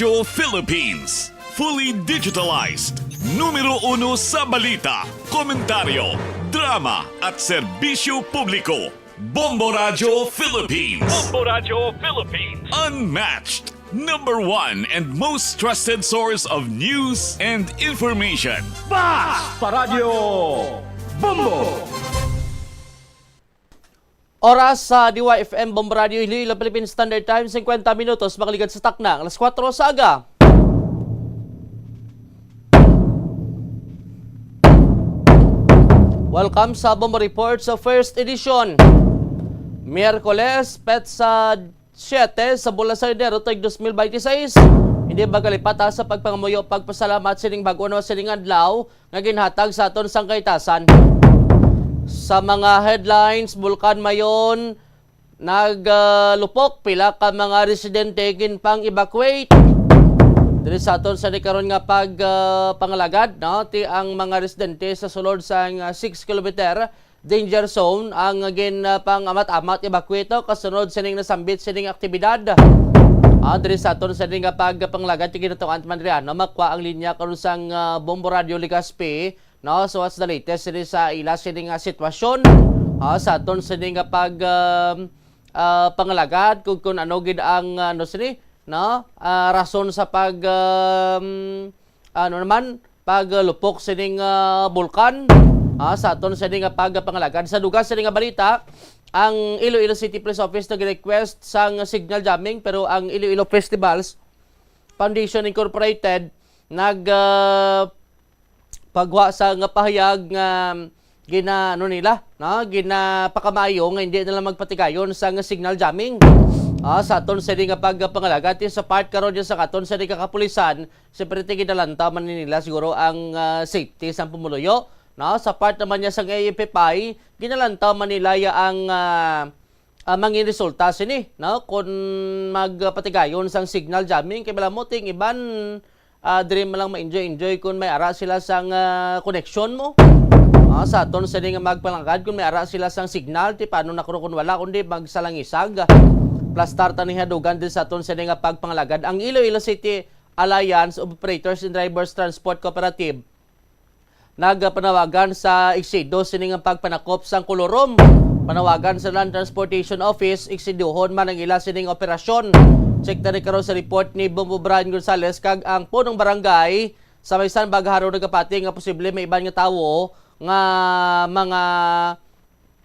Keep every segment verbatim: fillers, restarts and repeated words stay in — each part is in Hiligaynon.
Philippines. Fully digitalized. Numero uno sa balita, komentaryo, drama, at serbisyo publiko. Bombo Radyo Philippines. Bombo Radyo Philippines. Unmatched. Number one and most trusted source of news and information. Basta Radyo Bombo! Oras sa D Y F M Bombo Radyo Iloilo, Philippine Standard Time, singkwenta minutos, makaligad sa takna, alas kuwatro sa aga. Welcome sa Bombo Report sa first edition. Miyerkules, petsa siyete sa bulan sa Enero, tuig dos mil baynte sais. Hindi magkalipat, ha, sa pagpangamuyo, pagpasalamat sining bag-o, no, sining adlaw nga ginhatag sa aton sang kahitasan. Sa mga headlines, Bulkan Mayon naglupok, pila ka mga residente ginpang-evacuate. Diri sa aton sa karon nga pag, ah, pangalagad, no, ti ang mga residente sa sulod sang, ah, six kilometer danger zone ang gin, ah, pang-amat-amat, evacuate, no, kasunod sining nasambit sining aktibidad. Ah, diri sa aton sining nga pagpanglagad, ti ginatuan man riyan, no, makuha ang linya karon sang, ah, Bombo Radyo Legazpi, no. So, what's the latest sini sa ila sini nga sitwasyon? Ah, sa aton sini nga pag, um, ah, pangalagad kung, kung ano gid ang, ah, ano sini, no? Ah, rason sa pag, um, ano naman, paglupok sining, ah, bulkan, ah, sa aton sini nga pagpangalagad. Sa dugang sini nga balita, ang Iloilo City Police Office nag-request sang signal jamming, pero ang Iloilo Festivals Foundation Incorporated nag, ah, pagwa sa nga pahayag nga gina-, ano nila, no? Ginapakamaayo nga hindi na lang magpatigayon sa nga signal jamming. Ah, sa aton sini nga pagpangalagad, ti sa part karon sa aton sini nga kapulisan, siyempre, ti ginalantaw man nila siguro ang, ah, safety sang pumuluyo, no? Sa part naman niya sang A F F I, ginalantaw man nila ya ang, ah, ah, mangin resulta sini, no? Kung magpatigayon sang signal jamming, kay bala mo, ting iban, ah, diri man lang ma-enjoy-enjoy kung may ara sila sang, ah, koneksyon mo. Ah, sa aton sini nga magpangalagad, kung may ara sila sang signal, ti paano na kuno kung wala, kundi magsalangisag. Plastar ta ni hadugan din sa aton sini nga pagpangalagad. Ang Iloilo City Alliance of Operators and Drivers Transport Cooperative nagpanawagan sa Exido sini nga pagpanakop sang kolorum. Panawagan sa Land Transportation Office, exidohon man ang ila sining operasyon. Check ta ni karon sa report ni Bombo Brian Gonzales kag ang punong barangay sa may San Bagaharo nagapati nga posible may iban nga tawo nga mga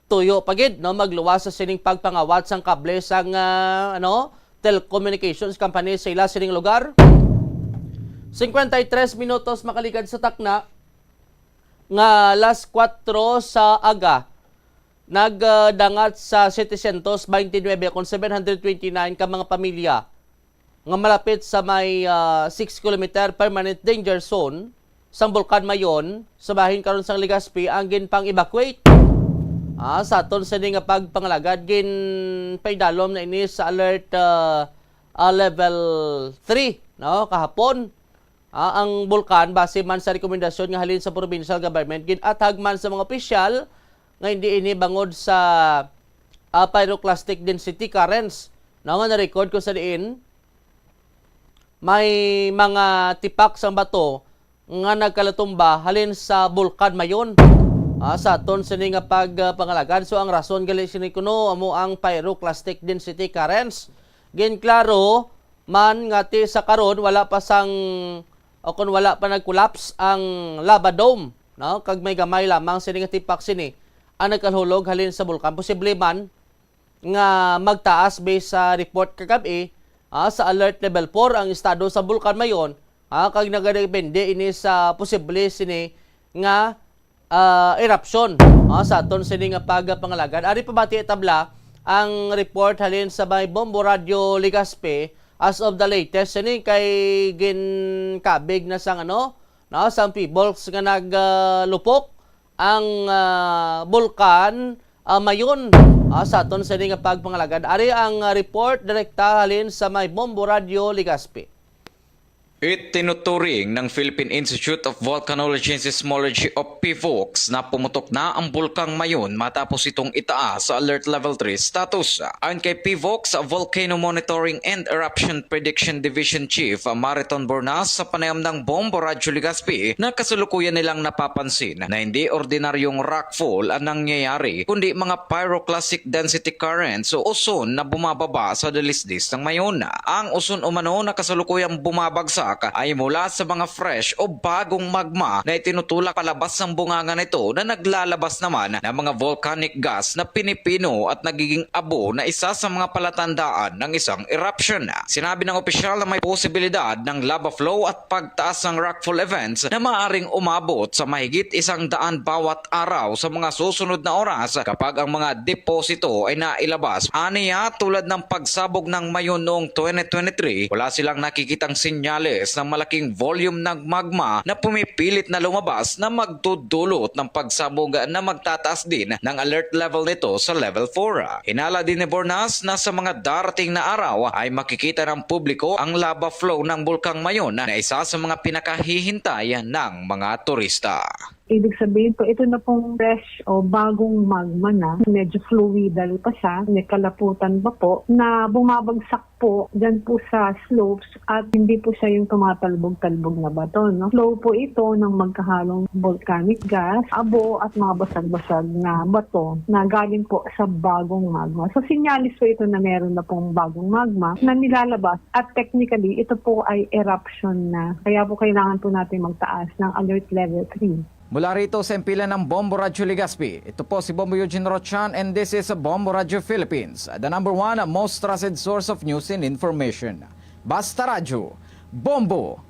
tuyo pa gid, no, magluwas sa sining pagpangawat sang kable sang, ah, ano, telecommunications company sa ila sining lugar. Singkwenta y tres minutos makaligad sa takna nga alas kuwatro sa aga, nagdangat sa setecientos baynte nuebe kon seven hundred twenty-nine ka mga pamilya nga malapit sa may, ah, six kilometer permanent danger zone sang Bulkan Mayon, sa bahin karon sang Legazpi, ang ginpang-evacuate. Ah, sa aton sini nga pagpangalagad, ginpaidalom na ini sa alert, ah, ah, level three, no, kahapon. Ah, ang bulkan, base man sa rekomendasyon nga halin sa provincial government, gin-athag man sa mga opisyal nga hindi ini bangod sa, ah, pyroclastic density currents, no, nga na-record kung sa diin may mga tipak sang bato nga nagkalatumba halin sa Bulkan Mayon. Ah, sa aton sini nga pagpangalagad, so ang rason gali sini kuno amo ang pyroclastic density currents. Ginklaro man nga ti sa karon wala pa sang, o kon wala pa nag-collapse ang lava dome, no? Kag may gamay lamang sini nga tipak sini ang nagkalhulog halin sa bulkan. Posible man nga magtaas, based sa report kagab-i, ah, sa alert level four ang estado sa Bulkan Mayon, ah, kag nagadepende ini sa posible sini nga, ah, eruption, ah, sa aton sini nga pagpangalagad. Ari pabati tabla ang report halin sa may Bombo Radyo Legazpi as of the latest sini kay ginkabig na sang ano, no, sang pebbles nga naglupok ang, ah, bulkan, ah, Mayon, ah, sa aton sini nga pagpangalagad. Ari ang, ah, report direkta halin sa may Bombo Radyo Legazpi. Itinuturing ng Philippine Institute of Volcanology and Seismology o PHIVOLCS na pumutok na ang Bulkang Mayon matapos itong itaas sa Alert Level three status. Ayon kay PHIVOLCS Volcano Monitoring and Eruption Prediction Division Chief Mariton Bornas sa panayam ng Bombo Radyo Legazpi na kasalukuyan nilang napapansin na hindi ordinaryong rockfall ang nangyayari kundi mga pyroclastic density currents o uson na bumababa sa dalisdis ng Mayon. Ang uson umano na kasalukuyang bumabagsak ay mula sa mga fresh o bagong magma na itinutulak palabas ng bunganga nito na naglalabas naman ng mga volcanic gas na pinipino at nagiging abo na isa sa mga palatandaan ng isang eruption. Sinabi ng opisyal na may posibilidad ng lava flow at pagtaas ng rockfall events na maaaring umabot sa mahigit isang daan bawat araw sa mga susunod na oras kapag ang mga deposito ay nailabas. Aniya, tulad ng pagsabog ng Mayon noong twenty twenty-three, wala silang nakikitang senyales ng malaking volume ng magma na pumipilit na lumabas na magdudulot ng pagsabog na magtataas din ng alert level nito sa level four. Hinala din ni Bornas na sa mga darating na araw ay makikita ng publiko ang lava flow ng Bulkang Mayon na isa sa mga pinakahihintay ng mga turista. Ibig sabihin po, ito na pong fresh o bagong magma na, medyo fluidal pa siya, may kalaputan pa po, na bumabagsak po dyan po sa slopes at hindi po siya yung tumatalbog-talbog na bato, no? Flow po ito ng magkahalong volcanic gas, abo at mga basag-basag na bato na galing po sa bagong magma. So, sinyalis po ito na meron na pong bagong magma na nilalabas at technically, ito po ay eruption na. Kaya po kailangan po natin magtaas ng alert level three. Mula rito sa impilan ng Bombo Radyo Legazpi, ito po si Bombo Eugene Rochan and this is Bombo Radyo Philippines, the number one most trusted source of news and information. Basta Radyo, Bombo!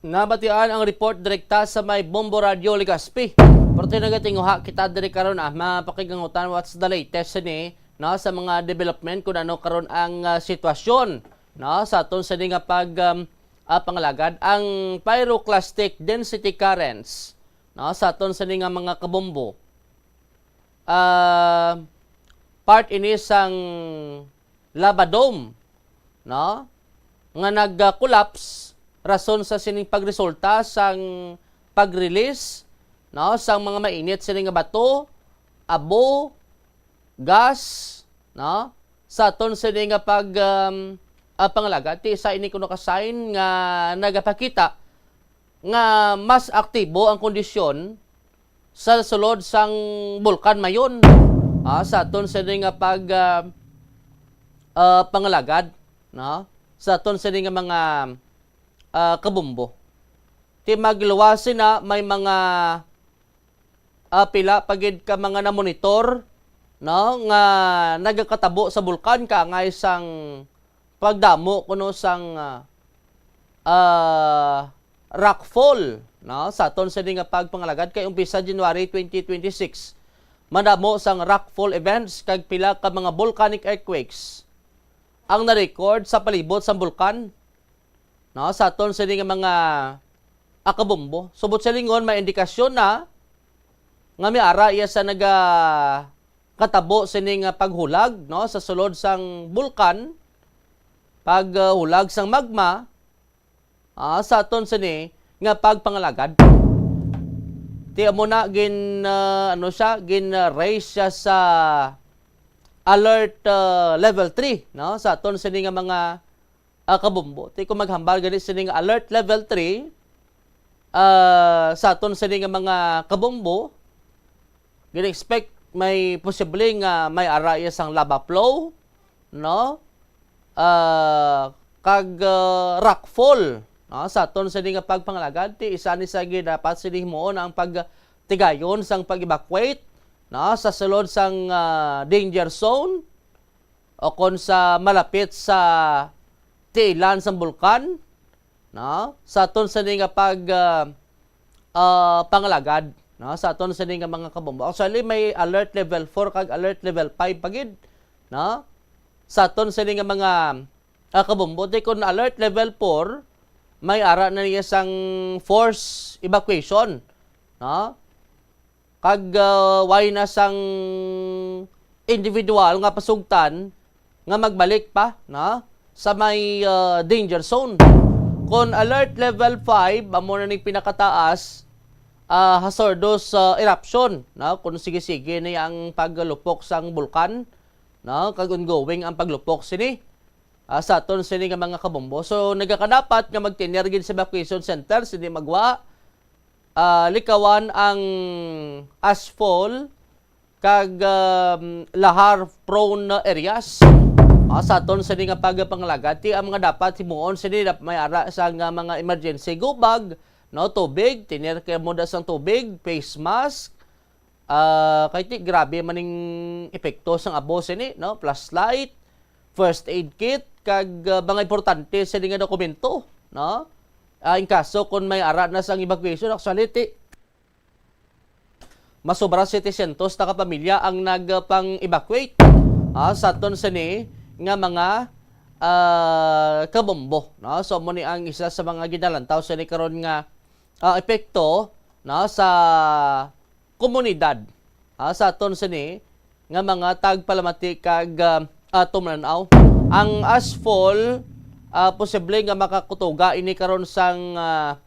Nabatian ang report direkta sa may Bombo Radyo Legazpi. Pero nagatinguha kita diri karon, ah, mapakigangutan what's the latest ni, no, sa mga development kung ano karon ang, ah, sitwasyon, no, sa aton sini nga pag, um, ah, pangalagad, ang pyroclastic density currents, no, sa aton sini nga mga kabombo. Ah, part ini sang lava dome, no, nga nag-collapse rason sa sining pagresulta sang pag-release, no, sang mga mainit sini nga bato, abo, gas, no, sa aton sini nga pag, um, ah, pangalagad. Ti isa ini kuno ka sign nga nagapakita nga mas aktibo ang kondisyon sa sulod sang Bulkan Mayon, ah, sa aton sini nga pag, ah, ah, pangalagad, no? Sa aton sini nga mga, ah, kabombo. Ti magluwas sina may mga, ah, pila pa gid ka mga namonitor, no, nga nagakatabo sa bulkan kaangay sang pagdamo kuno sang, ah, ah, rockfall, no, sa aton sini nga pagpangalagad kay umpisa January twenty twenty-six, madamo sang rockfall events kag pila ka mga volcanic earthquakes ang na-record sa palibot sang bulkan, no, sa aton sini nga mga akabombo. Subot sa lingon, may indikasyon na nga may ara iya sa naga katabo sini nga paghulag, no, sa sulod sang bulkan, paghulag sang magma, ah, sa aton sini nga pagpangalagad. Ti amo na gin, ah, ano siya, gin, ah, raise siya sa alert, ah, level three, no, sa aton sini nga mga, ah, kabombo. Ti kung maghambal gani sini nga alert level three, ah, sa aton sini nga mga kabombo, gina-expect may posible nga may ara iya sang lava flow, no? Ah, kag, ah, rockfall, no? Sa aton sini nga pagpangalagad, ti isa ni sa gid dapat sini himuon ang pagtigayon sang pag-evacuate, no? Sa sulod sang, ah, danger zone, o kon sa malapit sa tiilan sang bulkan, no? Sa aton sini nga pag, ah, ah, pangalagad, no? Sa aton sini nga mga kabombo. Actually, may alert level four kag alert level five pa gid, no? Sa aton sini nga mga, ah, kabombo. Ti kun alert level four, may ara na niya sang forced evacuation, no? Kag, ah, way na sang individual nga pasugtan nga magbalik pa, no? sa may, ah, danger zone. Kon alert level five, amo na ning pinakataas, ah, hazardous, ah, eruption, no? Kung sige-sige ni ang paglupok sang bulkan, no? Kag ongoing ang paglupok sini, ah, sa aton sini nga mga kabombo. So, nagakadapat nga mag-tenure gid sa evacuation centers, hindi magwa, ah, likawan ang ashfall kag, um, lahar prone areas. Ah, sa aton sini nga pagpangalagad, ti ang mga dapat himuon sini dap-, may ara sa nga mga emergency go bag, no, tubig, tenure kamo da sang tubig, face mask, ah, kay ti grabe man ning epekto sang abo sini, no, flashlight, first aid kit, kag, ah, mga importante sini nga dokumento, no? Ah, in kaso kung may ara na sang evacuation, actually, ti, masobra setecientos na ka pamilya ang nagpang-evacuate, ah, sa aton sini nga mga, ah, kabombo, no? So, amo ni ang isa sa mga ginalantaw sini karon nga, ah, epekto, no, sa komunidad, ah, sa aton sini nga mga tagpalamati kag, ah, ah, tumlan-aw. Ang ashfall, ah, posible nga makakutoga ini karon sang, ah,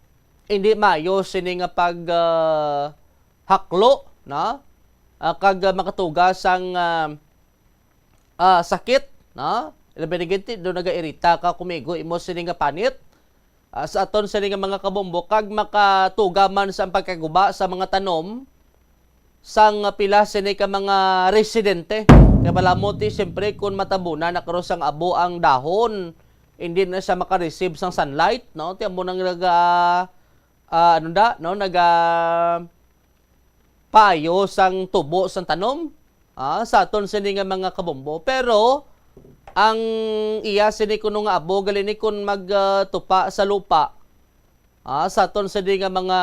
hindi maayo sini nga pag, ah, haklo, no? Ah, kag, ah, makatuga sang, ah, ah, sakit, no? Labi na gid ti, do nagairita ka, kumigo imo sini nga panit, ah, sa aton sini nga mga kabombo, kag makatuga man sa pagkaguba sa mga tanom sang pila sini ka mga residente. Kay malamo ti, siyempre, kung matabunan na karon sang abo ang dahon, hindi na siya maka-receive sang sunlight, no? Ti amo nang naga-, ah, ano da, no? Naga-, payo sang tubo sang tanom, ah, sa aton sini nga mga kabombo. Pero ang iya sini kuno nga abo, gali ni kun mag, ah, tupa sa lupa, ah, sa aton sini nga mga,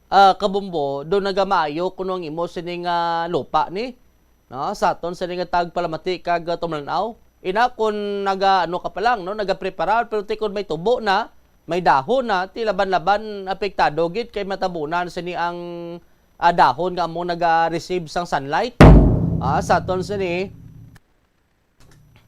ah, kabombo, do nagamaayo kuno ang imo sini nga lupa ni, no, sa aton sini nga tagpalamati kag, ah, tumlan-aw. Ina, kun naga-, ano ka pa lang, no, nagapreparar, pero ti kun may tubo na, may dahon na, ti laban-laban apektado gid kay matabunan sini ang, ah, dahon nga amo naga-receive sang sunlight, ah, sa aton sini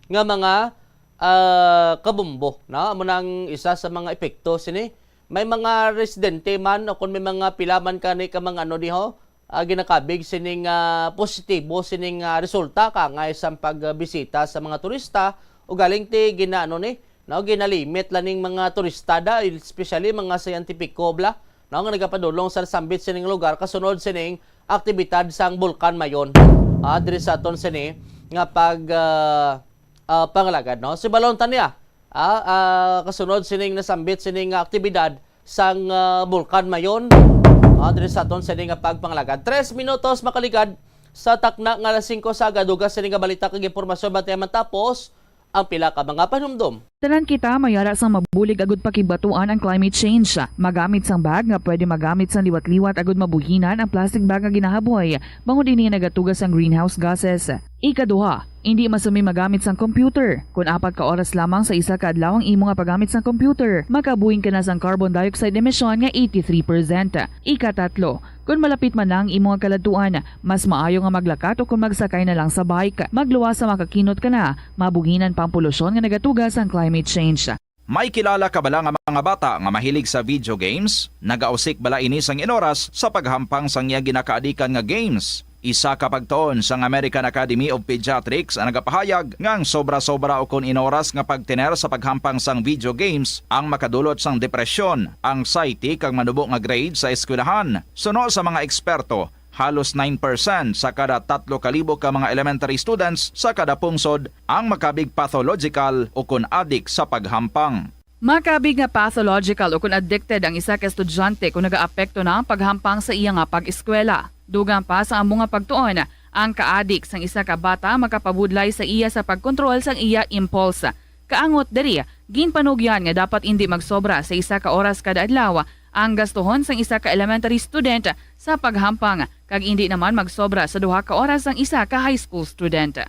nga mga, ah, kabombo, no? Amo na ang isa sa mga epekto sini. May mga residente man o kung may mga pila man kani ka mga ano diho, ah, ginakabig sining, ah, positibo sining, ah, resulta kangay sang pagbisita sa mga turista. Ugaling ti ginaano ni, no, ginalimit la ning mga turista da, especially mga scientifico bla, no, nga nagapadulong sa nasambit sining lugar kasunod sining aktibidad sang Bulkan Mayon, ah, diri sa aton sini nga pag, ah, ah, pangalagad, no? Si Balon Tanya, ah, ah, kasunod sining nasambit sining nga aktibidad sang, ah, Bulkan Mayon, ah, diri sa aton sini nga pagpangalagad. Tres minutos makaligad sa takna nga alas singko sa aga, dugang sini nga balita kag impormasyon, bantay matapos ang pila ka mga panumdom. Tanan kita may ara sang mabulig agud pakigbatuan ang climate change. Magamit sang bag nga pwede magamit sang liwat-liwat agud mabuhinan ang plastic bag nga ginahaboy, bangod ini nagatuga sang greenhouse gases. Ikaduha, indi masumi magamit sang computer. Kon apat ka oras lamang sa isa ka adlaw ang imo nga paggamit sang computer, makabuhin ka na sang carbon dioxide emission nga eighty-three percent. Ikatatlo, kon malapit man na ang imo nga kaladtuan, mas maayo nga maglakat o kon magsakay na lang sa bike. Magluwas sa makakinot ka na, mabuhinan pa ang polusyon nga nagatuga sang climate change. May kilala ka bala nga mga bata nga mahilig sa video games? Nagausik bala ini sang inoras sa paghampang sang iya ginakaadikan nga games? Isa ka pagtuon sang American Academy of Pediatrics ang nagapahayag nga ang sobra-sobra ukon inoras nga pagtener sa paghampang sang video games ang makadulot sang depresyon, anxiety, kag manubo nga grade sa eskwelahan. Suno sa mga eksperto, halos nine percent sa kada tatlo ka libo ka mga elementary students sa kada pungsod ang makabig pathological ukon adik sa paghampang. Makabig nga pathological ukon addicted ang isa ka estudyante kon nagaapekto na ang paghampang sa iya nga pag-eskwela. Dugang pa sa amo nga pagtuon, ang kaadik sang isa ka bata makapabudlay sa iya sa pagkontrol sang iya impulse. Kaangot diri, ginpanugyan nga dapat indi magsobra sa isa ka oras kada adlaw ang gastuhon sang isa ka elementary student sa paghampang, kag indi naman magsobra sa duha ka oras ang isa ka high school student.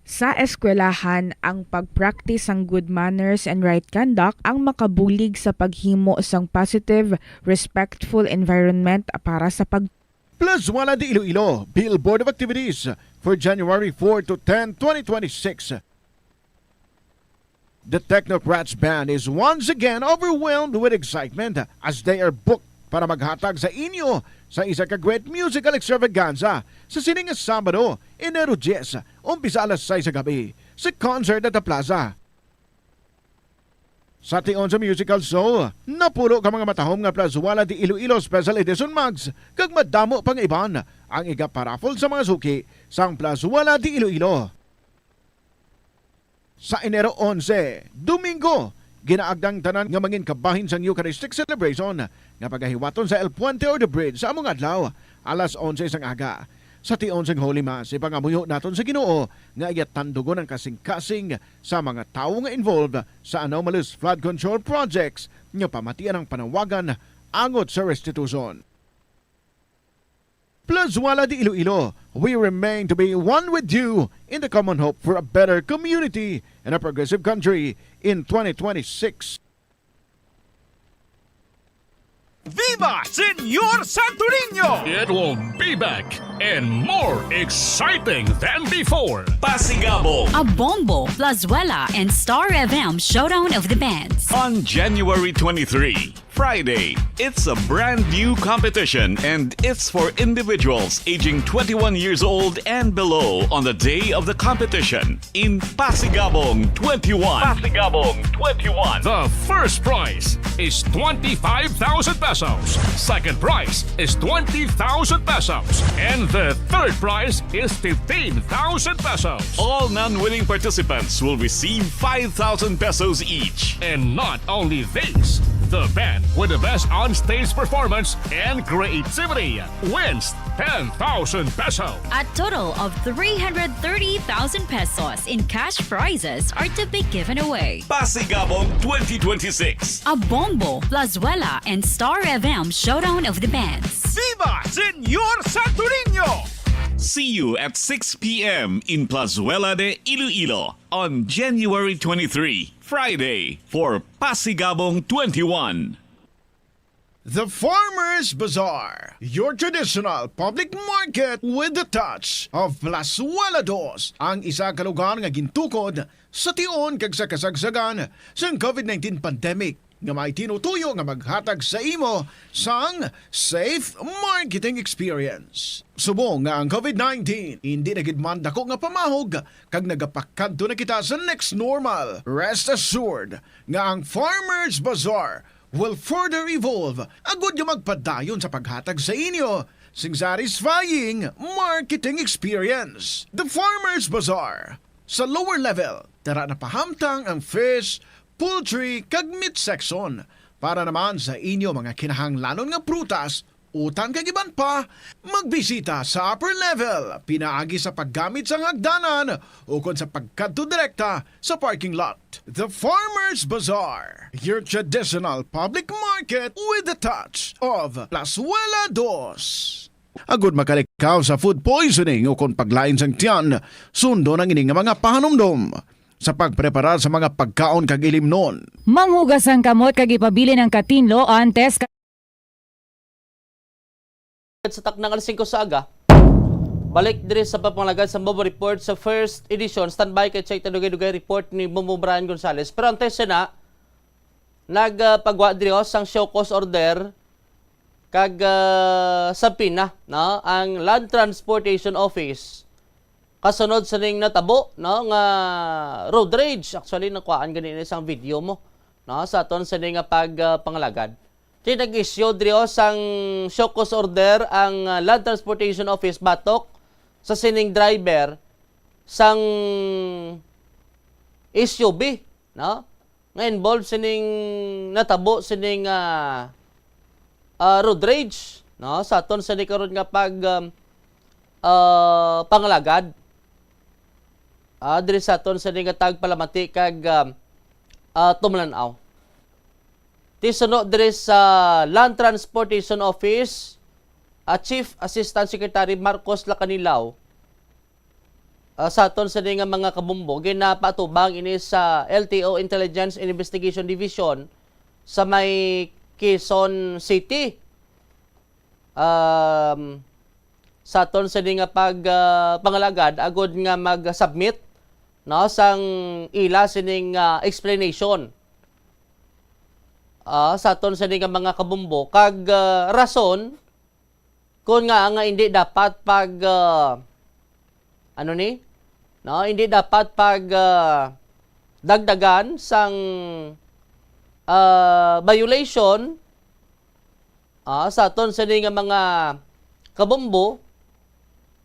Sa eskwelahan, ang pag-practice sang good manners and right conduct ang makabulig sa paghimo sang positive, respectful environment para sa pag- Plazuela de Iloilo, Bill Board of Activities for January four to ten, twenty twenty-six. The Technocrats Band is once again overwhelmed with excitement as they are booked para maghatag sa inyo sa isa ka great musical extravaganza sa sining nga Sabado, Enero diyes, umpisa alas sais sa gabi, sa Concert at the Plaza. Sa tion sa musical show, napulo ka mga matahom nga Plazuela de Iloilo Special Edition mugs kag madamo pang iban ang iga-paraffle sa mga suki sang Plazuela de Iloilo. Sa Enero onse, Domingo, ginaagda ang tanan nga mangin kabahin sang Eucharistic celebration nga pagahiwaton sa El Puente or the Bridge sa among adlaw, alas onse sang aga. Sa tion sang Holy Mass, ipangamuyo naton sa Ginoo nga iya tandugon ang kasing-kasing sa mga tawo nga involved sa anomalous flood control projects nga pamatian ang panawagan angot sa restitution. Plazuela de Iloilo, we remain to be one with you in the common hope for a better community and a progressive country in twenty twenty-six. Viva Señor Santo Niño! It will be back and more exciting than before. Pasigabong. A Bombo, Plazuela, and Star F M Showdown of the Bands. On January twenty-three, Friday, it's a brand new competition and it's for individuals aging twenty-one years old and below on the day of the competition in Pasigabong twenty-one. Pasigabong twenty-one. The first prize is twenty-five thousand pesos. Second prize is twenty thousand pesos. And the third prize is fifteen thousand pesos. All non-winning participants will receive five thousand pesos each. And not only this, the band with the best on-stage performance and creativity wins ten thousand pesos. A total of three hundred thirty thousand pesos in cash prizes are to be given away. Pasigabong twenty twenty-six. A Bombo, Plazuela, and Star F M Showdown of the Bands. Viva Señor Santo Niño! See you at six p m in Plazuela de Iloilo on January twenty-three, Friday, for Pasigabong twenty-one. The Farmers Bazaar, your traditional public market with the touch of Plazuela Dos, ang isa ka lugar nga gintukod sa tion kag sa kasagsagan sang covid nineteen pandemic, nga may tinutuyo nga maghatag sa imo sang safe marketing experience. Subong nga ang covid nineteen indi na gid man dako nga pamahog kag nagapakadto na kita sa next normal, rest assured nga ang Farmers Bazaar will further evolve agud nga magpadayon sa paghatag sa inyo sing satisfying marketing experience. The Farmers Bazaar. Sa lower level, tara na pahamtang ang fish, poultry, kag meat section. Para naman sa inyo mga kinahanglanon nga prutas, utan kag iban pa, magbisita sa upper level, pinaagi sa paggamit sang hagdanan ukon sa pagkadto direkta sa parking lot. The Farmers Bazaar, your traditional public market with the touch of Plazuela Dos. Agud makalikaw sa food poisoning ukon paglain sang tiyan, sundon ang ini nga mga pahanumdom sa pagpreparar sa mga pagkaon kag ilimnon. Manghugas ang kamot kag ipabilin ang katinlo antes ka- Sa taknang alas singko sa aga, balik diri sa pagpangalagad sa Bombo Report sa first edition. Standby kay check ta dugay-dugay report ni Bombo Brian Gonzalez. Pero antes na, nagpagwa diri, oh, sang show cause order kag, ah, subpoena, no, ang Land Transportation Office kasunod sa ning natabo, no, nga road rage. Actually, nakuhaan gani ni sang video mo, no, sa aton sa ning nga pag, ah, pangalagad. Kay nag-issue diri, oh, sang show cause order ang, ah, Land Transportation Office batok sa sining driver sang S U V, no? Nga involved sining natabo sining, ah, ah, road rage, no? Sa aton sini karon nga pag, um, ah, pangalagad, ah, diri sa aton sini nga tagpalamati kag, um, ah, tumlan-aw. Ti suno diri sa Land Transportation Office, ah, Chief Assistant Secretary Marcos Lacanilaw, ah, sa aton sini nga mga kabumbo, ginapatubang ini sa L T O Intelligence and Investigation Division sa may Quezon City. Um, sa aton sini nga pag, ah, pangalagad, agud nga mag-submit no, sang ila sining, ah, explanation, ah, sa aton sini nga mga kabombo, kag, ah, rason kon nga, nga hindi dapat pag, ah, ano ni? No, hindi dapat pag, ah, dagdagan sang, ah, violation, ah, sa aton sini nga mga kabombo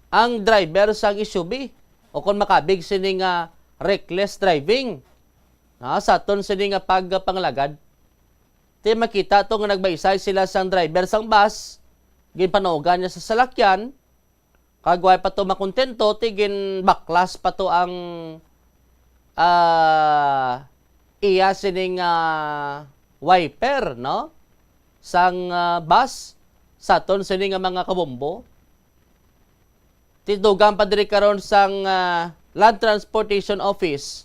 ang driver sang S U V o kon makabig sini nga reckless driving, ah, sa aton sini nga pagpangalagad. Ti makita to nga nagbaysay sila sang driver sang bus, ginpanuogan niya sa salakyan, kag way pa to makontento, ti ginbaklas pa to ang, ah, iya sining, ah, wiper, no? Sang, ah, bus, sa aton sini nga mga kabombo. Ti dugang pa diri karon sang, ah, Land Transportation Office,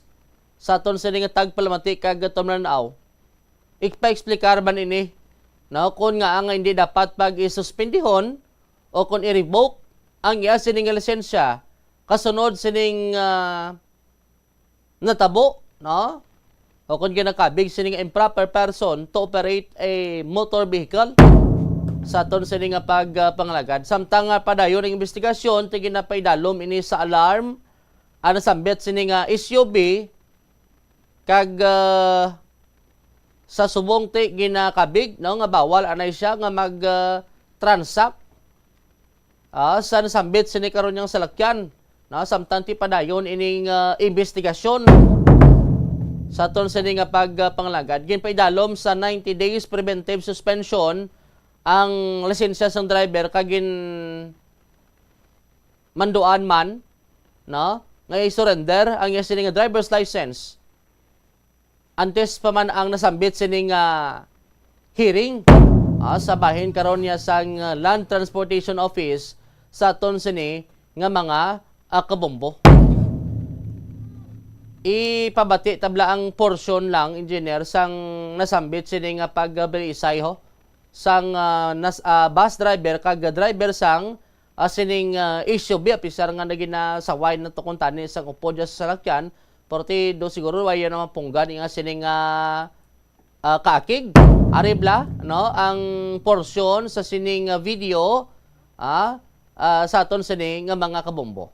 sa aton sini nga tagpalamati kag tumlanaw. Ipa-explicar man ini, no, kon nga ang hindi dapat pag-isuspendihon o kon i-revoke ang iya sini nga lisensya kasunod sining, ah, natabo, no? O kon ginakabig sini nga improper person to operate a motor vehicle sa aton sini nga pag, ah, pangalagad. Samtang nga padayon ang investigasyon, ti ginapaidalom ini sa alarm ang nasambit sini nga S U V, kag, ah, sa subong ti ginakabig, no, nga bawal anay siya nga mag, ah, transact, ah, sa nasambit sini karon niyang salakyan, no, samtang ti padayon ining, ah, investigasyon sa aton sini nga pag, ah, pangalagad. Ginpaidalom sa ninety days preventive suspension ang lisensya sang driver kag gin manduan man, no, nga i-surrender ang iya sini nga driver's license antes pa man ang nasambit sini nga hearing, ah, sa bahin karon niya sang, ah, Land Transportation Office sa aton sini nga mga, ah, kabombo. Ipabati tabla ang porsyon lang, engineer, sang nasambit sini nga pagbirisay ho sang, ah, nas-, ah, bus driver kag driver sang, ah, sining, ah, S U V, apisar nga naginasaway na to kuntani sang upod sa salakyan, pero ti do siguro way na mapunggan nga sining, ah, ah, kaakig. Ari bala, no, ang porsyon sa sining, ah, video, ah, ah, sa aton sini nga mga kabombo.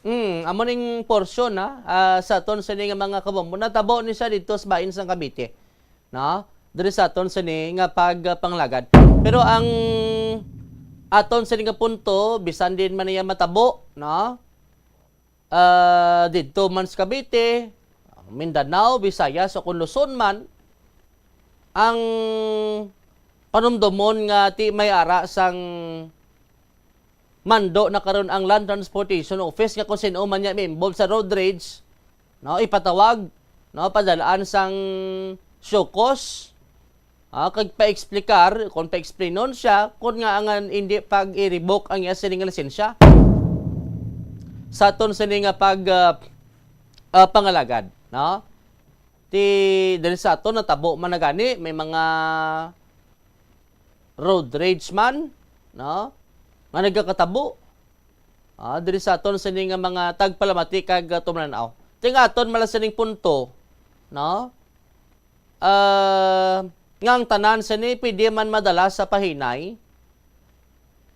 Mm, amo ning porsyon, ha, ah, sa aton sini nga mga kabombo. Natabo ni siya didto sa bahin sang Cavite, no? Diri sa aton sini nga pagpanglagad. Pero ang aton sini nga punto, bisan din man niya matabo, no? Ah, didto man sa Cavite, Mindanao, Visayas, o kung Luzon man, ang panumdomon nga ti may ara sang mando na karon ang Land Transportation Office nga kung sin-o man niya ma-involve sa road rage, no, ipatawag, no, padalaan sang show cause, ah, kag pa-explicar, kung pa-explainon siya, kung nga ang hindi pag-i-revoke ang iya sini nga lisensya sa aton sini nga pag, ah, ah, pangalagad, no? Ti diri sa aton natabo man na gani, may mga road rage man, no, nga nagakatabo, ah, diri sa aton sini nga mga tagpalamati kag, ah, tumlan-aw. Ti ang aton man lang sining punto, no, ah, nga ang tanan sini pwede man madala sa pahinay.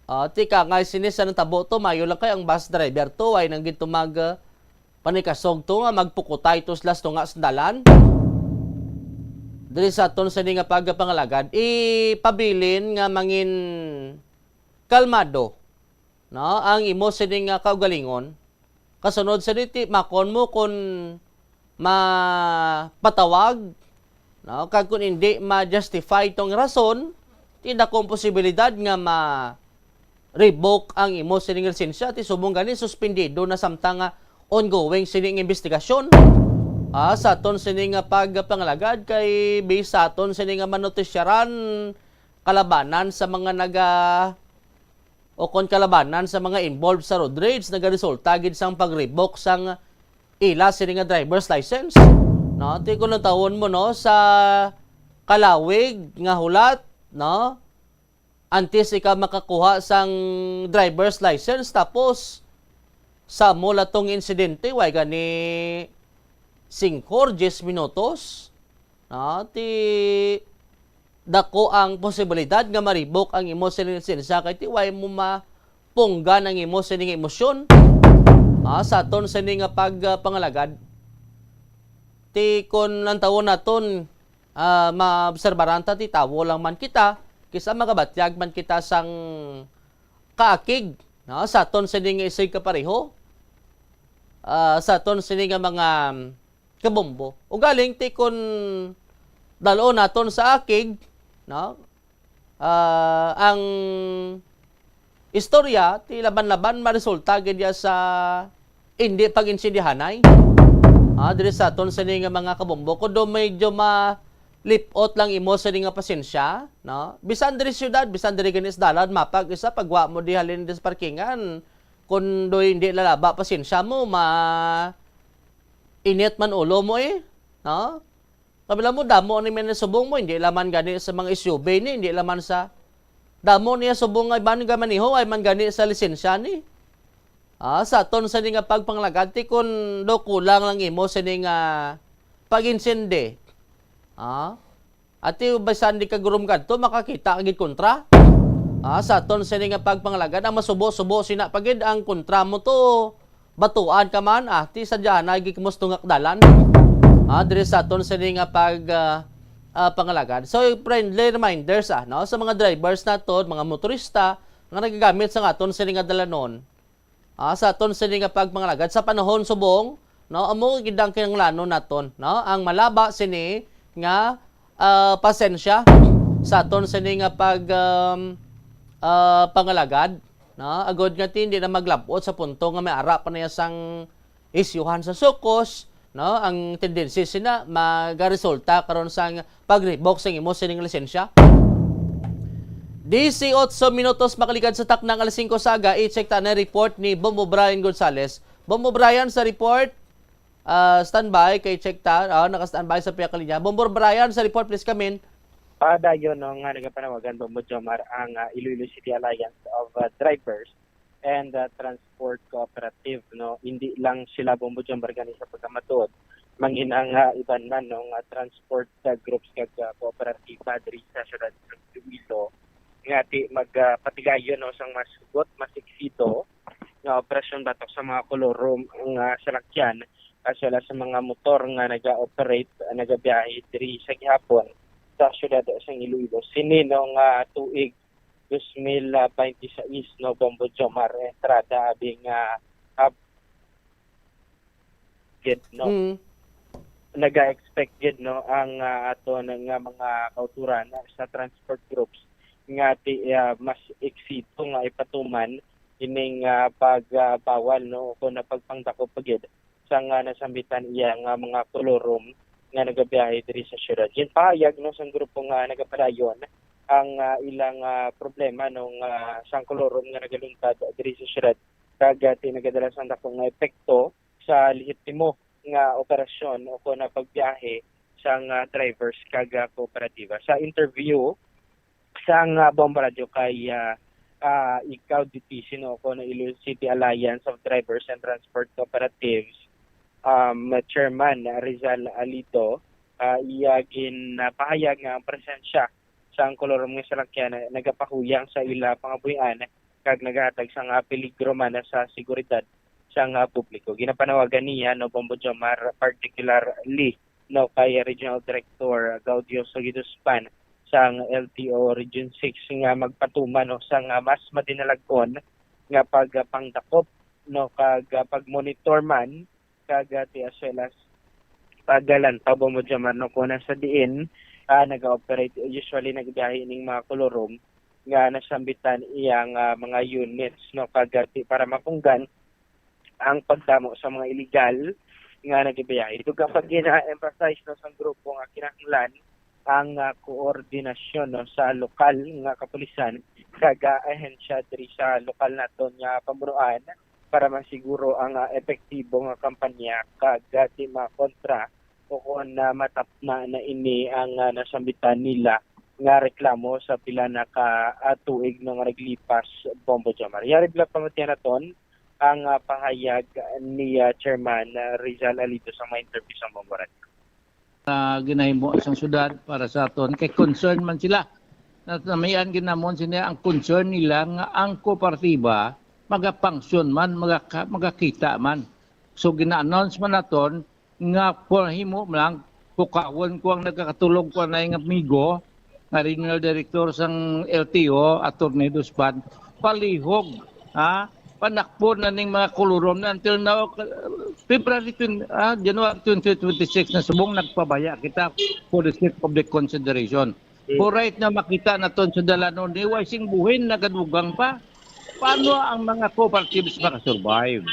Ah, ti kangay sini sa natabo to, maayo lang kay ang bus driver to, way nang gid to mag, ah, panikasog to nga magpukutay to sila sa tunga sang dalan. Diri sa aton sini nga pagpangalagad, ipabilin nga mangin kalmado, no, ang imo sini nga kaugalingon. Kasunod sini, ti makon mo kon mapatawag, no, kag kon indi ma-justify tong rason, ti dako ang posibilidad nga ma-revoke ang imo sining lisensya, ti subong gani suspendido na samtang nga ongoing sining investigasyon. Ah, sa aton sini nga pagpangalagad kay based sa aton sini nga manotisyaran kalabanan sa mga naga o kon kalabanan sa mga involved sa road rage nagaresulta gid sang pag-revoke sang ila sini nga driver's license. No, ti kung natawon mo, no, sa kalawig nga hulat, no, antes ikaw makakuha sang driver's license, tapos sa mula tong insidente, way gani singko or diyes minutos, no? Ti dako ang posibilidad nga ma-revoke ang imo sining lisensya kay ti way mo mapunggan ang imo sining emosyon. Ah, sa aton sini nga pagpangalagad, ti kon ang tawo naton, ah, maobserbaran ta, ti tawo lang man kita, kisa magabatyag man kita sang kaakig, no? Sa aton sini nga isig kapareho, ah, sa aton sini nga mga kabombo. Ugaling ti kon dal-on naton sa akig, no? Ah, ang istorya ti laban-laban maresulta gid ya sa indi pag-intindihanay. Ah, diri sa aton sini nga mga kabombo, kundo medyo malipot lang imo sini nga pasensya, no? Bisan diri siyudad, bisan diri gani sa dalan, mapag isa pagwa mo di halin di sa parkingan, kundo hindi lalaba pasensya mo, ma init man ulo mo eh, no? Kabila mo, damo ni man subong mo, hindi laman gani sa mga S U V ni, hindi laman sa damo niya subong nga man gamaniho, ay man gani sa lisensya ni. Ah, sa aton sini nga pagpanglagad, ti kun do kulang lang imo sini nga pag-insindi. Ah, ati bisan di ka gurom kadto, makakita ka gid kontra. Ah, sa aton sini nga pagpanglagad, ang masubo-subo sina pa gid ang kontra mo to. Batuan ka man, ah, ti sadya na gid mo sa tungak dalan. Ah, diri sa aton sini nga pag, ah, ah, pangalagad. So, friendly reminders, ah, no, sa mga drivers naton, mga motorista nga nagagamit sa aton sini nga dalanon. Ah, sa aton sini nga pagpangalagad sa panahon subong, no, amo gid ang kinahanglanon naton, no, ang malaba sini nga, ah, pasensya sa aton sini nga pag, um, ah, pangalagad. No, agod nga ti hindi na maglab-ot sa punto nga may ara pa niya sang isyuhan sa sukos, no, ang tendency sina magaresulta karon sang pag-revoke sang imo sining lisensya. Disiotso minutos makaligad sa taknang alas singko sa aga, i-check ta na report ni Bombo Brian Gonzales. Bombo Brian sa report, ah, standby kay check ta, ah, naka-standby sa pihak linya. Bombo Brian sa report, please come in. Padayon, no, nga nagapanawagan, Bombo Jomar, ang, ah, Iloilo City Alliance of, ah, Drivers and, ah, Transport Cooperative, no. Hindi lang sila, Bombo Jomar, gani sa pagkamatuod, mangin ang, ah, iban man, no, nga transport, ah, groups kag, ah, kooperatiba diri sa siyudad sa Iloilo nga ti magpatigayon, no, sang mas hugot, mas eksito nga operasyon batok sa mga kolorum nga salakyan as well as sa mga motor nga naga-operate, nagabiyahe diri sa gihapon sa siyudad sang Iloilo. Sini, no, nga tuig dos mil baynte sais, no, Bombo Jomar, entrada abi nga, ah, gid, no. Mm. Naga-expect gid, no, ang, ah, aton nga mga kauturan sa transport groups nga ti, ah, mas eksito nga ipatuman ining, ah, pagbawal, no, o kon pagpangdakop pa gid sang, ah, nasambitan iya nga mga kolorum nga nagabiyahe diri sa siyudad. Ginpahayag, no, sang grupo nga nagapadayon ang, ah, ilang, ah, problema, no, nga sang kolorum nga nagaluntad diri sa siyudad kag, ah, ti nagadala sang dako nga epekto sa lehitimo nga operasyon o kon, ah, pagbiyahe sang, ah, drivers kag, ah, kooperatiba. Sa interview sang, ah, Bombo Radyo kay, ah, ah, Ikaw Dipisi, no, o kon Iloilo City Alliance of Drivers and Transport Cooperatives, um, Chairman Rizal Alito, ah, iya ginpahayag nga ang presensya sang kolorum nga salakyan nagapahuyang sa ila pangabuhian kag nagahatag sang, ah, peligro man sa seguridad sang, ah, publiko. Ginapanawagan niya, no, Bombo Jomar, particularly, no, kay Regional Director Gaudio Sugiduspan sang L T O Region six nga magpatuman, no, sang, ah, mas madinalag-on nga pagpangdakop, no, kag, ah, pag-monitor man kag, ah, ti as well as paglantaw, Bombo Jomar, no, kon sa diin, ah, naga-operate, usually nagbiyahe ining mga kolorum nga nasambitan iyang, ah, mga units, no, kag, ah, ti para mapunggan ang pagdamo sa mga illegal nga nagabiyahe. Dugang pa gina-emphasize, no, sang grupo nga kinahanglan ang, ah, koordinasyon, no, sa lokal nga kapulisan kag, ah, ahensya diri sa lokal naton nga pamunuan para masiguro ang, ah, epektibo nga kampanya kag, ah, di makontra o kon, ah, matapna na ini ang, ah, nasambitan nila nga reklamo sa pila na ka, ah, tuig na nga naglipas, Bombo Jomar. Yari bala pamatian naton ang, ah, pahayag ni, ah, Chairman, ah, Rizal Alito sa mga interview sa Bombo Radio. Na ginahimo sang syudad para sa aton, kay concern man sila. Natamian ginamon sila ang concern nila nga ang kooperatiba magapangsyon man, magaka-, magakita man. So, gina-announce man naton nga kung himo lang, pukawon ko ang nagakatulog ko na nga amigo, nga regional director sang L T O, Attorney Duspan, palihog, ha? Panakpon na ning mga kulurom na until now, February twenty, ah, January twenty twenty-six na subong nagpabaya kita for the sake of the consideration. Mm. For right na makita naton sa dalanon, ni way sing buhin nagadugang pa. Paano ang mga cooperatives makasurvive?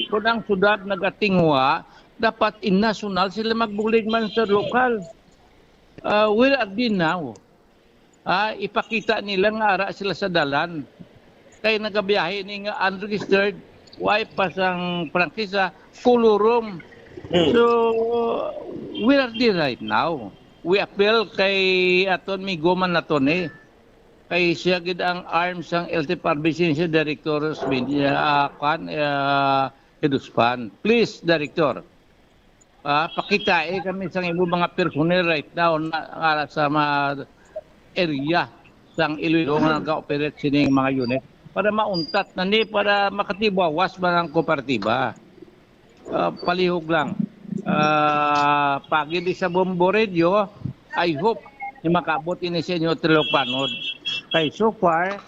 Kung ang syudad nagatinguha, dapat in national sila magbulig man sa lokal. Ah, where are they now? Ah, ipakita nila nga ara sila sa dalan. Kay nagabiyahe ni nga unregistered, way pa sang prangkisa, kulurom. Hmm. So, where are they right now? We appeal kay aton migo man naton eh. Kay siya gid ang arm sang L T F R B C, si Director Osmeña, ah, kwan, ah, Hiduspan. Please, Director, ah, pakitai kami sang imo mga personnel right now na, nga sa mga area sang Iloilo nga nag-operate sining mga unit para mauntat na ni, para makatibawas man ang kooperatiba. Ah, palihog lang. Ah, pagi di sa Bombo Radio, I hope ni makaabot ini sa inyo, Trilog Panod. Kay so far,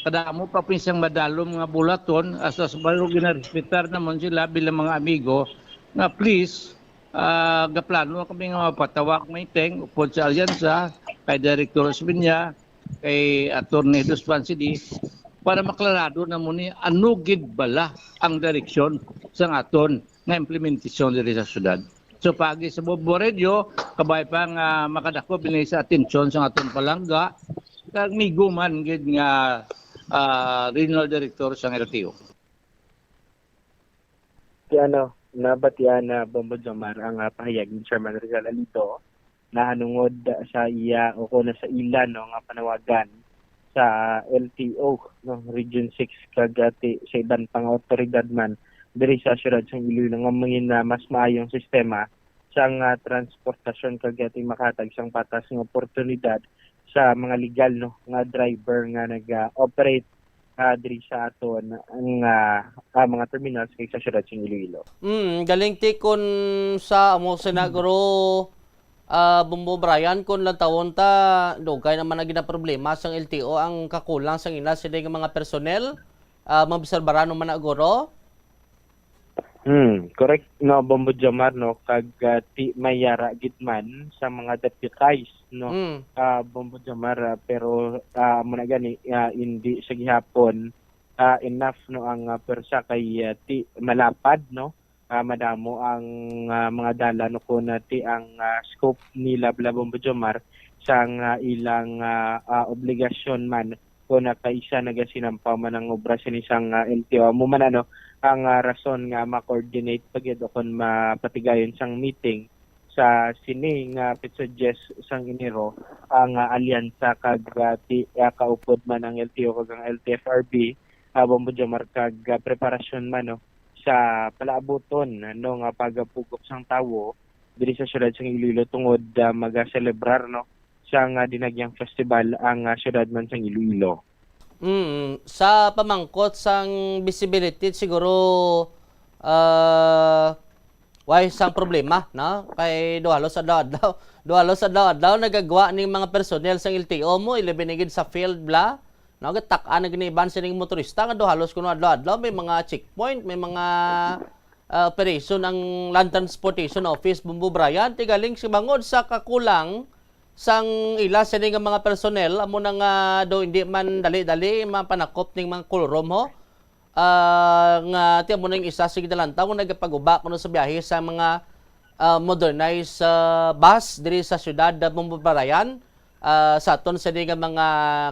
kadamo pa pinsang madalom nga bulaton, hasta sa baro ginarespetar namon sila bilang mga amigo, nga please, ah, gaplano kami nga mapatawag meeting upod sa alyansa, kay Director Osmeña, kay Attorney Dos Pansidi, para maklarado namon ni ano gid bala ang direksyon sang aton nga implementasyon diri sa syudad. So, pagi sa Bombo Radio, kabay pa nga makadako bini sa atensyon sang aton palangga, kag migo man gid nga, ah, regional director sang L T O. Ti ano, nabatian na Bombo Jomar ang, ah, pahayag ni Chairman Rizal Alito nahanungod sa iya o kuno sa ila, no, nga panawagan sa L T O, no, Region six, kag, ah, ti, sa iban pang awtoridad man diri sa siyudad sang Iloilo nga mangin na mas maayong sistema sang, ah, transportasyon kag, ah, ti, makahatag sang patas nga oportunidad sa mga legal, no, nga driver nga nag, ah, operate, ah, diri sa aton ang, ah, ah, mga terminals kag sa siyudad sang Iloilo. Mm, galing ti kun sa amo sinaguro, ah, Bombo Brian, kun lantawon ta, dugay naman ang ginaproblema sang L T O ang kakulang sang ila sini nga mga personnel. Ah, maobserbaran mo man na guro? Hmm, correct, no, Bombo Jomar, no, kag, ah, ti may yara gid man sa mga deputized, no, Mm. ah, Bombo Jomar, ah, pero, ah, amo na gani, ah, hindi sa gihapon, ah, enough, no, ang, ah, pwersa kay, ah, ti malapad, no, ah, madamo ang, ah, mga dalan, no, kun, ah, ti ang, ah, scope nila bala, Bombo Jomar, sang, ah, ilang, ah, ah, obligasyon man kon nakaisa nagasinampa man ang obra sini sang, ah, L T O. Amo man, ano, ang, ah, rason nga ma-coordinate pa gyud o kon mapatigayon sang meeting sa sini nga petsa diyes sang Enero ang, ah, alyansa kag, ah, ti-, ah, kaupod man ang L T O kag ang L T F R B, ah, Bombo Jomar, kag, ah, preparasyon man, no, sa palaabuton, no, nga pagapugop sang tawo diri sa siyudad sang Iloilo tungod, ah, magaselebrar, no, sang, ah, Dinagyang Festival ang, ah, siyudad man sang Iloilo. Mm, sa pamangkot sang visibility, siguro, ah, way sang problema, no? Kay duhalos adlaw-adlaw, duhalos adlaw-adlaw nagagwa ning mga personnel sang L T O mo, ilabi na gid sa field, bla. No, gatak-an na gid ni iban sining motorista nga duhalos kuno adlaw-adlaw may mga checkpoint, may mga, ah, operation ang Land Transportation Office, Bombo Brian, ti galing si bangod sa kakulang sang ila sini nga mga personnel, amo na nga do hindi man dali-dali mapanakop ning mga kulurom, ho. ah, nga ti amo na yung isa, sige na lang taon, nagapag-uba kuno sa biyahe sa mga, ah, modernized, ah, bus diri sa siyudad, ah, Bombo Barayan, ah, sa aton sini nga mga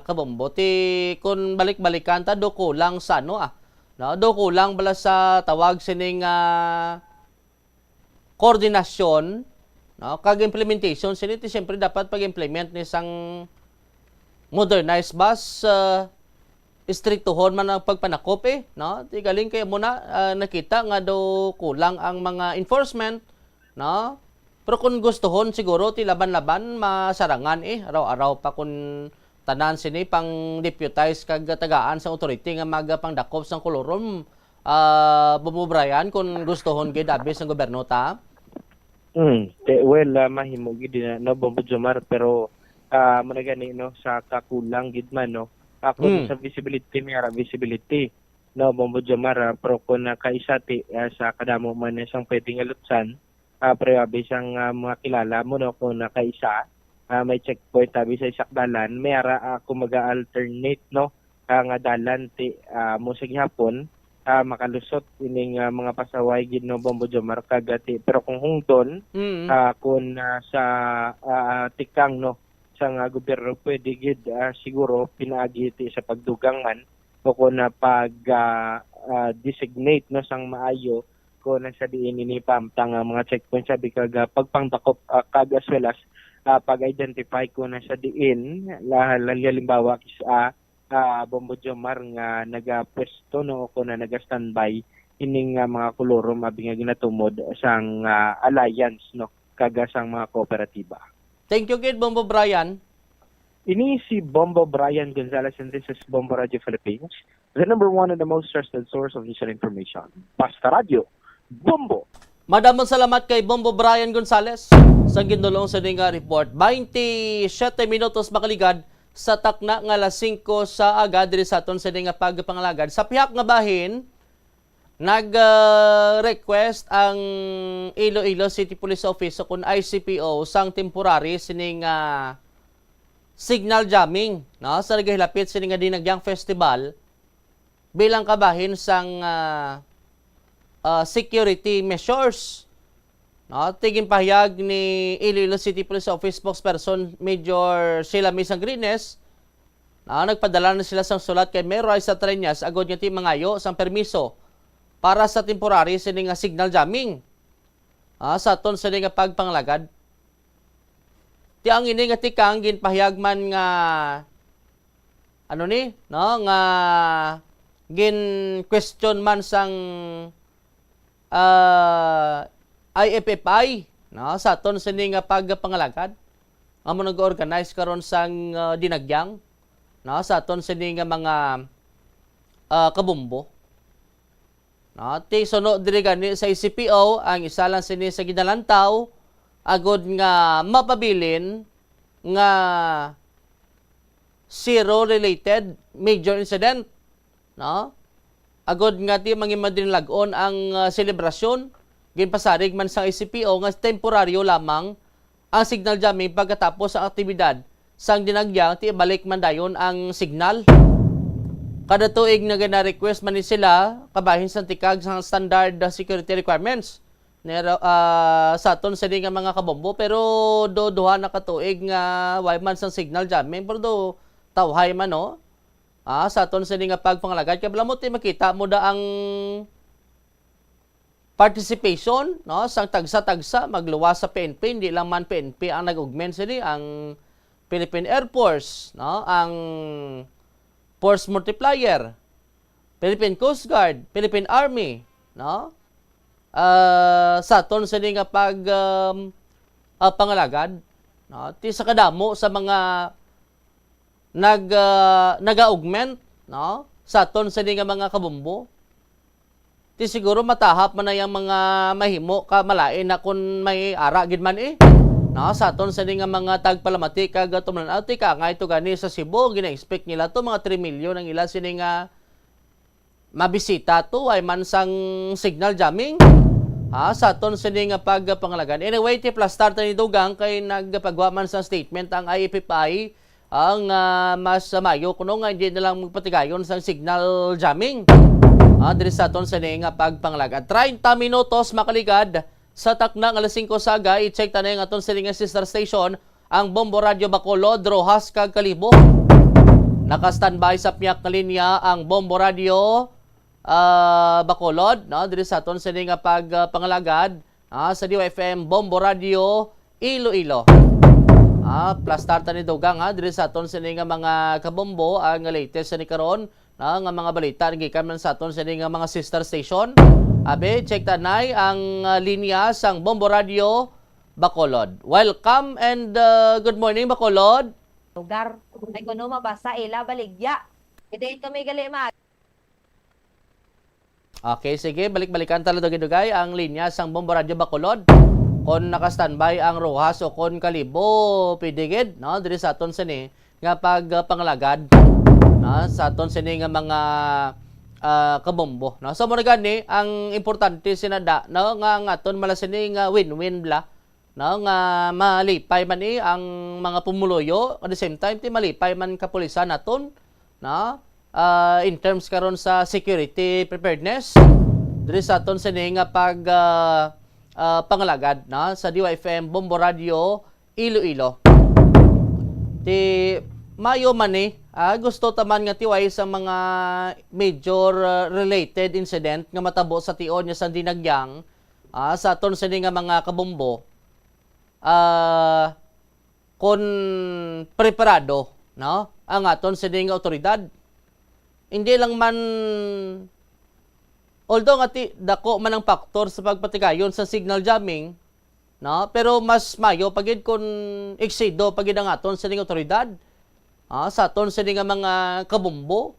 kabombo. Ti, kun balik-balikan ta, do kulang sa ano, ah, no? Do kulang bala sa tawag sining, ah, koordinasyon, no, kag implementation sini, ti siyempre dapat pag-implement ni sang modernized bus, ah, istriktuhon man ang pagpanakop, eh, no? Ti galing kay mo na, ah, nakita nga daw kulang ang mga enforcement, no? Pero kung gustuhon siguro ti laban-laban masarangan, eh, araw-araw pa kun tanan sini pang deputize kag tagaan sa authority nga magapangdakop sang kolorum, ah, Bombo Brian, kung gustuhon gid abi sang gobyerno ta? Hmm, te-, well, ah, mahimo gid na, no, Bombo Jomar, pero, ah, mo na gani, no, sa kakulang gid man, no, ah, kung Hmm. sa visibility, may ara visibility, no, Bombo Jomar, ah, pero kung nakaisa ti, ah, sa kadamo man isang pwedeng alutsan, ah, pero abi sang, ah, mga kilala mo, no, kung nakaisa, ah, may checkpoint abi sa isak dalan, may ara, ah, kung maga-alternate, no, ah, nga dalan ti, ah, mo sa gihapon, ah, makalusot ining, ah, mga pasaway gid, no, Bombo Jomar, kag, ah, ti, pero kung hungton, Mm. ah, kun, ah, sa, ah, tikang, no, sa nga gobyerno, pwede gid, ah, siguro pinaagi ti sa pagdugang man o kun, ah, pag, ah, ah, designate, no, sang maayo kun sa diin ini paamtang ang mga checkpoint sa bikag, ah, pagpangdakop, ah, kag as well as, ah, pag-identify kun sa diin la-, la-, halimbawa kis-, ah, ah, Bombo Jomar nga nagapwesto, no, o kung na naga-standby ining, ah, mga kolorum abi nga ginatumod sang, ah, alliance, no, kag, ah, sang mga kooperatiba. Thank you gid, Bombo Brian. Ini si Bombo Brian Gonzalez, and this is Bombo Radio Philippines, the number one and the most trusted source of news and information. Basta Radio, Bombo! Madamong salamat kay Bombo Brian Gonzalez sa gindulong sa ning, ah, report. Twenty-seven minutos makaligad sa takna nga alas singko sa aga diri sa aton sini nga pagpangalagad. Sa pihak nga bahin, nag, ah, request ang Iloilo City Police Office o kun I C P O sang temporary sining, ah, signal jamming, no? Sa nagahilapit sini nga Dinagyang Festival bilang kabahin sang, ah, ah, security measures. No, ti ginpahayag ni Iloilo City Police Office Spokesperson Major Sheila May Sangrines, no, nagpadala na sila sang sulat kay Mayor Raisa Treñas agod nga ti mangayo sang permiso para sa temporary sini nga signal jamming, ah, sa aton sini nga pagpangalagad. Ti ang ini nga tikang ginpahayag man nga, ano ni, no, nga gin-question man sang, ah, I F F I, no, sa aton sini nga pagpangalagad, amo nag-organize karon sang, ah, Dinagyang, no, sa aton sini nga mga, ah, kabombo. No, ti suno diri gani sa I C P O, ang isa lang sini sa ginalantaw, agod nga mapabilin nga zero related major incident, no? Agod nga ti mangimadinalag-on ang, ah, selebrasyon, ginpasarig man sa I C P O nga temporaryo lamang ang signal jamming pagkatapos ang aktibidad sang Dinagyang ti ibalik man dayon ang signal. Kada tuig nga gina-request man ni sila kabahin sang tikag sang standard security requirements. Nero, ah, sa aton sini nga mga kabombo, pero do duha na ka tuig nga way man sang signal jamming, pero do tawhay man, no? Ah, sa aton sini nga pagpangalagad, kay bala mo ti makita mo da ang participation, no, sang tagsa-tagsa magluwas sa P N P, hindi lang man P N P ang nag-augment sini, ang Philippine Air Force, no, ang Force Multiplier, Philippine Coast Guard, Philippine Army, no? Ah, sa aton sini nga pag, um, ah, pangalagad, no? Ti sa kadamo sa mga nag, ah, naga-augment, no? Sa aton sini nga mga kabombo. Ti siguro matahap man na yang mga mahimo ka malain na kun may ara gid man, eh. No, sa aton sini nga mga tagpalamati kag tumlan-aw, ti ka nga ito gani sa Cebu, gina-expect nila to mga three million ang ila sini nga mabisita to, ay man sang signal jamming. Ha, sa aton sini nga pagpangalagan. Anyway, ti plastar ta ni dugang kay nagpagwa man sa statement ang I F F I, ang, ah, mas mayo kuno nga hindi na lang magpatigayon sang signal jamming. Ah, diri sa aton sini nga pagpangalagad. Treinta minutos makaligad sa takna nga alas singko sa aga, i-check ta na ang aton sini nga sister station, ang Bombo Radio Bacolod, Roxas kag Kalibo. Naka-standby sa piyak nga linya ang Bombo Radio, ah, Bacolod, no? Diri sa aton sini nga pagpangalagad, ah, sa D Y F M Bombo Radio Iloilo. Ah, plastar ta ni dugang, ha, diri sa aton sini nga mga kabombo, ang latest sa ni karon, no, nga mga balita gikan man sa aton sini nga mga sister station. Abi, check ta nay ang, ah, linya sang Bombo Radio Bacolod. Welcome and, ah, good morning, Bacolod. Lugar. Ay, kuno mabasa ila baligya. Ito, ito may gali, ma. Okay, sige, balik-balikan ta lang dugay-dugay ang linya sang Bombo Radio Bacolod. Kon naka-standby ang Roxas o kon Kalibo, pwede gid, no, diri sa aton sini nga pagpangalagad, no, sa aton sini nga mga, ah, kabombo, no. So, mao na gani ang importante sinada, no, nga ang aton mala sini nga win-win bala, no, nga malipay man ni ang mga pumuluyo, at the same time ti malipay man kapulisan naton, no, ah, in terms karon sa security preparedness diri sa aton sini nga pag, ah, ah, pangalagad, no, sa D Y F M Bombo Radio Iloilo. Ti mayo man ni, ah, gusto ta man nga tiway sa mga major, ah, related incident nga matabo sa tion nga sang dinagyang, ah, sa aton sini nga mga kabombo, ah, kon preparado, no, ang aton sini nga awtoridad. Hindi lang man, although nga ti-, dako man ang faktor sa pagpatigayon sa signal jamming, no, pero mas mayo pa gid kon eksido pa gid ang aton sini nga awtoridad, ah, sa aton sini nga mga kabombo.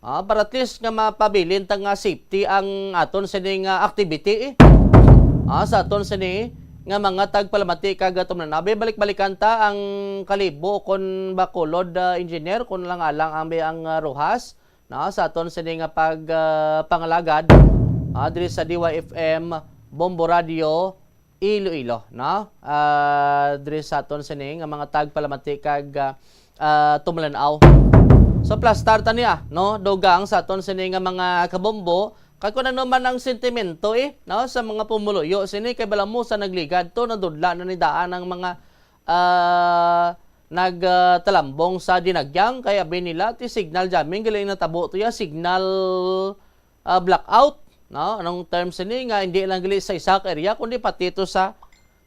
Ah, para at least nga mapabilin ta nga safety ang aton sini nga activity, eh. Ah, sa aton sini nga mga tagpalamati kag tumulanaw. Abi, balik-balikan ta ang Kalibo kon Bacolod, ah, engineer, kon lang alang ang, ang, ah, Roxas, no, sa aton sini nga pag, ah, pangalagad, ah, diri sa D Y F M Bombo Radio Iloilo, no? Ah, diri sa aton sini nga mga tagpalamati kag, ah, ah, tumulanaw. So, plastar ta niya, no? Dugang sa aton sini nga mga kabombo. Kag kung ano man ang sentimento, eh, no? Sa mga pumuluyo sini, kay bala mo sa nagligad to, nadudla na ni daan ang mga, ah, nag, ah, talambong sa dinagyang, kay abi nila, ti signal jamming, galing natabo to ya, signal ah, blackout, no? Anong term sini nga hindi lang gali sa isa ka area, kundi pati to sa,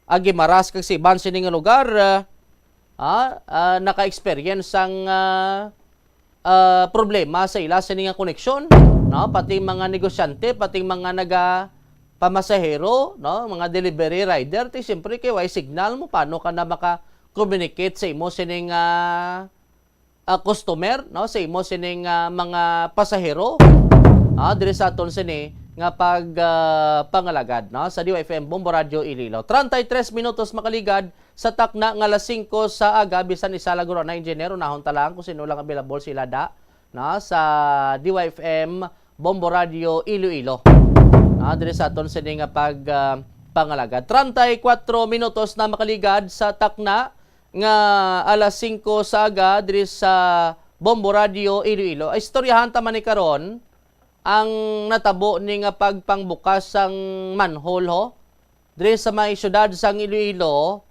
ah, Guimaras kag sa iban sini nga lugar, ah, ah, ah, naka-experience sang, ah, ah, problema sa ila sini nga koneksyon, no? Pati mga negosyante, pati mga naga pamasahero, no? Mga delivery rider, ti siyempre kay way signal mo, paano ka na maka-communicate sa imo sini nga ah, customer, no, sa imo sining, ah, mga pasahero, ah, diri sa aton sini nga pag, ah, pangalagad, no, sa D Y F M Bombo Radio Iloilo. Treinta y tres minutos makaligad sa takna nga alas singko sa aga, bisan isa lang guro na engineer, unahon ta lang kung sino lang available sila da, no, sa D Y F M Bombo Radio Iloilo. No, diri sa aton sini nga pag, ah, pangalagad. Treinta y cuatro minutos na makaligad sa takna nga alas singko sa aga diri sa Bombo Radio Iloilo. Istoryahan ta man ni karon ang natabo ni nga pagpangbukas sang manhole, ho, diri sa may siyudad sang Iloilo,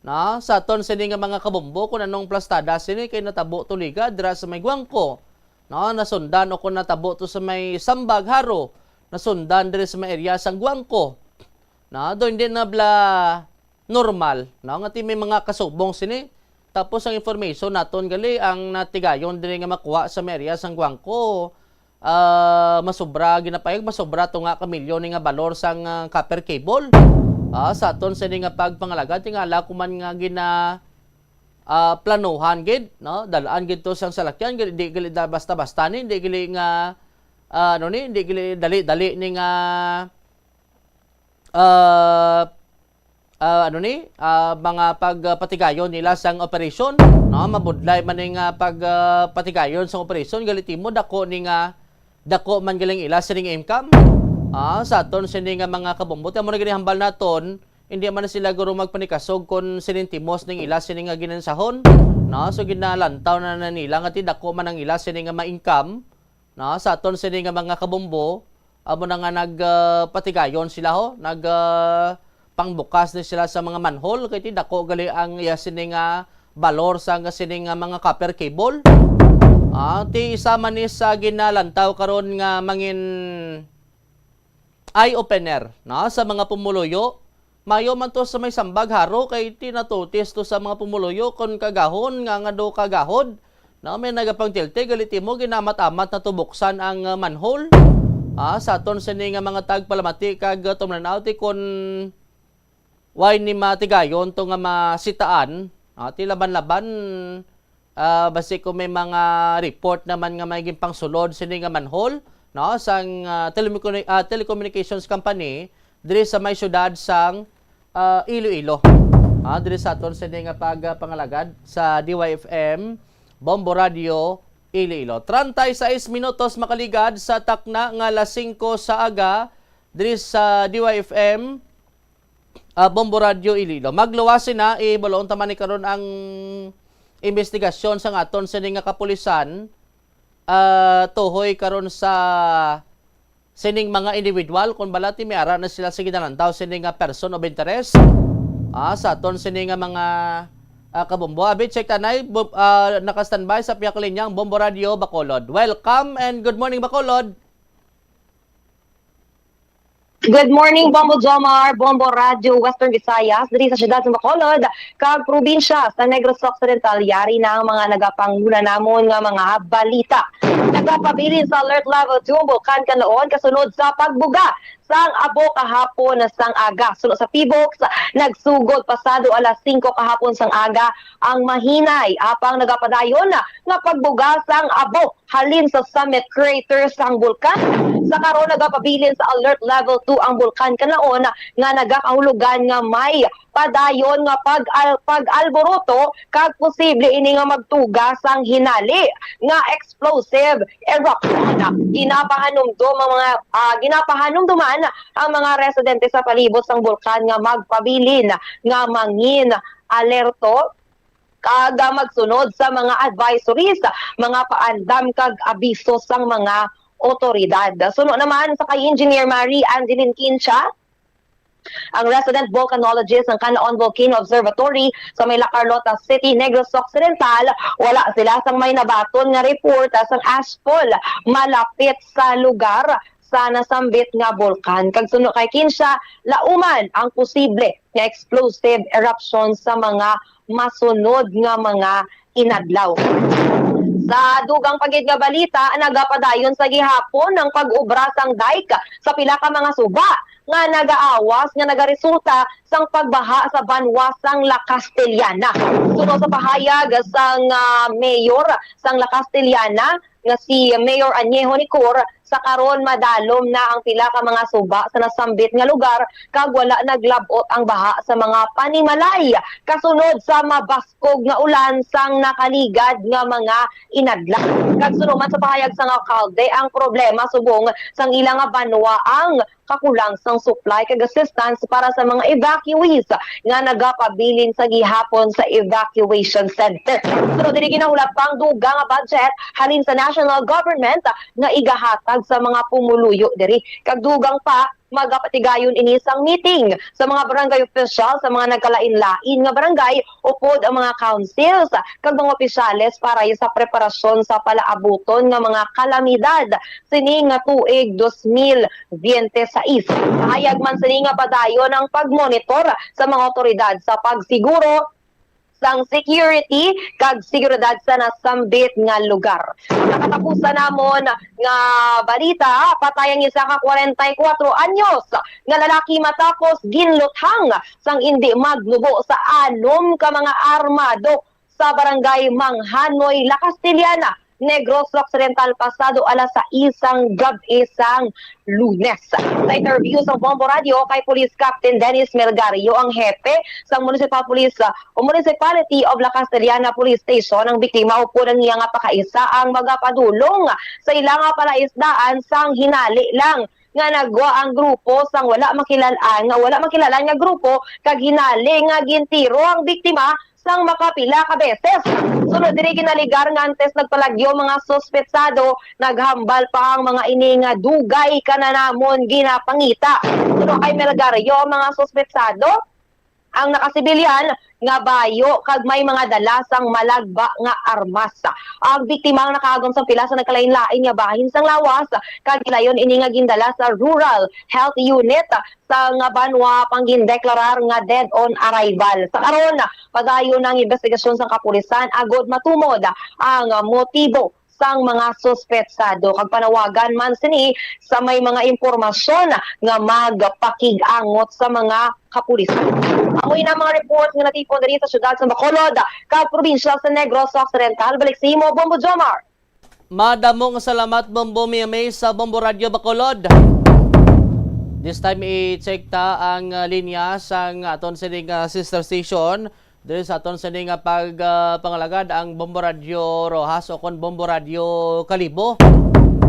no? Sa aton sini nga mga kabombo, kung anong plastada sini kay natabo tuliga dira sa may Guangco, no? Nasundan o kung natabo to sa may Sambag, Jaro, nasundan diri sa may area sang Guangco, no? Do hindi na bla normal, no? Nga ti may mga kasubong sini. Tapos ang information naton gali, ang natigayon diri nga makuha sa may area sang Guangco, ah, masobra, ginapayag masobra to nga ka milyon ni nga balor sang, ah, copper cable. Ah, sa aton sini nga pagpangalagad, tingala ko man nga gina, ah, planuhan gid, no? Dalaan gid to sang salakyan, gid, di gali da basta-basta ni, di gali nga, ah, ano ni, di gali dali-dali ni nga, ah, ah, ano ni, ah, mga pag, ah, patigayon nila sang operasyon, no? Mabudlay man ni nga pag, ah, patigayon sang operasyon, gali ti mo dako ni nga, dako man galing ila sining income. Ah, sa aton sini nga mga kabombo, amo na gani hambal naton, hindi man sila guro magpanikasog kung sining timos ning ila sini nga ginansahon, no? So, ginalantaw na, na nila nga ti dako man ang ila sini nga ma-income, no, sa aton sini nga mga kabombo, amo na nga nag, ah, patigayon sila, ho, nag, ah, pangbukas ni sila sa mga manhole, kay ti dako gali ang iya sini nga balor sang sini nga mga copper cable. Ah, ti isa man ni sa ginalantaw karon nga mangin eye-opener, no, sa mga pumuluyo. Mayo man to sa may sambag, haro, kay ti natutis to sa mga pumuluyo kon kagahon nga, nga do kagahod, no, may nagapangtilti, gali ti mo ginamat-amat na to buksan ang, ah, manhole. Ah, sa aton sini nga mga tagpalamati kag, ah, tumlan-aw ti kon way ni matigayon to nga masitaan, ah, ti laban-laban, ah, basi kung may mga report naman nga may ginpangsulod sini nga manhole, no, sang, ah, telecommu-, ah, telecommunications company diri sa may syudad sang, ah, Iloilo. Ah, diri sa aton sini nga pagpangalagad sa D Y F M Bombo Radio Iloilo. Treinta y seis minutos makaligad sa takna nga alas singko sa aga diri sa D Y F M, ah, Bombo Radio Iloilo. Magluwas sina, ibalon ta man ni karon ang investigasyon sang aton sini nga kapulisan, ah, tuhoy karon sa sining mga individual, kung bala ti may ara na sila sa ginalantaw sini nga person of interest. Ah, sa aton sini nga mga, ah, kabombo. Abi, check tanay, bu-, ah, naka-standby sa pihak linya ang Bombo Radio Bacolod. Welcome and good morning, Bacolod. Good morning, Bombo Jomar, Bombo Radio Western Visayas, diri sa siyudad sa Bacolod, kag probinsya sa Negros Occidental. Yari na ang mga nagapanguna namon nga mga balita. Nagapabilin sa Alert Level two ang Bulkan Kanlaon kasunod sa pagbuga sang abo kahapon sang aga. Suno sa PHIVOLCS, nagsugod pasado alas singko kahapon sang aga ang mahinay, apang nagapadayon nga pagbuga sang abo halin sa summit crater sang bulkan. Sa karon, nagapabilin sa Alert Level two ang Bulkan Kanlaon nga nagakahulugan nga may padayon nga pag-al-, pag-alboroto kag posible ini nga magtuga sang hinali nga explosive eruption. Ginapahanumdom ang mga, ah, ginapahanumduman ang mga residente sa palibot sang bulkan nga magpabilin nga mangin alerto kag, ah, magsunod sa mga advisories, mga paandam kag abiso sang mga otoridad. Suno naman sa kay Engineer Marie Angeline Quincha, ang resident volcanologist ng Canlaon Volcano Observatory sa may La Carlota City, Negros Occidental, wala sila sang may nabaton nga report, ah, sang ashfall malapit sa lugar sa nasambit nga bulkan. Kag suno kay Quincha, lauman ang posible nga explosive eruption sa mga masunod nga mga inadlaw. Sa dugang pa gid nga balita, nagapadayon sa gihapon ang pag-obra sang dike sa pila ka mga suba nga nagaawas nga nagaresulta sang pagbaha sa banwa sang La Castellana. Suno sa pahayag sang, ah, mayor sang La Castellana, nga si Mayor Añejo Nicor, sa karon madalom na ang pila ka mga suba sa nasambit nga lugar kag wala naglab-ot ang baha sa mga panimalay kasunod sa mabaskog nga ulan sang nakaligad nga mga inadlaw. Kag suno man sa pahayag sang alkalde, ang problema subong sang ila nga banwa ang kakulang sang supply kag assistance para sa mga evacuees nga nagapabilin sa gihapon sa evacuation center. Pero diri ginahulat pa ang dugang nga budget halin sa national government nga igahatag sa mga pumuluyo diri. Kag dugang pa, magapatigayon ini sang meeting sa mga barangay official sa mga nagkalain-lain nga barangay upod ang mga councils kag mga opisyales para sa preparasyon sa palaabuton nga mga kalamidad sini nga tuig dos mil biyente sais. Pahayag man sini nga padayon ang pagmonitor sa mga awtoridad sa pagsiguro sang security kag seguridad sa nasambit nga lugar. Nakatapusan namon nga balita, patay ang isa ka kwarenta y kuwatro anyos nga lalaki matapos ginluthang sang indi magnubo sa anom ka mga armado sa Barangay Manghanoy, La Castellana, Negros Occidental, pasado alas sais sang gab-i sang Lunes. Sa interview sa Bombo Radio kay Police Captain Dennis Melgario, ang hepe sa Municipal Police, uh, o Municipality of La Castellana Police Station, ang biktima upod ang iya nga pakaisa ang magapadulong sa ila nga palaisdaan sang hinali lang nga nagwa ang grupo sang wala makilalan, nga wala makilalan nga grupo, kag hinali nga gintiro ang biktima sang makapila ka beses. Sunod diri, ginalegar nga antes nagpalagyo mga suspetsado, naghambal pa ang mga ini nga dugay ka na namon ginapangita. Suno kay Melgario, ang mga suspetsado ang nakasibilyan nga bayo kag may mga dala sang malagba nga armas. Ang biktima ang nakaagom sang pila sa nagkalain-lain nga bahin sang lawas, kag gilayon ini nga gindala sa Rural Health Unit sang banwa pang gindeklarar nga dead on arrival. Sa karon, padayon ang investigasyon sang kapulisan agud matumod ang motibo sang mga suspetsado, kag panawagan man sini sa may mga impormasyon nga magpakig-angot sa mga kapulisan. Amo ina mga report nga natipon diri sa siyudad sa Bacolod kag probinsya sa Negros Occidental. Balik sa imo, Bombo Jomar. Madamo nga salamat, Bombo Mimi, sa Bombo Radio Bacolod. This time, i-check ta ang, uh, linya sang aton sining, uh, sister station. Diri sa aton sini nga pag, ah, pangalagad ang Bombo Radyo Rojas o kon Bombo Radyo Kalibo.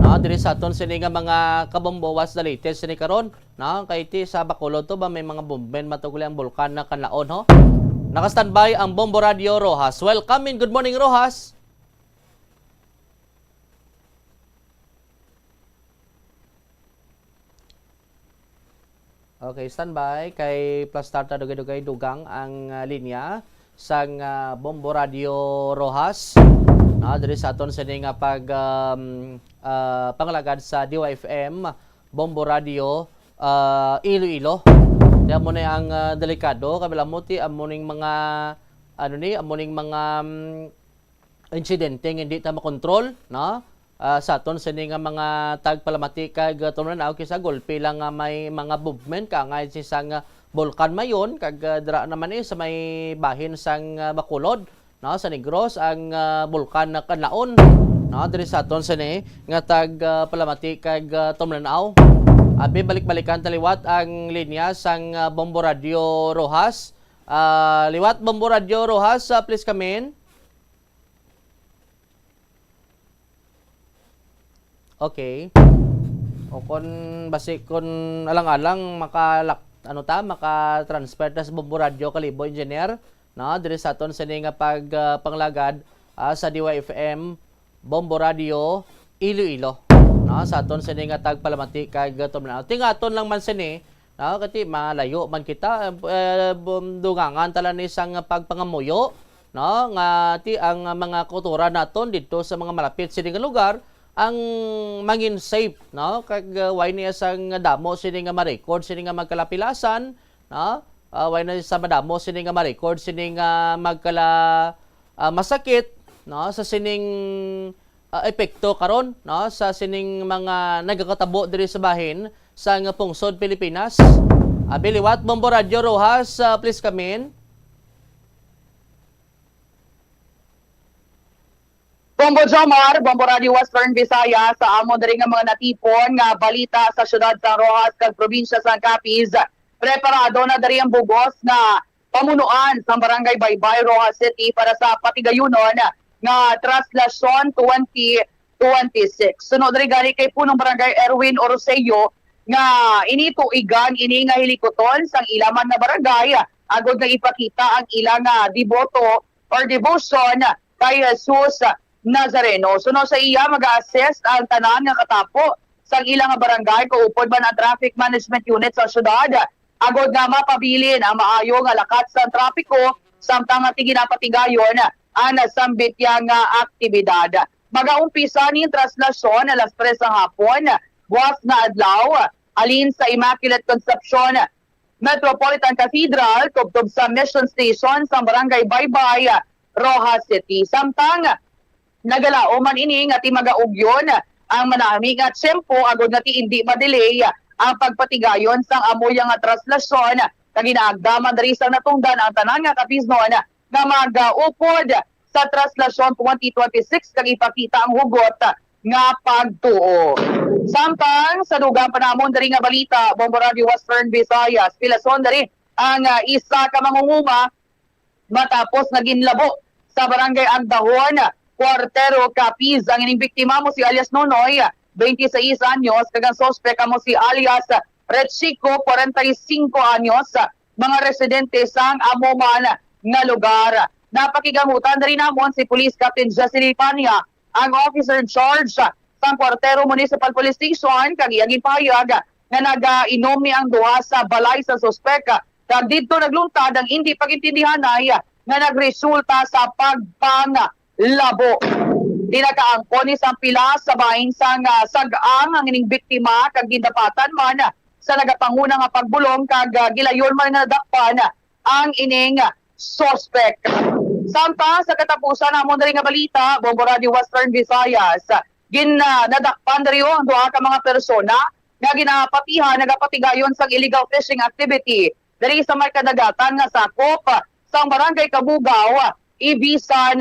No, diri sa aton sini nga mga kabombo, what's the latest sini karon? No, kay ti sa Bacolod to ba may mga movement matugli ang bulkan na Kanlaon, ho? Naka-standby ang Bombo Radyo Rojas. Welcome and good morning, Rojas. Okay, standby. Kay plastar ta dugay-dugay dugang ang, ah, linya sang, ah, Bombo Radio Rojas. Na diri sa aton sini nga pag, um, ah, pangalagad sa D Y F M, Bombo Radio, ah, Iloilo. Kaya mo na ang, ah, delikado, kabila mo ti amo ning mga, ano ni, amo ning mga, um, insidente nga hindi ta makontrol, no? Ah, sa aton sini nga mga tagpalamati kag, ah, tumlanaw, kisa gulpi lang nga may mga movement ka nga sa isang, ah, bulkan Mayon, kag, ah, dira naman, eh, sa may bahin sang, ah, Bacolod, no, sa Negros ang, ah, bulkan na Kanlaon, no, diri sa aton sini nga tag, ah, palamati kag, ah, tumlanaw. Abi, balik-balikan taliwat ang linya sang, ah, Bombo Radio Rojas. Ah, liwat Bombo Radio Rojas, ah, please come in. Okay. O kon basi kon alang-alang makalak-, ano ta, maka-transfer ta sa Bombo Radio Kalibo, engineer, no? Diri sa aton sini nga pag, ah, panglagad, ah, sa D Y F M, Bombo Radio, Iloilo, no? Sa aton sini nga tagpalamati kag tumlanaw. Tingaton lang man sini, no? Kati malayo man kita, eh, bum-, dungangan ta lang ni sang pagpangamuyo, no, nga ti ang mga kautoran naton didto sa mga malapit sini nga lugar ang mangin safe, no, kag, uh, way niya sang damo sini nga ma-record sini nga magkalapilasan, no, uh, way na sa madamo sini nga ma-record sini nga magkala, uh, masakit, no, sa sining, uh, epekto karon, no, sa sining mga nagakatabo diri sa bahin sa nga pungsod Pilipinas. Abi liwat, Bombo Radio Rojas, uh, please come in. Bombo Jomar, Bombo Radio Western Visayas, sa amon diri nga mga natipon nga balita sa siyudad sa Roxas kag probinsya sang Capiz, preparado na diri ang bugos nga pamunuan sang Barangay Baybay, Roxas City para sa patigayunon nga traslasyon twenty twenty-six. Suno diri gani kay Punong Barangay Erwin Oroseo nga ini tuigan ini nga hilikuton sang ila man nga barangay agod nga ipakita ang ila nga deboto or devotion kay Jesus Nazareno. Suno sa iya, mag-assist ang tanan nga katapo sang ila nga barangay, kaupod man ang traffic management unit sa syudad, agod nga mapabilin ang maayo nga lakat sa trapiko samtang nga ginapatigayon ang nasambit niya nga aktibidad. Magaumpisa ning traslasyon alas tres sa hapon, buas nga adlaw, halin sa Immaculate Concepcion Metropolitan Cathedral, tubtob sa Mission Station sa Barangay Baybay, Roxas City. Samtang nagalaom man ini nga ti magaugyon ang manami nga tiyempo agod nga ti indi ma-delay ang pagpatigayon sang amo ya nga traslasyon, kag ginaagda man diri sang natungdan ang tanan nga Capiznon nga mag-upod sa traslasyon twenty twenty-six kag ipakita ang hugot nga pagtuo. Samtang sa dugang pa namon diri nga balita, Bombo Radio Western Visayas, pilason diri ang, ah, isa ka mangunguma matapos nga ginlabo sa Barangay Agdahon, Cuartero, Capiz. Ang ining biktima amo si alias Nonoy, twenty-six anyos, kag ang suspek amo si alias Rechico, forty-five anyos, mga residente sang amo man nga lugar. Napakigamutan diri namon si Police Captain Jocelyn Pania, ang officer in charge sang Cuartero Municipal Police Station, kag iya ginpahayag nga nagainom ni ang duha sa balay sa suspek, kag didto nagluntad ang indi pag-intindihanay nga nagresulta sa pagpanglabo. Ginakaangkon ni sang pila sa bahin sang, ah, sag-ang ang ining biktima, kag gindapatan man sa nagapanguna nga pagbulong, kag, ah, gilayon man nga nadakpan ang ining suspek. Samtang sa katapusan namon diri nga balita, Bombo Radio Western Visayas, gin, ah, nadakpan diri ang duha ka mga persona nga ginapatihan nagapatigayon sang illegal fishing activity diri sa may kadagatan nga sakop sang Barangay Kabugaw, Ibisan,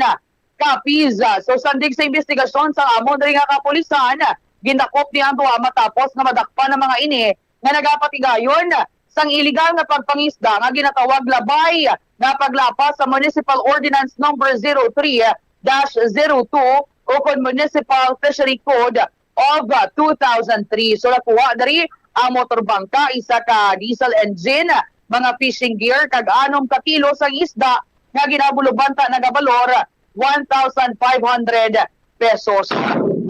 Capiz. So, sandig sa imbestigasyon sang amon diri nga kapulisan, gindakop ni ang duha matapos nga madakpan ang mga ini nga nagapatigayon sang iligal nga pagpangisda nga ginatawag labay nga paglapas sa Municipal Ordinance Number zero three dash zero two o kon Municipal Fishery Code of, uh, two thousand three. So, nakuha diri ang motor bangka, isa ka diesel engine, mga fishing gear, kag anom ka kilo sang isda nga ginabulubanta nagabalor one thousand five hundred pesos.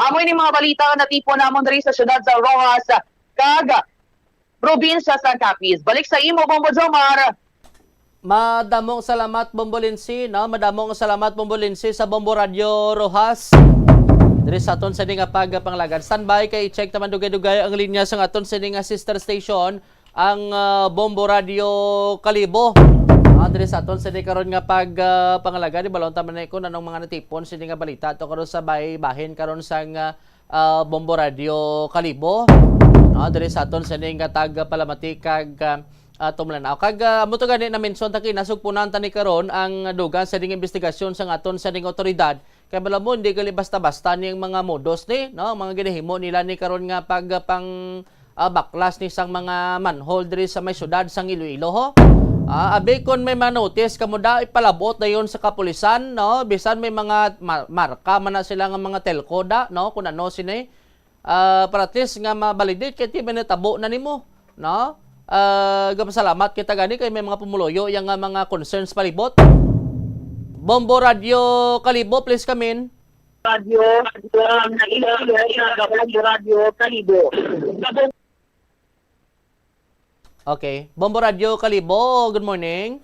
Amo ini mga balita nga natipon namon diri sa siyudad sa Roxas kag probinsya sang Capiz. Balik sa imo, Bombo Jomar. Madamong salamat, Bombo Lindsay, no? Madamong salamat, Bombo Lindsay, sa Bombo Radio Roxas. Diri sa aton sini nga pagpanglagad. Standby kay i-check naman dugay-dugay ang linya sa aton sini nga sister station, ang, ah, Bombo Radio Kalibo. Ah, diri sa aton sini karon nga pag, ah, panglagad, ibalon ta man ni kung anong mga natipon sini nga balita to karon sa bay-, bahin karon sang, ah, ah, Bombo Radio Kalibo. No, diri sa aton sini nga tag palamati kag, ah, ah, tumlanaw. Kag, ah, amo to gani na-mention ta kina, sugpunan ta ni karon ang dugang sa ding investigasyon sang aton sa ding otoridad. Kay bala mo, hindi gali basta-basta ni ang mga modus ni, no? Ang mga ginahimo nila ni karon nga pag, ah, pang, ah, baklas ni sang mga manhole diri sa may syudad sang Iloilo, ho. Ah, abi kon may mga notice kamo da, ipalabot dayon sa kapulisan, no? Bisan may mga ma-, marka man na sila nga mga telco da, no? Kung ano sini, ah, para at least nga ma-validate kay ti may natabo na nimo, no? Ah, gapasalamat kita gani kay may mga pumuluyo yang nga mga concerns palibot. Bombo Radio Kalibo, please come in. Radio, um, Radyo Kalibo. Okay. Bombo Radio Kalibo, good morning.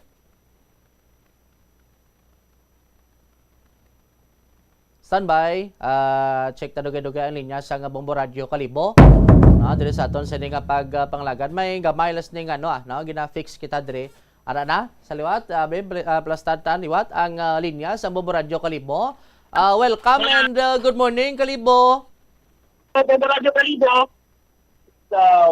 Standby. Ah, check ta dugay-dugay ang linya sa nga Bombo Radio Kalibo. No, diri sa aton sini nga pag, ah, panglagad, may gamay lang sini nga, ano, ah, no, gina-fix kita diri. Ara na, sa liwat, ah, be, pl-, ah, plastar ta liwat ang, ah, linya sa Bombo Radio Kalibo. Ah, welcome and, ah, good morning, Kalibo. Bombo Radio Kalibo. Sa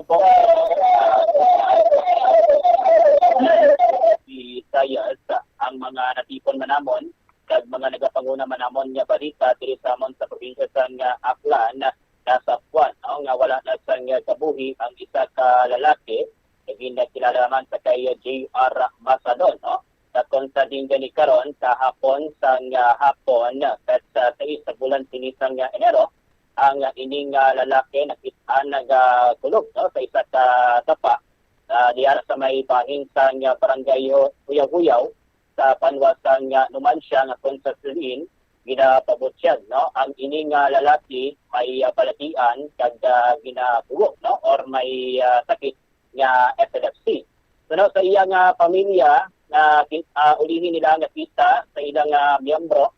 Visayas, ang mga natipon man namon kag mga nagapanguna man namon nga balita diri sa amon sa probinsya sang, ah, Aklan, nasapwan, no, nga wala na sang kabuhi ang isa ka lalaki nga ginakilala man sa kay J R Masadon, no? Sa kon sa din gani karon sa hapon sang, ah, hapon, sa, sa sais sa bulan sini sang, ah, Enero, ang, ah, ining, ah, lalaki nakit-an nagakulog, no, sa isa ka sapa, ah, diha sa may bahin sang, ah, barangay Hu-, Huyaw-Huyaw sa banwa sang, ah, Numancia nga kon sa diin ginapabutyag, no? Ang ini nga lalaki may, ah, balatian kag, ah, ginabuwok, no, or may, ah, sakit nga epilepsy. So, no, sa iya nga pamilya, na ki-, ah, ulihi nila nga kita sa ilang, ah, miyembro,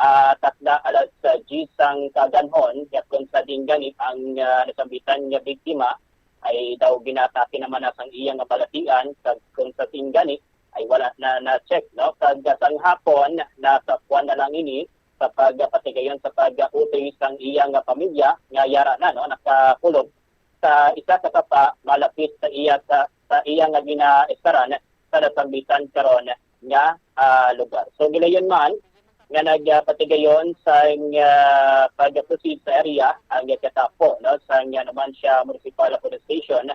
ah, takda alas, ah, diyes sang kaaganhon, kaya kung sa din gani ang, ah, nasambitan nga biktima ay daw ginatake naman na sang iya nga balatian, kag kung sa din gani ay wala na na-check, no? Kag sang hapon, nasapwan na lang ini sa pagpatigayon sa pag-utay sang iya nga pamilya nga yara na, no, nakakulog sa isa ka sapa malapit sa iya sa, sa iya nga ginaestaran sa nasambitan karon nga, ah, lugar. So, gilayon man nga nagpatigayon sa, ah, pag-proceed sa area ang Gestapo, no, sa, ah, Numancia Municipal Police Station,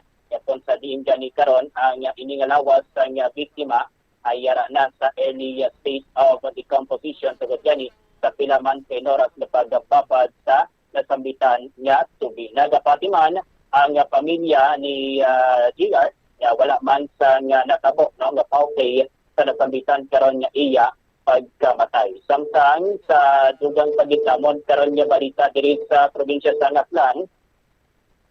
kung sa diin gani karon ang ini nga lawas sa biktima ay yara na sa early stage of decomposition, tungod gani sa pila man ka oras nga pagbabad sa nasambitan nga tubi. Nagapatiman ang pamilya ni, ah, J R nga wala man sang natabo, no, nga pa-okay sa nasambitan karon nga iya pagkamatay. Samtang sa dugang pa gid namon karon nga balita diri sa probinsya sa Aklan,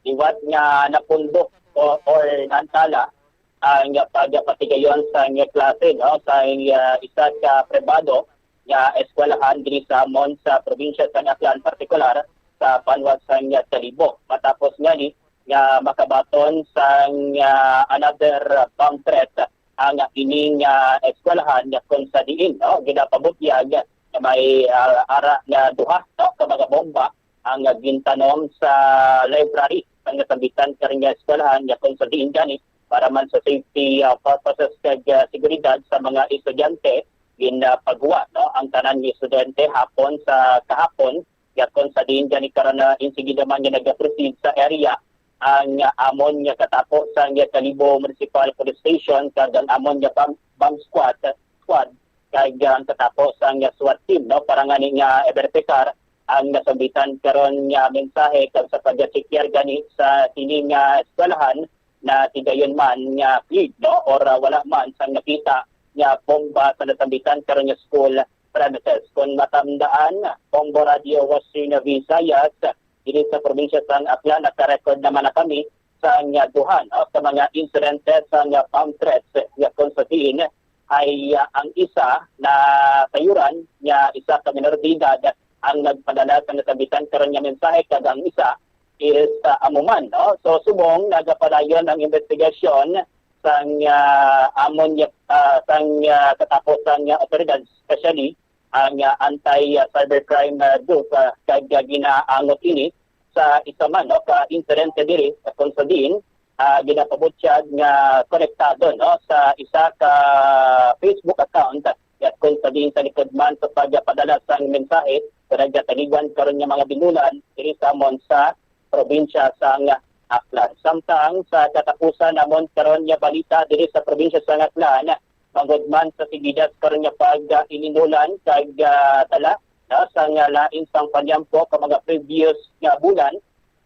liwat nga napundok o, or naantala ang pagpatigayon sang klase, no, sa, ah, isa ka pribado nga eskwelahan diri sa amon sa probinsya sa Aklan, partikular sa banwa sang Kalibo. Matapos ngani nga makabaton sang, ah, another bomb threat ang ining, ah, eskwelahan, nga kung sa diin, no, ginapabutyag nga may, ah, ara nga duha, no, ka mga bomba ang gintanom sa library sang nasambitan karon nga eskwelahan, nga kung sa diin gani para man sa safety, ah, purposes kag, ah, seguridad sa mga estudyante, ginapagwa, no, ang tanan nga estudyante hapon sa kahapon, nga kung sa diin gani karon na insigida man nga nagaproceed sa area ang, ah, amon nga katapo sang Kalibo Municipal Police Station kag ang amon nga bomb, bomb squad, squad kag ang katapo sang SWAT team, no, para ngani nga i-verify ang nasambitan karon nga mensahe kag sa pagtsikar gani sa sini nga eskwelahan, na tigayon man nga cleared, no, or, ah, wala man sang nakita nga bomba sa nasambitan karon nga school premises. Kung matamdaan, Bombo Radio Western Visayas, diri sa probinsya sang Aklan, naka-record naman na kami sa nga duha, no, sa mga insidente sa nga bomb threats nga kung sa diin ay, ah, ang isa na sayuran nga isa ka minor de edad ang nagpadala sa nasambitan karon nga mensahe, kag ang isa is, ah, amo man, no? So, subong nagapadayon ang investigasyon sang, ah, amon nga, ah, sang, ah, katapo sang, ah, otoridad, especially ang, ah, anti, ah, cybercrime, ah, group, ah, kag, ah, ginaangot ini sa isa man, no, ka insidente diri sa kung sa diin, ah, ginapabutyag nga konektado, no, sa isa ka Facebook account, at kung sa diin sa likod man sa pagpadala sang mensahe sa nagkataliwan karon nga mga binulan diri sa amon sa probinsya sang Aklan. Samtang sa katapusan namon karon nga balita diri sa probinsya sang Aklan, bangod man sa sigidas karon nga pag-ilindulan kag, ah, dala, no, sang, ah, lain sang panyampo ka mga previous nga bulan,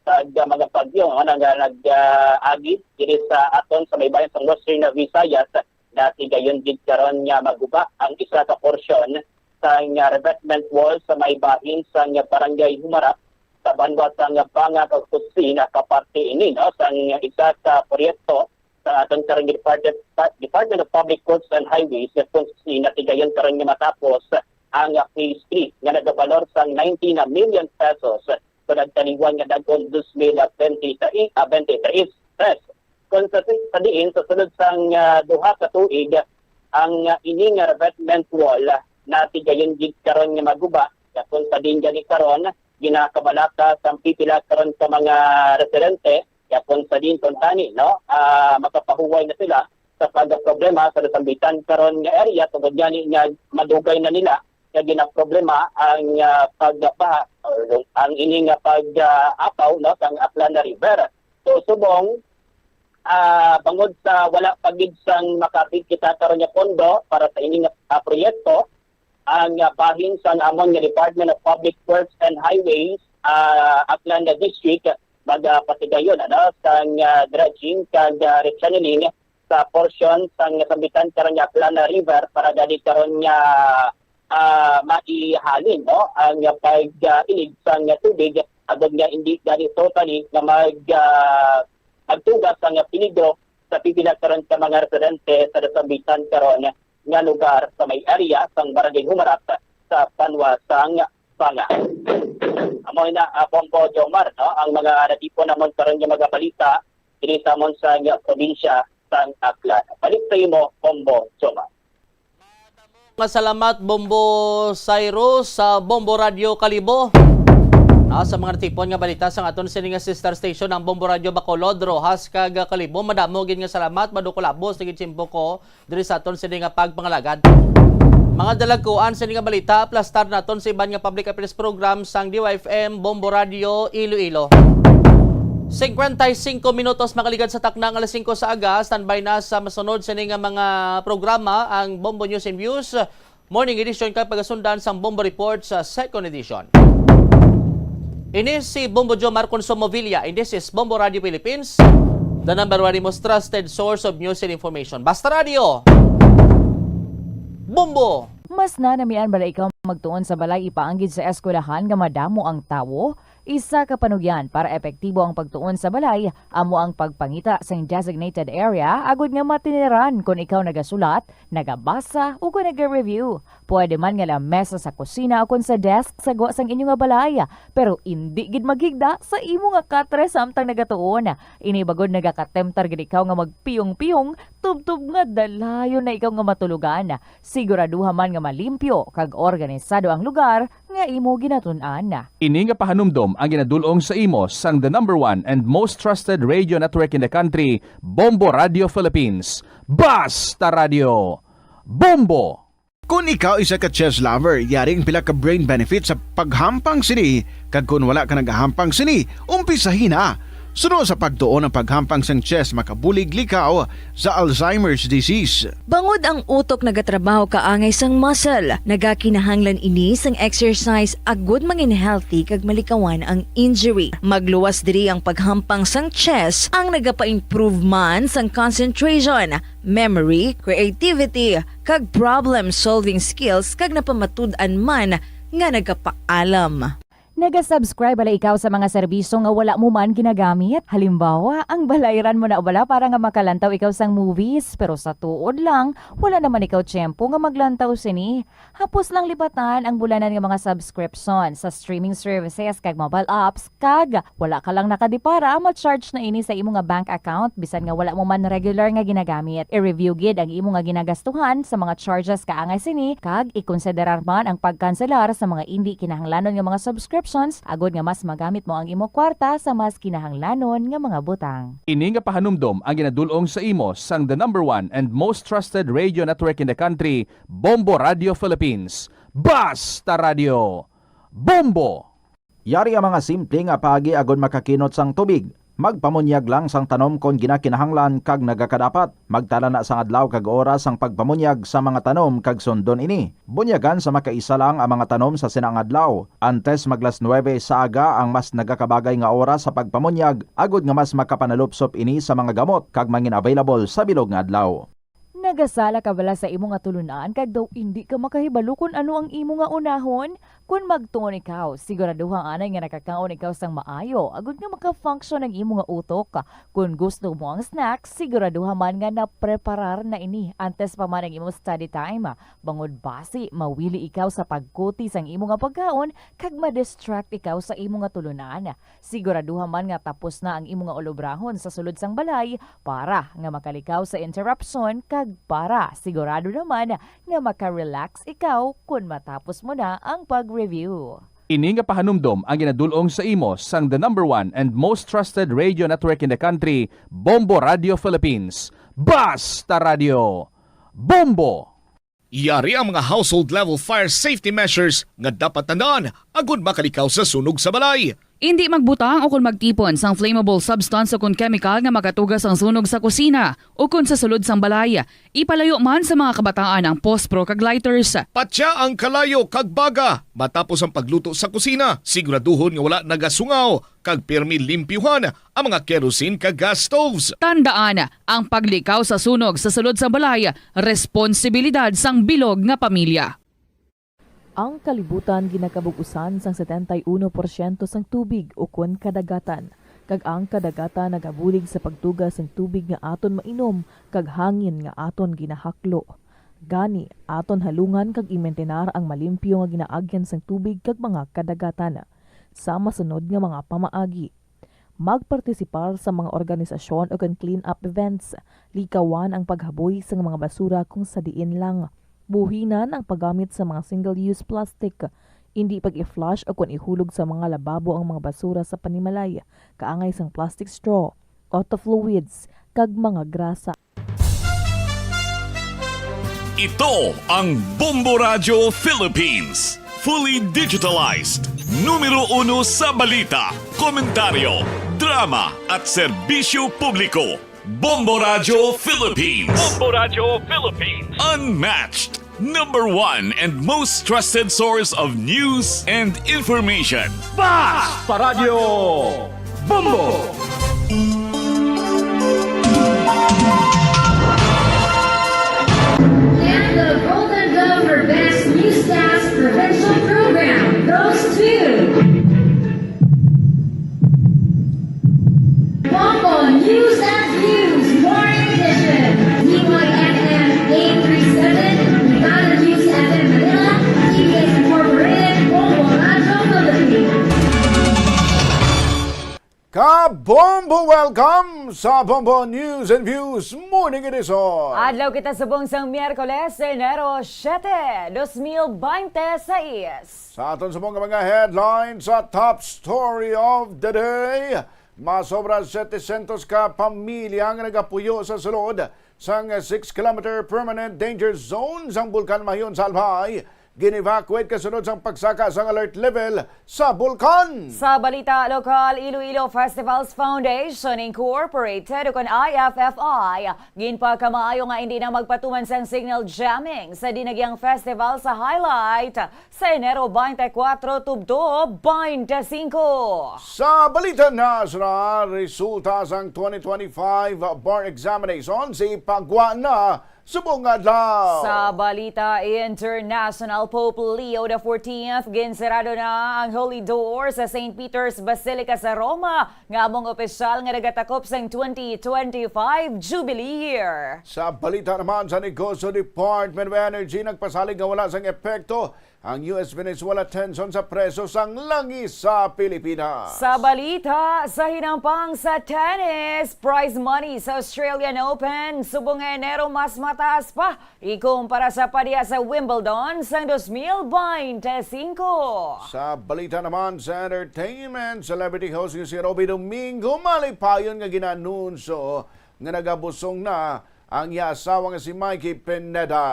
kag, ah, mga bagyo nga nag-, nag-, ah, agi diri sa aton sa may bayan sang Western Visayas, na tigayon gid karon nga maguba ang isa ka porsyon sang, ah, revetment wall sa may bahin sang Barangay Humarap sa banwa sang Banga kag Kusina, kaparte ini, no, sang isa ka proyekto sa aton karon Department, Department of Public Works and Highways, nga kung sa natigayon karon nga matapos ang phase three nga nagabalor sang nineteen million pesos, sa nagtaliwan nga dag-on dos mil twenty-three, ah, twenty-three, tres. Kung sa, sa diin, sa sulod sang, ah, duha ka tuig, ang, ah, ini nga revetment wall natigayon gid karon nga maguba, nga kung sa diin gani karon ginakabalaka sang pipila karon ka mga residente, kaya kung sa diin kuntani, no, ah, makapahuway na sila sa pagproblema sa nasambitan karon nga area, tungod gani nga madugay na nila nga ginaproblema ang, ah, pagbaha, or ang ini nga pag, ah, apaw, no, sang Aklan River. So, subong, ah, bangod sa wala pa gid sang makapit kita karon nga pondo para sa ini nga, ah, proyekto, ang, ah, bahin sang amon nga Department of Public Works and Highways, ah, Aklan District, magapatigayon, ano, sang, ah, dredging kag, ah, rechanneling sa porsyon sang nasambitan karon nga Aklan River para gani karon nga, ah, maihalin, no, ang pag, ah, ilig sang tubig agod nga hindi gani totally nga mag, ah, magtugas ang peligro sa pipila karon ka mga residente sa nasambitan karon nga lugar sa may area sang Barangay Humarap sa banwa sang Banga. Amo na, ah, Bombo Jomar, no, ang mga natipon namon karon nga mga balita diri sa amon sa, nga probinsya sang Aklan. Balik sa imo, Bombo Jomar. Nga salamat, Bombo Cyrus, sa Bombo Radio Kalibo. Na sa mga natipon nga balita sang aton sini nga sister station, ang Bombo Radio Bacolod, Roxas, kag Kalibo, madamo gid nga salamat, madukolabos na gid simpo ko diri sa aton sini nga pagpangalagad. Mga dalagkuan sini nga balita, aplastar naton sa iban nga public affairs program sang D Y F M Bombo Radio Iloilo. Cincuenta y cinco minutos makaligad sa takna nga alas singko sa aga, standby na sa masunod sini nga mga programa ang Bombo News and Views Morning Edition kag pagasundan sang Bombo Report sa Second Edition. Ini si Bombo Jomar Consumo Villa, and this is Bombo Radio Philippines, the number one, most trusted source of news and information. Basta Radio, Bombo! Mas nanamian bala ikaw magtuon sa balay ipaanggid sa eskwelahan nga madamo ang tawo? Isa ka panugyan para epektibo ang pagtuon sa balay amo ang pagpangita sang designated area agud nga matiniran kon ikaw nagasulat, nagabasa, o kon naga-review. Pwede man nga lamesa sa kusina o kon sa desk sa gwa sang inyo nga balay, pero indi gid maghigda sa imo nga katre samtang nagatuon. Ini bagod nagakatemptar gid ikaw nga magpiyong-piyong tubtob nga dalayon na ikaw nga matulogan. Siguraduha man nga malimpyo kag organisado ang lugar nga imo ginatun-an. Ini nga pahanumdom ang ginadul-ong sa imo sang the number one and most trusted radio network in the country, Bombo Radio Philippines. Basta Radio! Bombo! Kon ikaw isa ka chess lover, yari ang pila ka brain benefits sa paghampang sini, kag kon wala ka nagahampang sini, umpisahi na. Suno sa pagtuon, ang paghampang sang chess makabulig likaw sa Alzheimer's disease. Bangod ang utok nagatrabaho kaangay sang muscle, nagakinahanglan ini sang exercise agud mangin healthy kag malikawan ang injury. Magluwas diri ang paghampang sang chess ang nagapa-improve man sang concentration, memory, creativity, kag problem-solving skills kag napamatud-an man nga nagapaalam. Naga-subscribe bala ikaw sa mga serbisyo nga wala mo man ginagamit? Halimbawa, ang balayran mo na bala para nga makalantaw ikaw sang movies, pero sa tuod lang, wala naman ikaw tiyempo nga maglantaw sini. Hapos lang libatan ang bulanan nga mga subscription sa streaming services kag mobile apps, kag wala ka lang nakadipara, ma-charge na ini sa imo nga bank account bisan nga wala mo man regular nga ginagamit. I-review gid ang imo nga ginagastuhan sa mga charges kaangay sini, kag ikonsiderar man ang pagkanselar sa mga indi kinahanglanon nga mga subscriptions agud nga mas magamit mo ang imo kwarta sa mas kinahanglanon nga mga butang. Ini nga pahanumdom ang ginadul-ong sa imo sang the number one and most trusted radio network in the country, Bombo Radio Philippines. Basta Radio! Bombo! Yari ang mga simple nga paagi agud makakinot sang tubig. Magpamunyag lang sang tanom kon ginakinahanglan kag nagakadapat. Magtala na sang adlaw kag oras sang pagpamunyag sa mga tanom kag sundon ini. Bunyagan sa makaisa lang ang mga tanom sa sina nga adlaw. Antes mag las nuebe sa aga ang mas nagakabagay nga oras sa pagpamunyag, agud nga mas makapanalupsop ini sa mga gamot kag mangin available sa bilog nga adlaw. Nagasala ka bala sa imo nga tulunan kag daw indi ka makahibalo kon ano ang imo nga unahon? Kon magtuon ikaw, siguraduha anay nga nakakaon ikaw sang maayo agud nga maka-function ang imo nga utok. Kon gusto mo ang snack, siguraduha man nga napreparar na ini antes pa man ang imo study time. Bangod basi mawili ikaw sa pagkuti sang imo nga pagkaon kag ma-distract ikaw sa imo nga tulunan. Siguraduha man nga tapos na ang imo nga ulobrahon sa sulod sang balay para nga makalikaw sa interruption kag para sigurado naman nga maka-relax ikaw kon matapos mo na ang pag-review. Ini nga pahanumdom ang ginadul-ong sa imo sang the number one and most trusted radio network in the country, Bombo Radio Philippines. Basta Radio! Bombo! Yari ang mga household level fire safety measures nga dapat tandaan agud makalikaw sa sunog sa balay. Indi magbutang o kon magtipon sang flammable substance o kon chemical nga makatuga sang sunog sa kusina o kon sa sulod sang balay. Ipalayo man sa mga kabataan ang pospro kag lighters. Patya ang kalayo kag baga matapos ang pagluto sa kusina. Siguraduhon nga wala nagasungaw kag pirmi limpyuhan ang mga kerosene kag gas stoves. Tandaan, ang paglikaw sa sunog sa sulod sang balay, responsibilidad sang bilog nga pamilya. Ang kalibutan ginakabug-usan sang setenta y uno porsyento sang tubig ukon kadagatan, kag ang kadagatan nagabulig sa pagtuga sang tubig nga aton mainom kag hangin nga aton ginahaklo. Gani, aton halungan kag imintenar ang malimpyo nga ginaagyan sang tubig kag mga kadagatan. Sa masunod nga mga pamaagi, magpartisipar sa mga organisasyon ukon clean-up events. Likawan ang paghaboy sang mga basura kung sa diin lang. Buhinan ang paggamit sa mga single-use plastic. Indi pag-i-flush ukon ihulog sa mga lababo ang mga basura sa panimalay, kaangay sang plastic straw, auto fluids, kag mga grasa. Ito ang Bombo Radyo Philippines. Fully digitalized. Numero uno sa balita, komentaryo, drama, at serbisyo publiko. Bombo Radyo Philippines. Bombo Radyo Philippines. Unmatched. Number one and most trusted source of news and information. Basta Radyo Bombo! Get the Golden Glove for Best Kabombo, welcome sa Bombo News and Views Morning Edition. Adlaw kita subong sang Miyerkules, Enero siete, dos mil bente seis. Sa aton subong nga mga headlines, sa top story of the day, masobra setecientos ka pamilya nga nagapuyo sa sulod sang six kilometer permanent danger zone sang Bulkan Mayon sa Albay gin-evacuate kasunod sang pagsaka sang alert level sa bulkan. Sa balita lokal, Iloilo Festivals Foundation Incorporated, ukon I F F I, ginpakamaayo nga hindi na magpatuman sang signal jamming sa Dinagyang Festival sa highlight sa Enero twenty-four tubtob twenty-five. Sa balita nasyonal, resulta sang twenty twenty-five bar examinations ipagwa na subong nga adlaw. Sa balita international, Pope Leo the fourteenth, ginsarado na ang Holy Door sa Saint Peter's Basilica sa Roma, nga among opisyal nga nagatakop sang twenty twenty-five Jubilee year. Sa balita naman, sa Negosyo Department of Energy, nagpasalig nga wala sang epekto ang U S Venezuela tension sa presyo sang langis sa Pilipinas. Sa balita, sa hinampang sa tennis, prize money sa Australian Open subong nga Enero mas mataas pa ikumpara sa padiya sa Wimbledon sang dos mil bente singko. Sa balita naman sa entertainment, celebrity host nga si Roby Domingo malipayon nga ginaanunso nga nagabusong na ang iya asawa nga si Mikey Pineda.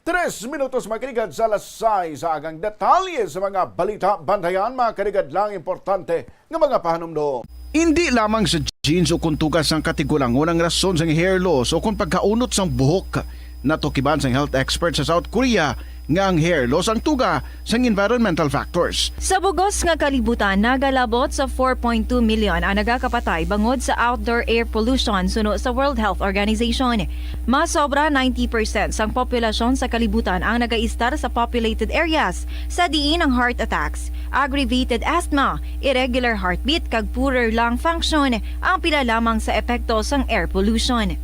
Tres minutos makiligad sa alas sais sa agang. Detalye sa mga balita, bantayan, mga kaligad lang importante nga mga pahanumdom. Indi lamang sa genes o kon tuga sang katigulangon ang rason sang hair loss o kon pagkaunot sang buhok. Natukiban sang health expert sa South Korea nga ang hair loss ang tuga sang environmental factors. Sa bug-os nga kalibutan, nagalabot sa four point two million ang nagakapatay bangod sa outdoor air pollution, suno sa World Health Organization. Mas sobra ninety percent sang populasyon sa kalibutan ang nagaistar sa populated areas, sa diin ang heart attacks, aggravated asthma, irregular heartbeat, kag poorer lung function ang pila lamang sa epekto sang air pollution.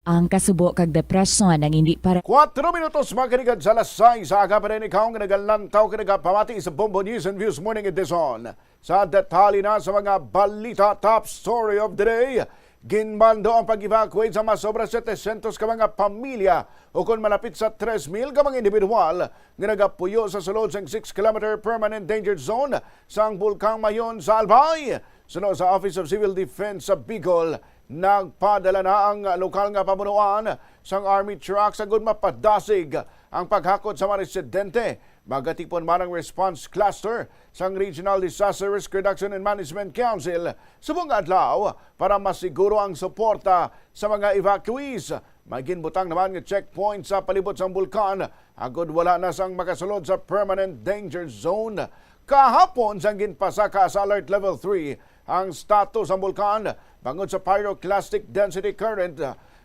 Ang kasubo kag depresyon ang hindi pare- Kuwatro minutos makiligad sa alas sais sa aga pa rin ikaw nga nagalantaw kag nagapamati sa Bombo News and Views Morning Edition. Sa detalye na sa mga balita, top story of the day, ginmando ang pag-evacuate sa mas sobra setecientos ka mga pamilya, ukon malapit sa tres mil ka mga individual nga nagapuyo sa sulod sang six kilometer permanent danger zone sang Bulkang Mayon sa Albay. Suno sa Office of Civil Defense sa Bicol, nagpadala na ang lokal nga pamunuan sang army trucks agud mapadasig ang paghakot sa mga residente. Magatipon man ang response cluster sang Regional Disaster Risk Reduction and Management Council subong nga adlaw para masiguro ang suporta sa mga evacuees. May ginbutang naman nga checkpoint sa palibot sang bulkan agud wala na sang makasulod sa permanent danger zone. Kahapon sang ginpasaka sa Alert Level three ang status sang bulkan bangod sa pyroclastic density current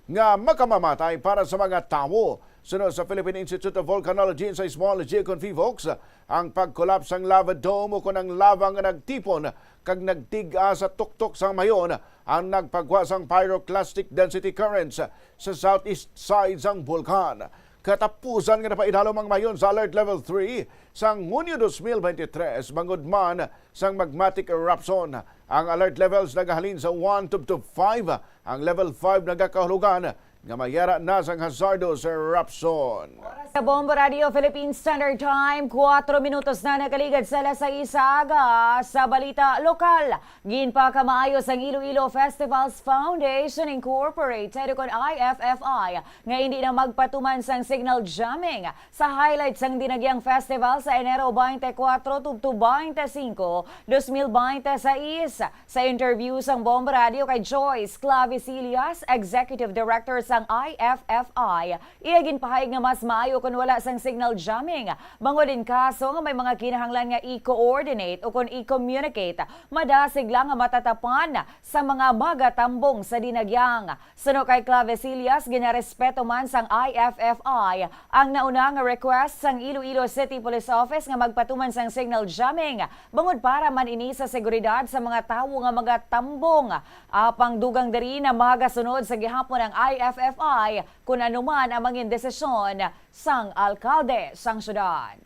nga makamamatay para sa mga tawo. Suno sa Philippine Institute of Volcanology and Seismology, kon PHIVOLCS, ang pagkolaps sang lava dome ukon ang lava nga nagtipon kag nagtig-a sa tuktok sang Mayon ang nagpagwa sang pyroclastic density currents sa southeast side sang bulkan. Katapusan nga napaidalom ang Mayon sa Alert Level three sang Hunyo dos mil bente tres, bangod man sang magmatic eruption. Ang alert levels nagahalin sa one to, to five, ang level five nagakahulugan nga mayara na sang hazardous eruption. Sa Bombo Radio Philippine Standard Time, kuwatro minutos na nakaligad sa alas sais sa aga. Sa balita lokal, ginpakamaayo sang Iloilo Festivals Foundation Incorporated, kon I F F I, nga hindi na magpatuman sang signal jamming sa highlight sang Dinagyang Festival sa Enero twenty-four tubtob twenty-five, dos mil bente sais. Sa interview sang Bombo Radio kay Joyce Clavecillas, Executive Director sang I F F I, iya ginpahayag nga mas maayo kon wala sang signal jamming, bangod in kaso nga may mga kinahanglan nga i-coordinate o kon i-communicate, madasig lang nga matatapan sa mga magatambong sa Dinagyang. Suno kay Clavecillas, ginarespeto man sang I F F I ang nauna nga request sang Iloilo City Police Office nga magpatuman sang signal jamming, bangod para man ini sa seguridad sa mga tawo nga magatambong. Apang dugang diri na magasunod sa gihapon ang I F F I kon ano man ang mangin desisyon sang alkalde sang syudad.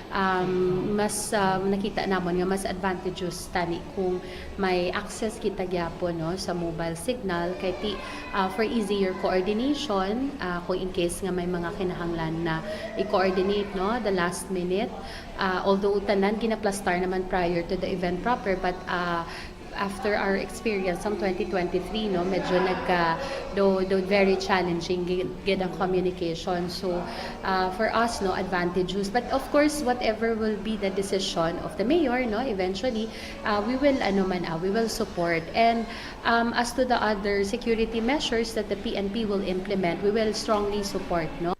Um, mas, ah, nakita namon nga mas advantageous tani kung may access kita gyapon, no, sa mobile signal kay ti, ah, for easier coordination, ah, kung in case nga may mga kinahanglan na i-coordinate, no, the last minute. Ah, although tanan ginaplastar naman prior to the event proper, but, ah, after our experience sa twenty twenty-three, no, medyo nagka, do, do very challenging gi-, gid ang communication. So, ah, for us, no, advantageous. But of course, whatever will be the decision of the mayor, no, eventually, ah, we will, ano man, ah, we will support. And, um, as to the other security measures that the P N P will implement, we will strongly support, no?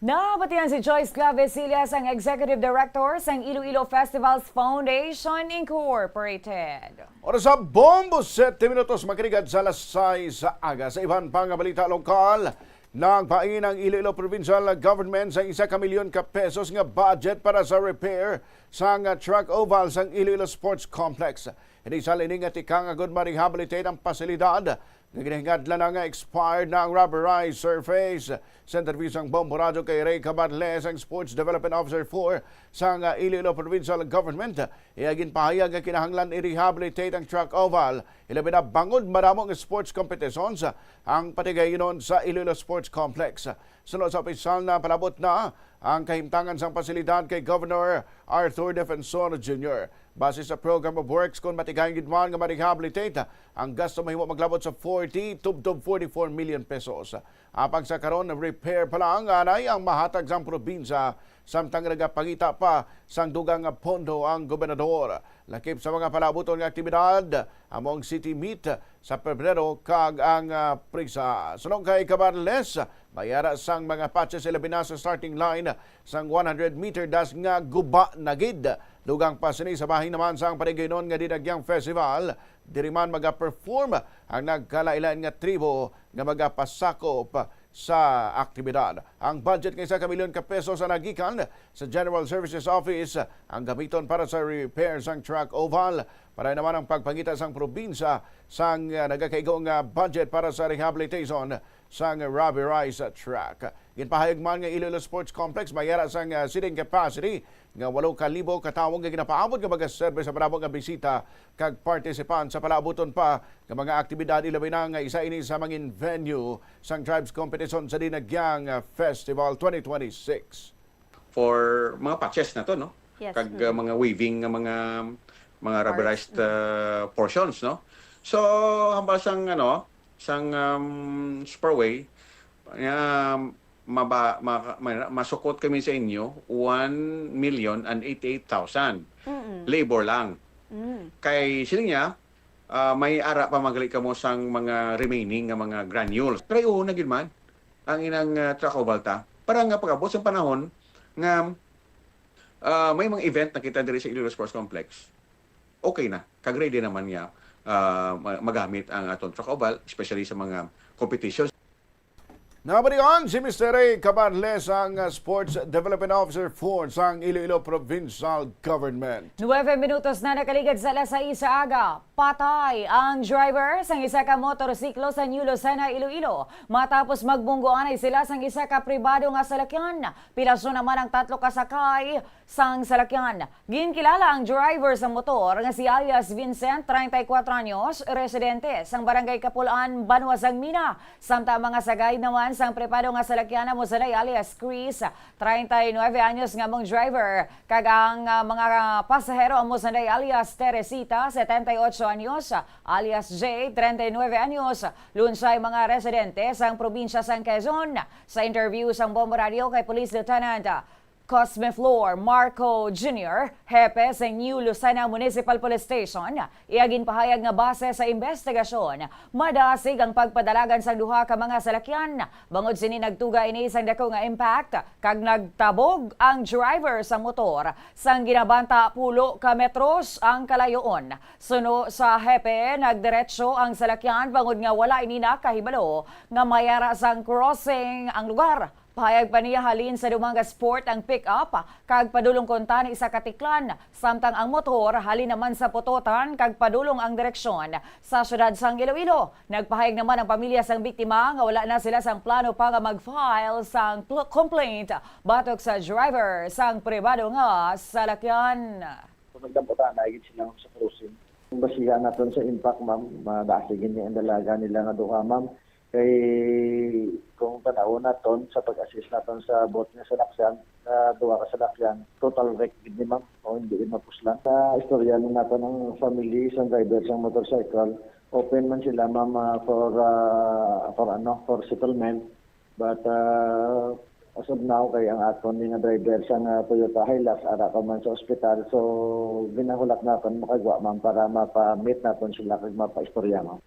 Nabatian si Joyce Clave Silas, ang Executive Director sang Iloilo Festivals Foundation Incorporated. Oras sa bombo, siyete minutos, makinig sa alas sais sa aga. Sa iban pa nga balita lokal, nagpain ang Iloilo Provincial Government sa isa ka milyon ka pesos nga budget para sa repair sang, ah, track oval sang Iloilo Sports Complex. Ini sa lining nga tikang agud ma-rehabilitate ang pasilidad nga ginahingadlan na nga expired na ang rubberized surface. Sa interview sang Bombo Radyo kay Ray Cabarles, ang Sports Development Officer four sang, ah, Iloilo Provincial Government, iya ginpahayag nga kinahanglan i-rehabilitate ang track oval, ilabi na bangod madamo nga sports competitions ang patigayunon sa Iloilo Sports Complex. Suno sa opisyal na palabot na ang kahimtangan sang pasilidad kay Governor Arthur Defensor Junior. Base sa Program of Works, kon matigayon gid man nga ma-rehabilitate, ang gasto mahimo maglabot sa forty tubtob forty-four million pesos. Apang sa karon, repair pa lang anay ang mahatag sang probinsya, samtang nagapangita pa sang dugang nga pondo ang gobernador. Lakip sa mga palabuton nga aktibidad, amo ang City Meet sa Pebrero kag ang, ah, Prisa. Suno kay Cabarles, may ara sang mga patches, ilabi na sa starting line sang one hundred meter dash nga guba na gid. Dugang pa sini sa bahin naman sang Pariginon nga Dinagyang Festival, diri man magaperform ang nagkalain-lain nga tribo nga magapasakop sa aktibidad. Ang budget nga isa ka milyon ka pesos ang nagikan sa General Services Office ang gamiton para sa repair sang track oval. Para naman ang pagpangita sang probinsya sang, ah, nagakaigo nga budget para sa rehabilitation sang rubberized track. Ginpahayag man nga Iloilo Sports Complex may ara sang, ah, seating capacity nga walo ka libo ka tawo nga ginapaabot nga magaserbe sa madamo nga bisita kag participant sa palaabuton pa nga mga aktibidad, ilabi na nga isa ini sa mangin venue sang Tribes Competition sa Dinagyang, ah, Festival twenty twenty-six. For mga patches na to, no? Yes. Kag uh, mga waving nga mga mga Parts. rubberized uh, portions, no? So, hambal sang, ano, sang, um, spurway, nga maba, ma, ma, masukot kami sa inyo one million and eighty-eight thousand. Mm-mm. Labor lang. Mm. Kay sila niya, ah, may ara pa magali kamo sang mga remaining nga mga granules. Try na gid man ang inang, ah, track oval ta para nga pag-abot sa panahon nga, ah, may mga event na kita diri sa Iloilo Sports Complex, okay na. Kag ready naman niya, ah, ma- magamit ang aton track oval, especially sa mga competitions. Nabalikan si Mister Ray Cabarles, ang, uh, Sports Development Officer four sang Iloilo Provincial Government. Nuwebe minutos na nakaligad sa alas sais sa aga. Patay ang driver sang isa ka motorsiklo sa New Lucena, Iloilo, matapos magbunggoanay sila sang isa ka pribado nga salakyan. Pilaso naman ang tatlo ka sakay sang salakyan. Ginkilala ang driver sa motor nga si alias Vincent, treinta y cuatro anyos, residente sang Barangay Kapulan, Banwa sang Mina. Samtang mga sakay naman sang pribado nga salakyan amo sanay alias Chris, treinta y nueve anyos, nga among driver, kag ang, ah, mga pasahero amo sanay alias Teresita, setenta y ocho anyos, alias Jay, treinta y nueve anyos, lunsay mga residente sang probinsya sang Quezon. Sa interview sang Bombo Radio kay Police Lieutenant Cosme Flor Marco Junior, hepe sa New Lucena Municipal Police Station, iya ginpahayag nga base sa investigasyon, madasig ang pagpadalagan sang duha ka mga salakyan. Bangod sini, nagtuga ini sang dako nga impact kag nagtabog ang driver sa motor sang ginabanta pulo ka metros ang kalayoon. Suno sa hepe, nagdiretso ang salakyan bangod nga wala ini nakahibalo nga may ara sang crossing ang lugar. Pahayag pa niya, halin sa Dumangas Port ang pick-up kag padulong kuntani sa Katiklan, samtang ang motor halin naman sa Pototan kag padulong ang direksyon sa siyudad sang Iloilo. Nagpahayag naman ang pamilya sang biktima nga wala na sila sang plano pa nga mag-file sang pl-, complaint batok sa driver sang pribado nga salakyan. Kung nagdamputan na gid sila sa crossing. Basihan naton sa impact, ma'am, madasig gid ni ang dalaga nila nga duha, ma'am. Kay kung tan-awon naton sa pag-assist naton sa both nga salakyan, sa duha ka salakyan, total wreck gid ni, ma'am, o hindi gid mapuslan. Sa istorya ni naton ang family sa driver sang motorcycle, open man sila, ma'am, ah, for, ah, for ano, for settlement. But, ah, as of now, kay ang aton ni nga driver sang, ah, Toyota Hilux, ara pa man sa ospital. So, ginahulat naton makagwa, ma'am, para mapa-meet naton sila kag mapaistorya, ma'am.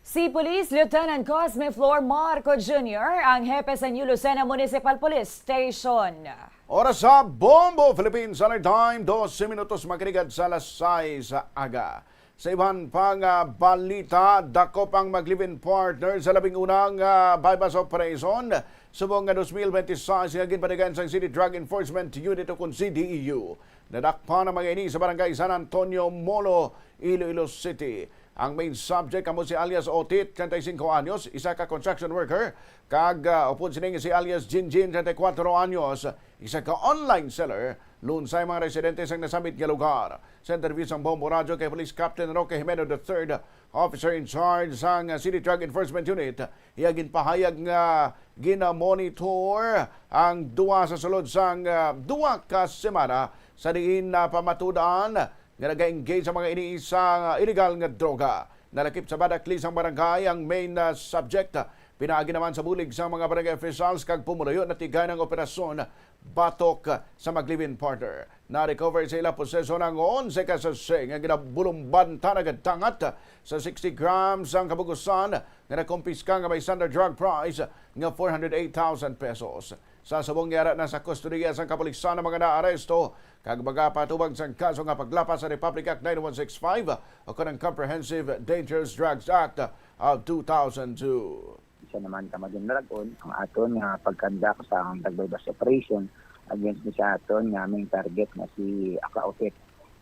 Si Police Lieutenant Cosme Flor Marco Junior ang hepe sa New Lucena Municipal Police Station. Oras sa Bombo Philippines Standard Time, dose minutos makaligad sa alas sais sa aga. Sa iban pang, ah, balita, dakop ang mag-live-in partner sa labing unang, ah, buy-bust operation subong nga twenty twenty-six nga ginpatigayon sang City Drug Enforcement Unit o kon C D E U. Nadakpan ang mga ini sa Barangay San Antonio, Molo, Iloilo City. Ang main subject amo si alias Otit, treinta y cinco anyos, isa ka construction worker, kag, ah, upod sini nga si alias Jinjin, treinta y cuatro anyos, isa ka online seller, lunsay mga residente sang nasambit nga lugar. Sa interview sang Bombo Radyo kay Police Captain Roque Jimeno the third, officer in charge sang City Drug Enforcement Unit, iya ginpahayag nga ginamonitor ang duwa sa sulod sang, ah, duwa ka semana sa diin napamatudan nga naga-engage ang mga ini sa illegal nga droga. Nalakip sa badaklis ang barangay ang main, ah, subject. Pinaagi naman sa bulig sa mga barangay officials kag pumuluyo, natigayon ang operasyon batok sa mag-live-in partner. Na-recover sa ila poseso ang onse ka sachet nga ginabulumban, tana nga dangat sa sixty grams ang kabug-usan nga nakumpiska nga may standard drug price nga four hundred eight thousand pesos. Sa subong, yara na sa kustodiya sang kapulisan ang mga naaresto kag magapaatubang sang kaso nga paglapas sa Republic Act nine one six five o kon ang Comprehensive Dangerous Drugs Act of two thousand two. Isa naman ka madin ragon ang aton nga pag-conduct sa drug buy-bust operation against ni sa aton nga main target nga si Aka Otit.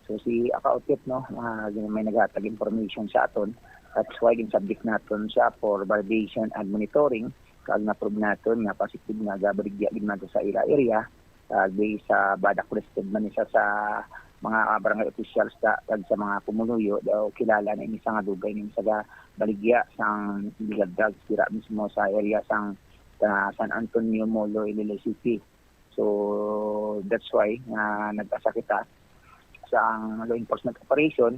So, si Aka Otit, no, ah, may naghatag information sa aton. That's why gin-subject naton siya for validation and monitoring. Kag na-prove naton nga positive nga gabaligya gid man sa ila area. Ah, based sa badaklis man ni siya sa mga barangay officials ta-, kag sa mga pumuluyo, daw kilala na ini sa nga dugay ni sa ga-, baligya sang illegal drugs dira mismo sa area sang, sa San Antonio, Molo, Iloilo City. So, that's why nga nagpasa kita sa law enforcement operation.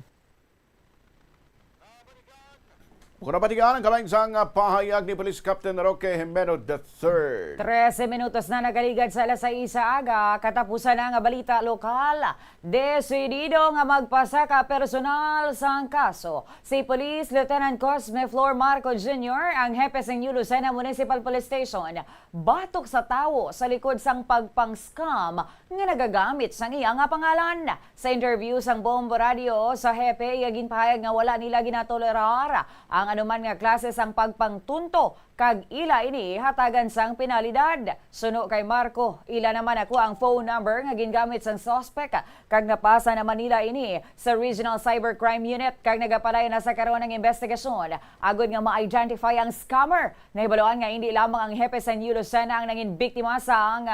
Kung napatigaan ang kalain sang, ah, pahayag ni Police Captain Roque Jimeno the third. Trese minutos na nagaligad sa alas sais sa aga, katapusan na nga balita lokal. Desidido nga magpasaka personal sang kaso si Police Lieutenant Cosme Flor Marco Junior, ang hepe sang New Lucena Municipal Police Station, batok sa tawo sa likod sang pagpang-scam nga nagagamit sang iya nga pangalan. Sa interview sang Bombo Radio sa hepe, iya ginpahayag nga wala nila ginatolerar ang anuman nga klase sang pagpangtunto kag ila ini hatagan sang penalidad. Suno kay Marco, ila naman ako ang phone number nga gingamit sang suspect kag napasa naman nila ini sa Regional Cybercrime Unit kag nagapadayon na sa karon ang investigasyon agod nga ma-identify ang scammer. Nahibaluan nga indi lamang ang hepe sa New Lucena ang nangin biktima sang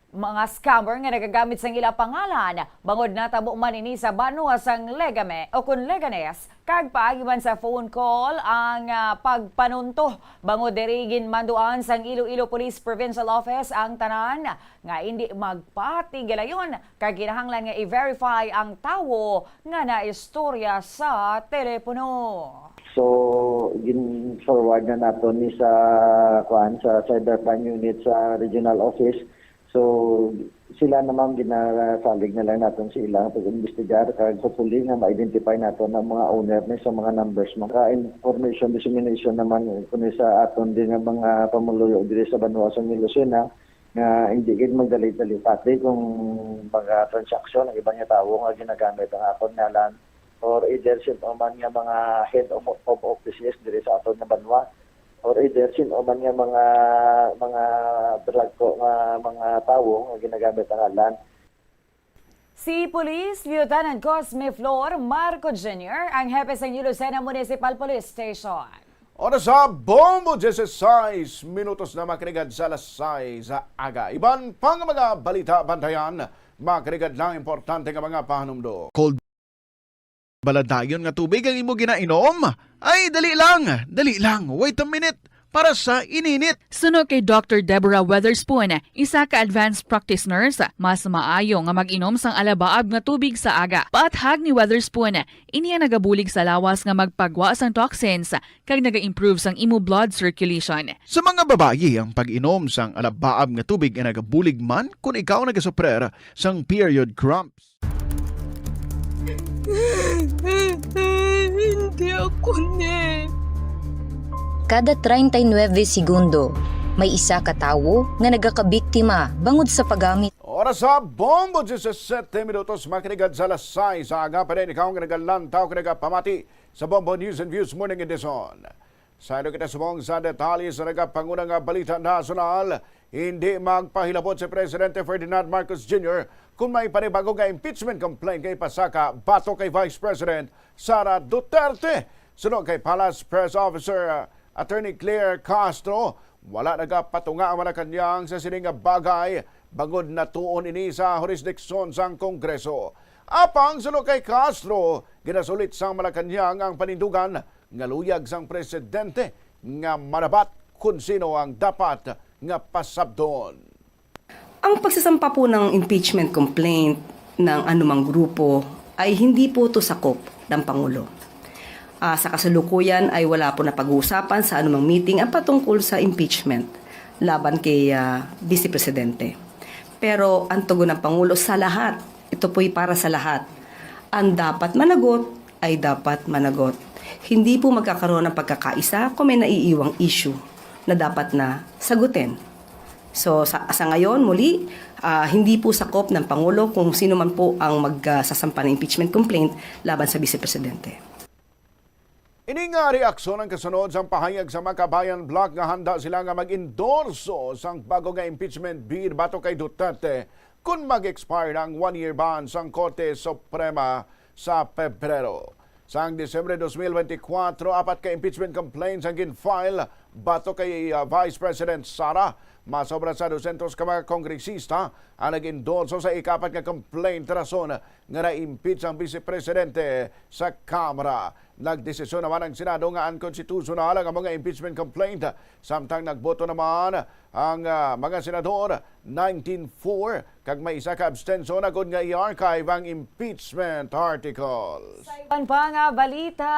mga scammer nga nagagamit sang ila pangalan, bangod natabo man ini sa banwa sang Legame o kon Leganes, kag paagi man sa phone call ang, ah, pagpanunto, bangod diri ginmanduan sang Iloilo Police Provincial Office ang tanan nga indi magpatigilayon kag kinahanglan nga i-verify ang tawo nga naistorya sa telepono. So, gin-forward na naton ni sa, kuan, sa cybercrime unit sa regional office. So, sila na, ma'am, ginasalig na lang naton sa ilang pag-imbestigar kag hopefully nga ma-identify naton ang mga owner ni sa mga numbers, ma'am. Ka information dissemination naman kuno sa aton din nga mga pamuluyo diri sa banwa sa New Lucena nga hindi gid magdali-dali pati kung mga transaksyon ang iban nga tawo nga ginagamit ang akon ngalan or either sin-o man nga mga head of, of offices diri sa aton nga banwa. or either sin-o man nga mga, mga dalagko nga mga tawo nga ginagamit ang ngalan. Si Police Lieutenant Cosme Flor Marco Junior ang hepe sa New Lucena Municipal Police Station. Oras sa Bombo, diyesisais minutos na makrigad sa alas sais sa aga. Iban pang mga balita bantayan, makrigad lang importante nga mga pahanumdo. Cold baladayon nga tubig ang imo ginainom? Ay, dali lang, dali lang. Wait a minute. Para sa ininit. Suno kay Doctor Deborah Weatherspoon, isa ka advanced practice nurse, mas maayo nga mag-inom sang alabaab nga tubig sa aga. Paathag ni Weatherspoon, ini ang nagabulig sa lawas nga magpagwa sang toxins kag naga-improve sang imo blood circulation. Sa mga babayi, ang pag-inom sang alabaab nga tubig ay nagabulig man kon ikaw nagasuprer sang period cramps. Hindi ako ni. Kada treinta y nueve segundo, may isa ka tawo nga nagakabiktima bangod sa paggamit. Oras sa Bombo, diyesisete minutos, makinig sa alas sais sa aga pa rin ikaw nga nagalantaw, nga nagapamati sa Bombo News and Views Morning Edition. Sa ino kita subong sa detalye sa nagapanguna nga balita nasyonal, hindi magpahilabot si Presidente Ferdinand Marcos Junior kung may panibago nga impeachment complaint nga ipasaka batok kay Vice President Sara Duterte. Suno kay Palace Press Officer, uh, Attorney Claire Castro, wala nagapatunga ang Malacañang sa sini nga bagay bangod natuon ini sa jurisdiction sang Kongreso. Apang suno kay Castro, ginasulit sang Malacañang ang panindugan nga luyag sang presidente nga manabat kon sino ang dapat nga pasabton. Ang pagsasampa po ng impeachment complaint ng anumang grupo ay hindi po ito sakop ng Pangulo. Ah, sa kasalukuyan ay wala po napag-uusapan sa anumang meeting ang patungkol sa impeachment laban kay, ah, Vice Presidente. Pero ang tugon ng Pangulo sa lahat, ito po'y para sa lahat. Ang dapat managot ay dapat managot. Hindi po magkakaroon ng pagkakaisa kung may naiiwang issue na dapat na sagutin. So, sa, sa ngayon, muli, ah, hindi po sakop ng Pangulo kung sino man po ang magsasampa ng impeachment complaint laban sa Vice Presidente. Ini nga reaksyon ang kasunod sang pahayag sa Makabayan Bloc nga handa sila nga mag-endorso sang bago nga impeachment bill batok kay Duterte kon mag-expire ang one-year ban sang Korte Suprema sa Pebrero. Sang Disyembre dos mil benti kwatro, apat ka impeachment complaints ang gin-file batok kay, ah, Vice President Sara. Masobra sa dosyentos ka mga kongresista ang nag-endorso sa ikaapat nga complaint rason nga na-impeach ang Vice Presidente sa Kamara. Nagdesisyon naman ang Senado nga unconstitutional ang amo nga impeachment complaint, samtang nagboto naman ang, ah, mga senador, nineteen four, kag may isa ka abstention agod nga i-archive ang impeachment articles. Sa iban pa nga balita,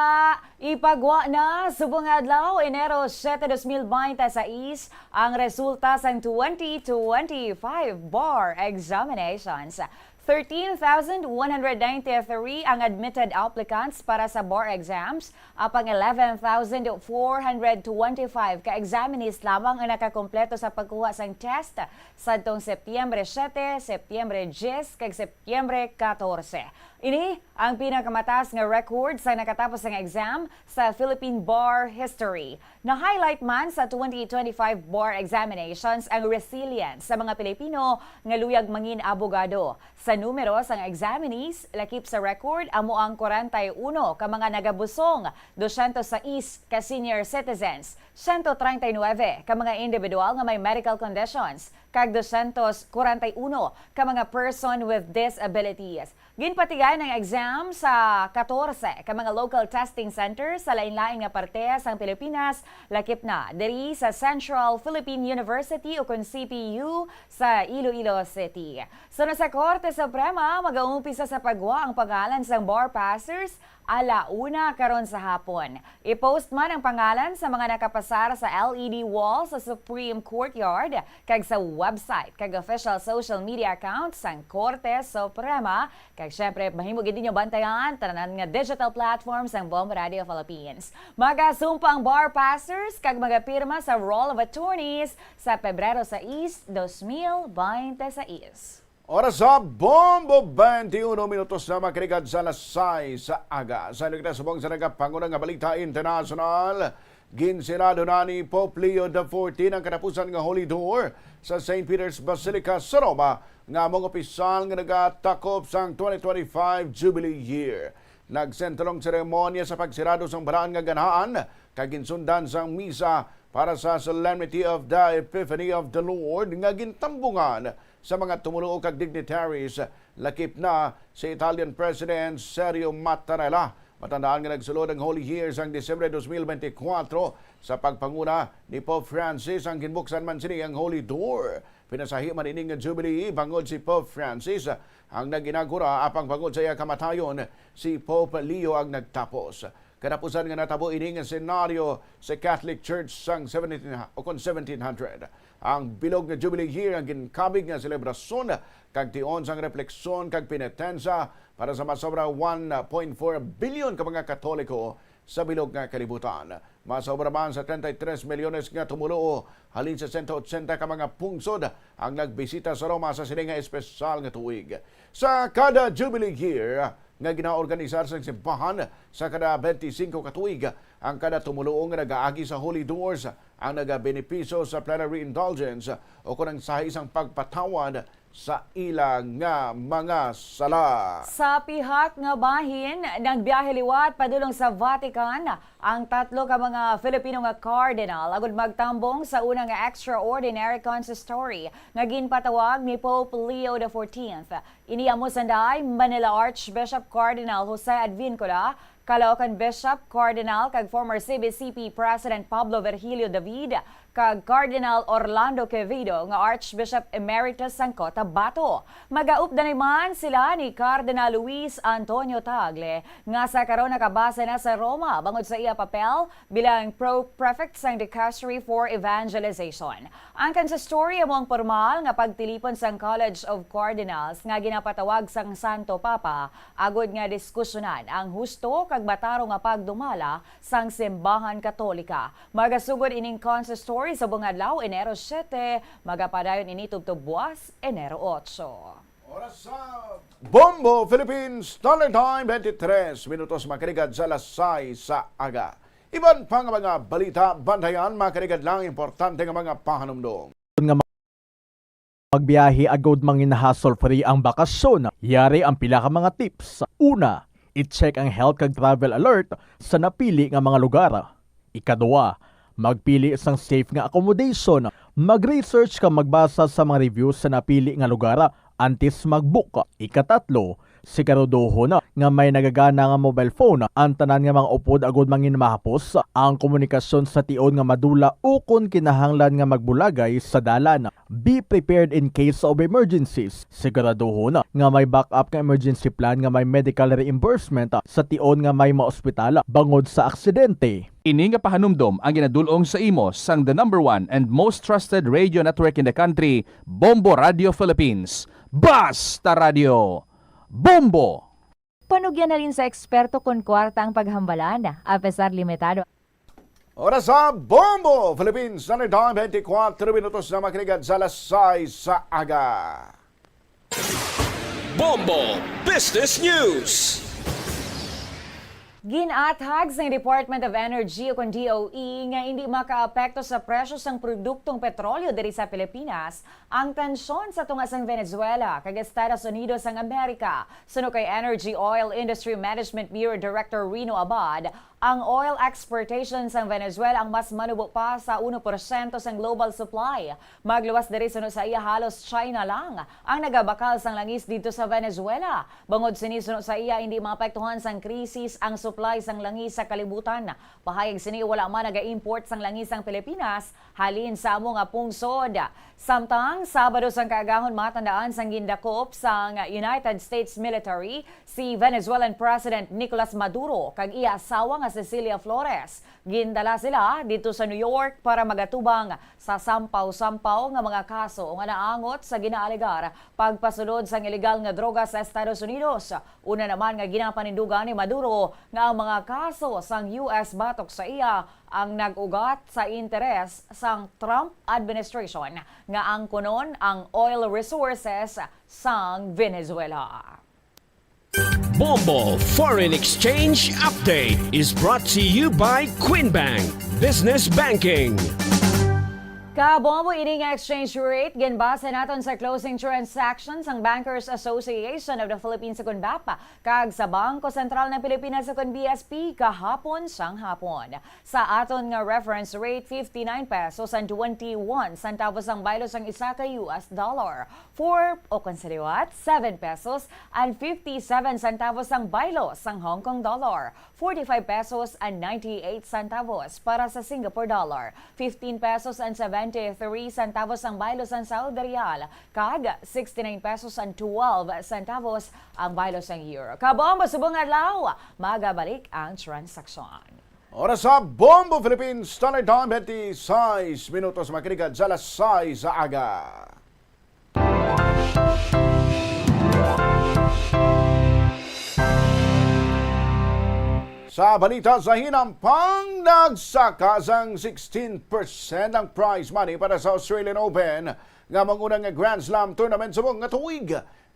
ipagwa na subong nga adlaw, Enero siete, dos mil bente sais, ang resulta sang twenty twenty-five bar examinations. Thirteen thousand one hundred ninety-three ang admitted applicants para sa bar exams, apang eleven thousand four hundred twenty-five ka examinees lamang ang nakakompleto sa pagkuha sang test sadtong Setyembre siete, Setyembre diyes, kag Setyembre katorse. Ini ang pinakamataas nga record sa nakatapos nga exam sa Philippine bar history. Na-highlight man sa twenty twenty-five bar examinations ang resilience sa mga Pilipino nga luyag mangin abogado. Sa numero sang examinees, lakip sa record amo ang kwarenta y uno ka mga nagabusong, dosyentos sais ka senior citizens, siyento treinta y nuebe ka mga individual nga may medical conditions, kag dosyentos kwarenta y uno ka mga person with disabilities. Ginpatigayon ang exam sa katorse ka mga local testing centers sa lain-lain nga parte sang Pilipinas, lakip na diri sa Central Philippine University, ukon C P U, sa Iloilo City. Suno sa Korte Suprema, mag-aumpisa sa pagwa ang pangalan sang bar passers ala una karon sa hapon. I-post man ang pangalan sa mga nakapasar sa L E D wall sa Supreme Courtyard kag sa website kag official social media account sang Korte Suprema. Kag syempre, mahimo gid ninyo bantayan tanan nga digital platform sang Bombo Radio Philippines. Magasumpa ang bar passers kag magapirma sa Roll of Attorneys sa Pebrero sais, dos mil bente sais. Oras sa Bombo, twenty-one minutos na makinig sa alas sais sa aga. Sa inyo kita subong sa nagapanguna nga balita internasyonal, Ginsirado na ni Pope Leo the fourteen ang katapusan nga Holy Door sa Saint Peter's Basilica sa Roma, nga amo ang opisyal nga nagatakop sang twenty twenty-five Jubilee Year. Nagsentro ang seremonya sa pagsirado sang balaan nga ganaan, kag ginsundan sang misa para sa Solemnity of the Epiphany of the Lord nga gintambungan sa mga tumoluo kag dignitaries, lakip na si Italian President Sergio Mattarella. Matandaan nga nagsulod ang Holy Year sang Disyembre dos mil benti kwatro sa pagpanguna ni Pope Francis. Ang ginbuksan man sini ang Holy Door. Pinasahi man ini nga Jubilee bangod si Pope Francis ang nag-inagura, apang bangod sa iya kamatayon, si Pope Leo ang nagtapos. Katapusan nga natabo ini nga senaryo sa Catholic Church sang seventeen, o kon seventeen hundred. Ang bilog nga Jubilee Year ang ginkabig nga selebrasyon kag tion sang refleksyon kag penitensya para sa masobra one point four billion ka mga Katoliko sa bilog nga kalibutan. Masobra man sa treinta y tres milyones nga tumoluo halin sa sento ochenta ka mga pungsod ang nagbisita sa Roma sa sini nga espesyal nga tuig. Sa kada Jubilee Year nga ginaorganisar sang simbahan sa kada twenty-five ka tuig, ang kada tumoluo nga nagaagi sa Holy Doors ang nagabenepisyo sa plenary indulgence o kon ang sahi sang pagpatawad sa ila nga mga sala. Sa pihak nga bahin, nagbiyahe liwat padulong sa Vatican ang tatlo ka mga Filipino nga cardinal agud magtambong sa una nga extraordinary consistory nga ginpatawag ni Pope Leo the fourteenth. Ini amo sanday Manila Archbishop Cardinal Jose Advincula, Caloocan Bishop, Cardinal kag former C B C P President Pablo Virgilio David, kag Cardinal Orlando Quevedo nga Archbishop Emeritus sang Cotabato. Magaupdanay man sila ni Cardinal Luis Antonio Tagle, nga sa karon nakabase na sa Roma bangod sa iya papel bilang Pro-Prefect sang Dicastery for Evangelization. Ang consistory amo ang pormal nga pagtilipon sang College of Cardinals nga ginapatawag sang Santo Papa agud nga diskusyonan ang husto kag matarong nga pagdumala sang Simbahan Katolika. Magasugod ining consistory sa buong adlaw, Enero siete. Magapadayon ini tubtob buwas, Enero otso. Oras sa Bombo Philippines Standard Time, twenty-three minutos makaligad sa alas sais sa aga. Iban pa nga mga balita, bantayan, makaligad lang importante nga mga pahanumdom. Nga magbiyahe agud mangin hassle-free ang bakasyon, yari ang pila ka mga tips. Una, i-check ang health kag travel alert sa napili nga mga lugar. Ikaduha, magpili sang safe nga accommodation. Mag-research kag magbasa sa mga reviews sa napili nga lugar antes mag-book. Ikatatlo, siguraduhon nga may nagagana nga mobile phone ang tanan nga mga upod agud mangin mahapos ang komunikasyon sa tion nga madula ukon kinahanglan nga magbulagay sa dalan. Be prepared in case of emergencies. Siguraduhon nga may backup nga emergency plan nga may medical reimbursement sa tion nga may maospital bangod sa aksidente. Ini nga pahanumdom ang ginadul-ong sa imo sang the number one and most trusted radio network in the country, Bombo Radio Philippines. Basta Radio, Bombo! Panugyan halin sa eksperto kon kwarta ang paghambalan, apesar limitado. Oras sa Bombo Philippines Standard Time, twenty-four minutos na makaligad sa alas sais sa aga. Bombo Business News. Ginathag sang Department of Energy o kon D O E nga hindi makaapekto sa presyo sang produktong petrolyo diri sa Pilipinas ang tensyon sa tunga sang Venezuela kag Estados Unidos sang Amerika. Suno kay Energy Oil Industry Management Bureau Director Rino Abad, ang oil exportation sang Venezuela ang mas manubo pa sa uno porsyento sang global supply. Magluwas diri suno sa iya, halos China lang ang nagabakal sang langis didto sa Venezuela. Bangod sini, suno sa iya, hindi maapektuhan sang krisis ang supply sang langis sa kalibutan. Pahayag sini, wala man naga-import sang langis ang Pilipinas halin sa amo nga pungsod. Samtang Sabado sang kaagahon, matandaan sang gindakop sang United States military si Venezuelan President Nicolas Maduro kag iya asawa nga Cecilia Flores. Gindala sila didto sa New York para magatubang sa sampaw-sampaw nga mga kaso nga naangot sa ginaalegar pagpasulod sang ilegal nga droga sa Estados Unidos. Una naman nga ginapanindugan ni Maduro nga ang mga kaso sang U S batok sa iya ang nag-ugat sa interes sang Trump administration nga angkunon ang oil resources sang Venezuela. Bombo Foreign Exchange Update is brought to you by Queen Bank. Business Banking. Kabombo, ini nga exchange rate ginbase naton sa closing transactions sang Bankers Association of the Philippines, ukon BAPA, kag sa Bangko Sentral ng Pilipinas, ukon B S P, kahapon sang hapon. Sa aton nga reference rate, fifty-nine pesos and twenty-one centavos ang baylo sang isa ka U S dollar. Four, o kon sa liwat, seven pesos and fifty-seven centavos ang baylo sang Hong Kong dollar. Forty-five pesos and ninety-eight centavos para sa Singapore dollar, fifteen pesos and seventy-three centavos ang baylo sang Saudi Riyal, kag sixty-nine pesos and twelve centavos ang baylo sang Euro. Kabombo, subong adlaw, magabalik ang transaksyon. Oras sa Bombo Philippines Standard Time, twenty-six minutos, makinig sa alas sais sa aga. Sa balita sa hinampang, nagsaka sang sixteen percent ang prize money para sa Australian Open, nga amo ang unang Grand Slam tournament subong nga tuig.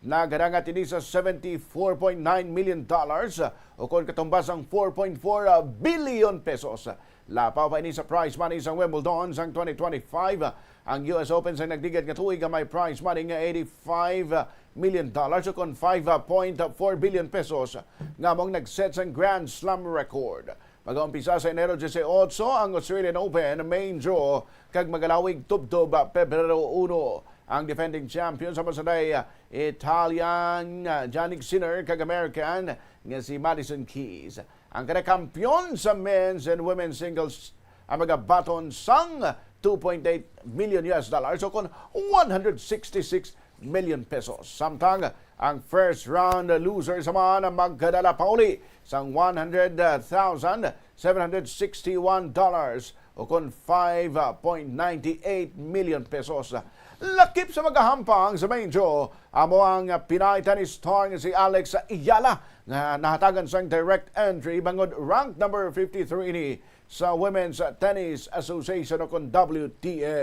Nagadangat ini sa seventy-four point nine million dollars, o kon katumbas ang four point four billion pesos. Lapaw pa ini sa prize money sang Wimbledon sang twenty twenty-five. Ang U S Open sang nagligad nga tuig nga may prize money nga eighty-five million dollars, o kon five point four billion pesos, nga amo ang nag-set sang Grand Slam record. Mag-aumpisa sa Enero dieciocho ang Australian Open main draw, kag magalawig tubtob Pebrero uno. Ang defending champion sa masanday, Italian, ah, Jannik Sinner, kag American nga si Madison Keys. Ang kada kampiyon sa men's and women's singles ang magabaton sang two point eight million U S dollars, o kon one hundred sixty-six million pesos. Samtang ang first round losers naman ang magkadala pauli sang one hundred thousand seven hundred sixty-one dollars, o kon five point nine eight million pesos. Lakip sa magahampang sa main draw, amo ang Pinay tennis star nga si Alex Ayala, nga nahatagan sang direct entry bangod rank number fifty-three ini sa Women's Tennis Association, o kon W T A.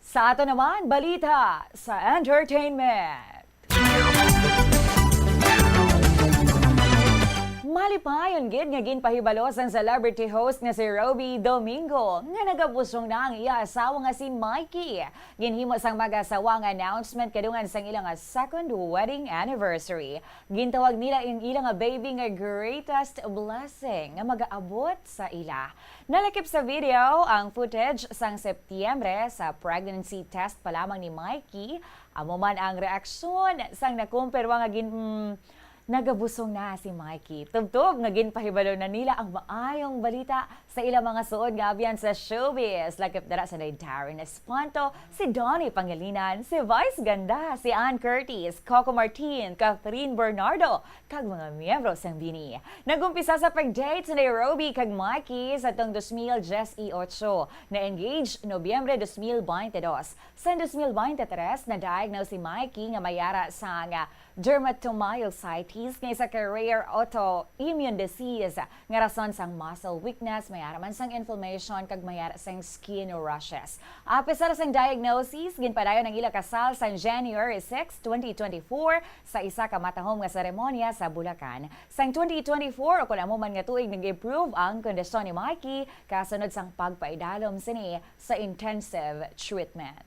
Sa ato naman, balita sa entertainment. Malipayon gid nga ginpahibalo sang celebrity host nga si Roby Domingo nga nagabusong na ang iya asawa nga si Mikey. Ginhimo sang mag-asawa nga announcement kadungan sang ila nga second wedding anniversary. Gintawag nila ang ila nga baby nga greatest blessing nga magaabot sa ila. Nalakip sa video ang footage sang Setyembre sa pregnancy test pa lamang ni Mikey. Amo man ang reaksyon sang nakumpirma nga gin-, mm, nagabusong na si Mikey. Tubtob nga ginpahibalo na nila ang maayong balita sa ilang mga suod nga abyan sa showbiz. Lakip dira sanday Darren Espanto, si Donnie Pangilinan, si Vice Ganda, si Ann Curtis, Coco Martin, Catherine Bernardo, kag mga miyembro sang BINI. Nag-umpisa sa pag-date sanday Roby kag Mikey sa tong dos mil dieciocho. Na-engage Nobyembre dos mil baynte dos. Sa dos mil baynte tres, na-diagnose si Mikey nga may ara sang dermatomyositis, nga isa ka rare autoimmune disease nga rason sang muscle weakness, may ara man sang inflammation, kag may ara sang skin rashes. Apesar sang diagnosis, ginpadayon ang ila kasal sang January six, twenty twenty-four, sa isa ka matahom nga seremonya sa Bulacan. Sang twenty twenty-four, o kon amo man nga tuig, nag-improve ang kondisyon ni Mikey kasunod sang pagpaidalom sini sa intensive treatment.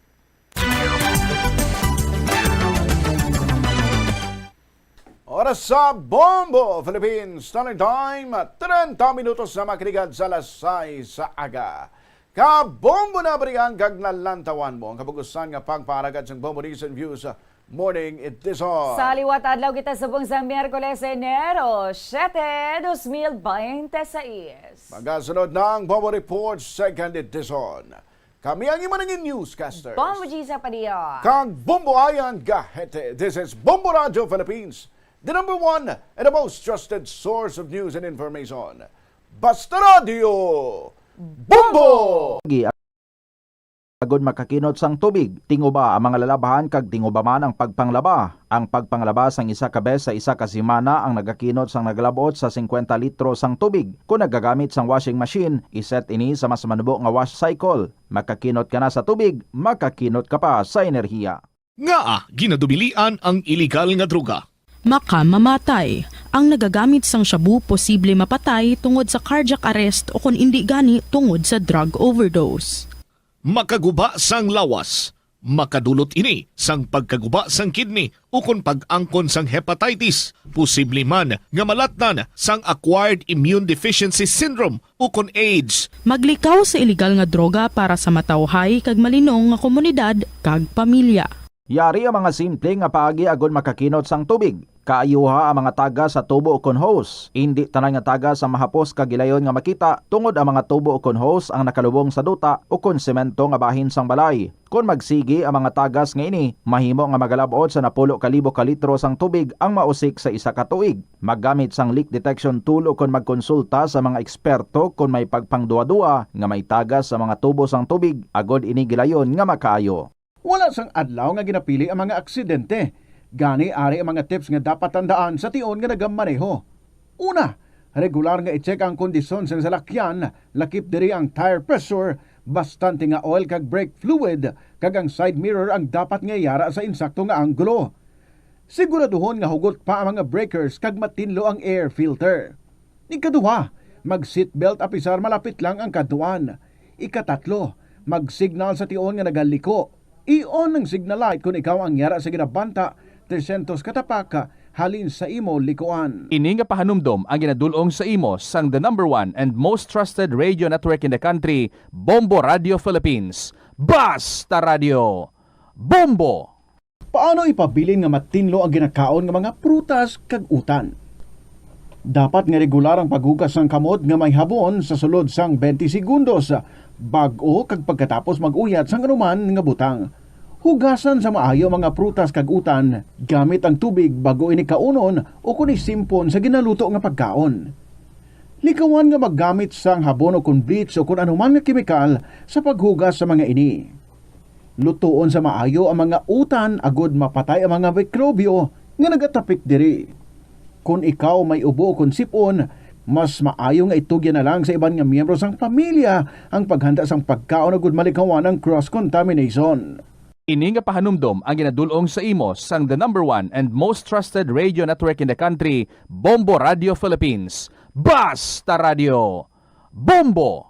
Oras sa Bombo Philippines Standard Time, treinta minutos na, makinig sa alas sais sa aga. Kabombo na balikan kag nalantawan mo ang kabugusan nga pagpaharagad sang Bombo News and Views Morning Edition. Sa liwat adlaw kita subong sa Miyerkules, Enero siete, dos mil baynte sais. Magasunod na ang Bombo Report Second Edition. Kami ang imo nangin newscasters, Bombo Gisa Padilla kag Bombo Ayan Gahete. This is Bombo Radio Philippines, the number one and the most trusted source of news and information. Basta Radio Bombo! Agod makakinot sang tubig, tinguba ang mga lalabhan kag tinguba man ang pagpanglaba. Ang pagpanglaba sang isa ka bes sa isa ka semana ang nagakinot sang nagalab-ot sa singkwenta litro sang tubig. Kon nagagamit sang washing machine, iset ini sa mas manubo nga wash cycle. Makakinot ka na sa tubig, makakinot ka pa sa enerhiya. Ngaa ginadubilian ang iligal nga droga? Makamamatay. Ang nagagamit sang shabu posible mapatay tungod sa cardiac arrest o kon indi gani tungod sa drug overdose. Makaguba sang lawas. Makadulot ini sang pagkaguba sang kidney ukon pag-angkon sang hepatitis, posible man nga malatnan sang acquired immune deficiency syndrome ukon AIDS. Maglikaw sa iligal nga droga para sa matawhay kag malinong nga komunidad kag pamilya. Yari ang mga simple nga paagi agod makakinot sang tubig. Kaayuha ang mga tagas sa tubo ukon hose. Indi tanan nga tagas ang mahapos kag gilayon nga makita, tungod ang mga tubo ukon hose ang nakalubong sa duta ukon semento nga bahin sang balay. Kon magsigi ang mga tagas nga ini, mahimo nga magalab-ot sa napulo ka libo ka litro sang tubig ang mausik sa isa ka tuig. Maggamit sang leak detection tool ukon magkonsulta sa mga eksperto kon may pagpangduha-duha nga may tagas sa mga tubo sang tubig agod ini gilayon nga makaayo. Wala sang adlaw nga ginapili ang mga aksidente. Gani, ari ang mga tips nga dapat tandaan sa tion nga nagamaneho. Una, regular nga i-check ang kondisyon sang salakyan, lakip diri ang tire pressure, bastante nga oil kag brake fluid, kag ang side mirror ang dapat nga yara sa insakto nga anggulo. Siguraduhon nga hugot pa ang mga breakers kag matinlo ang air filter. Ikaduha, mag-seatbelt apisar malapit lang ang kadtuan. Ikatatlo, mag-signal sa tion nga nagaliko. I-on ang signal light kon ikaw ang yara sa ginabanta tresyentos ka tapak halin sa imo likuan. Ini nga pahanumdom ang ginadul-ong sa imo sang the number one and most trusted radio network in the country, Bombo Radio Philippines. Basta Radio! Bombo! Paano ipabilin nga matinlo ang ginakaon nga mga prutas kag utan? Dapat nga regular ang paghugas sang kamot nga may habon sa sulod sang twenty segundos, bag-o kag pagkatapos mag-uyat sang anuman nga butang. Hugasan sa maayo ang mga prutas kag utan gamit ang tubig bag-o ini kaunon ukon isimpon sa ginaluto nga pagkaon. Likawan nga maggamit sang habon ukon bleach ukon anuman nga kemikal sa paghugas sa mga ini. Lutoon sa maayo ang mga utan agod mapatay ang mga mikrobyo nga nagatapik diri. Kon ikaw may ubo ukon sip-on, mas maayo nga itugyan na lang sa iban nga miyembro sang pamilya ang paghanda sang pagkaon agod malikawan ang cross-contamination. Ini nga pahanumdom ang ginadul-ong sa imo sang the number one and most trusted radio network in the country, Bombo Radio Philippines. Basta Radio! Bombo!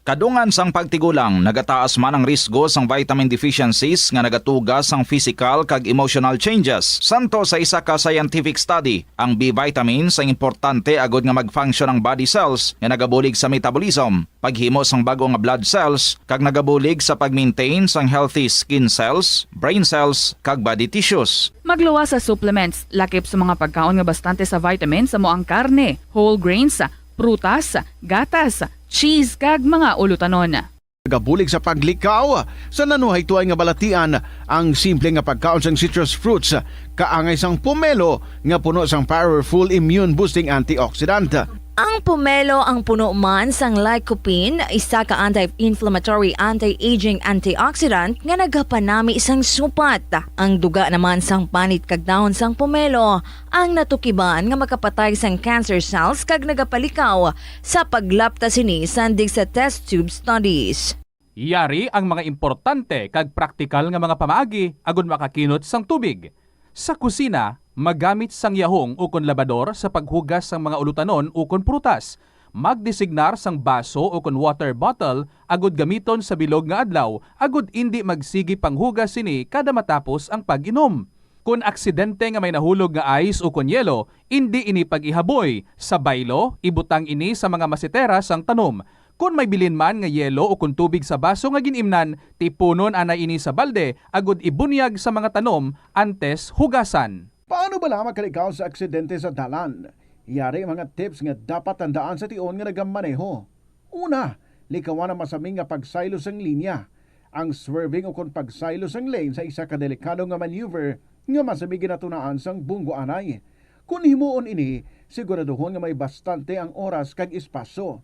Kadungan sang pagtigulang, nagataas man ang risgo sang vitamin deficiencies nga nagatuga sang physical kag emotional changes. Santo sa isa ka scientific study, ang B vitamins ang importante agod nga mag-function ang body cells nga nagabulig sa metabolism, paghimo sang bag-o nga blood cells, kag nagabulig sa pag-maintain sang healthy skin cells, brain cells, kag body tissues. Magluwas sa supplements, lakip sa mga pagkaon nga bastante sa vitamins amo ang karne, whole grains, prutas, gatas, cheese, kag mga ulutanon. Nagabulig sa paglikaw sa nanuhaytoay nga balatian ang simple nga pagkaon sang citrus fruits, kaangay sang pomelo nga puno sang powerful immune-boosting antioxidant. Ang pomelo ang puno man sang lycopene, isa ka anti-inflammatory, anti-aging antioxidant nga nagapanami sang supat. Ang duga naman sang panit kag dahon sang pomelo ang natukiban nga makapatay sang cancer cells kag nagapalikaw sa paglapta sini sandig sa test tube studies. Yari ang mga importante kag praktikal nga mga pamaagi agud makakinot sang tubig. Sa kusina, maggamit sang yahong ukon labador sa paghugas sang mga ulutanon ukon prutas. Magdesignar sang baso ukon water bottle agud gamiton sa bilog nga adlaw agud indi magsigi panghugas sini kada matapos ang pag-inom. Kon aksidente nga may nahulog nga ice ukon yelo, indi ini pag-ihaboy. Sa baylo, ibutang ini sa mga masetera sang tanom. Kon may bilin man nga yelo ukon tubig sa baso nga gin-imnan, tipunon anay ini sa balde agud ibunyag sa mga tanom antes hugasan. Paano bala makalikaw sa aksidente sa dalan? Yari ang mga tips nga dapat tandaan sa tion nga nagamaneho. Una, likawan ang masami nga pagsaylo sang linya. Ang swerving ukon pagsaylo sang lane sa isa ka delikado nga maneuver nga masami ginatunaan sang bunggo anay. Kon himuon ini, siguraduhon nga may bastante ang oras kag espasyo.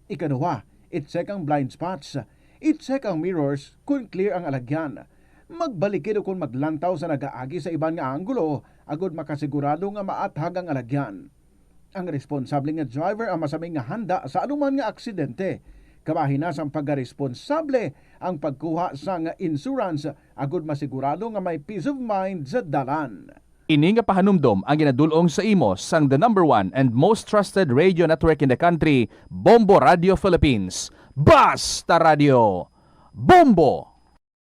Ikaduha, i-check ang blind spots. I-check ang mirrors kon clear ang alagyan. Magbalikid ukon maglantaw sa nagaagi sa iban nga anggulo agud makasigurado nga maathag ang alagyan. Ang responsable nga driver ang masami nga handa sa anuman nga aksidente. Kabahin na sang pagkaresponsable ang pagkuha sang insurance agud masigurado nga may peace of mind sa dalan. Ini nga pahanumdom ang ginadul-ong sa imo sang the number one and most trusted radio network in the country, Bombo Radio Philippines. Basta Radio, Bombo!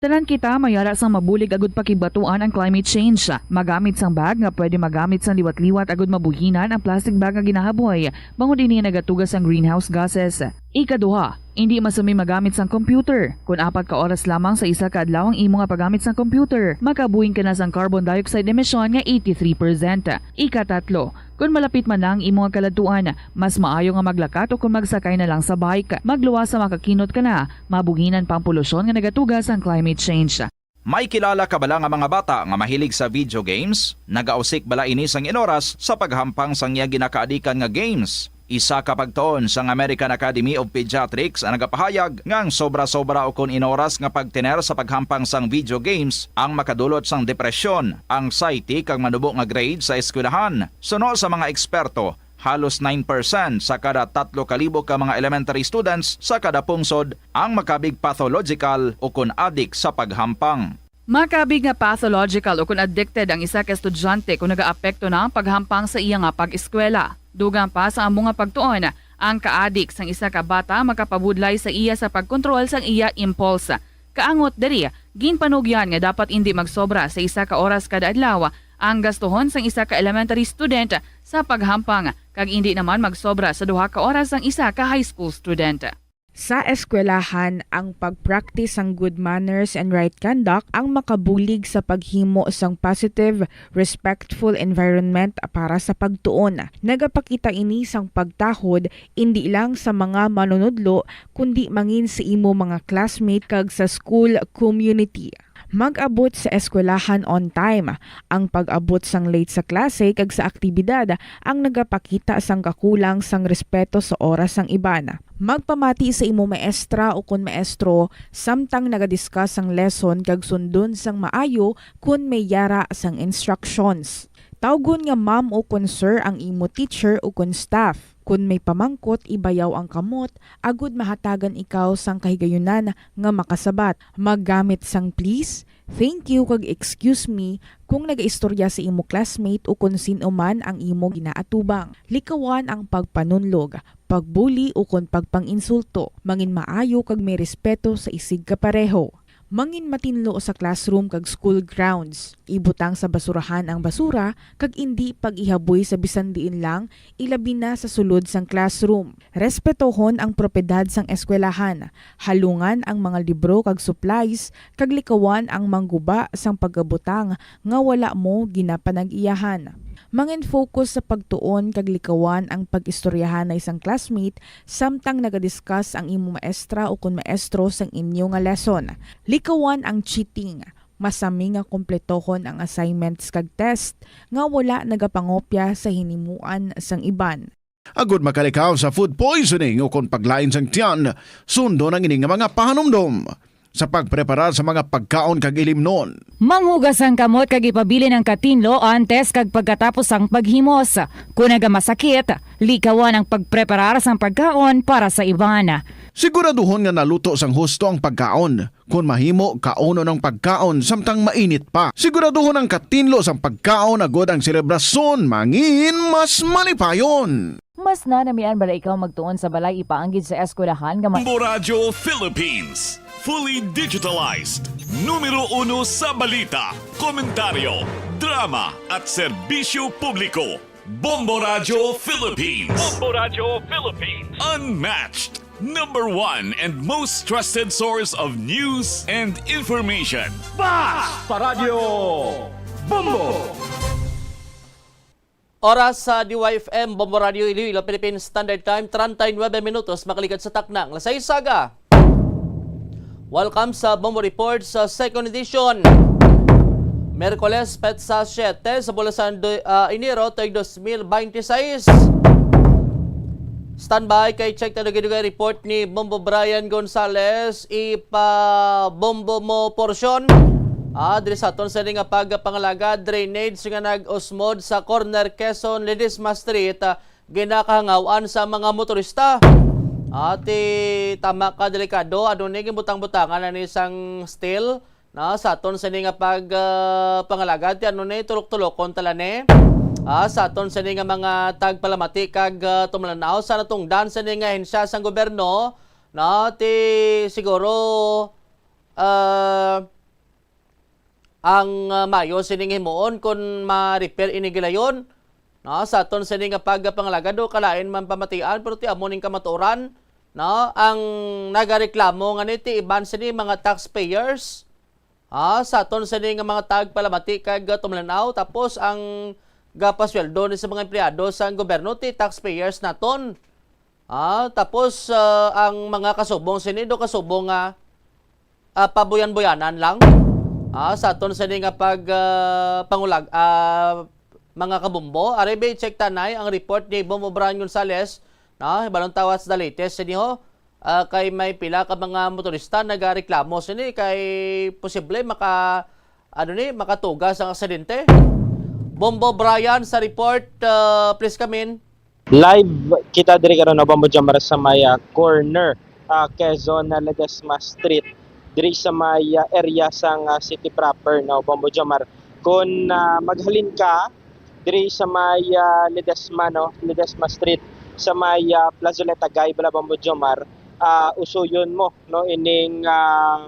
Tanan kita mayara sang mabulig agud pakigbatuan ang climate change. Magamit sang bag nga pwede magamit sang liwat-liwat agud mabuhinan ang plastic bag nga ginahaboy, bangod ini nagatuga sang greenhouse gases. Ikaduha, indi masami magamit sang computer. Kon apat ka oras lamang sa isa ka adlaw ang imo nga paggamit sang computer, makabuhing ka na sang carbon dioxide emission nga eighty-three percent. Ikatatlo, kon malapit man na ang imo nga kaladtuan, mas maayo nga maglakat o kon magsakay na lang sa bike. Magluwas sa makakinot ka na, mabuhinan pa ang polusyon nga nagatuga sang climate change. May kilala ka bala nga mga bata nga mahilig sa video games? Nagausik bala ini sang inoras sa paghampang sang iya ginakaadikan nga games? Isa ka pagtuon sang American Academy of Pediatrics ang nagapahayag nga ang sobra-sobra ukon inoras nga pagtener sa paghampang sang video games ang makadulot sang depresyon, anxiety, kag manubo nga grade sa eskwelahan. Suno sa mga eksperto, halos nine percent sa kada tatlo ka libo ka mga elementary students sa kada pungsod ang makabig pathological ukon adik sa paghampang. Makabig nga pathological ukon addicted ang isa ka estudyante kon nagaapekto na ang paghampang sa iya nga pag-eskwela. Dugang pa sa amo nga pagtuon, ang kaadik sang isa ka bata makapabudlay sa iya sa pagkontrol sang iya impulse. Kaangot diri, ginpanugyan nga dapat indi magsobra sa isa ka oras kada adlaw ang gastuhon sang isa ka elementary student sa paghampang, kag indi naman magsobra sa duha ka oras ang isa ka high school student. Sa eskwelahan, ang pag-practice sang good manners and right conduct ang makabulig sa paghimo sang positive, respectful environment para sa pagtuon. Nagapakita ini sang pagtahod indi lang sa mga manunudlo, kundi mangin sa imo mga classmate kag sa school community. Mag-abot sa eskwelahan on time. Ang pag-abot sang late sa klase kag sa aktibidad ang nagapakita sang kakulang sang respeto sa oras sang iban. Magpamati sa imo maestra ukon maestro samtang naga-discuss sang lesson kag sundon sang maayo kon may yara sang instructions. Tawgon nga ma'am ukon sir ang imo teacher ukon staff. Kon may pamangkot, ibayaw ang kamot agud mahatagan ikaw sang kahigayunan nga makasabat. Maggamit sang please, thank you, kag excuse me kon nagaistorya sa imo classmate ukon sin-o man ang imo ginaatubang. Likawan ang pagpanunlog, pagbuli, ukon pagpang-insulto. Mangin maayo kag may respeto sa isig kapareho. Mangin matinlo sa classroom kag school grounds. Ibutang sa basurahan ang basura kag indi pag-ihaboy sa bisan diin lang, ilabi na sa sulod sang classroom. Respetohon ang propiedad sang eskwelahan. Halungan ang mga libro kag supplies, kag likawan ang mangguba sang pagabutang nga wala mo ginapanag-iyahan. Mangin-focus sa pagtuon kag likawan ang pag-istoryahanay sang classmate samtang naga-discuss ang imo maestra ukon maestro sang inyo nga lesson. Likawan ang cheating. Masami nga kompletohon ang assignments kag test nga wala nagapangopya sa hinimuan sang iban. Agud makalikaw sa food poisoning ukon paglain sang tiyan, sundon ang ini nga mga pahanumdom sa pagpreparar sa mga pagkaon kag ilimnon. Manghugas ang kamot kag ipabilin ang katinlo antes kag pagkatapos sang paghimos. Kon nagamasakit, likawan ang pagpreparar sang pagkaon para sa iban. Siguraduhon nga naluto sang husto ang pagkaon. Kon mahimo, kaunon ang pagkaon samtang mainit pa. Siguraduhon ang katinlo sang pagkaon agud ang selebrasyon mangin mas malipayon. Mas nanamian bala ikaw magtuon sa balay ipaanggid sa eskwelahan nga ma- Bombo Radyo Philippines, fully digitalized. Numero uno sa balita, komentaryo, drama, at serbisyo publiko. Bombo Radyo Philippines. Bombo Radyo Philippines. Unmatched, number one, and most trusted source of news and information. Basta Radyo Bombo! Oras sa D Y F M, Bombo Radio Iloilo, Philippine Standard Time, treinta y nueve minutos, makaligad sa takna nga alas sais sa aga. Welcome sa Bombo Report sa second edition. Miyerkules, petsa siyete sa bulan sa do-, ah, Enero, tuig dos mil binte seis. Standby kay check ta dugay-dugay report ni Bombo Brian Gonzales, ipa-bombo mo porsyon. Ah, diri sa aton sini nga pagpangalaga, drainage nga nag-usmod sa corner Quezon, Ledesma Street, ah, ginakahangawan sa mga motorista. Ati, tama ka, delikado. Ano ni, ginbutang-butangan na ni sang steel. No, sa aton sini nga pag, ah, pangalagad, ti ano ni, tulok-tulokon tala ni. Ah, sa aton sini nga mga tagpalamati kag, ah, tumulanaw sa natungdan sini nga ahensya sang gobyerno, no, ti siguro, ah, ang, ah, mayo sining himuon kun ma-repair ini gilayon, no, sa aton sini nga pagpangalagad o kalain man pamatian, pero ti amo ning kamatuoran, no, ang nagareklamo nga ni ti iban sini mga taxpayers, ah, sa aton sini nga mga tagpalamati kag tumulanaw, tapos ang gapasweldo ni sa mga empleyado sang gobyerno ti taxpayers naton. Ah, tapos, ah, ang mga kasubong sini do kasubong nga, ah, pabuyan-buyanan lang. Ah, sa aton sini nga pag, ah, pangulag, ah, mga kabumbo, ari ba, check tanay ang report ni Bombo Brian Gonzales, no? Hibalon ta what's the latest sini ho. Ah, kay may pila ka mga motorista nagareklamo sini kay posible maka, ano ni, makatuga sang aksidente. Bombo Brian sa report, ah, please come in. Live kita diri karon, no, Bombo Jomar, sa may, ah, corner, ah, Quezon, ah, Ledesma Street, diri sa may, ah, area sang, ah, city proper, no, Bombo Jomar. Kung, ah, maghalin ka diri sa may, ah, Ledesma, no, Ledesma Street, sa may, ah, Plazoleta Gay, bala, Bombo Jomar, ah, usuyon mo, no, ining, ah,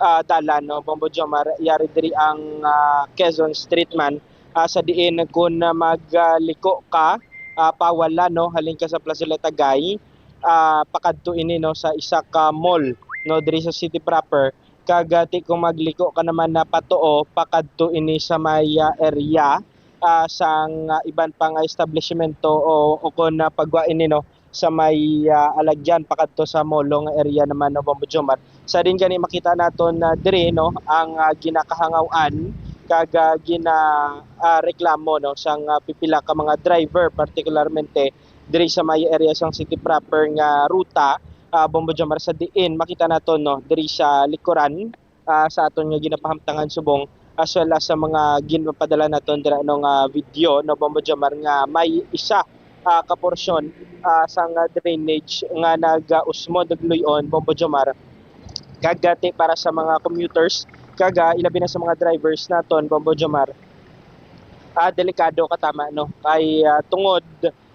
ah, dalan, no, Bombo Jomar, yari diri ang, ah, Quezon Street man, ah, sa diin kun, ah, magliko ka, ah, pawala, no, halin ka sa Plazoleta Gay, ah, pakadto ini, no, sa isa ka mall, no, diri sa city proper. Kag, ah, ti kung magliko ka naman na patuo, pakadto ini sa may, ah, area, ah, sang, ah, iban pa nga establishmento o, o kon, ah, pagwa ini, no, sa may, ah, alagyan pakadto sa mall nga area naman, no, Bombo Jomar. Sa din gani makita naton na diri, no, ang, ah, ginakahangaw-an kag, ah, gina, ah, reklamo, no, sang, ah, pipila ka mga driver, partikularmente diri sa may area sang city proper nga ruta, ah, Bombo Jomar, sa diin makita naton, no, diri sa likuran, ah, sa aton nga ginapahamtangan subong, as well as sa mga ginpadala naton dira, no, nga video, no, Bombo Jomar, nga may isa, ah, ka porsyon, ah, sang drainage nga nag-usmod, nagluy-on, Bombo Jomar. Kag, ah, ti para sa mga commuters, kag, ah, ilabi na sa mga drivers naton, Bombo Jomar, ah, delikado katama, no, kay, ah, tungod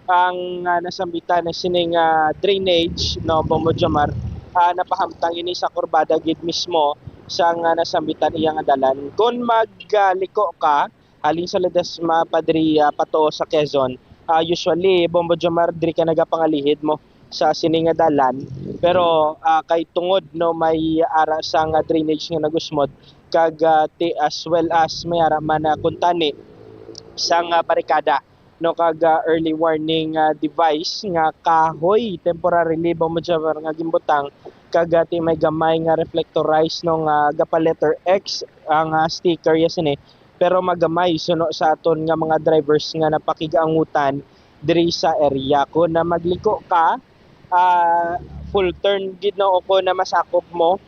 ang, ah, nasambitan na sining, ah, drainage, no, Bombo Jomar, ah, napahamtang ini sa kurbada gid mismo sang, ah, nasambitan iya nga dalan. Kon mag, ah, liko ka halin sa Ledesma pa diri, ah, patuo sa Quezon, ah, usually, Bombo Jomar, diri ka nagapangalihid mo sa sini nga dalan. Pero, ah, kay tungod, no, may ara sang, ah, drainage nga nag-usmod, kag, ah, ti, as well as may ara man, ah, kuntani sang, ah, barikada, no, kag, ah, early warning, ah, device nga kahoy, temporarily, Bombo Jomar, nga ginbutang, kag, ah, ti may gamay nga reflectorized, no, nga gapa-letter X ang, ah, sticker ya sini, pero magamay suno sa aton nga mga drivers nga napakig-angutan diri sa area. Kung na magliko ka, ah, full turn gid, no, o kung na masakop mo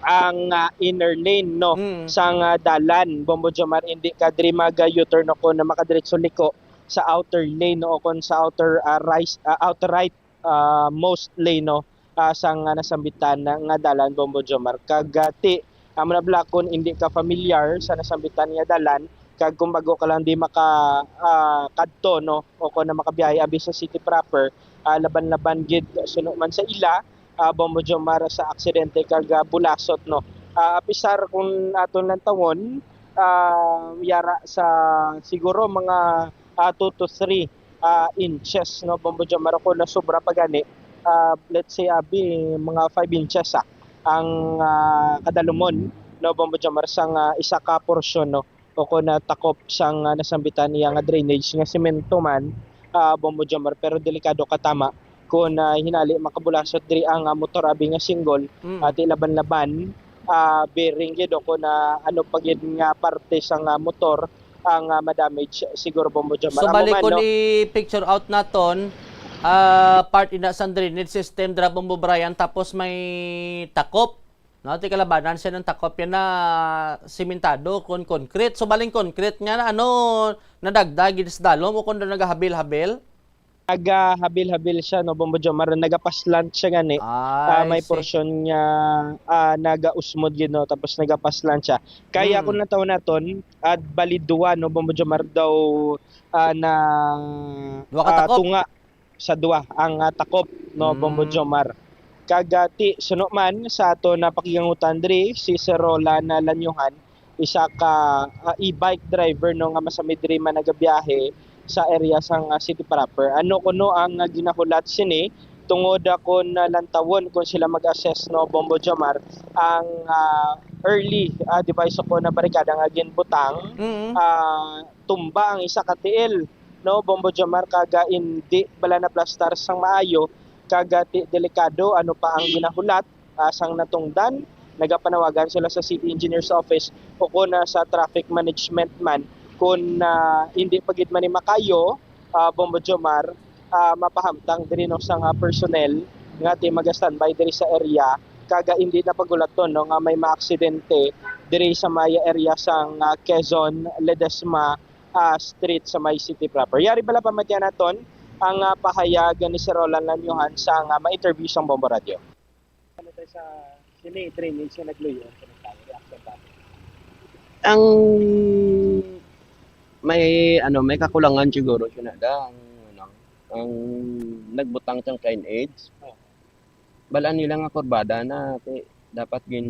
ang, ah, inner lane, no, Mm. sang, ah, dalan, Bombo Jomar, hindi ka diri mag, ah, U-turn o kung na makadiretso liko sa outer lane, no, o kung sa outer, ah, rise, ah, outer right, ah, most lane, no, ah, sang, ah, nasambitan na nga dalan, Bombo Jomar. Kag, ah, ti, amo na bala, kung hindi ka familiar sa nasambitan nga dalan, kag kung bago ka lang di maka, ah, kadto, no, o kung na makabiyahe abi sa city proper, ah, laban-laban gid suno man sa ila, ah, Bombo Jomar, sa aksidente kag, ah, bulasot, no. Ah, apisar kung aton lantawon, ah, yara sa siguro mga, ah, two to three, ah, inches, no, Bombo Jomar, o kung nasobra pa gani, ah, let's say, abi, mga five inches, ah, ang, ah, kadalumon, no, Bombo Jomar, sang, ah, isa ka porsyon, no, o kung natakop sang, ah, nasambitan niya nga drainage nga semento man, ah, Bombo Jomar, pero delikado katama kung, ah, hinali makabulasot diri ang, ah, motor abi nga single, Mm. ah, ti laban-laban, ah, bearing gid o kung, ah, ano pa gid nga parte sang, ah, motor ang, ah, madamage siguro, Bombo Jomar. So, Amo bali man, kung no? I-picture out naton, ah, part ina sang drainage system dira, Bombo Brian, tapos may takop. No, ti kalabanan siya ng takop yan na simentado kon concrete. So, baling concrete nga na, ano, nadagdag gid sa dalom o kung doon nagahabil-habil? nagahabil-habil siya, no, Bombo Jomar, nagapaslant siya gani. Ah, may portion nga, ah, nagausmod gid, no, tapos nagapaslant siya. Kaya kung natawon naton, ah, bali duwa, no, Bombo Jomar, daw, ah, na, ah, tunga sa duwa ang, ah, takop, no, Bombo Jomar. Kag, ah, ti suno man sa ato na pakigangutan diri, si Sir Roland, ah, Lanyuhan, isa ka, ah, e-bike driver, no, nga masami diri man nagabiyahe sa area sang, ah, city proper. Ano kuno ang, ah, ginahulat sini? Tungod, ah, kon, ah, lantawon kon sila mag-assess, no, Bombo Jomar, ang, ah, early, ah, device ko na barikada nga ginbutang, ah, tumba ang isa ka tiil, no, Bombo Jomar, kag, ah, indi bala naplastar sang maayo, kag, ah, ti-, delikado ano pa ang ginahulat, ah, sang natungdan. Nagapanawagan sila sa City Engineer's Office o kon, ah, sa traffic management man, kon, ah, hindi pa gid man ni makayo, ah, Bombo Jomar, ah, mapahamtang diri, no, sang, ah, personnel nga ti maga-standby diri sa area, kag, ah, hindi na pagulaton, no, nga may maaksidente diri sa may area sang, ah, Quezon Ledesma, ah, Street sa may city proper. Yari bala pamatian naton ang, ah, pahayag ni Sir Roland Lanyuhan sa nga ma-interview sang Bombo Radio. Ano tayo sa sini drainage nga nagluyo ang pinagtawag, reaction ba? Ang may, ano, may kakulangan siguro siya na da, ang, ano, ang nagbutang sang signage. Oh. Balaan nila nga kurbada na, kay dapat gin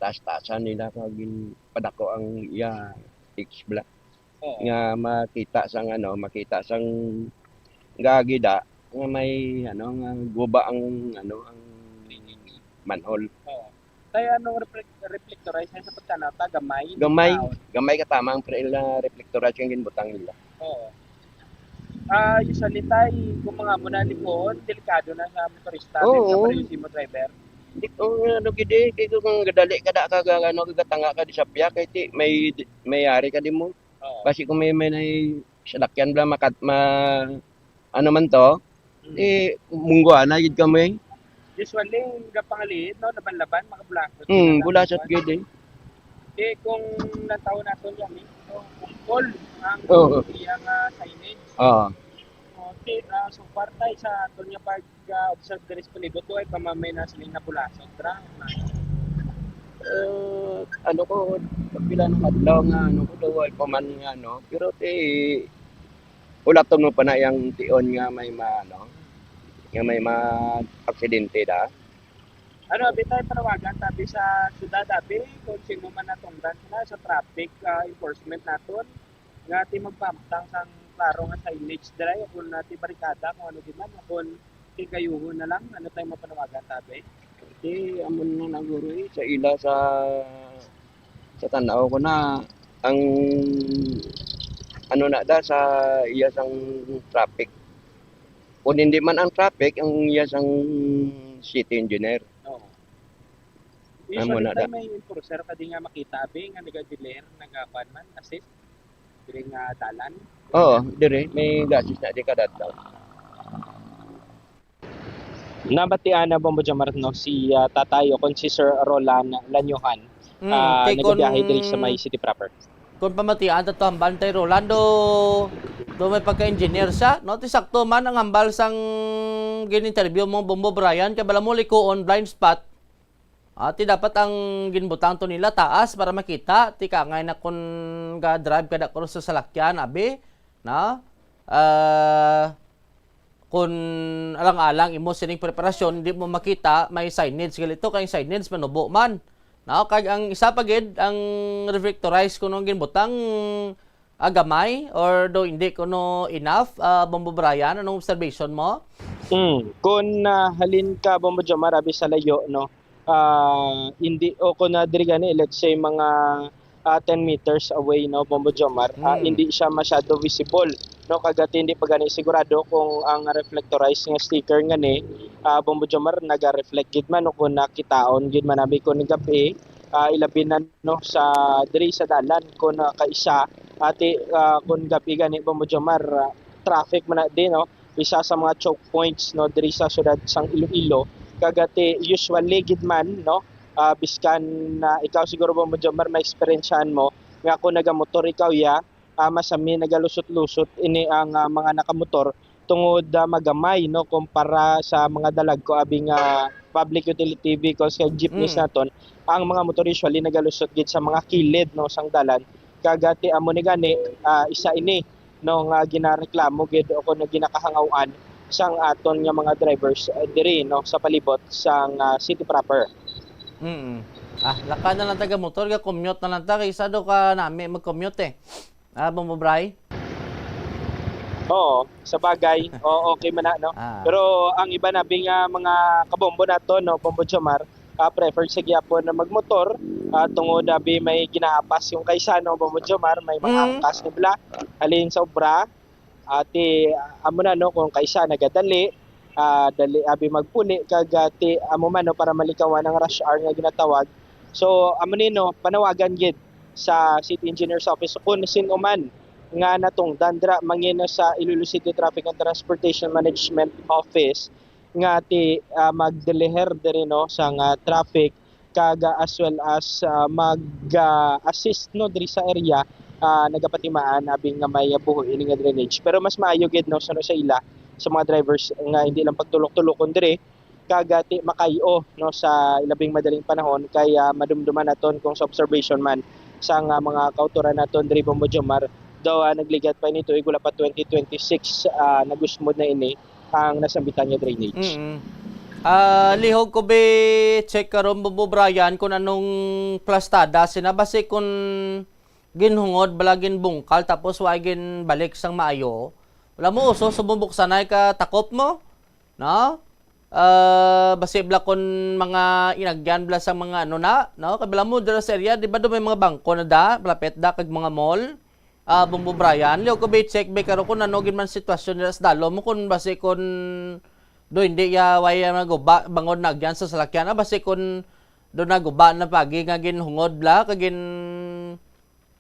taas-taasan nila kag gin padako ang iya X bla. Oo. Nga makita sang, ano, makita sang gagida nga may, ano, nga guba ang, ano, ang manhole. Oo. Kaya anong reflect-, reflectorize na sa pagtanaw ta, gamay, gamay, gamay ka tama ang pre-, la reflectorize yung ginbutang nila. Oo. Ah, usually tay, kung mga mo na lipoon, delikado na sa motorista, oo, sa pareho si mo driver. Di ko, ano, gid eh, kay kung gadali ka da ka, ano, gagatanga ka di sa piya, kay ti, may, may ari ka di mo. Oo. Basi kung may, may nai-, salakyan bala makat-, ma-, ano man to, mm, eh, mungguan na gid kami. Usually, ang gapangaliit, no, laban-laban, makabulasot. Hmm, sila bulasot gid eh. Eh, kung nataon nato yan, eh, no, kung full ang, oo, iyang, ah, signage. Oo. Oh, ti-, ah, so far tay sa aton nga pag-observe diri sa palibot, way pa man may nasiling nabulasot ra. Eh, ano ko, pila nang adlaw nga, ano ko, daw, way pa man nga, ano, pero ti, ulaton mo pa na yang tion nga may ma-, ano, nga may ma-aksidente da. Ano, abi tay panawagan tabi sa syudad, abi, kung sino man natungdan sila sa traffic, ah, enforcement naton, nga ti magpamtang sang klaro nga signage diri, kung na ti barikada, kung ano gid man, kung ti gayuhon na lang, ano tay mapanawagan tabi? Ti, amo na lang guro, eh, sa ila sa, sa tan-aw ko na ang, ano na da, sa iya sang traffic. Kung hindi man ang traffic, ang iya sang city engineer. Oo. Amo na da. Usually, may enforcer ka di nga makita, abi, nga naga-deliver, nagakuan man, assist, diri nga dalan? Oo, diri. May gasis na di ka dataw. Nabatian na, Bombo Jomar, no, si, ah, tatay o kon si Sir Roland Lanyuhan, mm, ah, kay nagabiyahe diri sa may city proper. Kung pamatian ta to, hambal tay Roland, do may pagka-engineer siya, no? Ti sakto man ang hambal sang gin-interview mo, Bombo Brian, kay bala mo likuon, blind spot. Ah, ti dapat ang ginbutang to nila taas para makita, ti kangay na kun ga-drive ka da kuno sa salakyan, abi, no? Ah, kun alang-alang imo sining preparasyon, di mo makita, may signage gali to, kay signage manubo man. No? Kag ang isa pa gid, ang reflectorize kuno ang ginbutang, ah, gamay or do hindi kuno enough, ah, Bombo Brian? Anong observation mo? Mm, kun, ah, halin ka, Bombo Jomar, abi sa layo, no? Ah, hindi, o kun, ah, diri gani, let's say, mga, ah, ten meters away, no, Bombo Jomar, ah, mm, hindi siya masyado visible, no? Kag ti hindi pa gani sigurado kung ang reflectorized nga sticker ngani, ah, Bombo Jomar, naga-reflect gid man o kung nakitaon gid man, abi, kun gab-i, ah, ilabi na, no, sa diri sa dalan kun, ah, kaisa, ah, ti, ah, kun gab-i gani, Bombo Jomar, ah, traffic man na di, no, isa sa mga choke points, no, diri sa siyudad sang Iloilo. Kag ti usually gid man, no, ah, biskan na ikaw siguro, Bombo Jomar, ma-experiencehan mo nga kung nagamotor ikaw, ya, ah, masami nagalusot-lusot ini ang, ah, mga nakamotor tungod, ah, magamay, no, kumpara sa mga dalagko abi nga public utility vehicles kag jeepneys Mm. naton, ang mga motor usually nagalusot gid sa mga kilid, no, sang dalan. Kag, ah, ti amo ni gani, ah, isa ini, no, nga ginareklamo gid o kuno ginakahangaw-an sang aton nga mga drivers, ah, diri, no, sa palibot sang, ah, city proper. Mm. Ah, laka na lang taga motor, ga commute na lang ta, kaysa daw ka nami mag-commute eh. Ah, Bombo Bray? Oo, sa bagay. Oo, okay man na, no? Ah. Pero ang iba na bi nga mga kabombo nato, no, Bombo Jomar, ah, prefer sa gyapon na magmotor, ah, tungod abi may ginaapas yung kaysa, no, Bombo Jomar, may mga Mm. angkas ni bla, halin sa obra, ati, amo na, no, kung kaysa nagadali, ah, dali abi magpuli, kag, ah, ti, amo man, no, para malikawan ang rush hour nga ginatawag. So, amo ni, no, panawagan gid sa City Engineer's Office kung sino man nga natungdan dira mangin sa Iloilo City Traffic and Transportation Management Office nga ti, ah, magdeliher diri, no, sa nga traffic kag, ah, as well as, ah, mag, ah, assist, no, diri sa area, ah, nagapatimaan abi nga may buho ini nga drainage. Pero mas maayo gid, no, suno sa ila, sa mga drivers nga hindi lang pagtulok-tulokon diri, kag, ah, ti-, makayo, no, sa ilabing madaling panahon kay, ah, madumduman naton kung sa observation man sa nga mga kautoran naton diri, Bombo Jomar, daw, ah, nagligat pa ini tuig, wala pa twenty twenty-six, ah, nagusmod na ini ang nasambitan nga drainage. Mm. Ah, lihog ko bi check karon, Bombo Brian, kung anong plastada sina, basi kung ginhungod bala, ginbungkal, tapos wa ginbalik sang maayo. Wala mo uso, subong buksanay ka takop mo, no? Ah, basi bala kun mga inagyan bala sa mga ano na, no? Kay bala mo dira sa area, di ba, do may mga bangko na da, malapit da kag mga mall. Ah, Bombo Brian, liw ko bi check bi karon kung ano gid man sitwasyon nila sa dalo mo, kung basi kung do hindi ya, way ya naguba, bangod na agyan sa salakyan, ah, basi kung do naguba na pagi nga ginhungod bala, kag gin,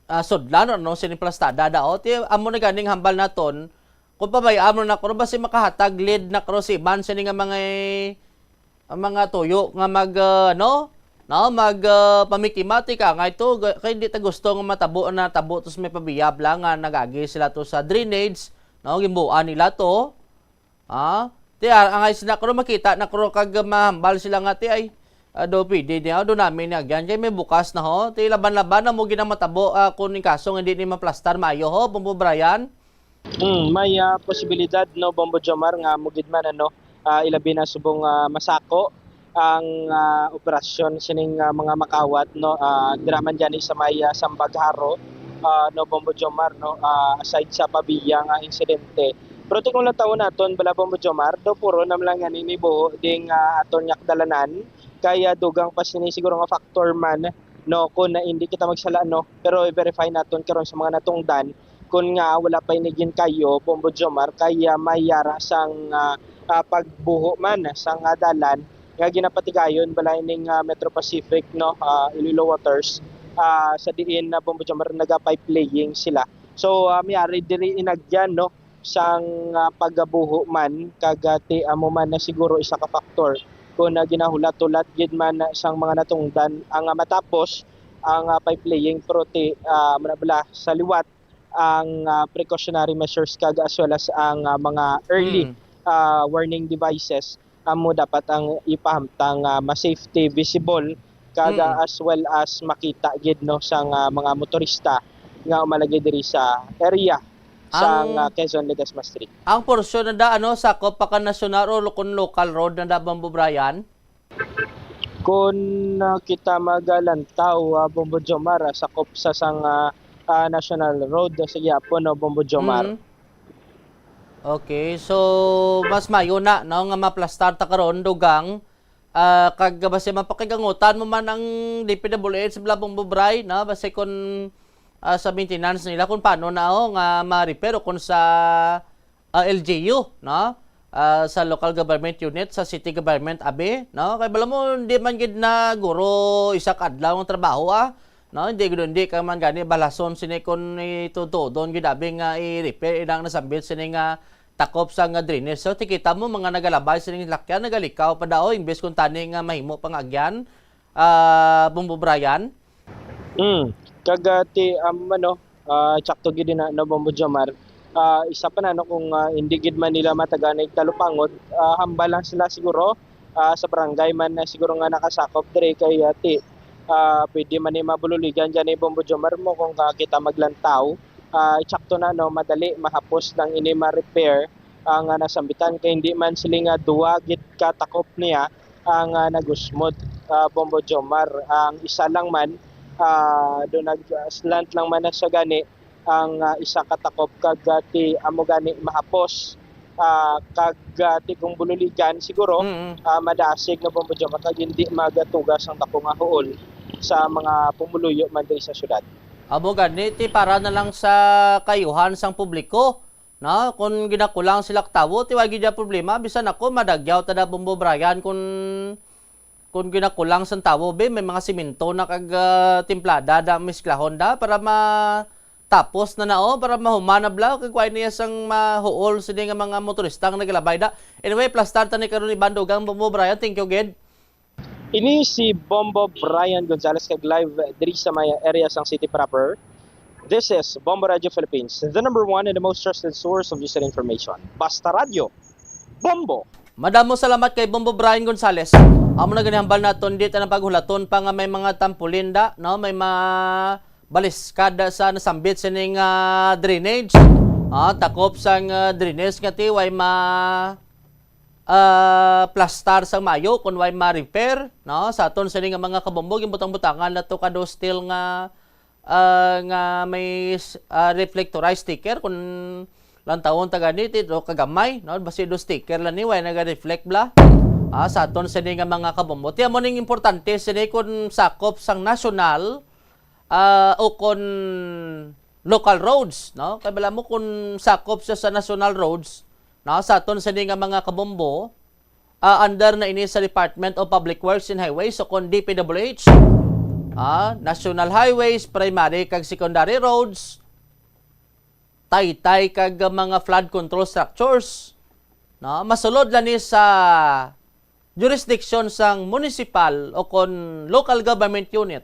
ah, sudlan, ano, sini plastada daw. Ti, amo na ganing hambal naton, kung pabayaan mo na karon, basi makahatag lead na karon si Iman sini nga mga, ang mga tuyo nga mag, ah, ano, no, mag, ah, pamikimati ka nga ito, ga-, kay di ta gusto nga matabo na tabo to sa may pabiyab lang nga nagagi sila to sa drainage, no, gimbuan nila to. Ah, ti, ah, angay sila karon makita na karon kag mahambal sila nga ti ay, ah, do pwede niya, do namin niya agyan kay may bukas na ho. Ti laban-laban na mo ginamatabo, ah, kung ning kaso nga hindi ni maplastar maayo ho, Bombo Brian. Hmm, may, ah, posibilidad, no, Bombo Jomar, nga mo gid man, ano, ah, ilabi na subong, ah, masako ang, ah, operasyon sining, ah, mga makawat, no, ah, dira man gani sa may, ah, Sambag Jaro, ah, no, Bombo Jomar, no, ah, aside sa Pavia nga insidente. Pero ti kung lantawon naton bala, Bombo Jomar, daw puro na lang gani ni buho ding, ah, aton nga kadalanan, kaya dugang pa sini siguro nga factor man, no, kung na hindi kita magsala, no, pero i-verify naton karon sa mga natungdan kung nga wala pa ini ginkayo, Bombo Jomar, kay, ah, may yara sang, ah, ah, pagbuho man sang, ah, dalan nga ginapatigayon bala ining, ah, Metro Pacific, no, ah, Iloilo Waters, ah, sa diin na, Bombo Jomar, naga-pipe laying sila. So, ah, may ari diri inagyan, no, sang, ah, pagbuho man, kag, ah, ti amo man na siguro isa ka factor kung, ah, ginahulat-hulat gid man sang mga natungdan ang, ah, matapos ang, ah, pipe laying, pero ti, ah, amo na bala sa liwat ang, ah, precautionary measures kag as well as ang, ah, mga early, Mm. ah, warning devices amo dapat ang ipahamtang, ah, ma-safety visible kag, ah, Mm. as well as makita gid, no, sang, ah, mga motorista nga umalagi diri sa area sang, Ang, ah, Quezon, Legazpi Street. Ang porsyon na da, ano, sakop pa ka nasyonal o lo-, kun local road na da, Bombo Brian? Kun, ah, kita magalantaw, ah, Bombo Jomar, ah, sakop sa sang, ah, ah, National Road, ah, sa gihapon, no, Bombo Jomar. Mm. Okay, so mas mayo na, no, nga maplastar ta karon, dugang, ah, kag basi mapakigangutan mo man ang D P W H sa Blabong Bubray, no, basi kun, ah, sa maintenance nila, kung paano na, oh, nga ma-repair o kung sa, ah, L G U, no, ah, sa local government unit, sa city government, abi, no, kay bala mo, di man gid na guro isa ka adlaw ang trabaho, ah. No, hindi gid, hindi ka man gani balason sini kun itutudon gid abi nga i-repair ilang nasambit sini nga takop sa nga drainage. So, ti kita mo mga nagalabay sini lakyan, nagalikaw pa daw, imbes kun tani nga mahimo pa nga agyan, ah, Bombo Brian. Mm. Kag, ah, ti, um, ano, ah, tsakto gid na, no, Bombo Jomar. Ah, isa pa na, no, kung, ah, hindi gid man nila matagan ig talupangod, ah, hambal lang sila siguro, ah, sa barangay man na siguro nga nakasakop diri kay, ah, ti-, ah, pwede man ni mabululigan gani, Bombo Jomar, mo kung, ah, kita maglantaw. Ah, eksakto na, no, madali mahapos lang ini ma-repair ang, ah, nasambitan kay hindi man sila nga duwa gid ka takop niya ang, ah, nagusmod, ah, Bombo Jomar. Ang isa lang man, ah, do nag-slant lang man na siya gani, ang, ah, isa ka takop kag, ah, ti amo gani mahapos, ah, kag, ah, ti kung bululigan siguro, Mm. ah, madasig na, Bombo Jomar, kag hindi magatugas ang takong nga huol sa mga pumuluyo man diri sa syudad. Amo gani, ti para na lang sa kaayuhan sang publiko, no? Kung ginakulang sila ka tawo, ti wa gid ya problema. Bisan ako, madagyaw ta da, Bombo Brian, kung, kung ginakulang sang tawo, be, may mga simento na kag, ah, timplada da, misklahon da para ma-, tapos na na, oh, para mahuman na bla, kag kuha niya sang mahuol sini nga mga motorista nga nagalabay da. Anyway, plastar ta ni karon ni Bandugang, Bombo Brian, thank you gid. Ini si Bombo Brian Gonzalez kag live diri sa may area sang city proper. This is Bombo Radio Philippines, the number one and the most trusted source of news and information. Basta Radyo, Bombo! Madamo salamat kay Bombo Brian Gonzalez. Amo na gani hambal naton, di ta na paghulaton pa nga may mga tampulinda, no? May mga baliskada sa nasambit sining, ah, drainage. Ah, takop sang, ah, drainage nga ti way ma, ah, plastar sang maayo kun way ma-repair, no? Sa aton sini nga mga kabombo, ginbutang-butangan nato ka do steel nga, ah, nga may s-, ah, reflectorized sticker kun lantawon ta gani ti do kagamay, no? Basi do sticker lang ni, way naga-reflect bla. Ah, sa aton sini nga mga kabombo. Ti amo ning importante sini kun sakop sang nasyonal, ah, o kon local roads, no? Kay bala mo kung sakop siya sa national roads, no? Sa aton sini nga mga kabombo, ah, under na ini sa Department of Public Works and Highways o kon D P W H, ah, national highways, primary kag secondary roads, taytay kag mga flood control structures, no? Masulod lang ni sa jurisdiction sang municipal o kon local government unit.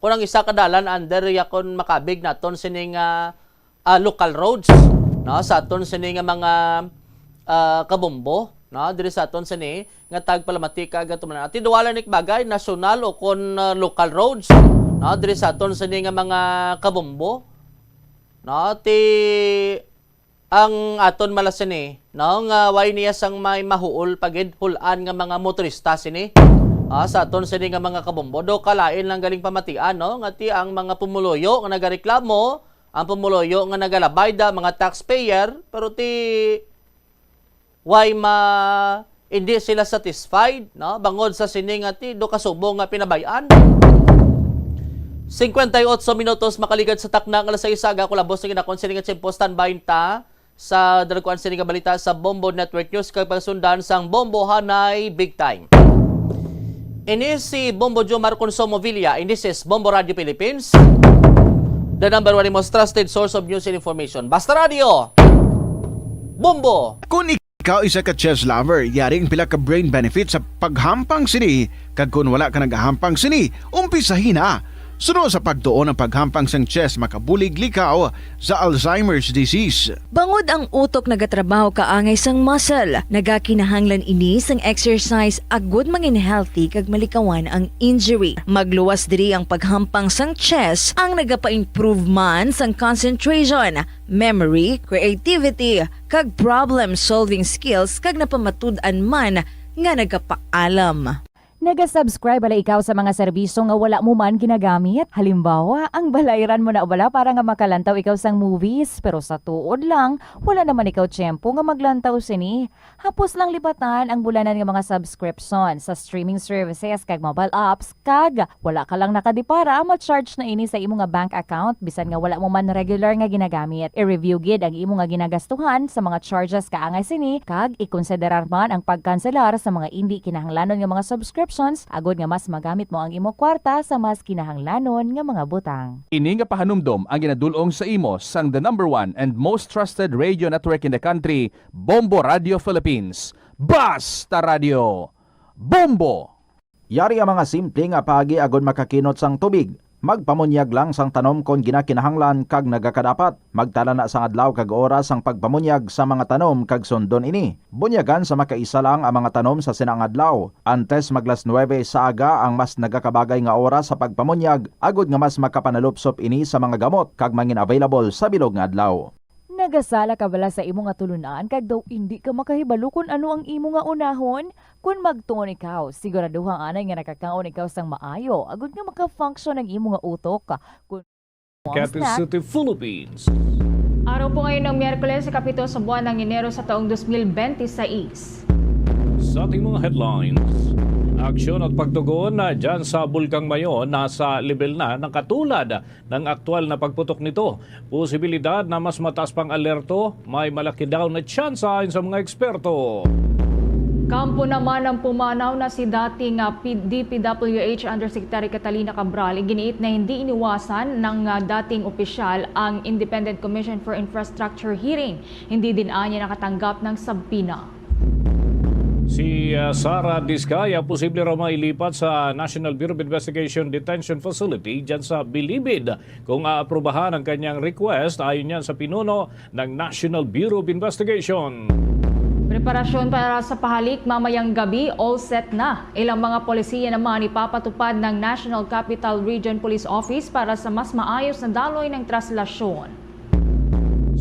Kung ang isa ka dalan under ya kon makabig naton sining, ah, ah, local roads, no, sa aton sini nga mga, ah, kabombo, no, diri sa aton sini nga tagpalamati kag tumalanan. Ti duwa lang ni bagay, national o kon, ah, local roads, no, diri sa aton sini nga mga kabombo, no, ti ang aton mala sini, no, nga way niya sang may mahuol pa gid hul-an nga mga motorista sini. Ah, sa aton sini nga mga kabombo, do kalain lang galing pamatian, no, nga ti ang mga pumuluyo nga nagareklamo, ang pumuluyo nga nagalabay da, mga taxpayer, pero ti way ma, hindi sila satisfied, no, bangod sa sini nga ti do ka subong nga pinabay-an. Cincuenta y ocho minutos makaligad sa takna nga alas sais, aga ko labos nga ginakon sini nga tiyempo. Standby ta sa dalagkuan sini nga balita sa Bombo Network News kag pagsundan sang Bombohanay Big Time. Ini si Bombo Jomar Consumo Villa, and this is Bombo Radio Philippines, the number one and most trusted source of news and information. Basta Radio, Bombo! Kung ikaw isa ka chess lover, yari ang pila ka brain benefits sa paghampang sini, kag kung wala ka nagahampang sini, umpisahi na. Suno sa pagtuon ang paghampang sang chess makabulig likaw sa Alzheimer's disease. Bangod ang utok nagatrabaho kaangay sang muscle, nagakinahanglan ini sang exercise agud mangin healthy kag malikawan ang injury. Magluwas diri ang paghampang sang chess, ang nagapa-improve man sang concentration, memory, creativity, kag problem-solving skills, kag napamatud-an man nga nagapaalam. Naga-subscribe bala ikaw sa mga serbisyo nga wala mo man ginagamit? Halimbawa, ang balayran mo na bala para nga makalantaw ikaw sang movies, pero sa tuod lang, wala naman ikaw tiyempo nga maglantaw sini. Hapos lang lipatan ang bulanan nga mga subscription sa streaming services kag mobile apps, kag wala ka lang nakadipara, ma-charge na ini sa imo nga bank account bisan nga wala mo man regular nga ginagamit. I-review gid ang imo nga ginagastuhan sa mga charges kaangay sini, kag ikonsiderar man ang pagkanselar sa mga indi kinahanglanon nga mga subscriptions, agud nga mas magamit mo ang imo kwarta sa mas kinahanglanon nga mga butang. Ini nga pahanumdom ang ginadul-ong sa imo sang the number one and most trusted radio network in the country, Bombo Radio Philippines. Basta Radio, Bombo! Yari ang mga simple nga paagi agod makakinot sang tubig. Magpamunyag lang sang tanom kon ginakinahanglan kag nagakadapat. Magtala na sang adlaw kag oras sang pagpamunyag sa mga tanom kag sundon ini. Bunyagan sa makaisa lang ang mga tanom sa sina nga adlaw. Antes maglas nuwebe sa aga ang mas nagakabagay nga oras sa pagpamunyag, agod nga mas makapanalupsop ini sa mga gamot kag mangin available sa bilog nga adlaw. Nagasala ka bala sa imo nga tulunan kag daw indi ka makahibalo kon ano ang imo nga unahon? Kon magtuon ikaw, siguraduha anay nga nakakaon ikaw sang maayo agod nga maka-function ang imo nga utok. Kun Quezon City, Philippines. Araw po ngayon ng Miyerkules, ikapito sa buwan ng Enero sa taong dos mil bente seis. Sa ating mga headlines, aksyon at pagtugon na dyan sa Bulkang Mayon nasa level na ng katulad ng aktual na pagputok nito. Posibilidad na mas mataas pang alerto, may malaki daw na tsansa ayon sa mga eksperto. Kampo naman ang pumanaw na si dating ah, P- D P W H Undersecretary Catalina Cabral. Iginiit na hindi iniwasan ng ah, dating opisyal ang Independent Commission for Infrastructure hearing. Hindi din anya nakatanggap ng subpoena. Si ah, Sara Discaya posible raw mailipat sa National Bureau of Investigation Detention Facility dyan sa Bilibid kung aaprubahan ang kanyang request, ayon yan sa pinuno ng National Bureau of Investigation. Preparasyon para sa pahalik mamayang gabi, all set na. Ilang mga polisiya naman ipapatupad ng National Capital Region Police Office para sa mas maayos na daloy ng traslasyon.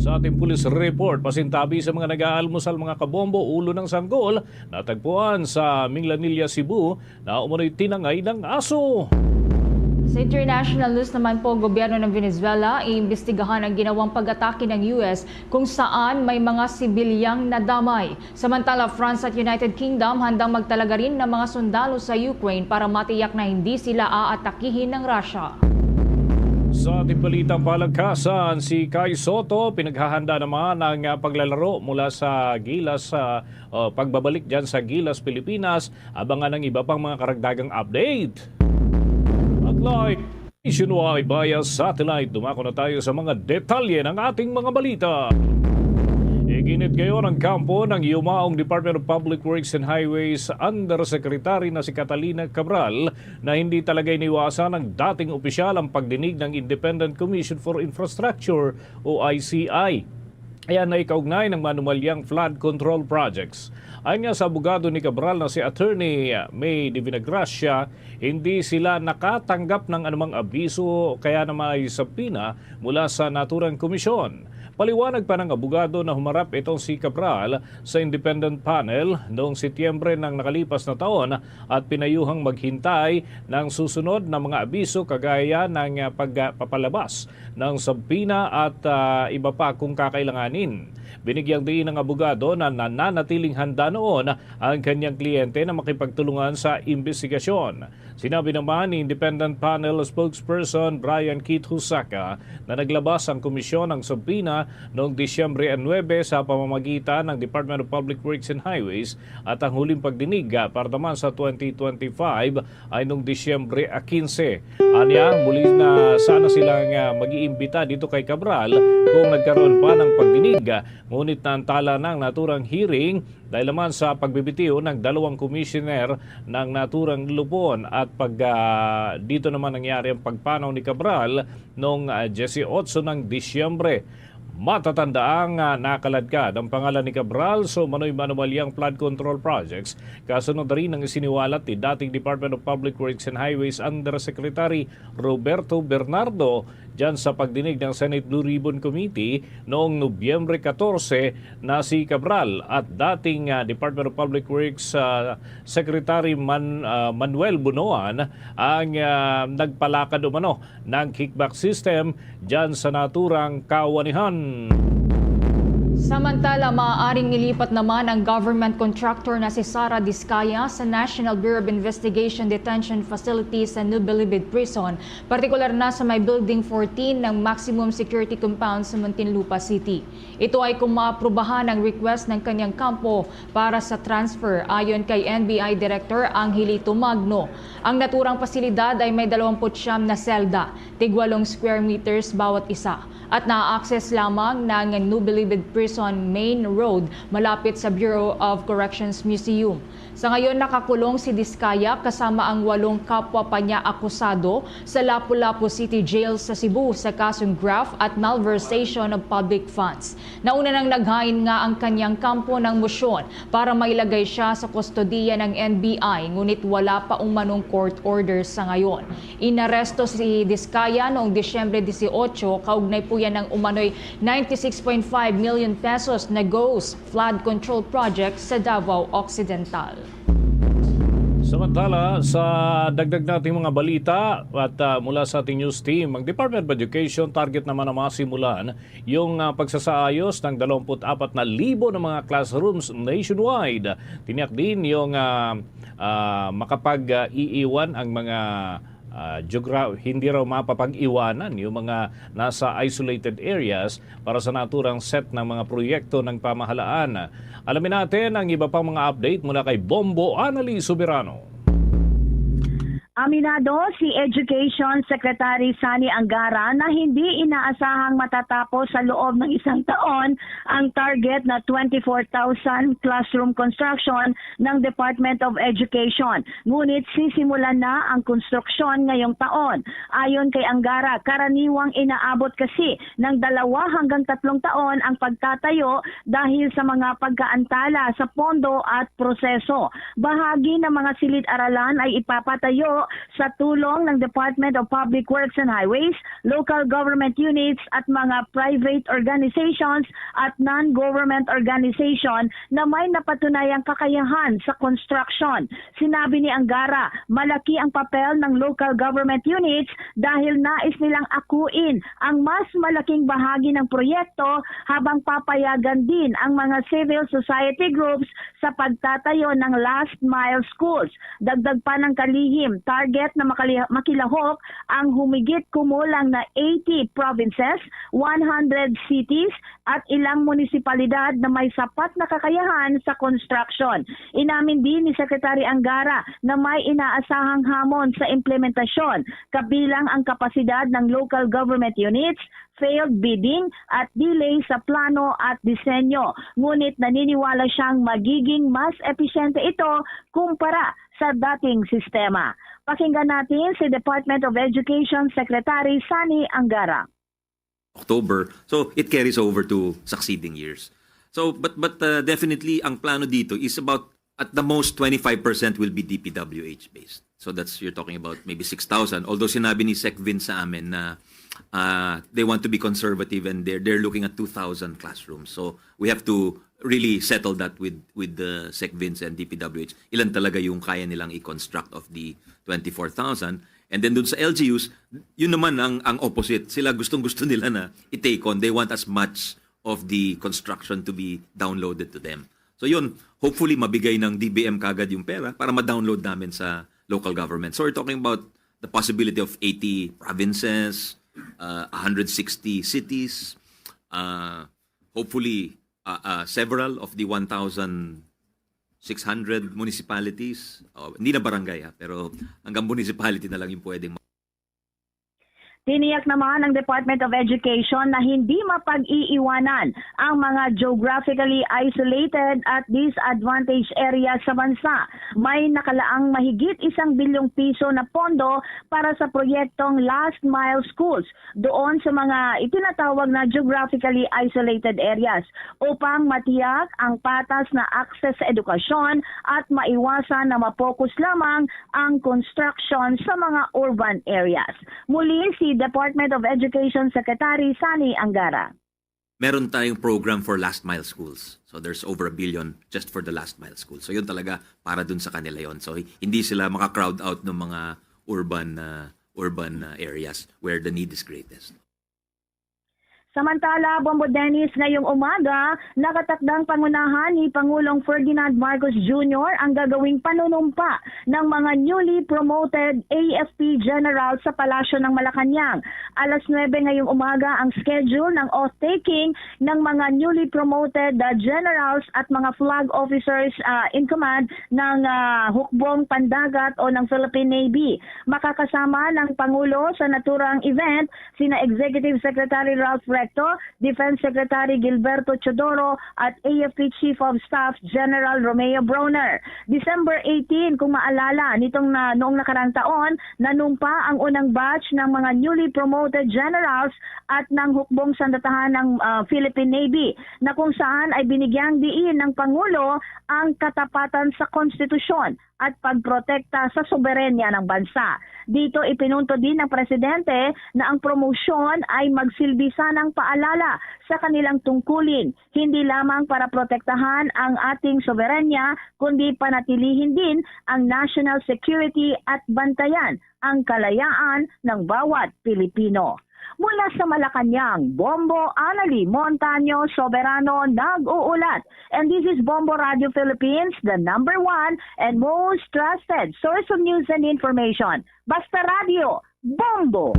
Sa ating police report, pasintabi sa mga nag-aalmusal, mga kabombo, ulo ng sanggol natagpuan sa Minglanilla, Cebu, na umano'y tinangay ng aso. Sa international news naman po, gobyerno ng Venezuela iimbestigahan ang ginawang pag-atake ng U S kung saan may mga sibilyang nadamay. Samantala, France at United Kingdom handang magtalaga rin ng mga sundalo sa Ukraine para matiyak na hindi sila aatakihin ng Russia. Sa ating balitang palagkasan, si Kai Soto pinaghahanda naman ang ah, paglalaro mula sa Gilas, ah, o pagbabalik dyan sa Gilas, Pilipinas. Abangan ang iba pang mga karagdagang update. At like, nationwide via satellite, dumako na tayo sa mga detalye ng ating mga balita. Iginit ngayon ang kampo ng yumaong Department of Public Works and Highways Undersecretary na si Catalina Cabral na hindi talaga iniwasan ng dating opisyal ang pagdinig ng Independent Commission for Infrastructure o I C I. Ayan na ikaugnay ng manumalyang flood control projects. Ayon nga sa abogado ni Cabral na si Attorney May de Vinagracia, hindi sila nakatanggap ng anumang abiso o kaya naman ay subpoena mula sa naturang komisyon. Paliwanag pa ng abogado na humarap itong si Cabral sa independent panel noong Setyembre ng nakalipas na taon at pinayuhang maghintay ng susunod na mga abiso kagaya ng ah, pagpapalabas ng subpoena at ah, iba pa kung kakailanganin. Binigyang diin ng abogado na nananatiling handa noon ang kanyang kliyente na makipagtulungan sa imbestigasyon. Sinabi naman ni Independent Panel Spokesperson Brian Keith Husaka na naglabas ang komisyon ng subpoena noong Disyembre nuebe sa pamamagitan ng Department of Public Works and Highways at ang huling pagdinig ah, para naman sa twenty twenty-five ay noong Disyembre quince. Anya, muli na sana sila nga mag-iimbita dito kay Cabral kung nagkaroon pa ng pagdinig. Ngunit naantala na ang naturang hearing dahil naman sa pagbibitiw ng dalawang komisyoner ng naturang lupon at pag ah, dito naman nangyari ang pagpanaw ni Cabral noong ah, dieciocho ng Disyembre. Matatandaang ah, nakaladkad ang pangalan ni Cabral sa umano'y manumalyang flood control projects, kasunod na rin ang isiniwalat ni dating Department of Public Works and Highways Undersecretary Roberto Bernardo dyan sa pagdinig ng Senate Blue Ribbon Committee noong Nobyembre catorce na si Cabral at dating ah, Department of Public Works ah, Secretary Man- ah, Manuel Bonoan ang ah, nagpalakad umano ng kickback system dyan sa naturang kawanihan. Samantala, maaaring ilipat naman ang government contractor na si Sara Discaya sa National Bureau of Investigation Detention Facility sa New Bilibid Prison, partikular na sa may Building fourteen ng Maximum Security Compound sa Muntinlupa City. Ito ay kung maaprubahan ang request ng kanyang kampo para sa transfer, ayon kay N B I Director Angelito Magno. Ang naturang pasilidad ay may dalawampu't siyam na selda, tig walong square meters bawat isa, at naa-access lamang ng New Bilibid Prison Main Road, malapit sa Bureau of Corrections Museum. Sa ngayon, nakakulong si Discaya kasama ang walong kapwa pa niya akusado sa Lapu-Lapu City Jail sa Cebu sa kasong graft at malversation of public funds. Nauna nang naghain nga ang kanyang kampo ng motion para mailagay siya sa kustodiya ng N B I, ngunit wala pa umanong court order sa ngayon. Inaresto si Discaya noong Disyembre dieciocho, kaugnay po yan ng umano'y ninety-six point five million pesos na ghost flood control project sa Davao Occidental. Samantala, sa dagdag nating mga balita at ah, mula sa ating news team, ang Department of Education target naman na masimulan yung ah, pagsasaayos ng dalawampu't apat na libo na mga classrooms nationwide. Tiniyak din yung ah, ah, makapag-iiwan ang mga ah, geogra- hindi raw mapapag-iwanan yung mga nasa isolated areas para sa naturang set ng mga proyekto ng pamahalaan. Alamin natin ang iba pang mga update mula kay Bombo Anali Soberano. Aminado si Education Secretary Sani Angara na hindi inaasahang matatapos sa loob ng isang taon ang target na twenty-four thousand classroom construction ng Department of Education. Ngunit sisimulan na ang konstruksyon ngayong taon. Ayon kay Angara, karaniwang inaabot kasi ng dalawa hanggang tatlong taon ang pagtatayo dahil sa mga pagkaantala sa pondo at proseso. Bahagi ng mga silid-aralan ay ipapatayo sa tulong ng Department of Public Works and Highways, local government units at mga private organizations at non-government organization na may napatunayang kakayahan sa construction. Sinabi ni Angara, malaki ang papel ng local government units dahil nais nilang akuin ang mas malaking bahagi ng proyekto habang papayagan din ang mga civil society groups sa pagtatayo ng last mile schools. Dagdag pa ng kalihim, target na makali- makilahok ang humigit kumulang na eighty provinces, one hundred cities, at ilang munisipalidad na may sapat na kakayahan sa construction. Inamin din ni Secretary Angara na may inaasahang hamon sa implementasyon, kabilang ang kapasidad ng local government units, failed bidding, at delay sa plano at disenyo. Ngunit naniniwala siyang magiging mas episyente ito kumpara sa dating sistema. Pakinggan natin si Department of Education Secretary Sani Angara. October. So it carries over to succeeding years. So but but uh, definitely ang plano dito is about at the most twenty-five percent will be D P W H based. So that's you're talking about maybe six thousand. Although sinabi ni Sec Vince sa amin na uh, they want to be conservative and they're they're looking at two thousand classrooms. So we have to really settle that with with the Sec Vince and D P W H. Ilan talaga yung kaya nilang i-construct of the twenty-four thousand? And then dun sa L G Us, yun naman ang ang opposite. Sila gustong-gusto nila na i-take on. They want as much of the construction to be downloaded to them. So yun, hopefully mabigay ng D B M kagad yung pera para ma-download namin sa local government. So we're talking about the possibility of eighty provinces, uh, one hundred sixty cities, uh, hopefully uh, uh, several of the one thousand six hundred municipalities. Oh, hindi na barangay ha, pero hanggang municipality na lang yung pwedeng Tiniyak naman ng Department of Education na hindi mapag-iiwanan ang mga geographically isolated at disadvantaged areas sa bansa. May nakalaang mahigit isang bilyong piso na pondo para sa proyektong Last Mile Schools doon sa mga itinatawag na geographically isolated areas upang matiyak ang patas na access sa edukasyon at maiwasan na mapokus lamang ang construction sa mga urban areas. Muli si Department of Education Secretary Sani Angara. Meron tayong program for last mile schools. So there's over a billion just for the last mile schools. So yun talaga para dun sa kanila yon. So hindi sila maka-crowd out ng mga urban uh, urban uh, areas where the need is greatest. Samantala, Bombo Dennis, ngayong umaga, nakatakdang pangunahan ni Pangulong Ferdinand Marcos Junior ang gagawing panunumpa ng mga newly promoted A F P generals sa Palasyo ng Malacañang. Alas nuebe ngayong umaga ang schedule ng oath-taking ng mga newly promoted uh, generals at mga flag officers uh, in command ng uh, Hukbong Pandagat o ng Philippine Navy. Makakasama ng Pangulo sa naturang event sina Executive Secretary Ralph Recto, Defense Secretary Gilberto Teodoro at A F P Chief of Staff General Romeo Brawner. December eighteen, kung maalala, nitong na, noong nakarang taon, nanumpa ang unang batch ng mga newly promoted generals at ng hukbong sandatahan ng ah, Philippine Navy, na kung saan ay binigyang diin ng Pangulo ang katapatan sa konstitusyon at pagprotekta sa soberenya ng bansa. Dito, ipinunto din ng Presidente na ang promosyon ay magsilbi sanang paalala sa kanilang tungkulin, hindi lamang para protektahan ang ating soberenya, kundi panatilihin din ang national security at bantayan ang kalayaan ng bawat Pilipino. Mula sa Malacañang, Bombo Anali Montaño Soberano nag-uulat. And this is Bombo Radio Philippines, the number one and most trusted source of news and information. Basta Radio, Bombo!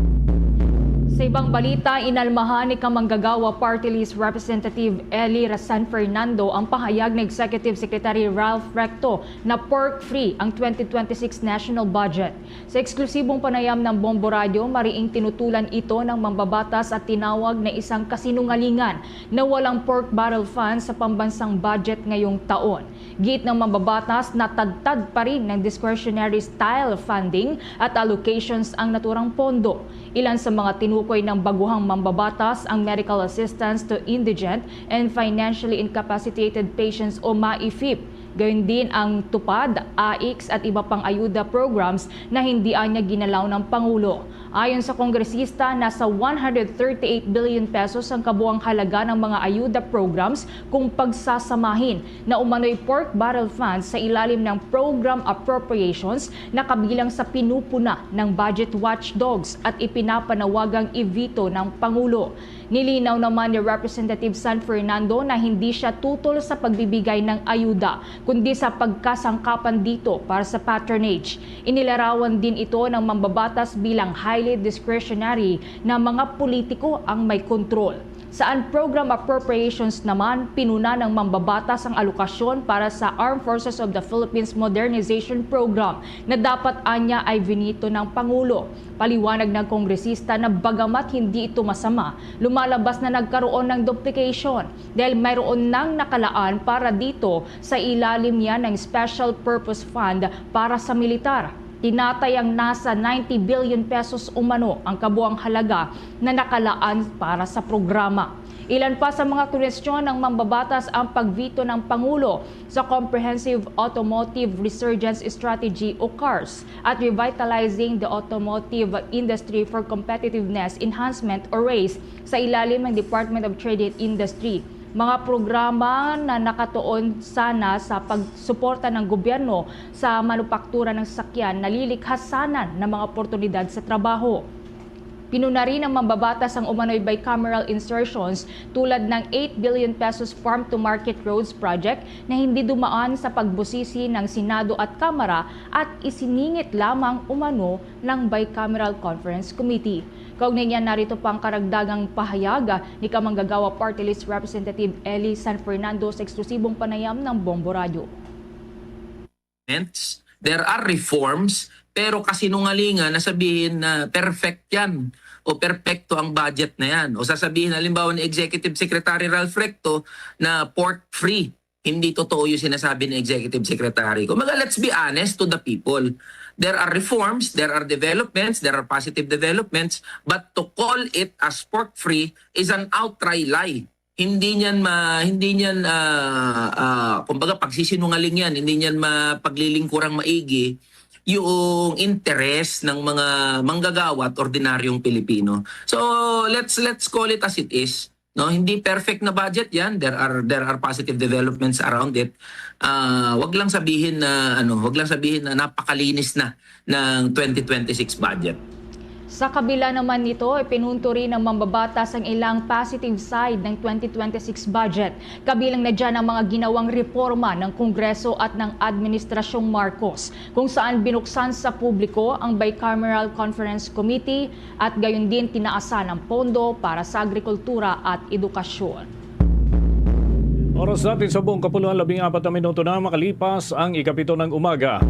Sa ibang balita, inalmahan ni Kamanggagawa Party List Representative Eli Rasan Fernando ang pahayag ni Executive Secretary Ralph Recto na pork-free ang twenty twenty-six national budget. Sa eksklusibong panayam ng Bombo Radio, mariing tinutulan ito ng mambabatas at tinawag na isang kasinungalingan na walang pork barrel fund sa pambansang budget ngayong taon. Giit ng mambabatas, natadtad pa rin ng discretionary style funding at allocations ang naturang pondo. Ilan sa mga tinukoy ng baguhang mambabatas ang medical assistance to indigent and financially incapacitated patients o maifip. Gayon din ang TUPAD, AICS at iba pang ayuda programs na hindi anya ginalaw ng Pangulo. Ayon sa kongresista, nasa one hundred thirty-eight billion pesos ang kabuang halaga ng mga ayuda programs kung pagsasamahin na umano'y pork barrel funds sa ilalim ng program appropriations na kabilang sa pinupuna ng budget watchdogs at ipinapanawagang i-veto ng Pangulo. Nilinaw naman ni Representative San Fernando na hindi siya tutol sa pagbibigay ng ayuda, kundi sa pagkasangkapan dito para sa patronage. Inilarawan din ito ng mambabatas bilang highly discretionary na mga politiko ang may kontrol. Sa unprogram appropriations naman, pinuna ng mambabatas ang alokasyon para sa Armed Forces of the Philippines Modernization Program na dapat anya ay veto ng Pangulo. Paliwanag ng kongresista na bagamat hindi ito masama, lumalabas na nagkaroon ng duplication dahil mayroon nang nakalaan para dito sa ilalim niya ng Special Purpose Fund para sa militar. Tinatayang nasa ninety billion pesos umano ang kabuang halaga na nakalaan para sa programa. Ilan pa sa mga kwestiyon ng mambabatas ang pag-veto ng Pangulo sa Comprehensive Automotive Resurgence Strategy o CARS at Revitalizing the Automotive Industry for Competitiveness Enhancement o RACE sa ilalim ng Department of Trade and Industry. Mga programa na nakatuon sana sa pagsuporta ng gobyerno sa manupaktura ng sasakyan, nalilikha sana ng mga oportunidad sa trabaho. Pinuna rin ng mambabatas ang umano'y bicameral insertions tulad ng eight billion pesos farm-to-market roads project na hindi dumaan sa pagbusisi ng Senado at Kamara at isiningit lamang umano ng Bicameral Conference Committee. Kaugnay niya, narito pang karagdagang pahayag ni Kamanggagawa Party List Representative Eli San Fernando sa eksklusibong panayam ng Bombo Radyo. There are reforms, pero kasinungalingan na sabihin na perfect yan o perpekto ang budget na yan. O sasabihin, halimbawa, ni Executive Secretary Ralph Recto na pork-free. Hindi totoo yung sinasabi ni Executive Secretary. Kumbaga, let's be honest to the people. There are reforms, there are developments, there are positive developments, but to call it as pork-free is an outright lie. Hindi niyan ma hindi niyan ah, ah, kumbaga pagsisinungaling yan, hindi niyan mapaglilingkurang maigi yung interes ng mga manggagawa at ordinaryong Pilipino. So let's let's call it as it is. No, hindi perfect na budget yan. There are there are positive developments around it. Ah, wag lang sabihin na ano, wag lang sabihin na napakalinis na ng twenty twenty-six budget. Sa kabila naman nito, ipinunto rin ng mambabatas ang ilang positive side ng twenty twenty-six budget. Kabilang na dyan ang mga ginawang reforma ng Kongreso at ng Administrasyong Marcos, kung saan binuksan sa publiko ang Bicameral Conference Committee at gayon din tinaasan ang pondo para sa agrikultura at edukasyon. Oras natin sa buong kapuluan, labing apat na minuto na makalipas ang ikapito ng umaga.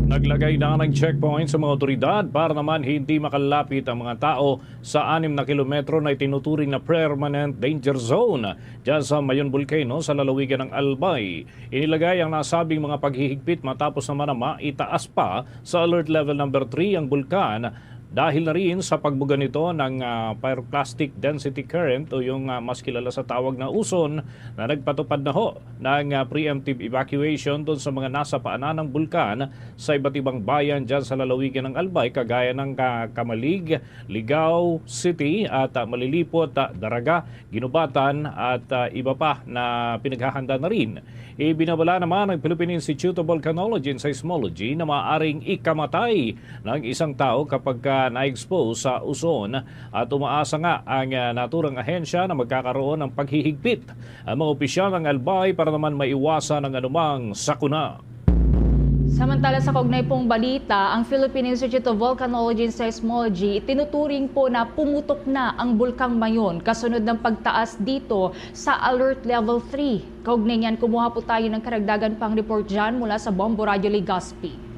Naglagay na ng checkpoint sa mga otoridad para naman hindi makalapit ang mga tao sa anim na kilometro na itinuturing na permanent danger zone dyan sa Mayon Volcano sa lalawigan ng Albay. Inilagay ang nasabing mga paghihigpit matapos naman na maitaas pa sa Alert Level Number three ang bulkan dahil na rin sa pagbuga nito ng ah, pyroclastic density current o yung ah, mas kilala sa tawag na uson na nagpatupad na ho ng ah, preemptive evacuation doon sa mga nasa paanan ng bulkan sa iba't ibang bayan dyan sa lalawigan ng Albay, kagaya ng ah, Camalig, Ligao City at ah, Malilipot, ah, Daraga, Guinobatan at ah, iba pa na pinaghahanda na rin. Ibinabala naman ng Philippine Institute of Volcanology and Seismology na maaaring ikamatay ng isang tao kapag ah, na-expose sa uson at umaasa nga ang ah, naturang ahensya na magkakaroon ng paghihigpit ang mga opisyal ng Albay para naman maiwasan ang anumang sakuna. Samantala, sa kaugnay pong balita, ang Philippine Institute of Volcanology and Seismology tinuturing po na pumutok na ang Bulkang Mayon kasunod ng pagtaas dito sa Alert Level three. Kaugnay niyan, kumuha po tayo ng karagdagan pang report dyan mula sa Bombo Radyo Legazpi.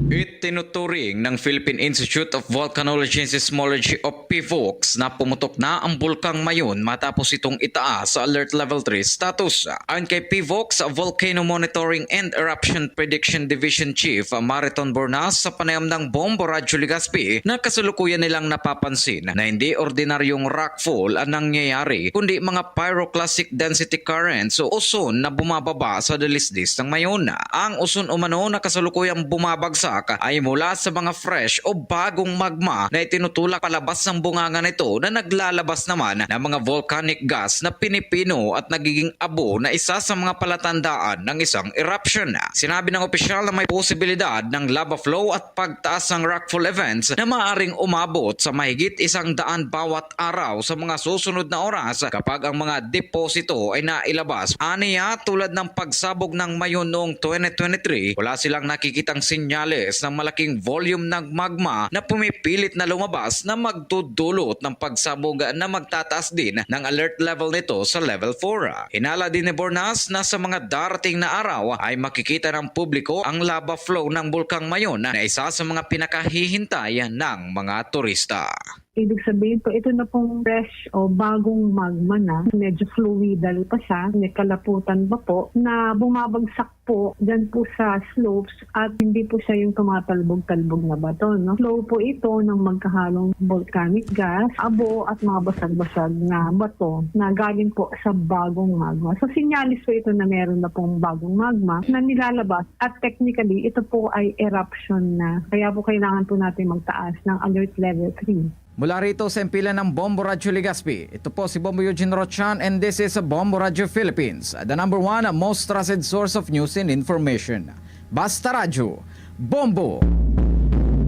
Itinuturing ng Philippine Institute of Volcanology and Seismology o PHIVOLCS na pumutok na ang Bulkang Mayon matapos itong itaas sa Alert Level three status. Ayon kay PHIVOLCS Volcano Monitoring and Eruption Prediction Division Chief Mariton Bornas sa panayam ng Bombo Radyo Legazpi na kasalukuyan nilang napapansin na hindi ordinaryong rockfall ang nangyayari kundi mga pyroclastic density currents o uson na bumababa sa dalisdis ng Mayon. Ang uson umano na kasalukuyang bumabagsak ay mula sa mga fresh o bagong magma na itinutulak palabas ng bunganga nito na naglalabas naman ng mga volcanic gas na pinipino at nagiging abo na isa sa mga palatandaan ng isang eruption. Sinabi ng opisyal na may posibilidad ng lava flow at pagtaas ng rockfall events na maaaring umabot sa mahigit isang daan bawat araw sa mga susunod na oras kapag ang mga deposito ay nailabas. Aniya, tulad ng pagsabog ng Mayon noong twenty twenty-three, wala silang nakikitang senyales ng malaking volume ng magma na pumipilit na lumabas na magdudulot ng pagsabog na magtataas din ng alert level nito sa level four. Hinala din ni Bornas na sa mga darating na araw ay makikita ng publiko ang lava flow ng Bulkang Mayon na isa sa mga pinakahihintay ng mga turista. Ibig sabihin po, ito na pong fresh o bagong magma na. Medyo fluidal pa siya, may kalaputan pa po, na bumabagsak po dyan po sa slopes at hindi po siya yung tumatalbog-talbog na bato, no? Flow po ito ng magkahalong volcanic gas, abo at mga basag-basag na bato na galing po sa bagong magma. So, sinyalis po ito na meron na pong bagong magma na nilalabas at technically, ito po ay eruption na. Kaya po kailangan po natin magtaas ng alert level three. Mula rito sa impilan ng Bombo Radyo Legazpi, ito po si Bombo Eugene Rochan and this is Bombo Radyo Philippines, the number one most trusted source of news and information. Basta Radyo, Bombo!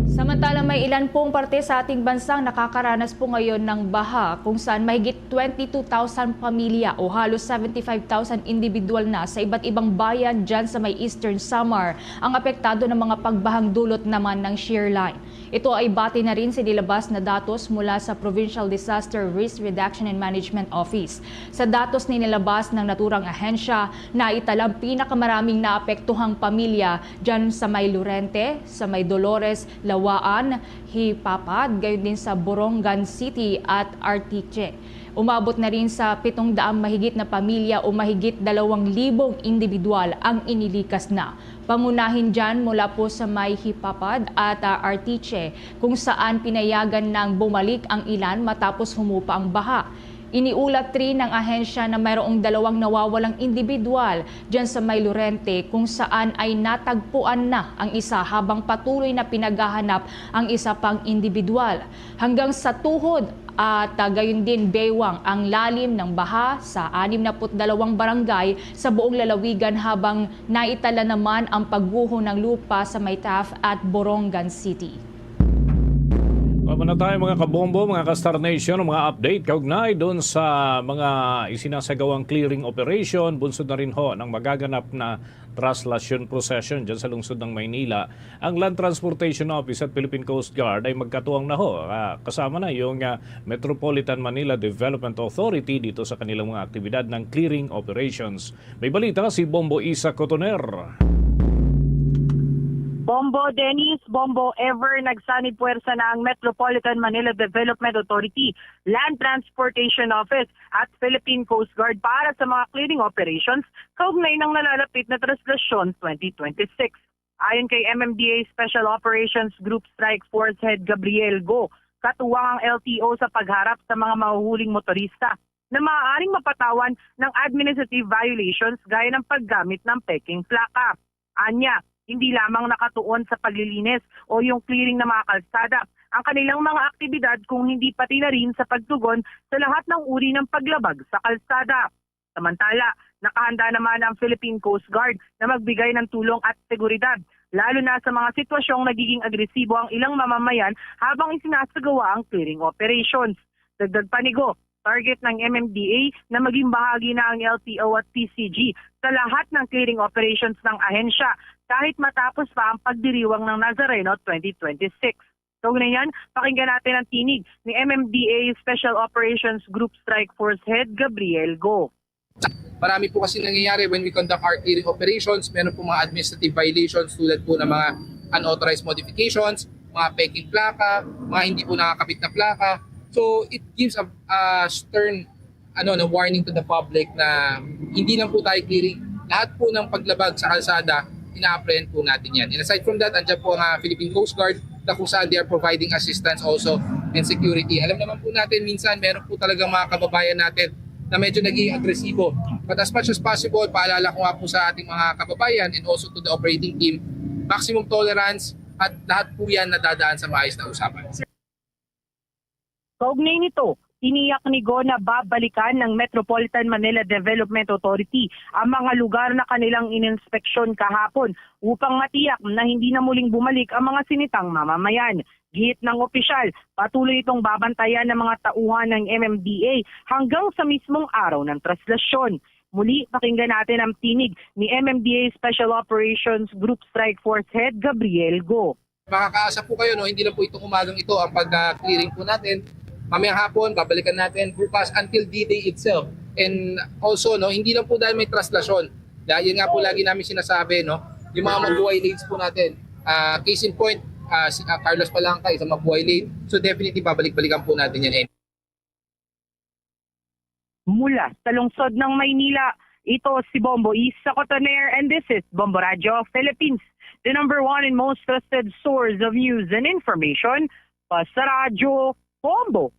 Samantala, may ilan pong parte sa ating bansang nakakaranas po ngayon ng baha, kung saan mahigit twenty-two thousand pamilya o halos seventy-five thousand individual na sa iba't ibang bayan dyan sa may Eastern Samar ang apektado ng mga pagbahang dulot naman ng shear line. Ito ay bati na rin sa nilabas na datos mula sa Provincial Disaster Risk Reduction and Management Office. Sa datos na inilabas ng naturang ahensya, naitalang pinakamaraming naapektuhang pamilya dyan sa may Lorente, sa may Dolores, Lawaan, Hipapad, gayon din sa Borongan City at Arteche. Umabot na rin sa pitong daang mahigit na pamilya o mahigit dalawang libong individual ang inilikas na. Pangunahin dyan mula po sa may Hipapad at ah, Arteche, kung saan pinayagan nang bumalik ang ilan matapos humupa ang baha. Iniulat rin ng ahensya na mayroong dalawang nawawalang individual dyan sa may Lorente, kung saan ay natagpuan na ang isa habang patuloy na pinaghahanap ang isa pang individual. Hanggang sa tuhod at ah, gayon din bewang ang lalim ng baha sa anim na put dalawang barangay sa buong lalawigan, habang naitala naman ang pagguho ng lupa sa may Taft at Borongan City. Wala na tayo, mga kabombo, mga ka-Star Nation, ang mga update kaugnay doon sa mga isinasagawang clearing operation, bunsod na rin ho ng magaganap na traslation procession dyan sa lungsod ng Maynila. Ang Land Transportation Office at Philippine Coast Guard ay magkatuwang na ho, ah, kasama na yung ah, Metropolitan Manila Development Authority dito sa kanilang mga aktibidad ng clearing operations. May balita si Bombo Isa Cotoner. Bombo Dennis, Bombo Ever, nagsanib puwersa na ang Metropolitan Manila Development Authority, Land Transportation Office at Philippine Coast Guard para sa mga clearing operations kaugnay ng nalalapit na Traslasyon twenty twenty-six. Ayon kay M M D A Special Operations Group Strike Force Head Gabriel Go, katuwang ang L T O sa pagharap sa mga mahuhuling motorista na maaaring mapatawan ng administrative violations gaya ng paggamit ng peking plaka. Anya, hindi lamang nakatuon sa paglilinis o yung clearing ng mga kalsada ang kanilang mga aktibidad, kung hindi pati na rin sa pagtugon sa lahat ng uri ng paglabag sa kalsada. Samantala, nakahanda naman ang Philippine Coast Guard na magbigay ng tulong at seguridad, lalo na sa mga sitwasyong nagiging agresibo ang ilang mamamayan habang isinasagawa ang clearing operations. Dagdag pa ni Go, target ng M M D A na maging bahagi na ang L T O at P C G sa lahat ng clearing operations ng ahensya kahit matapos pa ang pagdiriwang ng Nazareno twenty twenty-six. Kaugnay niyan, pakinggan natin ang tinig ni M M D A Special Operations Group Strike Force Head Gabriel Go. Marami po kasi nangyayari when we conduct our clearing operations. Meron po mga administrative violations tulad po ng mga unauthorized modifications, mga peking plaka, mga hindi po nakakabit na plaka. So it gives a, a stern ano, na warning to the public na hindi lang po tayo clearing. Lahat po ng paglabag sa kalsada, ina-apprehend po natin yan. And aside from that, andyan po ang ah, Philippine Coast Guard na kung saan they are providing assistance also and security. Alam naman po natin, minsan meron po talagang mga kababayan natin na medyo naging agresibo. But as much as possible, paalala ko nga po sa ating mga kababayan and also to the operating team, maximum tolerance at lahat po yan nadadaan sa maayos na usapan. Kaugnay nito, tiniyak ni Go na babalikan ng Metropolitan Manila Development Authority ang mga lugar na kanilang ininspeksyon kahapon upang matiyak na hindi na muling bumalik ang mga sinitang mamamayan. Gihit ng opisyal, patuloy itong babantayan ng mga tauhan ng M M D A hanggang sa mismong araw ng traslasyon. Muli, pakinggan natin ang tinig ni M M D A Special Operations Group Strike Force Head Gabriel Go. Makakaasa po kayo, no, hindi lang po itong umagang ito ang pag-clearing po natin. Mamayang hapon, babalikan natin bukas until D-Day itself. And also, no, hindi lang po dahil may traslasyon. Dahil yun nga po lagi namin sinasabi, no, yung mga mabuhay lanes po natin. Ah, case in point, ah, si ah, Carlos Palangka, isang mabuhay lane. So definitely, babalik-balikan po natin yan. Mula sa lungsod ng Maynila, ito si Bombo Isa Cotoner and this is Bombo Radyo Philippines, the number one and most trusted source of news and information. Basta Radyo, Bombo!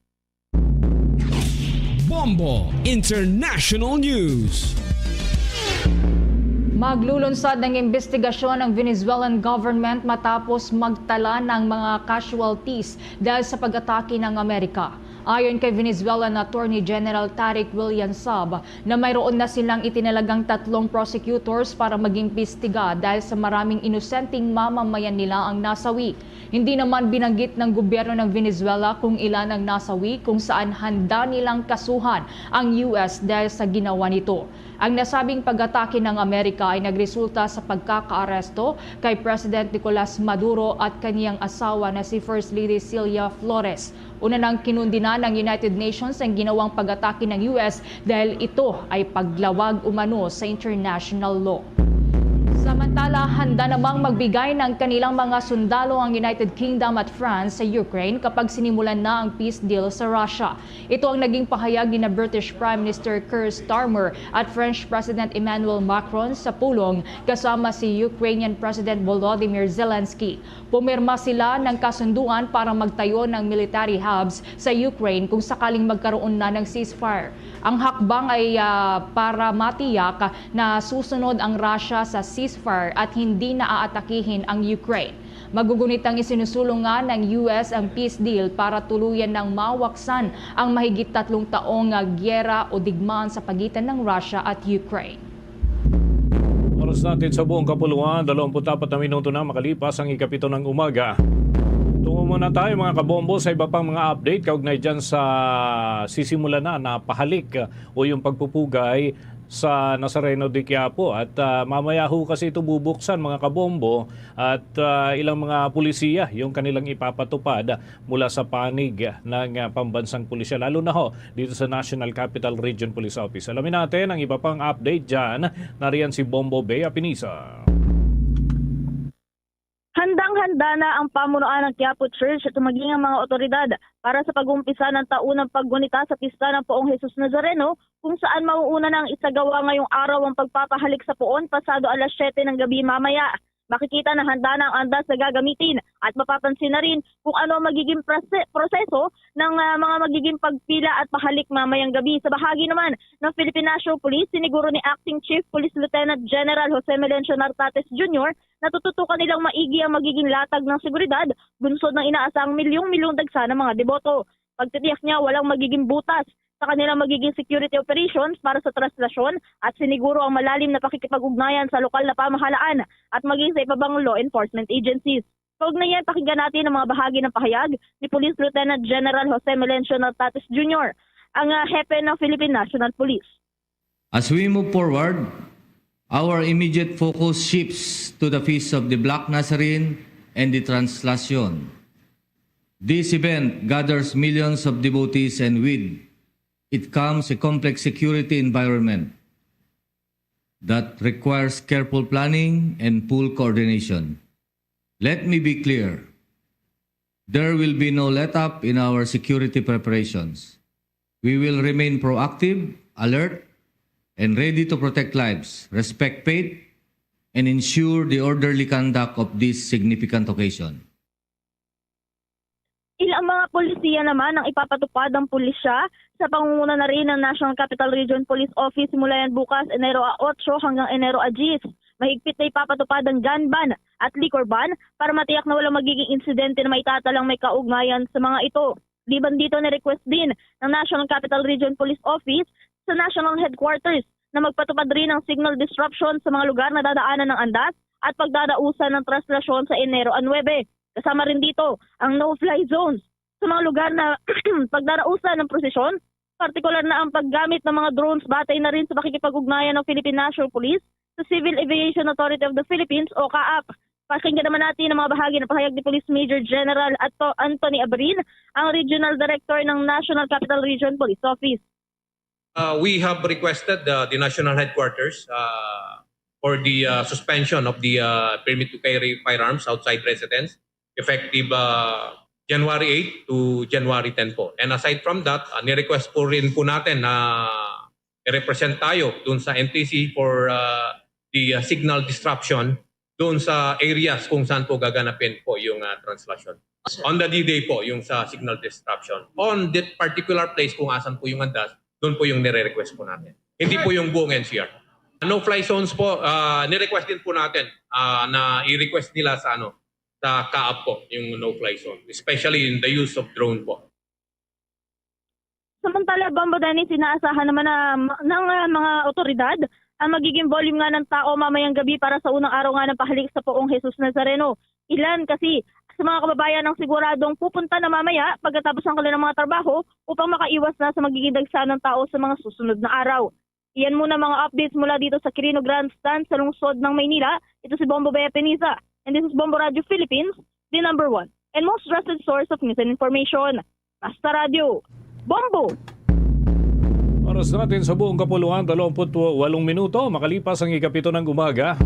Bombo International News. Maglulunsad ng investigasyon ang Venezuelan government matapos magtala ng mga casualties dahil sa pag-atake ng Amerika. Ayon kay Venezuelan Attorney General Tarek William Saab na mayroon na silang itinalagang tatlong prosecutors para mag-imbestiga dahil sa maraming inosenteng mamamayan nila ang nasawi. Hindi naman binanggit ng gobyerno ng Venezuela kung ilan ang nasawi kung saan handa nilang kasuhan ang U S dahil sa ginawa nito. Ang nasabing pag-atake ng Amerika ay nagresulta sa pagkakaaresto kay President Nicolas Maduro at kaniyang asawa na si First Lady Celia Flores. Una nang kinundina ng United Nations ang ginawang pag-atake ng U S dahil ito ay paglawag umano sa international law. Samantala, handa namang magbigay ng kanilang mga sundalo ang United Kingdom at France sa Ukraine kapag sinimulan na ang peace deal sa Russia. Ito ang naging pahayag ni na British Prime Minister Keir Starmer at French President Emmanuel Macron sa pulong kasama si Ukrainian President Volodymyr Zelensky. Pumirma sila ng kasunduan para magtayo ng military hubs sa Ukraine kung sakaling magkaroon na ng ceasefire. Ang hakbang ay ah, para matiyak na susunod ang Russia sa ceasefire at hindi na aatakihin ang Ukraine. Magugunit ang isinusulong nga ng U S ang peace deal para tuluyan nang mawaksan ang mahigit tatlong taong ah, giyera o digmaan sa pagitan ng Russia at Ukraine. Oras natin sa buong kapuluan, dalawampu't apat na minuto na makalipas ang ikapito ng umaga. Tungo muna tayo, mga kabombo, sa iba pang mga update kaugnay dyan sa sisimula na na pahalik o yung pagpupugay sa Nazareno de Quiapo. At ah, mamaya ho kasi ito bubuksan, mga kabombo, at ah, ilang mga pulisiya yung kanilang ipapatupad mula sa panig ng ah, pambansang pulisya, lalo na ho dito sa National Capital Region Police Office. Alamin natin ang iba pang update dyan. Nariyan si Bombo Bea Pinisa. Handa na ang pamunuan ng Quiapo Church at maging ang mga otoridad para sa pag-umpisa ng taunang paggunita sa pista ng Poong Jesus Nazareno, kung saan mauuna na ang isagawa ngayong araw ang pagpapahalik sa poon pasado alas siyete ng gabi mamaya. Makikita na handa na ang andas na gagamitin at mapapansin na rin kung ano ang magiging prose- proseso ng ah, mga magiging pagpila at pahalik mamayang gabi. Sa bahagi naman ng Philippine National Police, siniguro ni Acting Chief Police Lieutenant General Jose Melencio Nartates Junior na tututukan nilang maigi ang magiging latag ng seguridad, bunsod ng inaasahang milyong-milyong dagsa ng mga deboto. Pagtitiyak niya, walang magiging butas sa kanilang magiging security operations para sa traslasyon at siniguro ang malalim na pakikipag-ugnayan sa lokal na pamahalaan at maging sa iba pang law enforcement agencies. Kaugnay niyan, pakinggan natin ang mga bahagi ng pahayag ni Police Lieutenant General Jose Melencio Nartates Junior, ang ah, hepe ng Philippine National Police. As we move forward, our immediate focus shifts to the Feast of the Black Nazarene and the Translation. This event gathers millions of devotees, and with it comes a complex security environment that requires careful planning and full coordination. Let me be clear. There will be no let-up in our security preparations. We will remain proactive, alert, and ready to protect lives, respect faith, and ensure the orderly conduct of this significant occasion. Ilang mga polisiya naman ang ipapatupad ng pulisya sa pangunguna na rin ng National Capital Region Police Office simula yan bukas, Enero a otso hanggang Enero a diyes. Mahigpit na ipapatupad ang gun ban at liquor ban para matiyak na walang magiging insidente na maitatalang may kaugnayan sa mga ito. Liban dito, ni-request din ng National Capital Region Police Office sa National Headquarters na magpatupad rin ng signal disruption sa mga lugar na dadaanan ng andas at pagdadausan ng traslasyon sa Enero a nuebe. Kasama rin dito ang no-fly zones sa mga lugar na pagdarausan ng prosesyon, partikular na ang paggamit ng mga drones batay na rin sa pakikipag-ugnayan ng Philippine National Police sa Civil Aviation Authority of the Philippines o CAAP. Pakinggan naman natin ang mga bahagi ng pahayag ni Police Major General Ato Anthony Abrin, ang Regional Director ng National Capital Region Police Office. Uh, we have requested uh, the national headquarters uh, for the uh, suspension of the uh, permit to carry firearms outside residence effective uh, January eight to January ten po. And aside from that, uh, ni-request po rin po natin na i-represent tayo dun sa N T C for uh, the uh, signal disruption dun sa areas kung saan po gaganapin po yung uh, translation. On the D-Day po, yung sa signal disruption. On that particular place kung asan po yung andas, doon po yung nire-request po natin. Hindi po yung buong N C R. No-fly zones po, uh, ni-request din po natin uh, na i-request nila sa ano sa CAAP po yung no-fly zone, especially in the use of drone po. Samantala, Bombo Dennis, inaasahan naman na ma- ng ah, mga otoridad ang magiging volume nga ng tao mamayang gabi para sa unang araw nga ng pahalik sa Poong Jesus Nazareno. Ilan kasi sa mga kababayan ang siguradong pupunta na mamaya pagkatapos ng kanilang mga trabaho upang makaiwas na sa magiging dagsa ng tao sa mga susunod na araw. Iyan muna mga updates mula dito sa Quirino Grandstand sa lungsod ng Maynila. Ito si Bombo Bea Peniza, and this is Bombo Radio Philippines, the number one and most trusted source of news and information. Basta Radio, Bombo! Oras natin sa buong kapuluan, dalawampu't walong minuto makalipas ang ikapito ng umaga.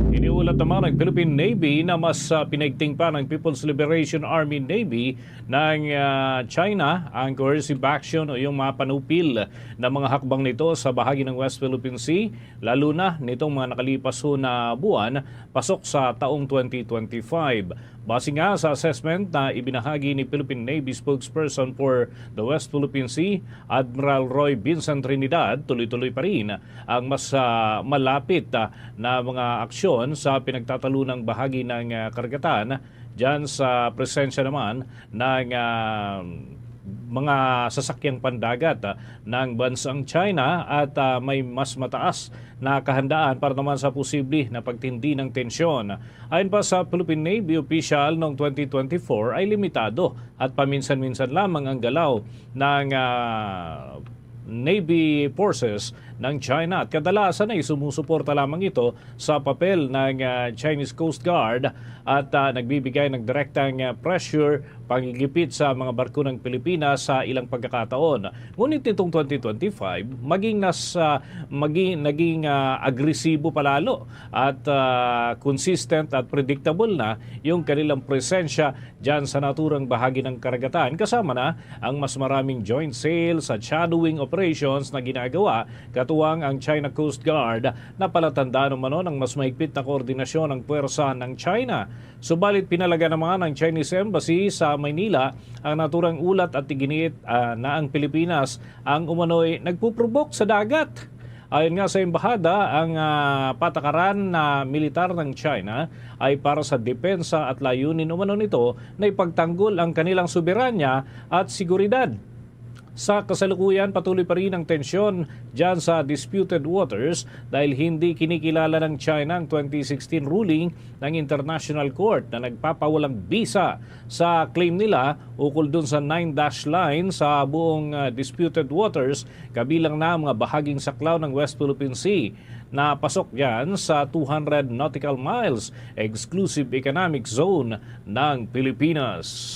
Iniulat naman ng Philippine Navy na mas ah, pinaigting pa ng People's Liberation Army Navy ng ah, China ang coercive action o yung mga panupil na mga hakbang nito sa bahagi ng West Philippine Sea, lalo na nitong mga nakalipas ho na buwan pasok sa taong twenty twenty-five. Base nga sa assessment na ibinahagi ni Philippine Navy spokesperson for the West Philippine Sea, Admiral Roy Vincent Trinidad, tuloy-tuloy pa rin ang mas ah, malapit ah, na mga aksyon sa pinagtatalunang bahagi ng ah, karagatan, dyan sa presensya naman ng ah, mga sasakyang pandagat ah, ng bansang China at ah, may mas mataas na kahandaan para naman sa posible na pagtindi ng tensyon. Ayon pa sa Philippine Navy official, noong twenty twenty-four ay limitado at paminsan-minsan lamang ang galaw ng ah, Navy forces ng China at kadalasan ay sumusuporta lamang ito sa papel ng ah, Chinese Coast Guard at ah, nagbibigay ng direktang ah, pressure pagigipit sa mga barko ng Pilipinas sa ilang pagkakataon. Ngunit nitong twenty twenty-five, maging nas-, ah, maging, naging, ah, agresibo palalo at, ah, consistent at predictable na yung kanilang presensya dyan sa naturang bahagi ng karagatan, kasama na ang mas maraming joint sales at shadowing operations na ginagawa, katuwang ang China Coast Guard, na palatandaan umano ng mas mahigpit na koordinasyon ng puwersa ng China. Subalit, pinalaga naman ang Chinese Embassy sa Maynila ang naturang ulat at iginiit, ah, na ang Pilipinas ang umano'y nagpuprubok sa dagat. Ayon nga sa embahada, ang, ah, patakaran na militar ng China ay para sa depensa at layunin umano nito na ipagtanggol ang kanilang soberanya at seguridad. Sa kasalukuyan, patuloy pa rin ang tensyon dyan sa disputed waters dahil hindi kinikilala ng China ang twenty sixteen ruling ng International Court na nagpapawalang bisa sa claim nila ukol dun sa nine dash line sa buong, ah, disputed waters, kabilang na ang mga bahaging saklaw ng West Philippine Sea na pasok dyan sa two hundred nautical miles exclusive economic zone ng Pilipinas.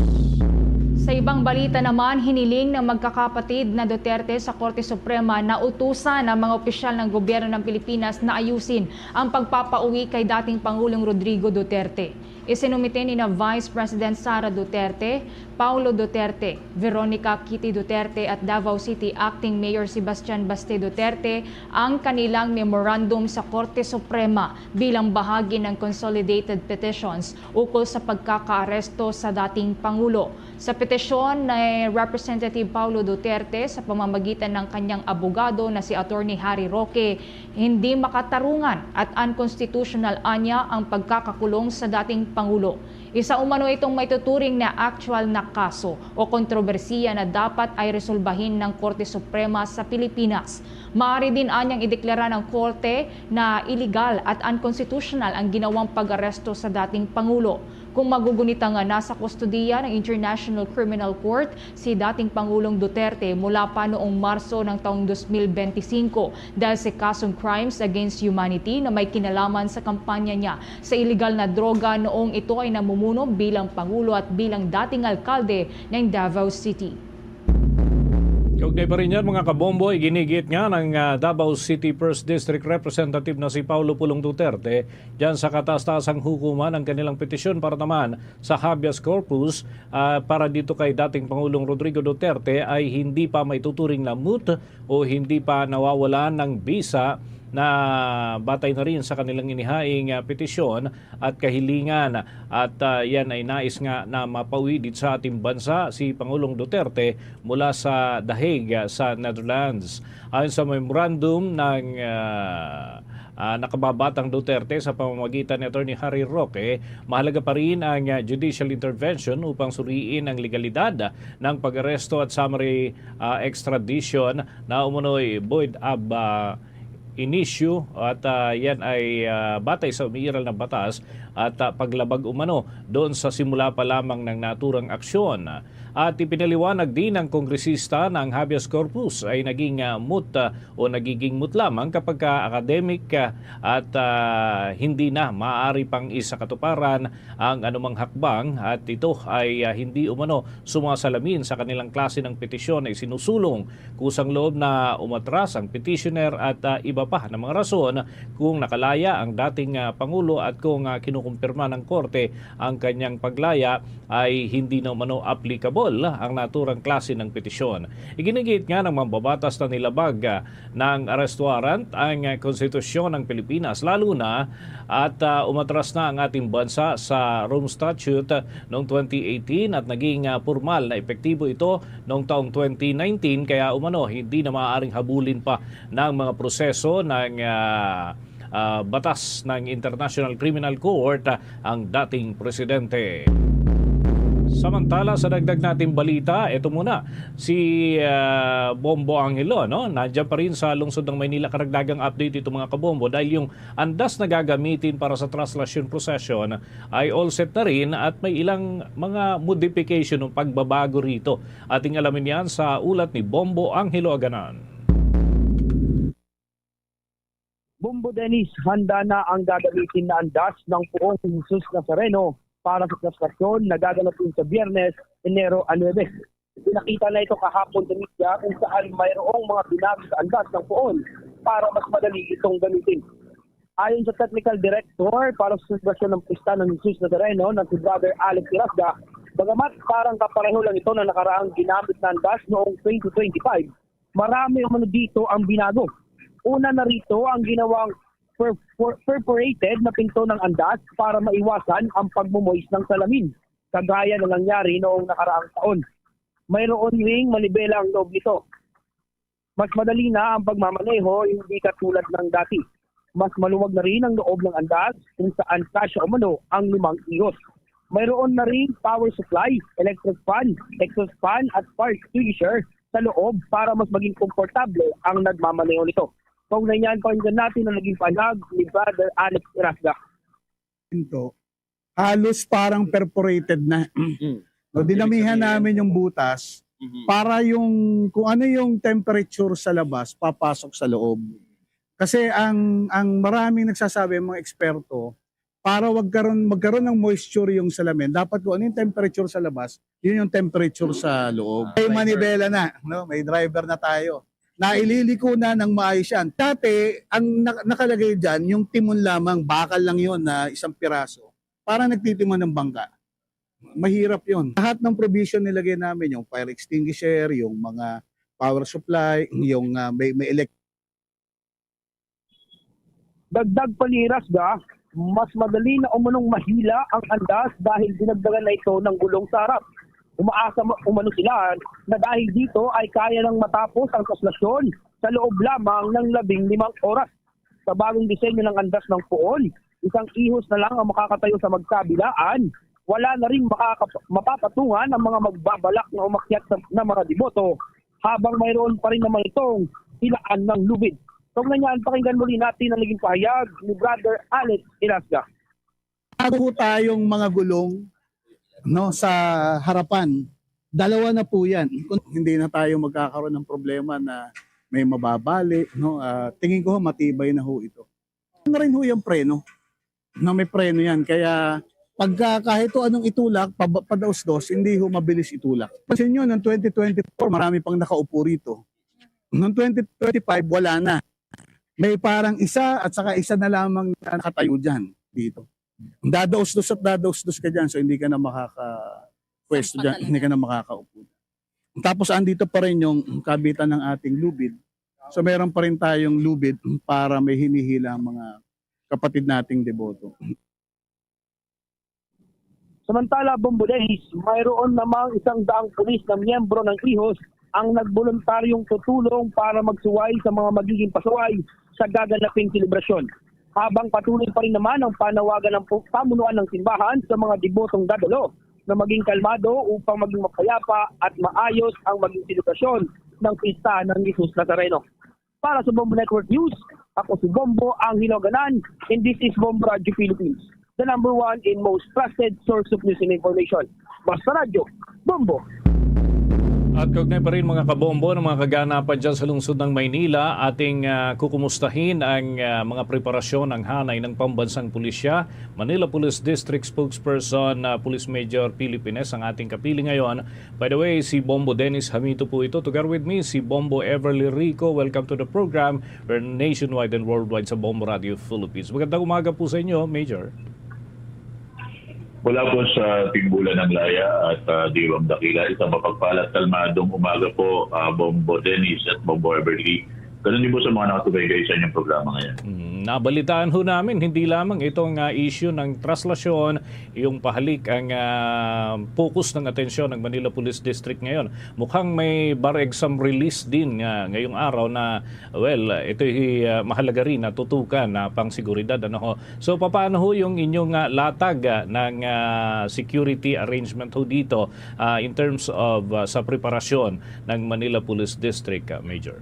Sa ibang balita naman, hiniling ng magkakapatid na Duterte sa Korte Suprema na utusan ang mga opisyal ng gobyerno ng Pilipinas na ayusin ang pagpapauwi kay dating Pangulong Rodrigo Duterte. Isinumite ni na Vice President Sara Duterte, Paulo Duterte, Veronica Kitty Duterte at Davao City Acting Mayor Sebastian Baste Duterte ang kanilang memorandum sa Korte Suprema bilang bahagi ng consolidated petitions ukol sa pagkakaaresto sa dating Pangulo. Sa petisyon ni Representative Paulo Duterte sa pamamagitan ng kanyang abogado na si Attorney Harry Roque, hindi makatarungan at unconstitutional anya ang pagkakakulong sa dating Pangulo. Isa umano itong maituturing na actual na kaso o kontrobersiya na dapat ay resolbahin ng Korte Suprema sa Pilipinas. Maaari din anyang ideklara ng Korte na illegal at unconstitutional ang ginawang pag-aresto sa dating Pangulo. Kung magugunita nga nasa kustodiya ng International Criminal Court si dating Pangulong Duterte mula pa noong Marso ng taong dos mil benti singko dahil sa kasong crimes against humanity na may kinalaman sa kampanya niya sa iligal na droga noong ito ay namumuno bilang Pangulo at bilang dating alkalde ng Davao City. Kaugnay pa rin yan, mga kabombo, iginigit nga ng, ah, Davao City First District Representative na si Paulo Pulong Duterte dyan sa kataas-taasang hukuman ang kanilang petisyon para naman sa habeas corpus, ah, para dito kay dating Pangulong Rodrigo Duterte ay hindi pa maituturing na moot o hindi pa nawawalan ng bisa na batay na rin sa kanilang inihaing, ah, petisyon at kahilingan. At, ah, yan ay nais nga na mapauwi dito sa ating bansa si Pangulong Duterte mula sa The Hague, ah, sa Netherlands. Ayon sa memorandum ng, ah, ah, nakababatang Duterte sa pamamagitan ni Attorney Harry Roque, mahalaga pa rin ang, ah, judicial intervention upang suriin ang legalidad ng pag-aresto at summary, ah, extradition na umunoy void ab, ah, initio at, ah, yan ay, ah, batay sa umiiral na batas at, ah, paglabag umano doon sa simula pa lamang ng naturang aksyon. At ipinaliwanag din ng kongresista na ang habeas corpus ay naging, ah, moot, ah, o nagiging moot lamang kapag ka academic, ah, at, ah, hindi na maaari pang isakatuparan ang anumang hakbang at ito ay, ah, hindi umano sumasalamin sa kanilang klase ng petisyon na isinusulong. Kusang loob na umatras ang petitioner at, ah, iba pa na mga rason kung nakalaya ang dating, ah, Pangulo at kung, ah, kinukumpirma ng korte ang kanyang paglaya ay hindi na umano applicable ang naturang klase ng petisyon. Iginigit nga ng mambabatas na nilabag, ah, ng arrest warrant ang, ah, konstitusyon ng Pilipinas, lalo na at, ah, umatras na ang ating bansa sa Rome Statute, ah, noong twenty eighteen at naging, ah, pormal na epektibo ito noong taong twenty nineteen, kaya umano hindi na maaaring habulin pa ng mga proseso ng, ah, ah, batas ng International Criminal Court, ah, ang dating presidente. Samantala, sa dagdag nating balita, ito muna, si, ah, Bombo Angelo, no? Nandiyan pa rin sa lungsod ng Maynila, karagdagang update ito, mga kabombo, dahil yung andas na gagamitin para sa traslasyon procession ay all set na rin at may ilang mga modification o pagbabago rito. Ating alamin yan sa ulat ni Bombo Angelo Aganan. Bombo Dennis, handa na ang gagamitin na andas ng puong Jesus Nazareno para sa transaksyon na gaganapin sa Biyernes, Enero a nuebe. Pinakita na ito kahapon sa media kung saan mayroong mga binago sa andas ng puon para mas madali itong gamitin. Ayon sa technical director para sa selebrasyon ng Pista ng Jesus Nazareno na si Brother Alex Irasga, bagamat parang kapareho lang ito ng nakaraang ginamit na andas noong twenty twenty-five, marami umano dito ang binago. Una na rito ang ginawang per- per- perforated na pinto ng andas para maiwasan ang pagmumoist ng salamin, kagaya na nangyari noong nakaraang taon. Mayroon ring manibela ang loob nito. Mas madali na ang pagmamaneho, hindi katulad ng dati. Mas maluwag na rin ang loob ng andas kung saan kasya umano ang limang ihos. Mayroon na rin power supply, electric fan, exhaust fan at fire extinguisher sa loob para mas maging komportable ang nagmamaneho nito. Kaugnay niyan, pakinggan natin ang naging pahayag ni Brother Alex Irasga. Pinto, halos parang perforated na. Mm. No, dinamihan Ibig sabihin, namin yung butas Mhm. para yung kung ano yung temperature sa labas papasok sa loob. Kasi ang ang maraming nagsasabi, ang mga eksperto, para wag karon magkaroon ng moisture yung salamin, dapat kung ano yung temperature sa labas, yun yung temperature sa loob. Ah, May driver. manibela na, no? May driver na tayo. Naililiko na ng maayos yan. Dati, ang na- nakalagay dyan, yung timon lamang, bakal lang yun na isang piraso. Parang nagtitimon ng bangka. Mahirap yun. Lahat ng provision nilagay namin, yung fire extinguisher, yung mga power supply, yung ah, may, may elect- Dagdag pa ni Rasga, mas madali na umanong mahila ang andas dahil dinagdagan na ito ng gulong sa harap. Umaasa ma- umano sila na dahil dito ay kaya nang matapos ang konstruksyon sa loob lamang ng labing limang oras. Sa bagong disenyo ng andas ng puon, isang ihos na lang ang makakatayo sa magkabilaan. Wala na rin makakap- mapapatungan ang mga magbabalak na umakyat sa, ng mga deboto habang mayroon pa rin naman itong tilaan ng lubid. Kaugnay niyan, pakinggan muli natin ang naging pahayag ni Brother Alex Ilasga. Bago po tayong mga gulong, no, sa harapan, dalawa na po yan. Kung hindi na tayo magkakaroon ng problema na may mababali, no, ah, tingin ko ho, matibay na ho ito. Ano rin ho yung preno? No, may preno yan. Kaya pagka kahit ho anong itulak, paba- padaos-dos, hindi ho mabilis itulak. Pansin nyo, noong twenty twenty-four, marami pang nakaupo rito. Noong twenty twenty-five, wala na. May parang isa at saka isa na lamang na nakatayo dyan, dito. Dadaos-dos at dadaos-dos ka dyan, so hindi ka na makaka-pwesto dyan, hindi ka na makakaupo. Tapos andito pa rin yung kabitan ng ating lubid. So meron pa rin tayong lubid para may hinihila ang mga kapatid nating deboto. Samantala, Bombo Dennis, mayroon namang isang daang pulis na miyembro ng ihos ang nagboluntaryong tutulong para magsuway sa mga magiging pasaway sa gaganaping selebrasyon. Habang patuloy pa rin naman ang panawagan ng pu- pamunuan ng simbahan sa mga debotong dadalo na maging kalmado upang maging mapayapa at maayos ang maging selebrasyon ng pista ng Jesus Nazareno. Para sa Bombo Network News, ako si Bombo Angelo Ganan, and this is Bombo Radio Philippines, the number one and most trusted source of news and information. Basta Radyo, Bombo! At kaugnay pa rin, mga kabombo, ng mga kaganapan dyan sa lungsod ng Maynila, ating ah, kukumustahin ang ah, mga preparasyon ng hanay ng pambansang pulisya. Manila Police District Spokesperson, ah, Police Major Philip Ines, ang ating kapiling ngayon. By the way, si Bombo Dennis Hamito po ito. Together with me, si Bombo Everly Rico. Welcome to the program. We're nationwide and worldwide sa Bombo Radio Philippines. Magandang umaga po sa inyo, Major. Mula po sa Timbulan ng Laya at ah, Diwang Dakila, isang mapagpala at kalmadong umaga po, ah, Bombo Dennis at Bombo Everly. Ganun din po sa mga nakasubaybay sa inyong programa ngayon. Hmm, nabalitaan ho namin, hindi lamang itong ah, issue ng traslasyon, yung pahalik ang ah, focus ng atensyon ng Manila Police District ngayon. Mukhang may bar exam release din nga ngayong araw na, well, ito'y ah, mahalaga rin na tutukan na pang seguridad. Ano ho? So, paano ho yung inyong ah, latag ah, ng ah, security arrangement ho dito ah, in terms of ah, sa preparasyon ng Manila Police District, ah, Major?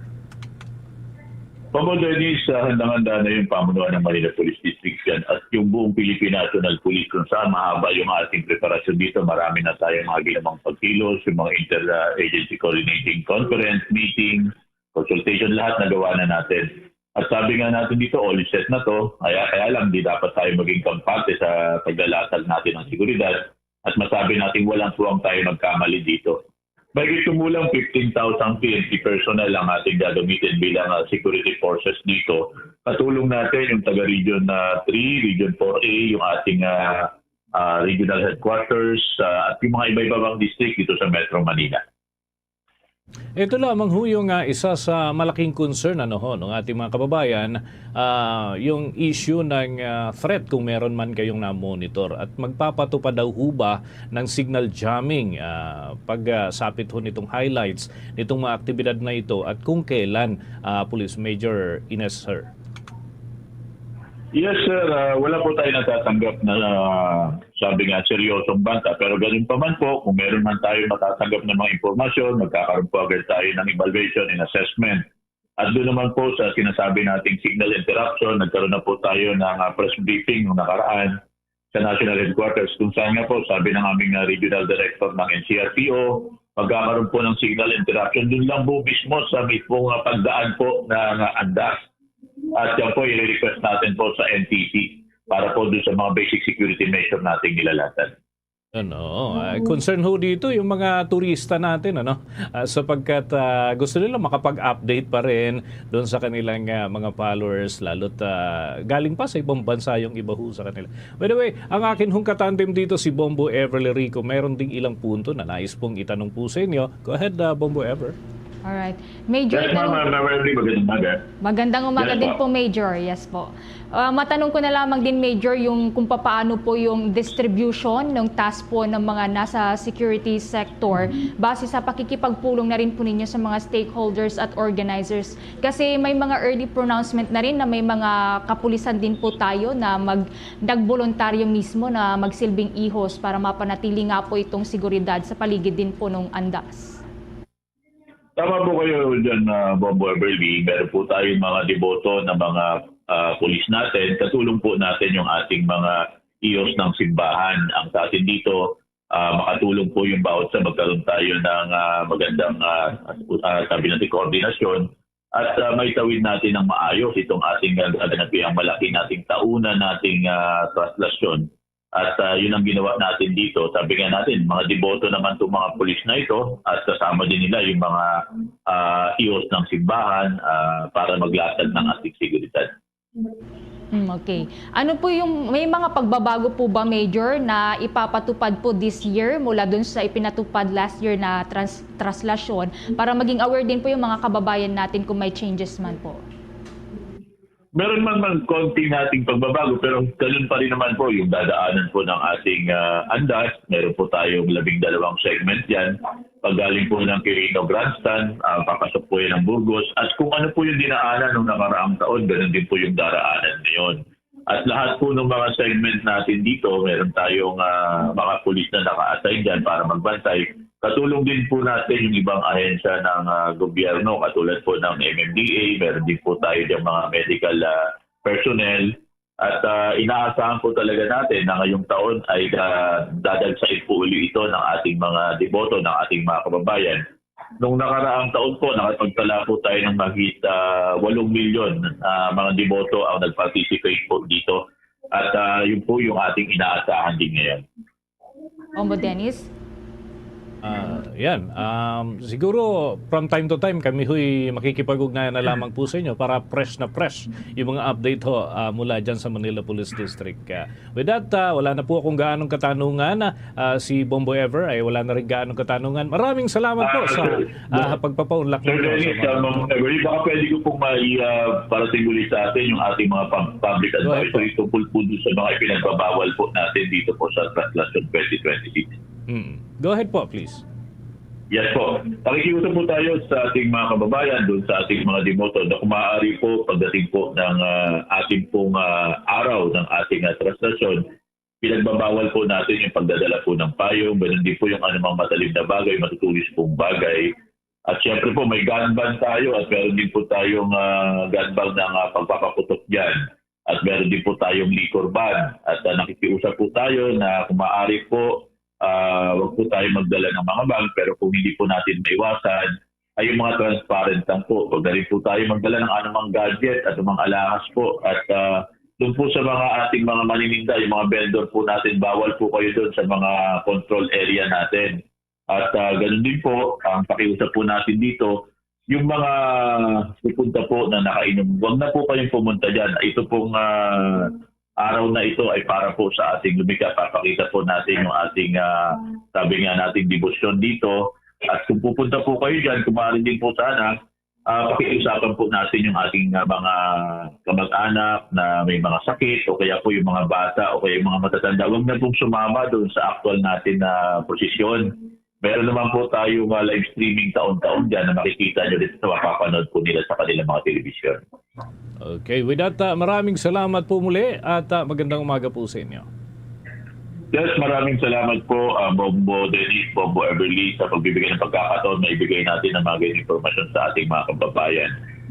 Bombo Dennis, ah, handang-handa na yung pamunuan ng Manila Police District yan at yung buong Philippine National Police kung saan mahaba yung ating preparasyon dito. Marami na tayong mga ginawang pagkilos, yung mga inter-agency coordinating conference, meeting, consultation, lahat nagawa na natin. At sabi nga natin dito, all is set na to. Kaya, kaya lang, di dapat tayo maging kampante sa paglalatag natin ng seguridad. At masabi natin, walang puwang tayo nagkamali dito. May kumulang fifteen thousand P N P personnel ang ating gagamitin bilang, ah, security forces dito. Katulong natin yung taga Region, ah, three, Region four A, yung ating, ah, ah, regional headquarters, ah, at yung mga iba-iba pang district dito sa Metro Manila. Ito lamang ho yung, ah, isa sa malaking concern, ano ho, ng ating mga kababayan, ah, yung issue ng, ah, threat kung meron man kayong na-monitor at magpapatupad daw ho ba ng signal jamming, ah, pag, ah, sapit ho nitong highlights nitong mga aktibidad na ito at kung kailan, ah, Police Major Ines, sir. Yes, sir. Ah, wala po tayo natatanggap na, ah, sabi nga, seryosong banta. Pero ganun pa man po, kung meron man tayo matatanggap na mga impormasyon, magkakaroon po agad tayo ng evaluation and assessment. At doon naman po sa sinasabi nating signal interruption, nagkaroon na po tayo ng, ah, press briefing nung nakaraan sa National Headquarters, kung saan nga po, sabi ng aming, ah, Regional Director ng N C R P O, magkakaroon po ng signal interruption doon lang po mismo sa mismong, ah, pagdaan po ng, ah, andas. At yan po, i-request natin po sa N T C para po doon sa mga basic security measure nating nilalatan. Yun, oo. Ah, concern ho dito yung mga turista natin, ano? Ah, sapagkat, ah, gusto nila makapag-update pa rin doon sa kanilang, ah, mga followers, lalo't, ah, galing pa sa ibang bansa yung iba ho sa kanila. By the way, ang akin hong katandem dito, si Bombo Everly Rico. Mayroon ding ilang punto na nais pong itanong po sa inyo. Go ahead, ah, Bombo Ever. Alright. Major, Yes, ma'am. tanong, Uh, Marilyn, magandang umaga. Magandang umaga Yes, din ma'am. po, Major. Yes po. Ah, matanong ko na lamang din, Major, yung kung papaano po yung distribution ng task po ng mga nasa security sector base sa pakikipagpulong na rin po ninyo sa mga stakeholders at organizers. Kasi may mga early pronouncement na rin na may mga kapulisan din po tayo na mag, nagboluntaryo mismo na magsilbing ihos para mapanatili nga po itong seguridad sa paligid din po ng andas. Tama po kayo dyan, ah, Bombo Everly. Meron po tayong mga deboto na mga, ah, pulis natin. Katulong po natin yung ating mga ihos ng simbahan. Ang sa atin dito, ah, makatulong po yung bawat sa magkaroon tayo ng, ah, magandang, ah, ah, sabi natin, koordinasyon. At, ah, maitawid natin ng maayos itong ating gaganapi, ang malaki nating tauna nating, ah, traslasyon. At, ah, yun ang ginawa natin dito. Sabi nga natin, mga deboto naman itong mga pulis na ito at kasama din nila yung mga, ah, ihos ng simbahan, ah, para maglatag ng ating seguridad. Hmm, okay. Ano po yung, may mga pagbabago po ba, Major, na ipapatupad po this year mula dun sa ipinatupad last year na trans, traslasyon para maging aware din po yung mga kababayan natin kung may changes man po? Meron man man konti nating pagbabago, pero ganun pa rin naman po yung dadaanan po ng ating, ah, andas. Meron po tayong labing dalawang segment dyan. Paggaling po ng Quirino Grandstand, ah, papasok po yan ng Burgos. At kung ano po yung dinaanan nung nakaraang taon, ganun din po yung daraanan ngayon. At lahat po ng mga segment natin dito, meron tayong, ah, mga pulis na naka-assign dyan para magbantay. Katulong din po natin yung ibang ahensya ng, ah, gobyerno, katulad po ng M M D A, meron din po tayo diyang mga medical, ah, personnel. At, ah, inaasahan po talaga natin na ngayong taon ay, ah, dadagsain po uli ito ng ating mga deboto, ng ating mga kababayan. Nung nakaraang taon po, nakapagtala po tayo ng mahigit, ah, walong milyon, ah, mga deboto ang nag-participate po dito. At, ah, yun po yung ating inaasahan din ngayon. Bombo Dennis? Ah, yan. Um, siguro, from time to time, kami ho'y makikipag-ugnayan na lamang po sa inyo para fresh na fresh yung mga update ho, ah, mula dyan sa Manila Police District. Ah, with that, ah, wala na po akong gaanong katanungan. Ah, si Bombo Ever ay wala na rin gaanong katanungan. Maraming salamat po Ah, sa sir, ah, pagpapaunlak Sir ninyo sa Dennis, mga uh, Ma'am Everly, baka pwede ko pong mai, ah, para tinguli sa atin yung ating mga pub- public Go ahead advisory tungkol po doon sa mga ipinagbabawal po natin dito po sa Traslasyon twenty twenty-six. Mm. Go ahead po, please. Yes po. Pakikiusap po tayo sa ating mga kababayan doon sa ating mga deboto na kung maaari po pagdating po ng ah, ating pong ah, araw ng ating ah, traslasyon, pinagbabawal po natin yung pagdadala po ng payong, ganun din po yung anumang matalim na bagay, matutulis pong bagay. At siyempre po, may gun ban tayo at meron din po tayong ah, gun ban ng ah, pagpapaputok dyan. At meron din po tayong liquor ban. At ah, nakikiusap po tayo na kung maaari po, ah, wag po tayo magdala ng mga bag, pero kung hindi po natin maiwasan, ay yung mga transparent lang po. Huwag na rin po tayo magdala ng anumang gadget at anumang alahas po. At ah, doon po sa mga ating mga manininda, yung mga vendor po natin, bawal po kayo doon sa mga control area natin. At ah, ganun din po, ang pakiusap po natin dito, yung mga pupunta po na nakainom, huwag na po kayong pumunta dyan. Ito pong ah, araw na ito ay para po sa ating lumikha. Papakita po natin yung ating, ah, sabi nga natin, debosyon dito. At kung pupunta po kayo dyan, kung maaari din po sana, ah, pakiusapan po natin yung ating ah, mga kamag-anak na may mga sakit o kaya po yung mga bata o kaya yung mga matatanda. Huwag na pong sumama doon sa aktual natin na prosesyon. Meron naman po tayong ah, live streaming taon-taon dyan na makikita nyo dito sa mapapanood po nila sa kanilang mga telebisyon. Okay, with that, ah, maraming salamat po muli at ah, magandang umaga po sa inyo. Yes, maraming salamat po, ah, Bombo Dennis, Bombo Everly, sa pagbibigay ng pagkakataon na ibigay natin ng mga ganyan impormasyon sa ating mga kababayan.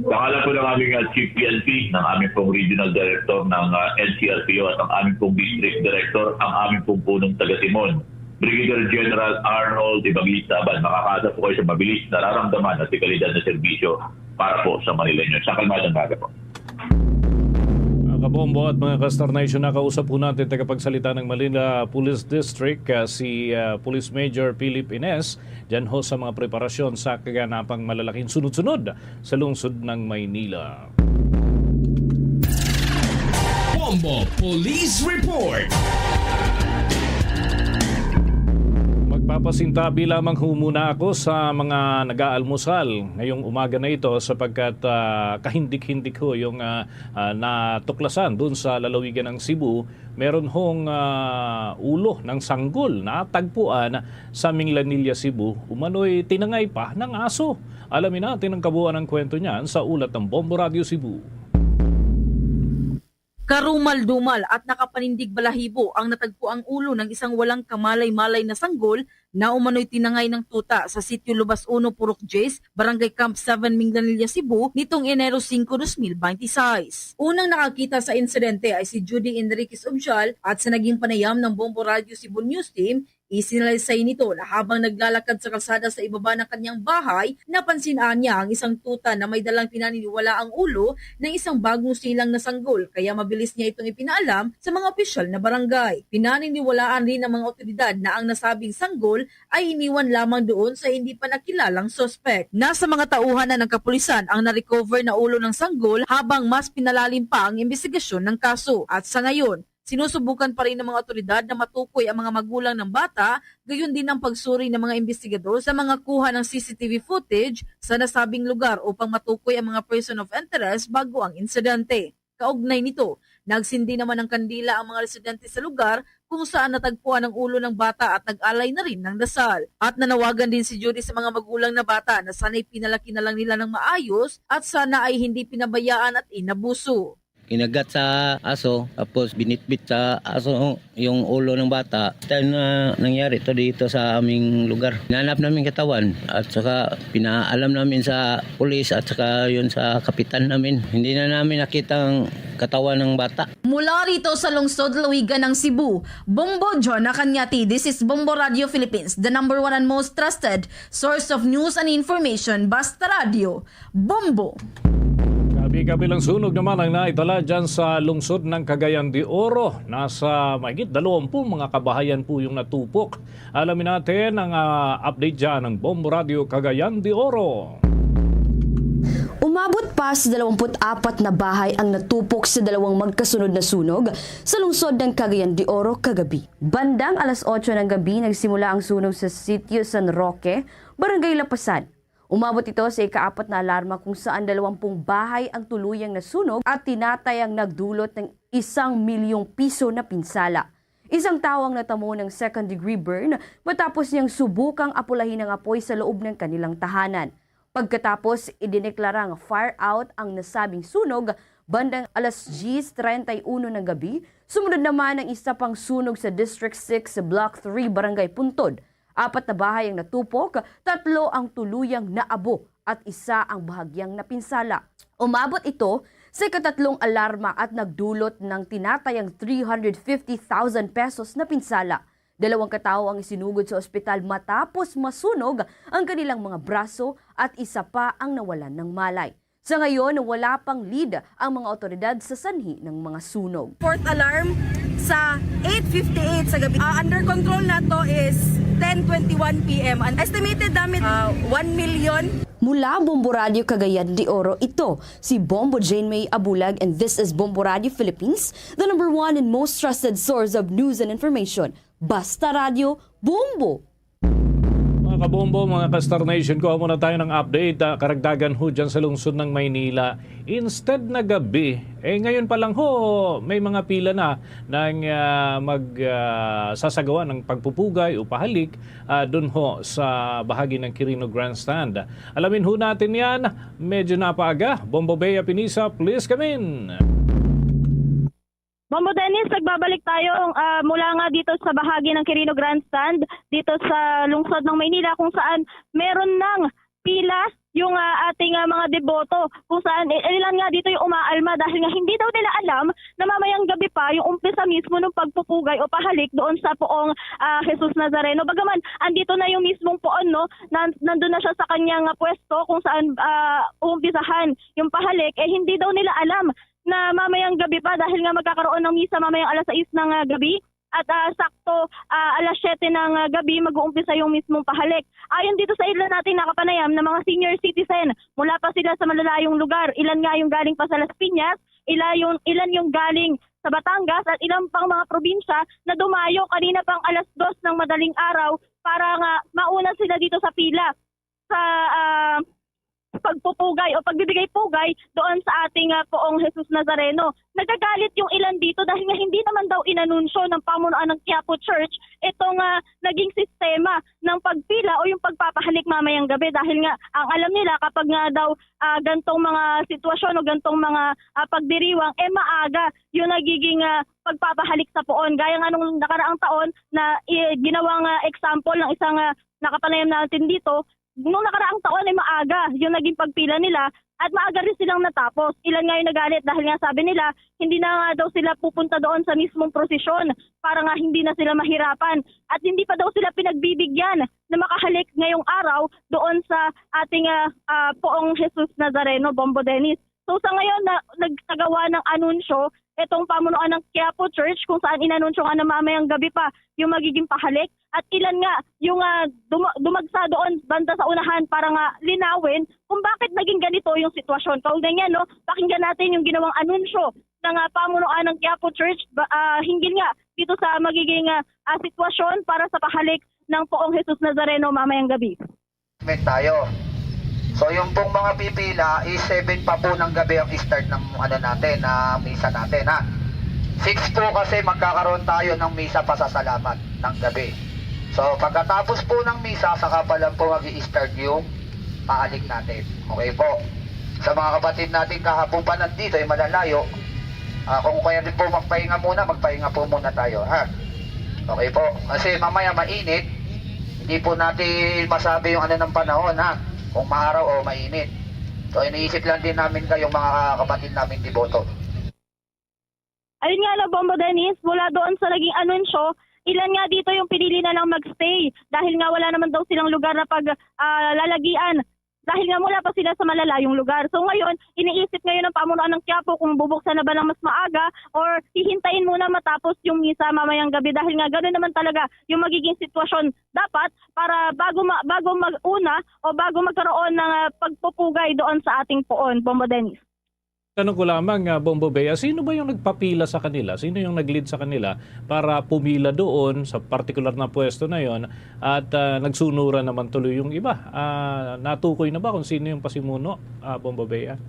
Pangalan po ng aming ah, Chief P N P, ng aming pong Regional Director ng ah, N C R P O at ang aming pong District Director, ang aming pong punong taga-timon, Brigadier General Arnold Evangelista Abad. Makakaasa po kayo sa mabilis, nararamdaman at dekalidad na serbisyo para po sa Manileño. Sa kalmadang umaga po. Mga kabombo at mga ka-Star Nation, nakausap po natin tagapagsalita ng Manila Police District, ah, si ah, Police Major Philip Ines, dyan ho sa mga preparasyon sa kaganapang malalaking sunod-sunod sa lungsod ng Maynila. Bombo Police Report. Magpapasintabi lamang ho muna ako sa mga nag-aalmusal ngayong umaga na ito sapagkat ah, kahindik-hindik ho yung ah, ah, natuklasan doon sa lalawigan ng Cebu. Meron hong ah, ulo ng sanggol na tagpuan sa Minglanilla, Cebu. Umano'y tinangay pa ng aso. Alamin natin ang kabuuan ng kwento niyan sa ulat ng Bombo Radio Cebu. Karumal-dumal at nakapanindig balahibo ang natagpuang ulo ng isang walang kamalay-malay na sanggol na umano'y tinangay ng tuta sa Sitio Lubas Uno, Purok Diyes, Barangay Camp Seven, Minglanilla, Cebu, nitong Enero singko, dos mil binte y seis. Unang nakakita sa insidente ay si Judy Enriquez Ubsial at sa naging panayam ng Bombo Radio Cebu News Team, isinalaysay nito na habang naglalakad sa kalsada sa ibaba ng kanyang bahay, napansin niya ang isang tuta na may dalang pinaniniwalaang ulo ng isang bagong silang na sanggol, kaya mabilis niya itong ipinaalam sa mga opisyal na barangay. Pinaniniwalaan rin ng mga otoridad na ang nasabing sanggol ay iniwan lamang doon sa hindi pa nakilalang suspek. Nasa mga tauhan na ng kapulisan ang na-recover na ulo ng sanggol habang mas pinalalim pa ang imbestigasyon ng kaso. At sa ngayon, sinusubukan pa rin ng mga otoridad na matukoy ang mga magulang ng bata, gayon din ang pagsuri ng mga imbestigador sa mga kuha ng C C T V footage sa nasabing lugar upang matukoy ang mga person of interest bago ang insidente. Kaugnay nito, nagsindi naman ng kandila ang mga residente sa lugar kung saan natagpuan ang ulo ng bata at nag-alay na rin ng dasal. At nanawagan din si Judy sa mga magulang na bata na sana'y pinalaki na lang nila ng maayos at sana ay hindi pinabayaan at inabuso. Kinagat sa aso, tapos binitbit sa aso yung ulo ng bata. Time na nangyari to dito sa aming lugar, hinanap namin katawan at saka pinaalam namin sa pulis at saka yun sa kapitan namin. Hindi na namin nakita ang katawan ng bata. Mula rito sa lungsod Lawigan ng Cebu, Bombo Jonah Cañati, this is Bombo Radio Philippines, the number one and most trusted source of news and information, Basta Radio, Bombo. Kabi-kabilang sunog naman ang naitala dyan sa lungsod ng Cagayan de Oro. Nasa mahigit dalawampung mga kabahayan po yung natupok. Alamin natin ang ah, update dyan ng Bombo Radio Cagayan de Oro. Umabot pa sa dalawampu't apat na bahay ang natupok sa dalawang magkasunod na sunog sa lungsod ng Cagayan de Oro kagabi. Bandang alas otso ng gabi, nagsimula ang sunog sa Sitio San Roque, Barangay Lapasan. Umabot ito sa ikaapat na alarma kung saan dalawampung bahay ang tuluyang nasunog at tinatayang nagdulot ng isang milyong piso na pinsala. Isang tawo ang natamo ng second degree burn matapos niyang subukang apulahin ang apoy sa loob ng kanilang tahanan. Pagkatapos, idineklarang fire out ang nasabing sunog bandang alas diyes treinta y uno ng gabi. Sumunod naman ang isa pang sunog sa District six, Block three, Barangay Puntod. Apat na bahay ang natupok, tatlo ang tuluyang naabo at isa ang bahagyang napinsala. Umabot ito sa ikatatlong alarma at nagdulot ng tinatayang three hundred fifty thousand pesos na pinsala. Dalawang ka tawo ang isinugod sa ospital matapos masunog ang kanilang mga braso at isa pa ang nawalan ng malay. Sa ngayon, wala pang lead ang mga awtoridad sa sanhi ng mga sunog. Fourth alarm sa eight fifty-eight sa gabi. Ah, under control na to is ten twenty-one p m. Ang estimated damage, ah, one million. Mula Bombo Radio Cagayan de Oro, ito si Bombo Jane May Abulag, and this is Bombo Radio Philippines, the number one and most trusted source of news and information. Basta Radio, Bombo! Mga kabombo, mga ka-Star Nation, kuha muna tayo ng update, ah, karagdagan ho dyan sa lungsod ng Maynila. Instead na gabi, eh, ngayon pa lang ho, may mga pila na ng, ah, mag, ah, sasagawa ng pagpupugay o pahalik, ah, dun ho sa bahagi ng Quirino Grandstand. Alamin ho natin yan, medyo napaaga. Bombo Bea Pinisa, please come in. Bombo Dennis, nagbabalik tayo, ah, mula nga dito sa bahagi ng Quirino Grandstand, dito sa lungsod ng Maynila, kung saan meron ng pila yung, ah, ating, ah, mga deboto, kung saan i-, ilan nga dito yung umaalma dahil nga hindi daw nila alam na mamayang gabi pa yung umpisa mismo ng pagpupugay o pahalik doon sa poong, ah, Jesus Nazareno. Bagaman, andito na yung mismong poon, no? Nan-, nandun na siya sa kanyang, ah, pwesto kung saan, ah, uumpisahan yung pahalik, eh, hindi daw nila alam na mamayang gabi pa dahil nga magkakaroon ng misa mamayang alas sais ng, ah, gabi at, ah, sakto, ah, alas siyete ng, ah, gabi mag-uumpisa yung mismong pahalik. Ayon dito sa ilan nating nakapanayam na mga senior citizen, mula pa sila sa malalayong lugar, ilan nga yung galing pa sa Las Piñas, ilan yung, ilan yung galing sa Batangas at ilang pang mga probinsya na dumayo kanina pang alas dos ng madaling araw para nga mauna sila dito sa pila sa, ah, pagpupugay o pagbibigay pugay doon sa ating, ah, poong Jesus Nazareno. Nagagalit yung ilan dito dahil nga hindi naman daw inanunsyo ng pamunuan ng Quiapo Church itong, ah, naging sistema ng pagpila o yung pagpapahalik mamayang gabi dahil nga ang alam nila kapag nga daw, ah, gantong mga sitwasyon o gantong mga, ah, pagdiriwang, eh, maaga yung nagiging, ah, pagpapahalik sa poon. Gaya nga nung nakaraang taon na, eh, ginawang, ah, example ng isang, ah, nakapanayam natin dito, nung nakaraang taon ay maaga yung naging pagpila nila at maaga rin silang natapos. Ilan nga yung nagalit dahil nga sabi nila, hindi na nga daw sila pupunta doon sa mismong prosesyon para nga hindi na sila mahirapan. At hindi pa daw sila pinagbibigyan na makahalik ngayong araw doon sa ating, ah, ah, poong Jesus Nazareno, Bombo Dennis. So sa ngayon, na, nagsagawa ng anunsyo itong pamunuan ng Quiapo Church kung saan inanunsyo nga na mamayang gabi pa yung magiging pahalik. At ilan nga yung, ah, duma-, dumagsa doon banda sa unahan para nga linawin kung bakit naging ganito yung sitwasyon. Kaugnay niyan, no, pakinggan natin yung ginawang anunsyo ng, ah, pamunuan ng Quiapo Church ba, ah, hinggil nga dito sa magiging, ah, ah, sitwasyon para sa pahalik ng poong Jesus Nazareno mamayang gabi. Amen tayo. So, yung pong mga pipila is seven pa po ng gabi ang start ng ano natin, na misa natin, ha. Six po kasi magkakaroon tayo ng misa pasasalamat ng gabi. So, pagkatapos po ng misa, saka pa lang po mag-i-start yung pahalik natin. Okay po. Sa mga kapatid natin kahapon pa nandito ay malalayo, ah, kung kaya din po magpahinga muna, magpahinga po muna tayo, ha? Okay po. Kasi mamaya mainit, hindi po natin masabi yung ano ng panahon, ha? Kung maaraw o mainit. So, iniisip lang din namin kayong mga kapatid namin deboto. Ayun nga, no, Bombo Dennis, mula doon sa naging anunsyo, ilan nga dito yung pinili na lang magstay dahil nga wala naman daw silang lugar na pag, ah, lalagian dahil nga mula pa sila sa malalayong lugar. So ngayon, iniisip ngayon ng pamunuan ng Quiapo kung bubuksan na ba ng mas maaga or hihintayin muna matapos yung misa mamayang gabi dahil nga gano'n naman talaga yung magiging sitwasyon dapat para bago ma-, bago mag-una o bago magkaroon ng, ah, pagpupugay doon sa ating poon, Bombo Dennis. Tanong ko lamang, ah, Bombo Bea, sino ba yung nagpapila sa kanila? Sino yung nag-lead sa kanila para pumila doon sa partikular na pwesto na yon at, ah, nagsunuran naman tuloy yung iba? Ah, natukoy na ba kung sino yung pasimuno, ah, Bombo Bea?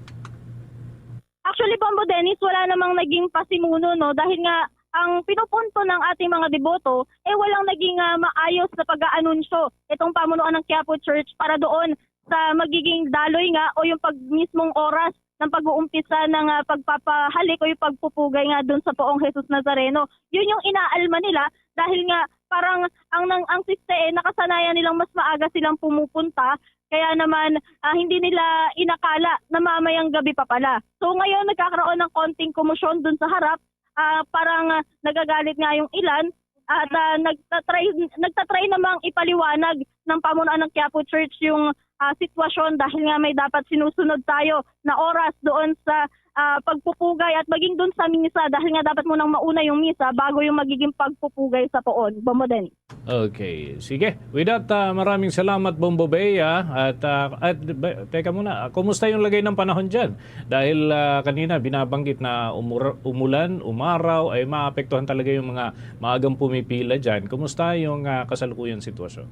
Actually, Bombo Dennis, wala namang naging pasimuno, no? Dahil nga, ang pinupunto ng ating mga deboto, eh, walang naging, ah, maayos na pag-aanunsyo itong pamunuan ng Quiapo Church para doon sa magiging daloy nga o yung pag-, mismong oras ng pag-uumpisa ng, ah, pagpapahalik o yung pagpupugay nga dun sa poong Jesus Nazareno. Yun yung inaalma nila dahil nga parang ang, nang, ang siste, eh, nakasanayan nilang mas maaga silang pumupunta, kaya naman, ah, hindi nila inakala na mamayang gabi pa pala. So ngayon nagkakaroon ng konting komosyon dun sa harap, ah, parang, ah, nagagalit nga yung ilan, At, ah, nagtatry, nagtatry namang ipaliwanag ng pamunuan ng Quiapo Church yung, ah, sitwasyon dahil nga may dapat sinusunod tayo na oras doon sa, ah, pagpupugay at maging doon sa misa dahil nga dapat munang mauna yung misa bago yung magiging pagpupugay sa poon. Bombo Dennis. Okay. Sige. With that, ah, maraming salamat, Bombo Bea. At, ah, at, ba- teka muna, ah, kumusta yung lagay ng panahon dyan? Dahil, ah, kanina binabanggit na umura- umulan, umaraw, ay maapektuhan talaga yung mga maagang pumipila dyan. Kumusta yung, ah, kasalukuyan sitwasyon?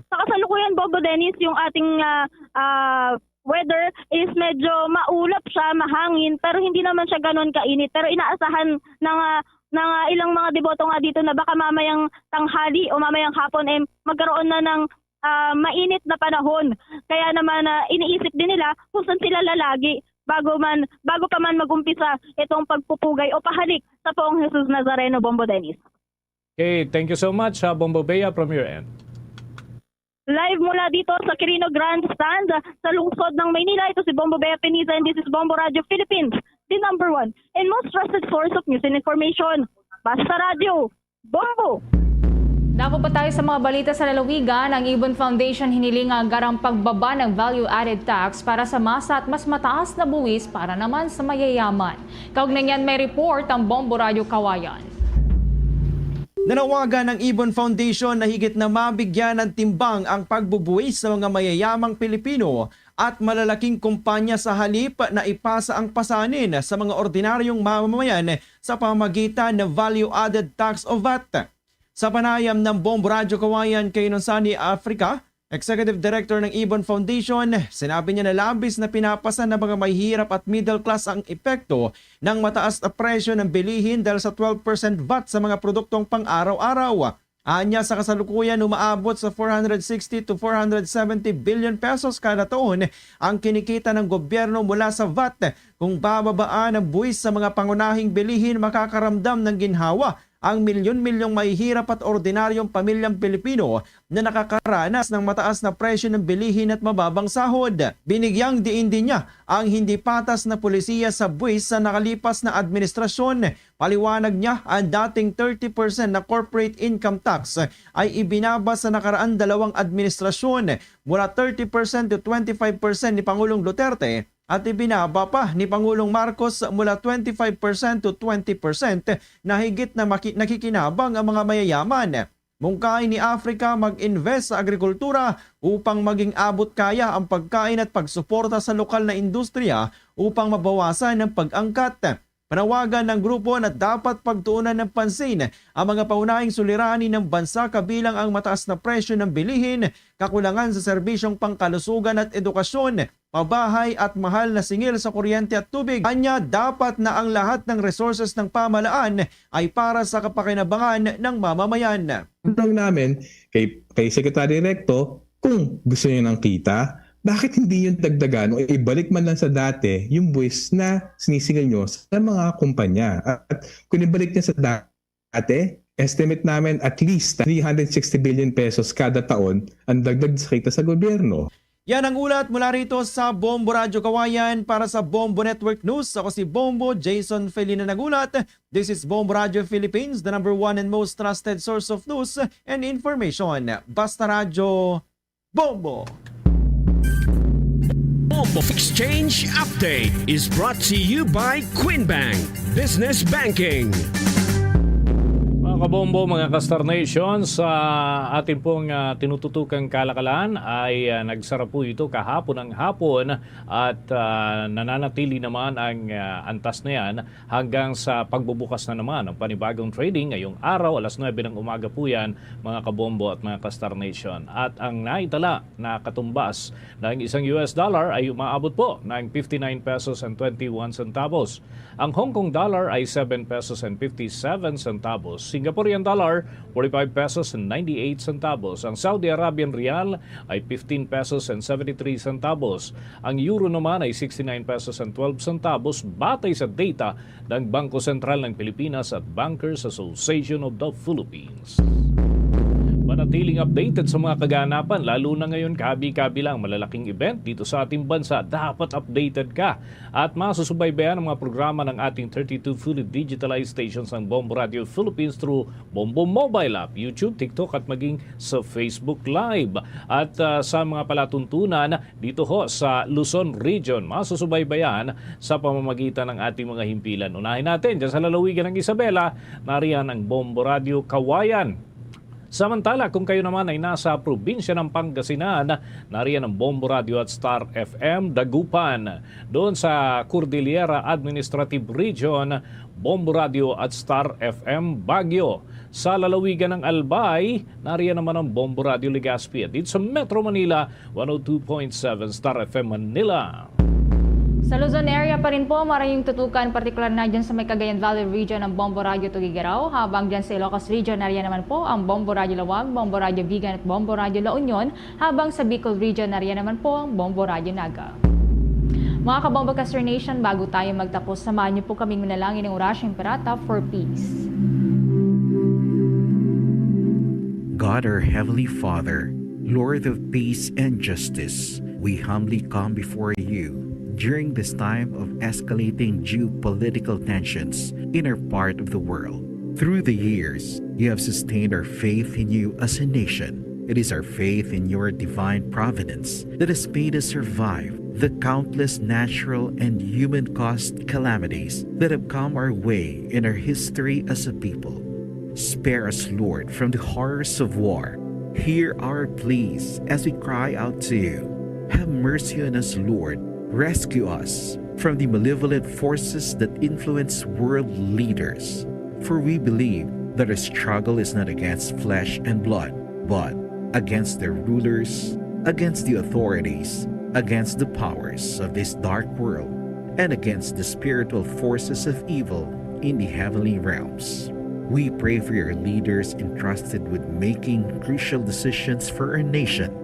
Sa kasalukuyan, Bombo Dennis, yung ating, ah, ah, weather is medyo maulap siya, mahangin, pero hindi naman siya ganon kainit. Pero inaasahan ng, ah, ng, ah, ilang mga deboto nga dito na baka mamayang tanghali o mamayang hapon, eh, magkaroon na ng, ah, mainit na panahon. Kaya naman, ah, iniisip din nila kung saan sila lalagi bago man, bago pa man mag-umpisa itong pagpupugay o pahalik sa Poong Jesus Nazareno, Bombo Dennis. Okay, thank you so much, ha, Bombo Bea, from your end. Live mula dito sa Quirino Grandstand sa lungsod ng Maynila, ito si Bombo Bea Piniza and this is Bombo Radio Philippines, the number one and most trusted source of news and information. Basta Radyo, Bombo! Dako pa tayo sa mga balita sa lalawigan. Ang Ibon Foundation hiniling nga agarang pagbaba ng value-added tax para sa masa at mas mataas na buwis para naman sa mayayaman. Kaugnay niyan, may report ang Bombo Radyo Kawayan. Nanawagan ang Ibon Foundation na higit na mabigyan ng timbang ang pagbubuwis sa mga mayayamang Pilipino at malalaking kumpanya sa halip na ipasa ang pasanin sa mga ordinaryong mamamayan sa pamagitan ng value-added tax o vat. Sa panayam ng Bombo Radyo Kawayan kay Nonsani Africa, Executive Director ng Ibon Foundation, sinabi niya na labis na pinapasan ng mga mahihirap at middle class ang epekto ng mataas na presyo ng bilihin dahil sa twelve percent vat sa mga produktong pang-araw-araw. Anya, sa kasalukuyan, umaabot sa four hundred sixty to four hundred seventy billion pesos kada taon ang kinikita ng gobyerno mula sa vat. Kung bababaan ang buwis sa mga pangunahing bilihin, makakaramdam ng ginhawa ang milyon-milyong mahihirap at ordinaryong pamilyang Pilipino na nakakaranas ng mataas na presyo ng bilihin at mababang sahod. Binigyang diin din niya ang hindi patas na polisiya sa buwis sa nakalipas na administrasyon. Paliwanag niya, ang dating thirty percent na corporate income tax ay ibinaba sa nakaraan dalawang administrasyon, mula thirty percent to twenty-five percent ni Pangulong Duterte at ibinaba pa ni Pangulong Marcos mula twenty-five percent to twenty percent na higit na maki-, nakikinabang ang mga mayayaman. Mungkahi ni Africa mag-invest sa agrikultura upang maging abot kaya ang pagkain at pagsuporta sa lokal na industriya upang mabawasan ang pag-angkat. Panawagan ng grupo na dapat pagtuunan ng pansin ang mga pangunahing suliranin ng bansa, kabilang ang mataas na presyo ng bilihin, kakulangan sa serbisyong pangkalusugan at edukasyon, pabahay at mahal na singil sa kuryente at tubig. Anya, dapat na ang lahat ng resources ng pamahalaan ay para sa kapakinabangan ng mamamayan. Tanong namin kay, kay Secretary Recto kung gusto niyo ng kita, bakit hindi yung dagdagan o ibalik man lang sa dati yung buwis na sinisingil nyo sa mga kumpanya? At kung ibalik niya sa dati, estimate namin at least three hundred sixty billion pesos kada taon ang dagdag sa kita sa gobyerno. Yan ang ulat mula rito sa Bombo Radyo Kawayan. Para sa Bombo Network News, ako si Bombo Jason Felina nagulat. This is Bombo Radyo Philippines, the number one and most trusted source of news and information. Basta Radyo, Bombo! Bombo Exchange Update is brought to you by Queen Bank Business Banking. Mga kabombo, mga ka-Star Nation, sa ating pong, ah, tinututukang kalakalan ay, ah, nagsara po ito kahapon ng hapon at, ah, nananatili naman ang, ah, antas na yan hanggang sa pagbubukas na naman ng panibagong trading ngayong araw, alas nuebe ng umaga po yan, mga kabombo at mga ka-Star Nation. At ang naitala na katumbas ng isang U S dollar ay umaabot po ng fifty-nine pesos and twenty-one centavos. Ang Hong Kong dollar ay seven pesos and fifty-seven centavos. Singaporean dollar, forty-five pesos and ninety-eight centavos. Ang Saudi Arabian rial ay fifteen pesos and seventy-three centavos. Ang euro naman ay sixty-nine pesos and twelve centavos, batay sa data ng Bangko Sentral ng Pilipinas at Bankers Association of the Philippines. Manatiling updated sa mga kaganapan, lalo na ngayon, kabi-kabi lang malalaking event dito sa ating bansa. Dapat updated ka at masusubaybayan ang mga programa ng ating thirty-two fully digitalized stations ng Bombo Radio Philippines through Bombo Mobile App, YouTube, TikTok at maging sa Facebook Live. At ah, sa mga palatuntunan dito ho sa Luzon Region, masusubaybayan sa pamamagitan ng ating mga himpilan. Unahin natin, dyan sa lalawigan ng Isabela, nariyan ang Bombo Radio Kawayan. Samantala, kung kayo naman ay nasa probinsya ng Pangasinan, nariyan ang Bombo Radio at Star F M Dagupan. Doon sa Cordillera Administrative Region, Bombo Radio at Star F M Baguio. Sa lalawigan ng Albay, nariyan naman ang Bombo Radio Legazpi. At dito sa Metro Manila, one oh two point seven Star F M Manila. Sa Luzon area pa rin po, marayong tutukan, partikular na dyan sa may Cagayan Valley region, ang Bombo Radio Tuguegarao, habang dyan sa Ilocos region, nariyan naman po ang Bombo Radio Laoag, Bombo Radio Vigan at Bombo Radio La Union, habang sa Bicol region, nariyan naman po ang Bombo Radio Naga. Mga Kabombo Caster Nation, bago tayo magtapos, samahan niyo po kaming manalangin ng Orasyo Imperata for peace. God, our Heavenly Father, Lord of peace and justice, we humbly come before you during this time of escalating geopolitical tensions in our part of the world. Through the years, you have sustained our faith in you as a nation. It is our faith in your divine providence that has made us survive the countless natural and human-caused calamities that have come our way in our history as a people. Spare us, Lord, from the horrors of war. Hear our pleas as we cry out to you. Have mercy on us, Lord. Rescue us from the malevolent forces that influence world leaders. For we believe that our struggle is not against flesh and blood, but against their rulers, against the authorities, against the powers of this dark world, and against the spiritual forces of evil in the heavenly realms. We pray for your leaders entrusted with making crucial decisions for our nation.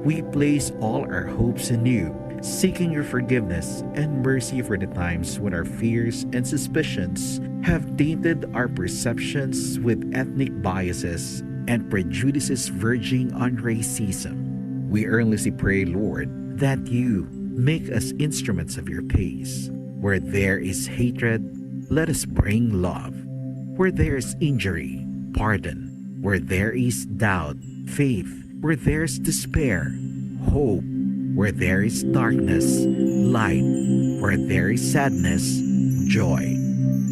We place all our hopes in you, seeking your forgiveness and mercy for the times when our fears and suspicions have tainted our perceptions with ethnic biases and prejudices verging on racism. We earnestly pray, Lord, that you make us instruments of your peace. Where there is hatred, let us bring love. Where there is injury, pardon. Where there is doubt, faith. Where there is despair, hope. Where there is darkness, light. Where there is sadness, joy.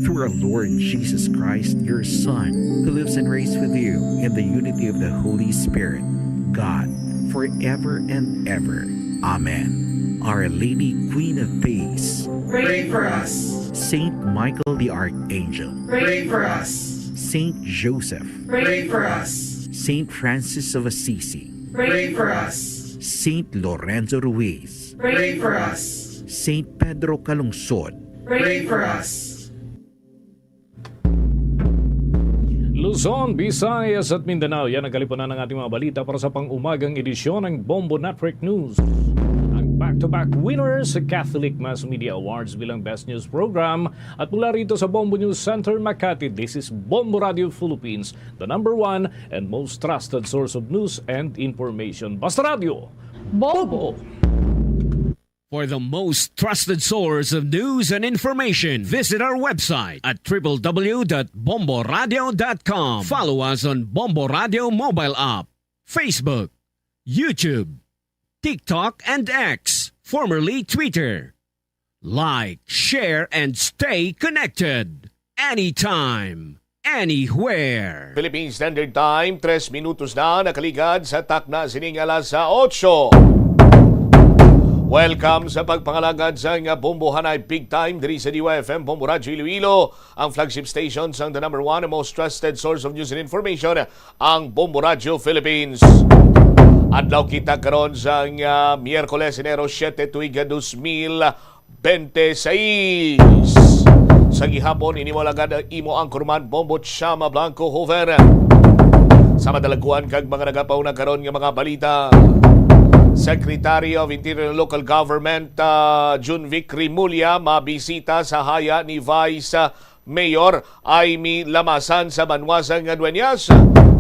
Through our Lord Jesus Christ, your Son, who lives and reigns with you in the unity of the Holy Spirit, God, forever and ever. Amen. Our Lady, Queen of Peace, pray for us. Saint Michael the Archangel, pray for us. Saint Joseph, pray for us. Saint Francis of Assisi, pray for us. Saint Lorenzo Ruiz, pray for us. Saint Pedro Calungsod, pray for us. Luzon, Visayas at Mindanao, yan ang kalipunan ng ating mga balita para sa pang-umagang edisyon ng Bombo Network News. Ang back-to-back winners sa Catholic Mass Media Awards bilang Best News Program at mula rito sa Bombo News Center, Makati, this is Bombo Radio Philippines, the number one and most trusted source of news and information. Basta Radio, Bombo! For the most trusted source of news and information, visit our website at triple w dot bombo radio dot com. Follow us on Bombo Radio mobile app, Facebook, YouTube, TikTok, and X, formerly Twitter. Like, share, and stay connected anytime, anywhere. Philippine Standard Time, tres minutos na nakaligad sa takna sining alas sa otso. Welcome sa pagpangalagad sa nga Bombohanay Big Time diri sa D Y F M Bombo Radyo Iloilo, ang flagship station sang the number one and most trusted source of news and information, ang Bombo Radyo Philippines. Adlaw kita karon sa nga Miyerkules, Enero siete, tuig dos mil bente seis. Sa gihapon, ini mo lagad ang imo anchorman, Bombo Chama Blanco Hoven. Sa madalaguan kag mga nagapauna karon nga mga balita, Secretary of Interior and Local Government, ah, Junvic Remulla mabisita sa haya ni Vice, ah, Mayor Imee Lamassan sa banwa sang Dueñas.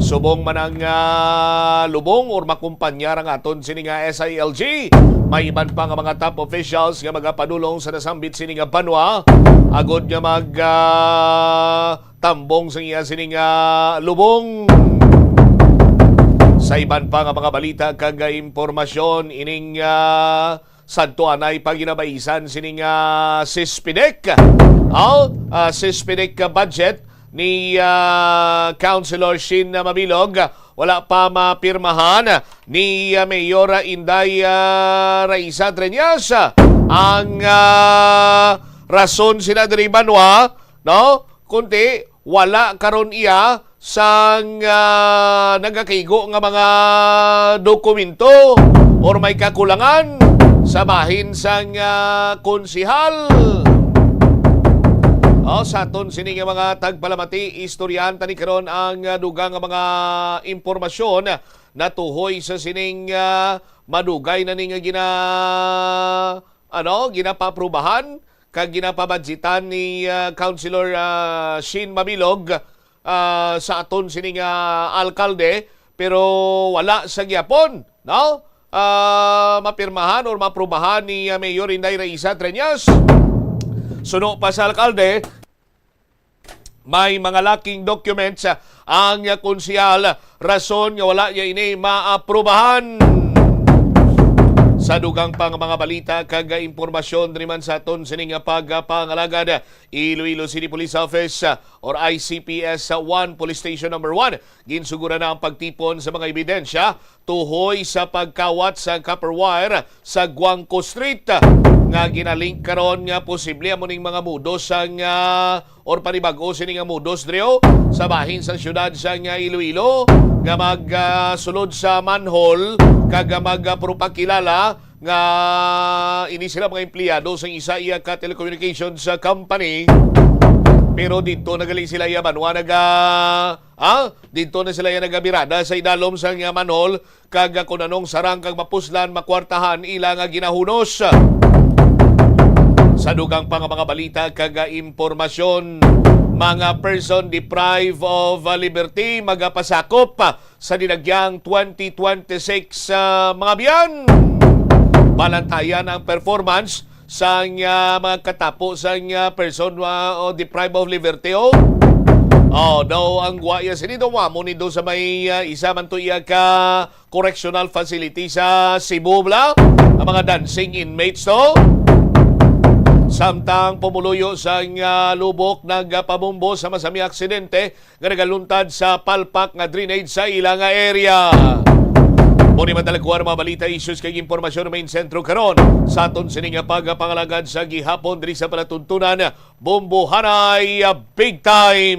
Subong man ang, ah, lubong or makumpanya ra nga aton sini nga S I L G, may iban pa nga mga top officials nga magapadulong sa nasambit sini nga banwa agod nga mag, ah, tambong sa iya sini nga lubong. Sa iban pa nga mga balita kag impormasyon, ining, ah, sadto anay pa ginabaisan sining, ah, sispidek. Aw, ah, sispidek budget ni, ah, Councilor Shin Mabilog, wala pa mapirmahan ni, ah, Mayor Inday, ah, Raisa Treñas. Ang, ah, rason sila diri banwa, no? Kundi wala karon iya sang, ah, nagakaigo nga mga dokumento or may kakulangan sa bahin sang, ah, konsehal. O, sa aton sini nga mga tagpalamati, istoryahan tani karon ang, ah, dugang nga mga impormasyon natuhoy sa sining, ah, madugay na ni nga gina-, ano, ginapaaprubahan kag ginapabudgetan ni, ah, Councilor, ah, Sheen Mabilog, ah, sa aton sining, ah, alkalde, pero wala sa gihapon, no? Ah, mapirmahan or maaprubahan ni, ah, Mayor Inday Raisa Treñas. Suno pa sa alkalde, may mga lacking documents, ah, ang, ah, konsehal, rason nga wala niya ini maaprubahan. Sa dugang pa nga mga balita kag, ah, impormasyon diri man sa aton sining, ah, pagpangalagad, Iloilo City Police Office, ah, or I C P S one, Police Station Number One, ginsuguran na ang pagtipon sa mga ebidensya tuhoy sa pagkawat sa copper wire sa Guangco Street, nga ginalink karon nga posible amo ning mga modus sang, ah, or panibag-o sini nga modus, Drio, sa bahin sa siyudad sang, ah, Iloilo, nga mag, ah, sulod sa manhole kag, ah, magpakilala nga ini sila mga empleyado sang isa iya ka telecommunications, ah, company. Pero didto na gali sila iya banwa naga, ah, didto na sila iya nagabirada sa idalom sang, ah, manhole, kag, ah, kun anong sarang kag mapuslan, makwartahan ila nga ginahunos. Sa dugang pa nga mga balita kag, ah, impormasyon, mga person deprived of, ah, liberty magapasakop, ah, sa dinagyang twenty twenty-six, ah, mga biyan. Balantayan ang performance sang, ah, mga katapo sang, ah, person, ah, o deprived of liberty, oh. Oh, daw ang guwaya sini daw amo ni do sa may, ah, isa man to iya ka correctional facility sa Cebu, bala, ang mga dancing inmates to. Samtang pumuluyo sang, ah, lubok nagapabumbo sa masami aksidente nga nagaluntad sa palpak nga drainage sa ila nga area. Mao ni madalagkuan mga balita, issues kag impormasyon nga main sentro karon sa aton sini nga pagpangalagad sa gihapon diri sa palatuntunan. Bombohanay, ah, big time!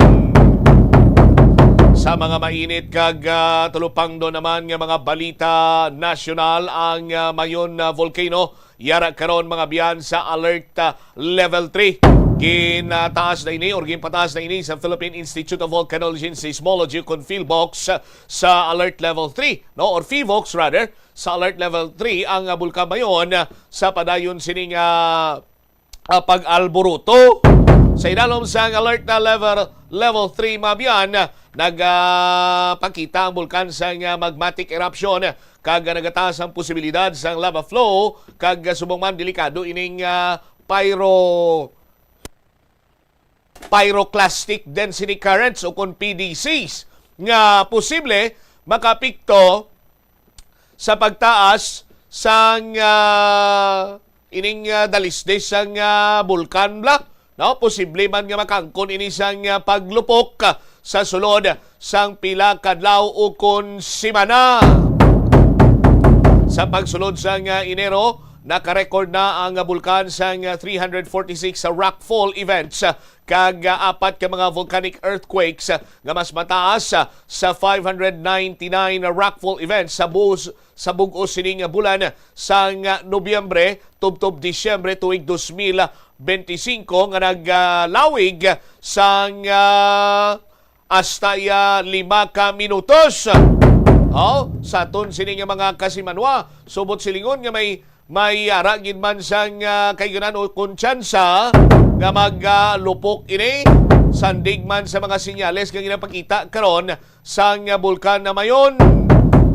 Sa mga mainit kag, ah, tulupangdo naman nga mga balita nasyonal, ang, ah, Mayon, ah, volcano yara karon mga biyan sa alert, ah, level three. Ginataas na ini or ginpataas na ini sa Philippine Institute of Volcanology and Seismology, kon PHIVOLCS, sa alert level three, no, or PHIVOLCS rather, sa alert level three ang, ah, Bulkan Mayon, ah, sa padayon sining, ah, ah, pag-alboroto. Sa idalom sang alert na level, level three, mga biyan, nagapakita ang bulkan sang, ah, magmatic eruption, kag nagataas ang posibilidad sang lava flow, kag, ah, subong man delikado ining, ah, pyro pyroclastic density currents o kon P D Cs nga posible makaapekto sa pagtaas sang, ah, ining, ah, dalisdis sang, ah, bulkan, bala, no? Posible man nga makaangkon ini sang, ah, paglupok, ah, sa sulod sang pila ka adlaw ukon semana. Sa pagsulod sang, ah, Enero, naka-record na ang, ah, bulkan sang, ah, three hundred forty-six rockfall events, ah, kag, ah, apat ka mga volcanic earthquakes, ah, nga mas mataas, ah, sa five hundred ninety-nine rockfall events sa bus-, sa bug-os sining bulan sang, ah, Nobyembre tubtob Disyembre tuig dos mil benti singko, nga naglawig sang, ah, hasta iya lima ka minutos. Oh, sa aton sini nga mga kasimanwa, subot silingon nga may, may ara gid man sang, ah, kaiganan o kon tsansa nga maglupok ini Sandig man sa mga sinyales nga ginapakita karon sang, ah, Bulkan na Mayon.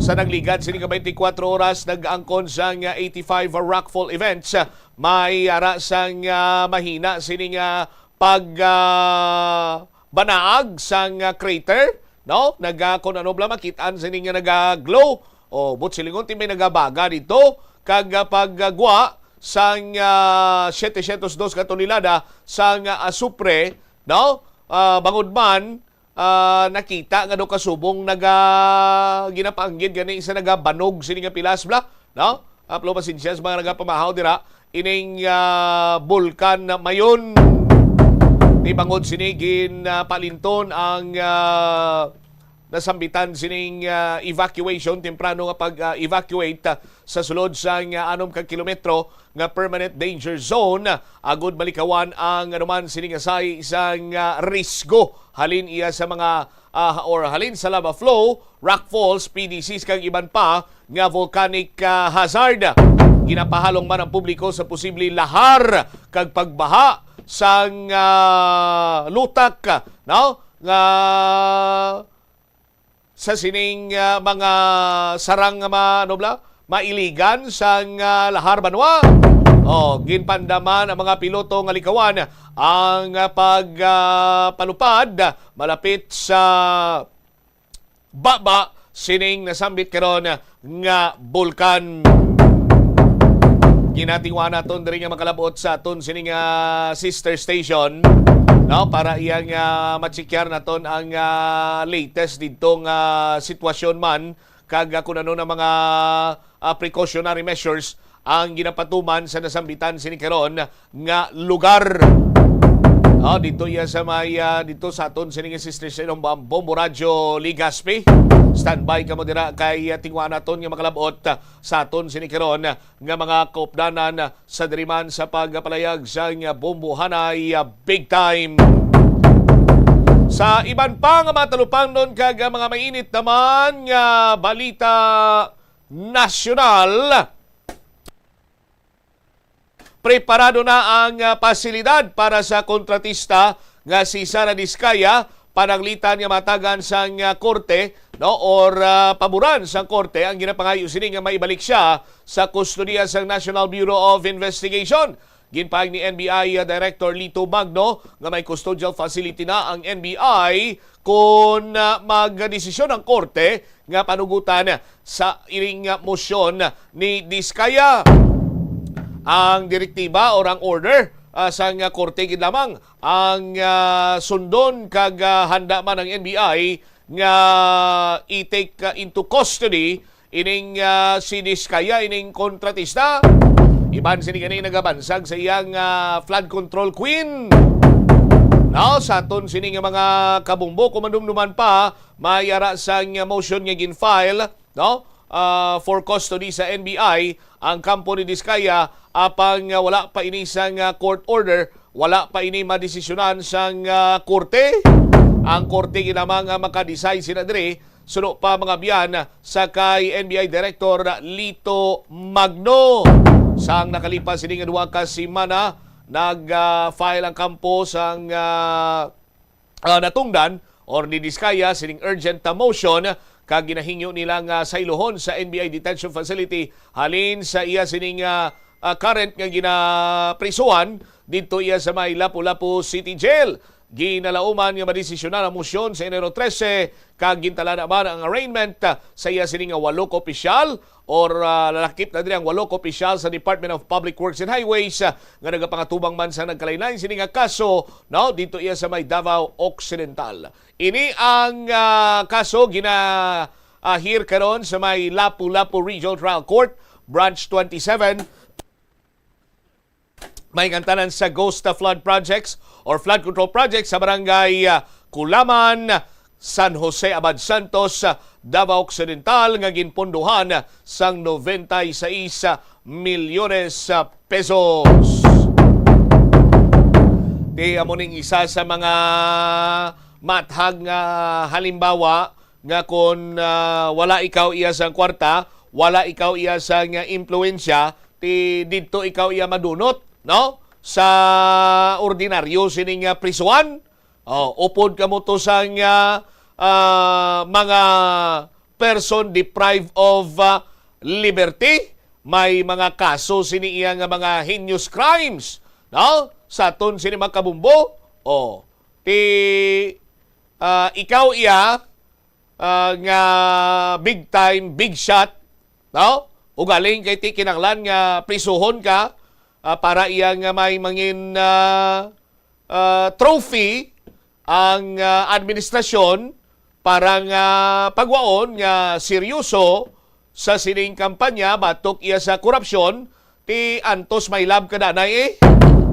Sa nagligad sini nga twenty-four oras, nag-angkon sang, ah, eighty-five rockfall events. May ara sang, ah, mahina sini nga pag, ah, banaag sang, ah, crater, no? Naga, kung ano bala, makitaan sini nga naga-glow. O, buot silingon, ti may nagabaga dito. Kag, ah, paggwa sang, ah, siyete siyento dos ka tonelada sang, ah, asupre, no? Ah, bangod man, ah, nakita nga daw kasubong naga-, ginapanggid gani sa nagabanog sini nga pilas bala, no? Aplo, pasensya sa mga nagapamahaw dira. Ining, ah, Bulkan na Mayon. Ti bangod sini gin, ah, palinton ang, ah, nasambitan sining, ah, evacuation, temprano nga pag, ah, evacuate, ah, sa sulod sang, ah, anom ka kilometro nga permanent danger zone, ah, agud malikawan ang anuman sini nga sahi sang, ah, risgo halin iya sa mga, ah, or halin sa lava flow, rock falls, P D Cs, kag iban pa nga volcanic, ah, hazard. Ginapahalong man ang publiko sa posible lahar kag pagbaha sang, ah, lutak, no? Nga sa sining, ah, mga sarang nga ma-, ano bala, mailigan sang, ah, lahar banwa. O, ginpandaman ang mga piloto nga likawan ang, ah, pag, ah, palupad malapit sa baba sining nasambit karon nga bulkan. Ginatingwa naton diri nga makalabot sa aton sini nga sister station, no, para iya nga ma-checkar naton ang, ah, latest didto nga sitwasyon man, kag, ah, kung ano na mga, ah, precautionary measures ang ginapatuman sa nasambitan sini karon nga lugar. Ah, dito iya sa may, ah, dito sa aton sini nga sister station, Bom-, Bombo Radyo Legazpi. Standby kamo dira kay, ah, tingwa naton nga makalabot, ah, sa aton sini karon nga mga kaupdanan sa diri man sa pagpalayag sang Bombohanay, ah, Big Time. Sa iban pa nga mga talupangnon kag, ah, mga mainit naman nga balita nasyonal, preparado na ang, ah, pasilidad para sa kontratista nga si Sara Discaya, pananglitan nga matagan sang, ah, korte, no, or, ah, paboran sang korte ang ginapangayo sini nga maibalik siya sa kustodiya sang National Bureau of Investigation. Ginpahayag ni N B I Director Lito Magno nga may custodial facility na ang N B I kon, ah, magdesisyon ang korte nga panugutan sa ining, ah, mosyon ni Discaya. Ang direktiba or ang order, ah, sang, ah, korte gid lamang ang, ah, sundon kag, ah, handa man ang N B I nga i-take, ah, into custody ining, ah, si Discaya, ining kontratista. Iban sini gani nagabansag sa iyang, ah, flood control queen. Now, sa aton sini nga mga kabumbo, kung madumduman pa, may ara sang motion nga gin-file, no? Ah, for custody sa N B I ang kampo ni Discaya, apang, ah, wala pa ini sang, ah, court order, wala pa ini madesisyonan sang, ah, korte. Ang korte gid lamang ang makadesisyon sina diri, suno pa mga abyan sa kay N B I Director Lito Magno. Sang nakalipas sining duha ka semana, nag, ah, file ang kampo sang, ah, ah, natungdan or ni Discaya sining urgent, ah, motion, kag ginahingyo nila nga saylohon sa N B I detention facility halin sa iya sining, ah, ah, current nga ginaprisuhan didto iya sa may Lapu-Lapu City Jail. Ginalauman nga madesisyonan ang motion sa Enero trese, kag gintala na man ang arraignment, ah, sa iya sini nga walo ka opisyal or, ah, lalakip na diri ang walo ka opisyal sa Department of Public Works and Highways, ah, nga nagapangatubang man sa nagkalain-lain sini nga kaso, no, dito iya sa may Davao Occidental. Ini ang, ah, kaso gina, ah, hear karon sa may Lapu-Lapu Regional Trial Court, Branch twenty-seven. May kantanan sa ghost flood projects or flood control projects sa barangay, ah, Kulaman, San Jose Abad Santos, ah, Davao Occidental, nga ginpondohan sang noventa y seis milyones pesos. Ti amo ning isa sa mga maathag nga halimbawa nga kon, ah, wala ikaw iya sang kwarta, wala ikaw iya sang impluwensya, ti didto ikaw iya madunot, no? Sa ordinaryo sining, ah, prisuhan, Oh, upod kamo to sang ah, ah, mga person deprived of ah, liberty. May mga kaso sini iya nga mga heinous crimes, no? Sa aton sini mga kabumbo. Oh, ti ah, ikaw iya ah, nga big time, big shot, no? Ugaling kay ti kinahanglan nga prisuhon ka ah, para iya nga may mangin ah, ah, trophy ang ah, administrasyon para nga pagwaon nga seryoso sa sining kampanya batok iya sa korupsyon, ti antos may lab ka danay eh.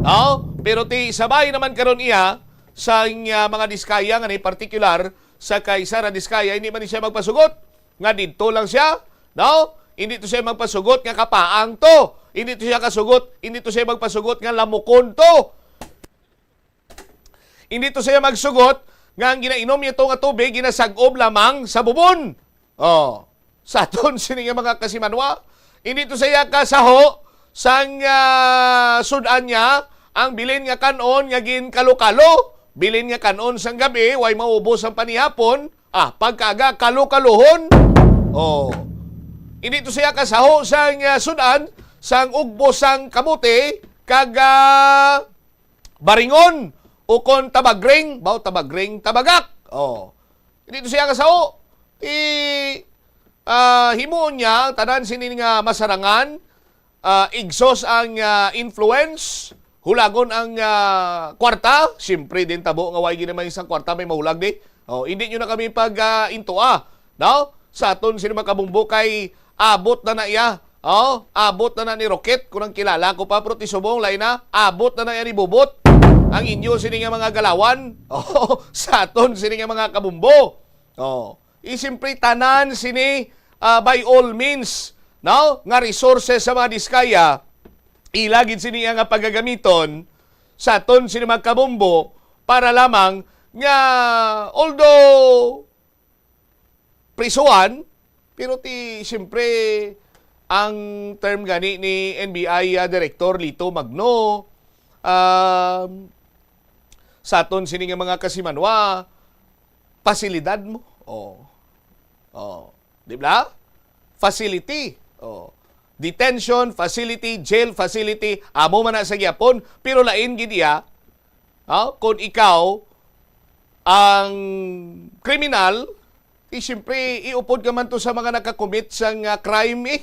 No? Pero ti sabay naman karon iya sa ah, mga Diskaya nga ni partikular sa kay Sara Diskaya, hindi man ni siya magpasugot nga didto lang siya, no? Hindi to siya magpasugot nga kapaang to. Hindi to siya kasugot, hindi to siya magpasugot nga lamukon to. Hindi to siya magsugot nga ang ginainom niya to nga tubig ginasag-ob lamang sa bubon. Oh, sa aton sini nga mga kasimanwa, hindi to siya kasaho sang ah, sud-an niya ang bilin nga kan-on nga ginkalo-kalo, bilin nga kan-on sang gabi, way maubos ang panihapon, ah, pagkaaga, kalo-kalohon. Oh. Hindi to siya kasaho sang ah, sud-an sang ugbo sang kamote kag ah, baringon ukon tabagring, baw tabagring, tabagak. Oh. Hindi to siya kasaho. Ti ah, himuon niya ang tanan sini nga masarangan, ah, igsos ang ah, influence, hulagon ang ah, kwarta. Siyempre din tabo nga way gid naman isang kwarta may mahulag di. Oh, hindi nyo na kami pag ah, intua, no? Sa aton sini mga kabumbo kay abot na na iya. Oh, abot na na ni Rocket, kung ang kilala ko pa, pero ti subong, lain na, abot na na iya ni Bubot. Ang inyo sini nga mga galawan, oh, sa aton sini nga mga kabumbo. Oh, eh, siyempre, tanan sini, ah, by all means, no, nga resources sa mga Diskaya, ila gid sini nga pagagamiton sa aton sini mga kabumbo para lamang nga, although prisuhan, pero ti, siyempre, ang term gani ni N B I, ah, Director Lito Magno, um, sa aton sini nga mga kasimanwa, pasilidad mo. Oh. Oh. Di ba? Facility. Oh. Detention facility, jail facility, amo man na sa gyapon, pero lain gid iya. Ha? Kung ikaw ang kriminal, di siyempre iupod ka man to sa mga nakakommit sang ah, crime eh.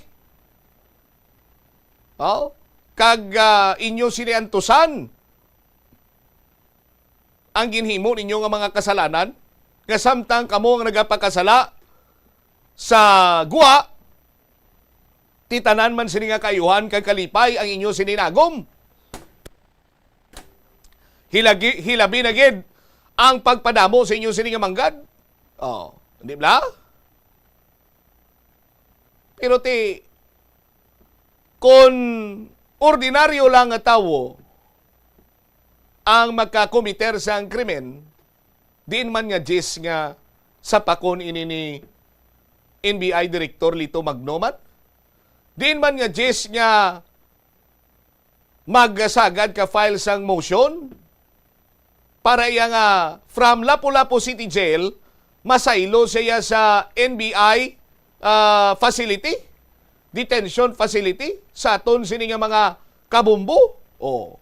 Oh? Kag ah, inyo sini antusan ang ginhimo ninyo nga mga kasalanan, nga samtang kamo ang nagapakasala sa guwa, ti tanan man sini nga kaayuhan kag kalipay ang inyo sini nagom. Hilagi, hilabi na gid ang pagpadamo sa inyo sini nga manggad. Oh, di ba? Pero ti, kon ordinaryo lang nga tawo ang makakomiter sang krimen, diin man nga diyes nga sapakon ini ni N B I Director Lito Magno man? Diin man nga diyes nga magsagad ka file sang motion para iya nga from Lapu-Lapu City Jail, masaylo siya sa N B I, ah, facility, detention facility, sa aton sini nga mga kabumbo. Oh.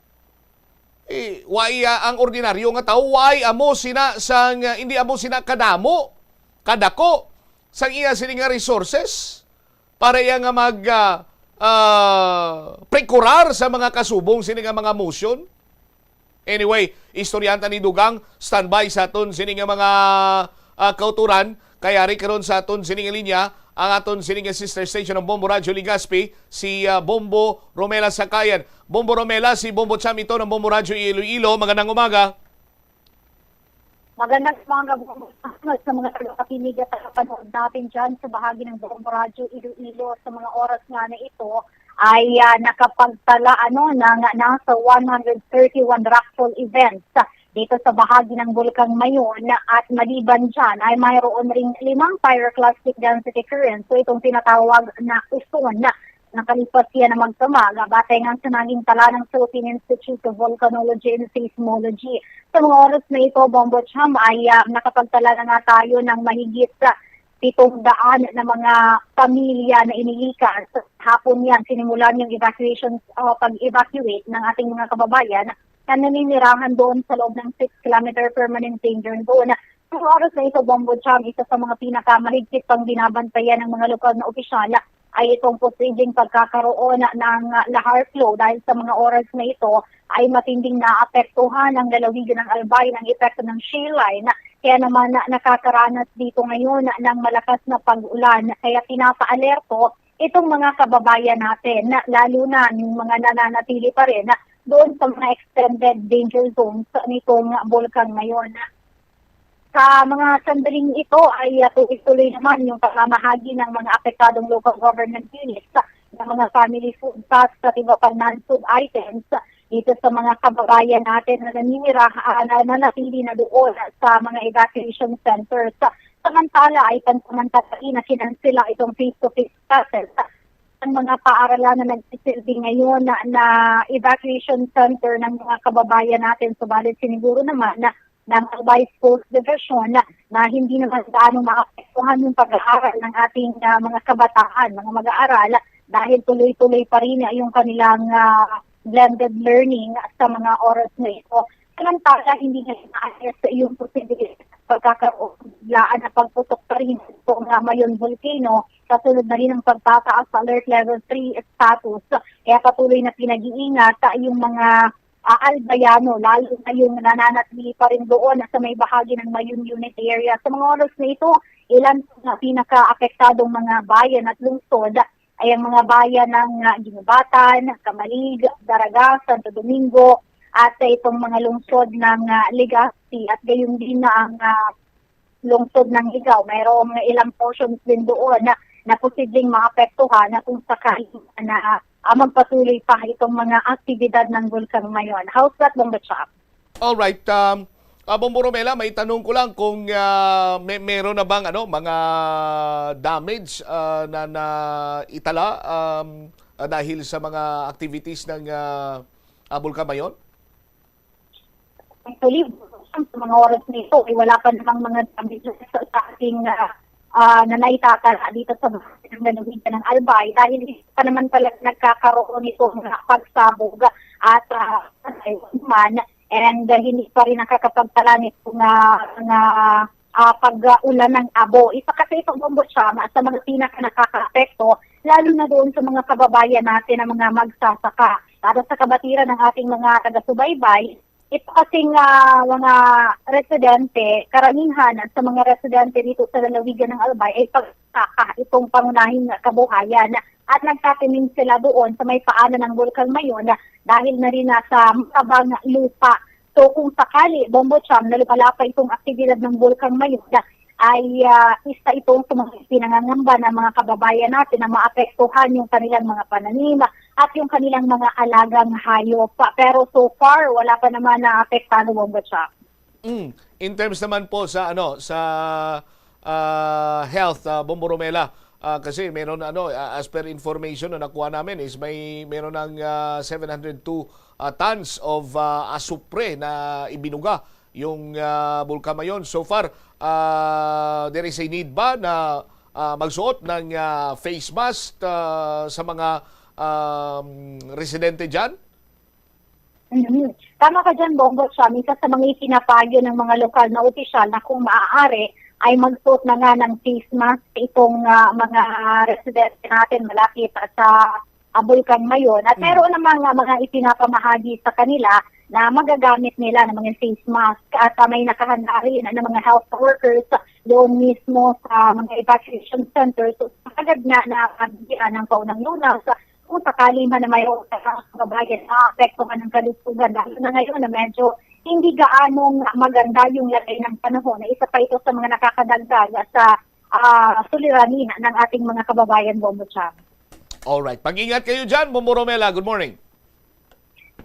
Eh, why, ah, ang ordinaryo nga tawo, why amo sina sang, ah, hindi amo sina kadamo, kadako sang iya sini nga resources para iya nga mag, ah, ah, prokurar sa mga kasubong sini nga mga motion? Anyway, istoryahan ta ni Dugang, standby sa aton sini nga mga, ah, kauturan. Kay ari karon sa aton sini nga linya ang aton sini nga sister station ng Bombo Radyo Legazpi, si, ah, Bombo Romela Sakayan. Bombo Romela, si Bombo Cham ito ng Bombo Radyo Iloilo. Magandang umaga. Magandang umaga, Bombo, sa mga tagapakinig at tagapanood natin dyan sa bahagi ng Bombo Radyo Iloilo. Sa mga oras nga na ito ay, ah, nakapagtala, ano, ng nasa one hundred thirty-one raffle events dito sa bahagi ng Bulkang Mayon, at maliban dyan ay mayroon ring limang pyroclastic density currents, so itong tinatawag na uson. Nakalipas siya na magdamag, batay nga sa naging tala ng Philippine Institute of Volcanology and Seismology. Sa mga oras na ito, Bombo Cham, ay ah, nakapagtala na nga tayo ng mahigit sa pitong daan na mga pamilya na inilikas. Hapon yan, sinimulan yung evacuation, ah, pag-evacuate ng ating mga kababayan na naninirahan doon sa loob ng six kilometer permanent danger zone. Sa oras na ito, Bombo Cham, isa sa mga pinakamahigpit pang binabantayan ng mga lokal na opisyal ay itong posibleng pagkakaroon ng lahar flow dahil sa mga oras na ito ay matinding naapektuhan ang lalawigan ng Albay ng epekto ng shear line. Kaya naman na nakakaranas dito ngayon ng malakas na pag-ulan. Kaya pinapaalerto itong mga kababayan natin, lalo na yung mga nananatili pa rin doon sa mga extended danger zones nitong bulkan ngayon. Sa mga sandaling ito ay ah, tuloy-tuloy naman yung pamamahagi ng mga apektadong local government units ng mga family food packs at iba pang non-food items dito sa mga kababayan natin na naninira, ah, na nanatili na doon sa mga evacuation centers. Samantala ay pansamantala na kinansela itong face-to-face classes ang mga paaralan na nagsisilbi ngayon na, na evacuation center ng mga kababayan natin. Subalit siniguro naman na ng Albay Schools Division na, na hindi naman gaano maapektuhan yung pag-aaral ng ating ah, mga kabataan, mga mag-aaral dahil tuloy-tuloy pa rin yung kanilang ah, blended learning sa mga oras na ito. Samantala, hindi na inaayos yung posibilidad ng pagkakaroon biglaan na pagputok pa rin sa Mayon Volcano kasunod na rin ang pagpataas sa Alert Level three status. Kaya patuloy na pinag-iingat yung mga ah, Albayano, lalo na yung nananatili pa rin doon sa may bahagi ng Mayon Unit Area. Sa mga oras na ito, ilan sa mga pinaka-apektadong mga bayan at lungsod ay ang mga bayan ng ah, Guinobatan, Camalig, Daraga, Santo Domingo, at sa itong mga lungsod ng ah, Legazpi at gayon din na ang ah, lungsod ng Igao. Mayroong ilang portions din doon na, na posibleng maapektuhan na kung sakali na ah, magpatuloy pa itong mga aktibidad ng Bulkang Mayon. How's that, Bombo Chap? Alright, um, uh, Bombo Romela, may tanong ko lang kung ah, may meron na bang ano, mga damage ah, na na itala um, ah, dahil sa mga activities ng ah, ah, Bulkang Mayon? Actually, sa mga oras na ito, ay wala pa namang mga damages sa, sa ating ah, ah, na naitatala dito sa mga lalawigan ng Albay dahil hindi pa naman talaga nagkakaroon ito ng pagsabog at ah, naman. And ah, hindi pa rin nakakapagtala nito nga, nga ah, pag-ulan ng abo. Isa kasi itong Bombo Cham sa mga pinaka nakakaapekto, lalo na doon sa mga kababayan natin na mga magsasaka. Para sa kabatiran ng ating mga taga-subaybay, ito kasing ah, mga residente, karamihan sa mga residente dito sa lalawigan ng Albay ay pagsaka itong pangunahing kabuhayan. At nagtatanim sila doon sa may paanan ng Bulkang Mayon dahil na rin nasa matabang lupa. So kung sakali, Bombo Cham, na lumala pa itong aktibidad ng Bulkang Mayon, ay ah, isa ito sa mga pinangangamba ng mga kababayan natin na maapektuhan yung kanilang mga pananim at yung kanilang mga alagang hayop. Pero so far, wala pa naman naapektado, Bombo Cham. Mm. In terms naman po sa ano sa ah, health, ah, Bombo Romela, ah, kasi meron ano ah, as per information na nakuha namin is may meron ng ah, seven hundred two ah, tons of ah, asupre na ibinuga yung ah, Bulkamayon. So far, ah, there is a need ba na ah, magsuot ng ah, face mask ah, sa mga um, residente diyan? Mhm. Tama ka dyan, Bongbong Sam. Isa sa mga ipinapayo ng mga lokal na opisyal na kung maaari ay magsuot na nga ng face mask itong ah, mga residente natin malapit sa ah, Bulkang Mayon. At Mm. meron namang ah, mga ipinapamahagi sa kanila na magagamit nila ng mga face mask at ah, may nakahanda rin ng mga health workers doon mismo sa mga evacuation centers. So, agad nga na mabigyan ng kaunang lunas kung sakali man na mayroon sa mga kababayan na apektuhan ng kalusugan, lalo na ngayon na medyo hindi gaanong maganda yung lagay ng panahon, na isa pa ito sa mga nakakadagdag sa ah, suliranin ng ating mga kababayan, Bombo Cham. Alright. Pag-ingat kayo dyan, Bombo Romela. Good morning.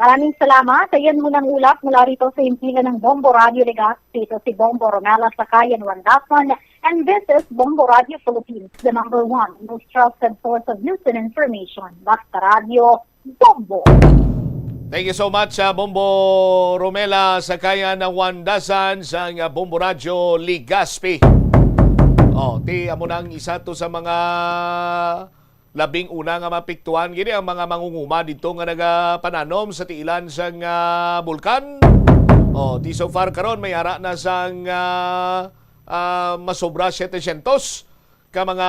Maraming salamat. Ayan muna ang ulap mula rito sa himpilan ng Bombo Radio Legazpi. Ito si Bombo Romela Sakayan Wandason. And this is Bombo Radio Philippines, the number one most trusted source of news and information. Basta Radio, Bombo. Thank you so much, ah, Bombo Romela Sakayan Wandason sang, ah, Bombo Radio Legazpi. Oh, ti amo nang isa to sa mga labing una nga mapiktuhan gini ang mga mangunguma dito nga nagapananom sa tiilan sang, ah, bulkan. Oh, ti so far karon may ara na sang, ah, ah, masobra setecientos ka mga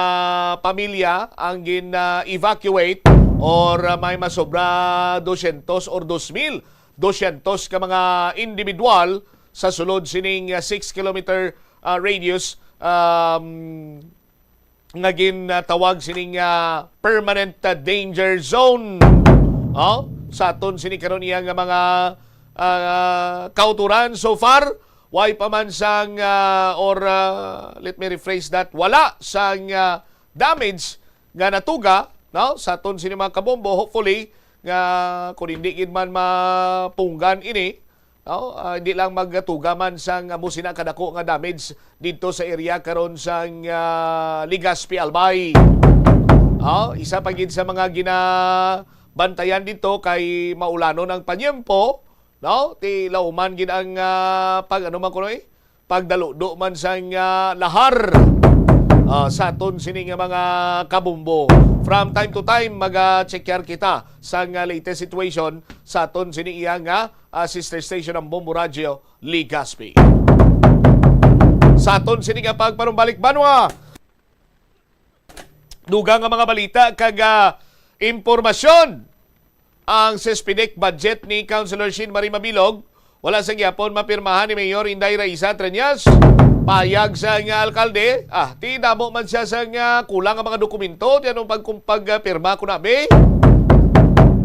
pamilya ang gin-evacuate or, ah, may masobra dosyentos or dos mil dosyentos ka mga individual sa sulod sining, ah, six kilometer, ah, radius, um, nga gintawag sining, ah, permanent, ah, danger zone. Oh, sa aton sini karon iya nga mga, ah, kauturan so far, way pa man sang, ah, or, ah, let me rephrase that, wala sang, ah, damage nga natuga, no, sa aton sini mga kabombo. Hopefully nga kung hindi gid man mapunggan ini, no, ah, hindi lang magatuga man sang amo sina kadako nga damage dito sa area karon sang, ah, Legazpi, Albay. Oh, isa pa gid sa mga ginabantayan dito kay maulanon ang panyempo, no? Ti lauman gid ang, ah, pag ano man kuno eh, pagdaludo man sang, ah, lahar, ah, sa aton sini nga mga kabombo. From time to time, maga-check kita sang, ah, latest situation sa aton sini iya nga, ah, sister station ang Bombo Radio Legazpi. Sa aton sini nga pagpanumbalik banwa, dugang nga mga balita kag, ah, impormasyon. Ang SESPIDEC budget ni Councilor Shin Marie Mabilog, wala sa gyapon mapirmahan ni Mayor Inday Raisa Treñas. Payag sa nga alkalde, ah, ti damo man siya sa nga kulang nga mga dokumento, ti anong pagkumpag, ah, pirma ko na, be?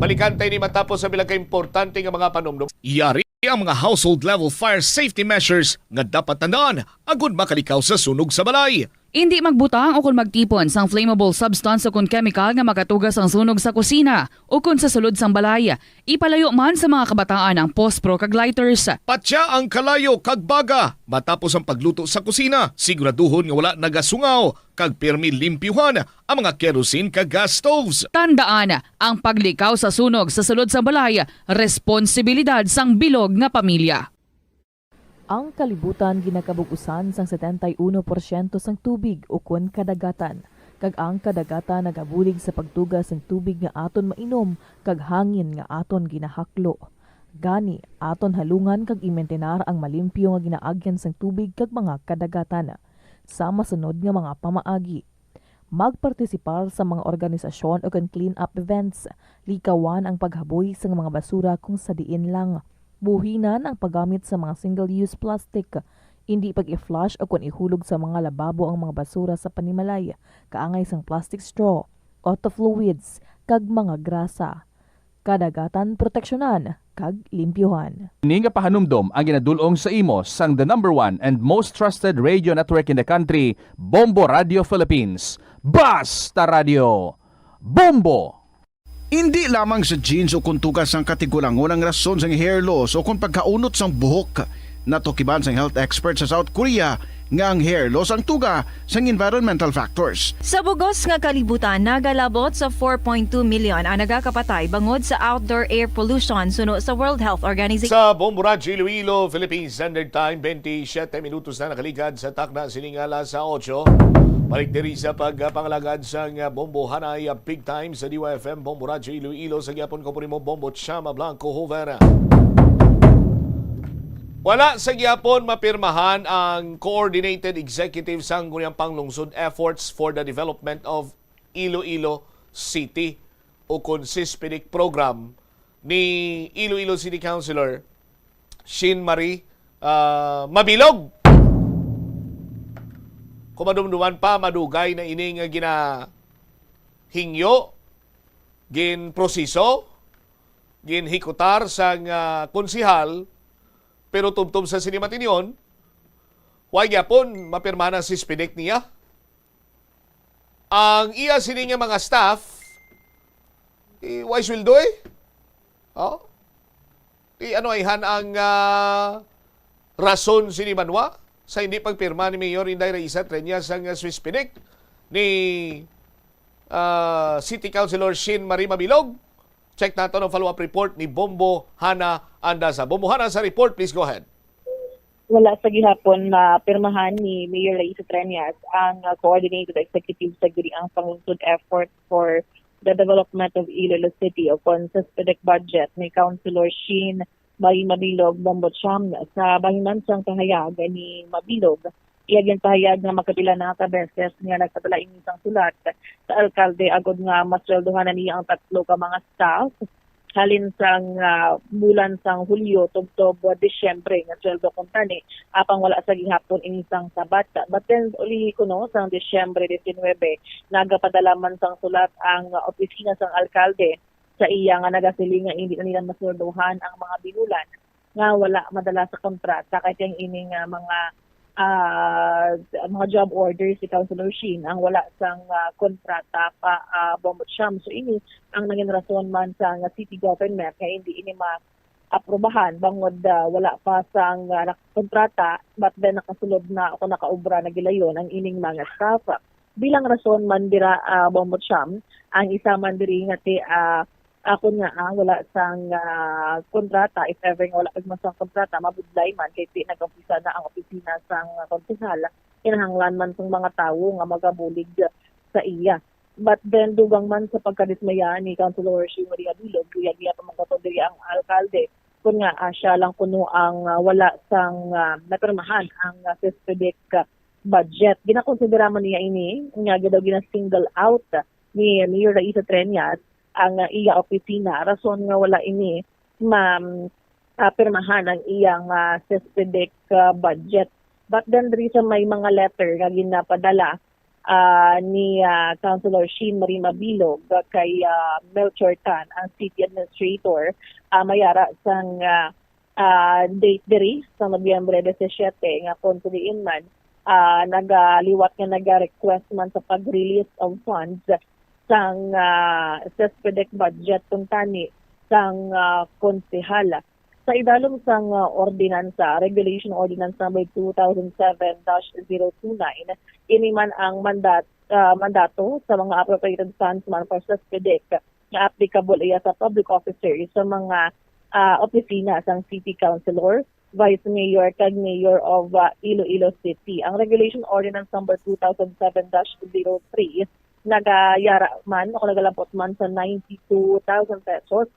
Balikan tayo ni matapos sa bilang kaimportante nga mga panumdum. Yari ang mga household level fire safety measures nga dapat tandaan agud makalikaw sa sunog sa balay. Indi magbutang o kon magtipon sang flammable substance o kon chemical nga makatuga sang sunog sa kusina o kon sa sulod sang balay. Ipalayo man sa mga kabataan ang pospro kag lighters. Patya ang kalayo kag baga matapos ang pagluto sa kusina. Siguraduhon nga wala nagasungaw kag pirmi limpyuhan ang mga kerosene kag gas stoves. Tandaan, ang paglikaw sa sunog sa sulod sang balay, responsibilidad sang bilog nga pamilya. Ang kalibutan ginakabug-usan sang setenta y uno porsyento sang tubig ukon kadagatan, kag ang kadagatan nagabulig sa pagtuga sang tubig nga aton mainom kag hangin nga aton ginahaklo. Gani, aton halungan kag imintenar ang malimpyo nga ginaagyan sang tubig kag mga kadagatan. Sa masunod nga mga pamaagi, magpartisipar sa mga organisasyon ukon clean-up events. Likawan ang paghaboy sang mga basura kung sa diin lang. Buhinan ang paggamit sa mga single-use plastic. Indi pag-i-flush ukon ihulog sa mga lababo ang mga basura sa panimalay, kaangay sang plastic straw, auto fluids, kag mga grasa. Kadagatan proteksyonan kag limpyuhan. Ini nga pahanumdom ang ginadul-ong sa imo sang the number one and most trusted radio network in the country, Bombo Radio Philippines. Basta Radio, Bombo! Indi lamang sa genes o kon tugas sang katigulangon ang rason sang hair loss o kon pagkaunot sang buhok. Natukiban sang health expert sa South Korea nga ang hair loss ang tuga sang environmental factors. Sa bugos nga kalibutan, nagalabot sa four point two million ang nagakapatay bangod sa outdoor air pollution, suno sa World Health Organization. Sa Bombo Radyo Iloilo, Philippine Standard Time, twenty-seven minutos na nakaligad sa takna sining alas otso. Balik diri sa pagpangalagad sang Bombo Hanay, Big Time sa D Y F M, Bombo Radyo Iloilo. Sa gyapon ko po nimo, Bombo Chama Blanco Hoover. Wala sa gyapon mapirmahan ang Coordinated Executive Sangguniang Panglungsod Efforts for the Development of Iloilo City o kon SESPIDEC program ni Iloilo City Councilor Shin Marie, ah, Mabilog. Kung madumduman pa, madugay na ini nga ginahingyo, ginproseso, ginhikutar sang, ah, konsehal, pero tubtob sa sini matinyon, way gyapon mapirmahan ang SESPIDEC niya. Ang iya sini nga mga staff, eh, way sweldo eh. Oh? Ti ano ayhan ang, ah, rason sini banwa sa hindi pagpirma ni Mayor Inday Raisa Treñas sang, ah, SWESPDEC ni, ah, City Councilor Sheen Marie Mabilog? Check naton ang follow-up report ni Bombo Hana Andaza. Bombo Hana, sa report, please go ahead. Wala sa gihapon mapirmahan ni Mayor Raisa Treñas ang, ah, coordinated executive sa Giriang Panglungsod effort for the development of Iloilo City o kon SWESPDEC budget ni Councilor Sheen Marie Mabilog Bombo Cham. Sa bahin man sang pahayag ni Mabilog, iya ginpahayag nga makapila na ka beses nga nagpadala ini sang sulat sa alkalde agod nga masweldohan na niya ang tatlo ka mga staff halin sang, ah, bulan sang Hulyo tubtob Disyembre nga sweldo kuntani, apang wala sa gihapon ini sang sabat. But then, uli kuno sang Disyembre diecinuebe, nagapadala man sang sulat ang opisina sang alkalde sa iya nga nagasiling nga hindi na nila masweldohan ang mga binulan nga wala madala sa kontrata, kay ang ini nga mga, ah, mga job orders si Councilor Sheen ang wala sang, ah, kontrata pa, ah, Bombo Cham. So, ini ang naging rason man sa nga city government nga hindi ini maaprubahan bangod, ah, wala pa sang, ah, nak-, kontrata, but then nakasulod na o nakaobra na gilayon ang ining mga staff. Bilang rason man dira, ah, Bombo Cham, ang isa man diri nga ti, ah, akon nga, ah, wala sang, ah, kontrata, if ever nga wala pa man sang kontrata, mabudlay man kay ti nag-umpisa na ang opisina sang konsehal. Kinahanglan man sang mga tawo nga magabulig sa iya. But then, dugang man sa pagkadismaya ni Councilor Sheen Marie Mabilog, luyag niya pamangkoton diri ang alkalde kun nga, ah, siya lang kuno ang, ah, wala sang, ah, napirmahan ang, ah, SWESPDEC budget. Ginakonsidera man niya ini nga daw gina-single out ni Mayor Raisa Treñas ang, ah, iya opisina, rason nga wala ini ma-, ah, pirmahan ang iyang, ah, SWESPDEC, ah, budget. But then, diri sa may mga letter nga ginapadala, ah, ni, ah, Councilor Sheen Marie Mabilog kay, ah, Melchor Tan, ang city administrator, ah, mayara sang, ah, ah, date diri sa Nobyembre disisiete, nga kon sa diin man, ah, nagaliwat nga naga-request man sa pag-release of funds sang, ah, SWESPDEC budget kuntani sang, ah, konsehal. Sa idalom sang, ah, ordinansa, Regulation Ordinance Number two thousand seven dash zero two nine, ini man ang mandat-, ah, mandato sa mga appropriated funds man for SWESPDEC nga applicable iya sa public officers sa mga, ah, opisina sang city councilor, vice mayor, kag mayor of, ah, Iloilo City. Ang Regulation Ordinance Number two thousand seven dash zero three nagayara man o nagalampot man sa ninety-two thousand pesos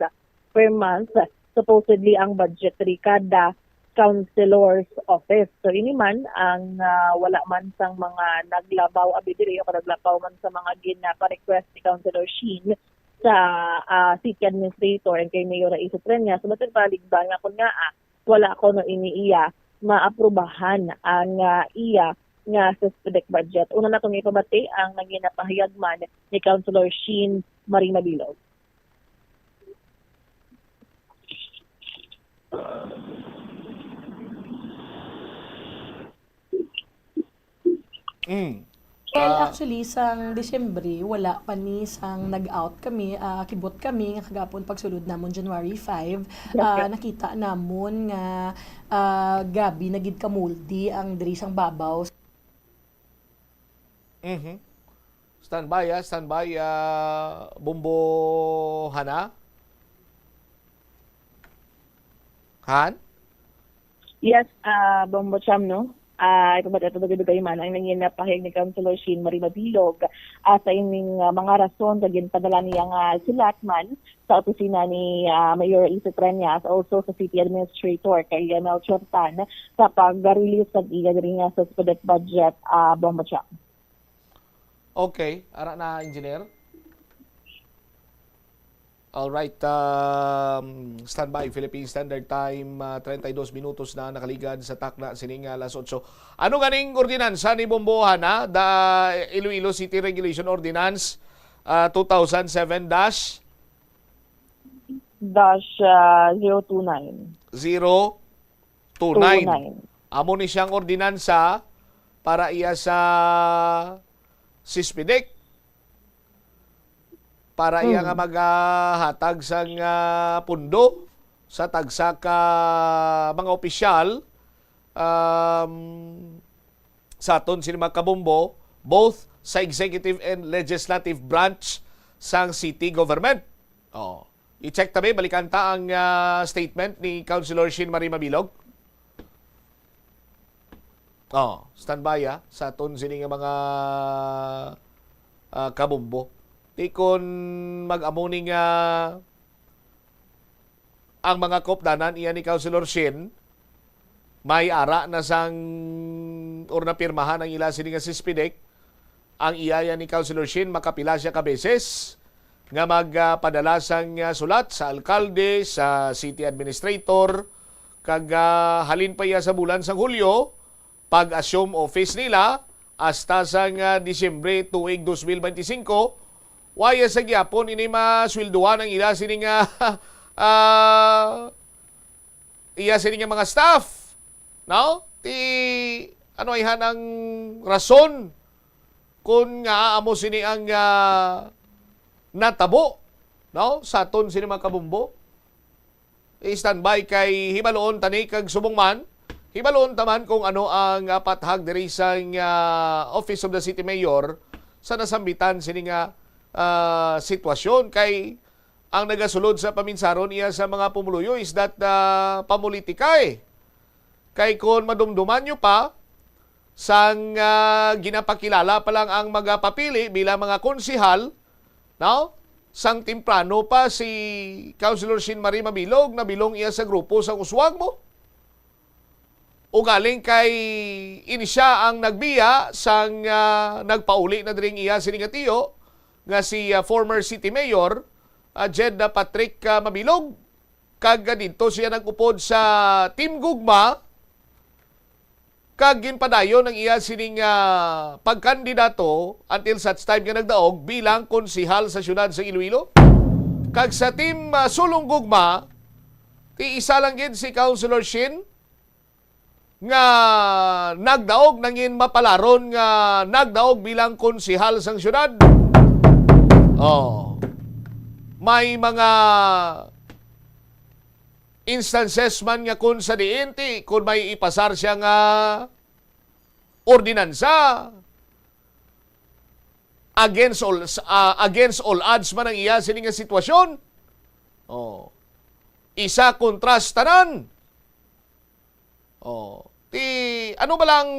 per month, supposedly, ang budgetary kada councilor's office. So, ini man ang, ah, wala man sang mga naglabaw abi diri o naglabaw man sa mga ginaparequest ni Councilor Sheen sa, ah, city administrator and kay Mayor Raisa Treñas. So, basin paligban nga kun nga, ah, wala kuno ini iya maaprubahan ang, ah, iya nga SWESPDEC budget. Una na kung ipabati ang naging napahayag man ni Councilor Sheen Marie Mabilog. Mm. Well, ah, actually, sang Disyembre, wala pa ni sang nag-out kami, ah, kibot kami nga kagapon pagsulod namon January five, ah, okay, nakita namon nga, ah, grabe na gid ka moldy ang diri sang babaw. Mhm. Standby, ah, standby, ah, Bombo Hana. Han? Yes, ah, Bombo Cham, no? Ah, ipabati ato dugay-dugay man ang nangin na pahayag ni Councilor Sheen Marie Mabilog, ah, sa ining, ah, mga rason sa ginpadala niya nga sulat man sa opisina ni, ah, Mayor Raisa Treñas, also sa city administrator kay Melchor Tan sa pag-release sa iya diri nga suspended budget, ah, Bombo Cham. Okay, ara na, engineer. All right, um, standby, Philippine Standard Time, ah, treinta y dos minutos na nakaligad sa takna sining, ah, alas otso. Ano ganing ordinansa ni Bombo Hana? The Iloilo City Regulation Ordinance, ah, two thousand seven dash? Dash, ah, zero two nine. Zero two nine. Two nine. Amo ni siyang ordinansa para iya sa SWESPDEC. Para iya nga, mm, maghatag sang, ah, pundo sa tagsa ka mga opisyal, um, sa aton sini mga kabombo, both sa executive and legislative branch sang city government. Oh, i-check tabi, balikan ta ang, ah, statement ni Councilor Shin Marie Mabilog. Oh, standby, ah, sa aton sini nga mga, ah, kabombo. Di kon mag-amo ni nga ang mga kaupdanan iya ni Councilor Shin, may ara na sang or napirmahan ang ila sini nga sispidek. Ang iya yan ni Councilor Shin, makapila siya ka beses nga magpadala sang, ah, sulat sa alkalde, sa city administrator, kag, ah, halin pa iya sa bulan sang Hulyo, pag-assume office nila hasta sang, ah, Disyembre tuig dos mil benti singko, waya sa gyapon ini masweldohan ang ila sini nga, ah, iya sini nga mga staff, no? Ti ano ayhan ang rason kun nga amo sini ang, ah, natabo, no? Sa aton sini mga kabombo. I-standby kay hibaloon tani kag subong man, hibaloon ta man kung ano ang, ah, pathag diri sang, ah, Office of the City Mayor sa nasambitan sini nga, ah, sitwasyon. Kay ang nagasulod sa paminsaron iya sa mga pumuluyo is that, ah, pamulitika, eh. Kay kon madumduman nyo pa, sang, ah, ginapakilala pa lang ang magapapili bilang mga konsehal, no? Sang temprano pa si Councilor Shin Marie Mabilog, nabilong iya sa grupo sang uswag mo. Ugaling kay ini siya ang nagbiya sang, ah, nagpauli na diri ang iya sini nga tiyo nga si, ah, former city mayor, ah, Jed, ah, Patrick, ah, Mabilog. Kag, ah, didto siya nag-upod sa Team Gugma, kag ginpadayon ang iya sining, ah, pagkandidato until such time nga nagdaog bilang konsehal sa siyudad sa Iloilo. Kag sa Team, ah, Sulong Gugma, ti isa lang gid si Councilor Shin nga nagdaog, nangin mapalaron nga nagdaog bilang konsehal sang siyudad. Oh. May mga instances man nga kun sa diin ti kun may ipasar siya nga ordinansa against all, ah, against all odds man ang iya sini nga sitwasyon. Oh. Isa kontra sa tanan. Oh. Ti ano ba lang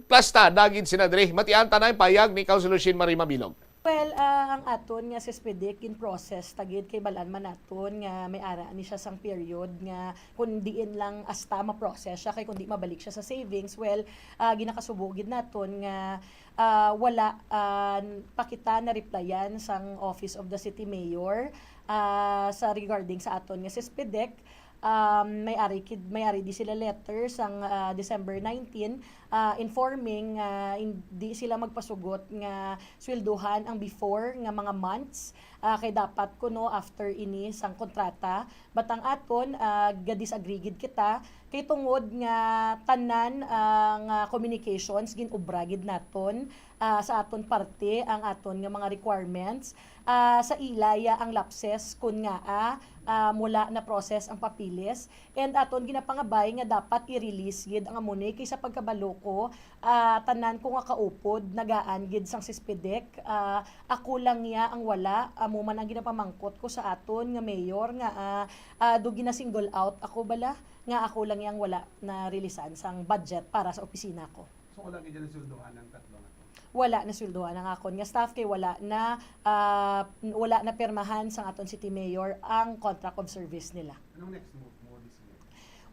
plastada gid sina diri? Matian ta na ang payag ni Councilor Shin Marie Mabilog. Well, ah, ang aton nga sispidek in process ta gid kay balaan man naton nga may ara ni siya sang period nga kun diin lang hasta ma-process siya kay kun di mabalik siya sa savings. Well, ah, ginakasubo gid naton nga, ah, wala, ah, pa kita na-replyan sang Office of the City Mayor, ah, sa regarding sa aton nga sispidek. Um, may ari kid, may ari di sila letter sang, ah, December nineteen, ah, informing nga hindi sila magpasugot nga sweldohan ang before nga mga months, ah, kay dapat kuno after ini sang kontrata. But ang aton, ah, ga-disagree gid kita kay tungod nga tanan, ah, nga communications gin-obra gid naton, ah, sa aton parte ang aton nga mga requirements. Ah, sa ila ya ang lapses kun ngaa, ah, wala na-process ang papeles. And aton ginapangabay nga dapat i-release gid ang amo ni, kay sa pagkabalo ko, ah, tanan ko nga kaupod nagaan gid sang sispidek. Ah, ako lang ya ang wala. Amo man ang ginapamangkot ko sa aton nga mayor nga, ah, ah, do gina-single out ako bala nga ako lang ya ang wala na-releasean sang budget para sa opisina ko. So, wala gid na sweldohan ang tatlo nga to? Wala na sweldohan ang akon nga staff kay wala na, ah, wala na pirmahan sang aton city mayor ang contract of service nila. Anong next move mo this year?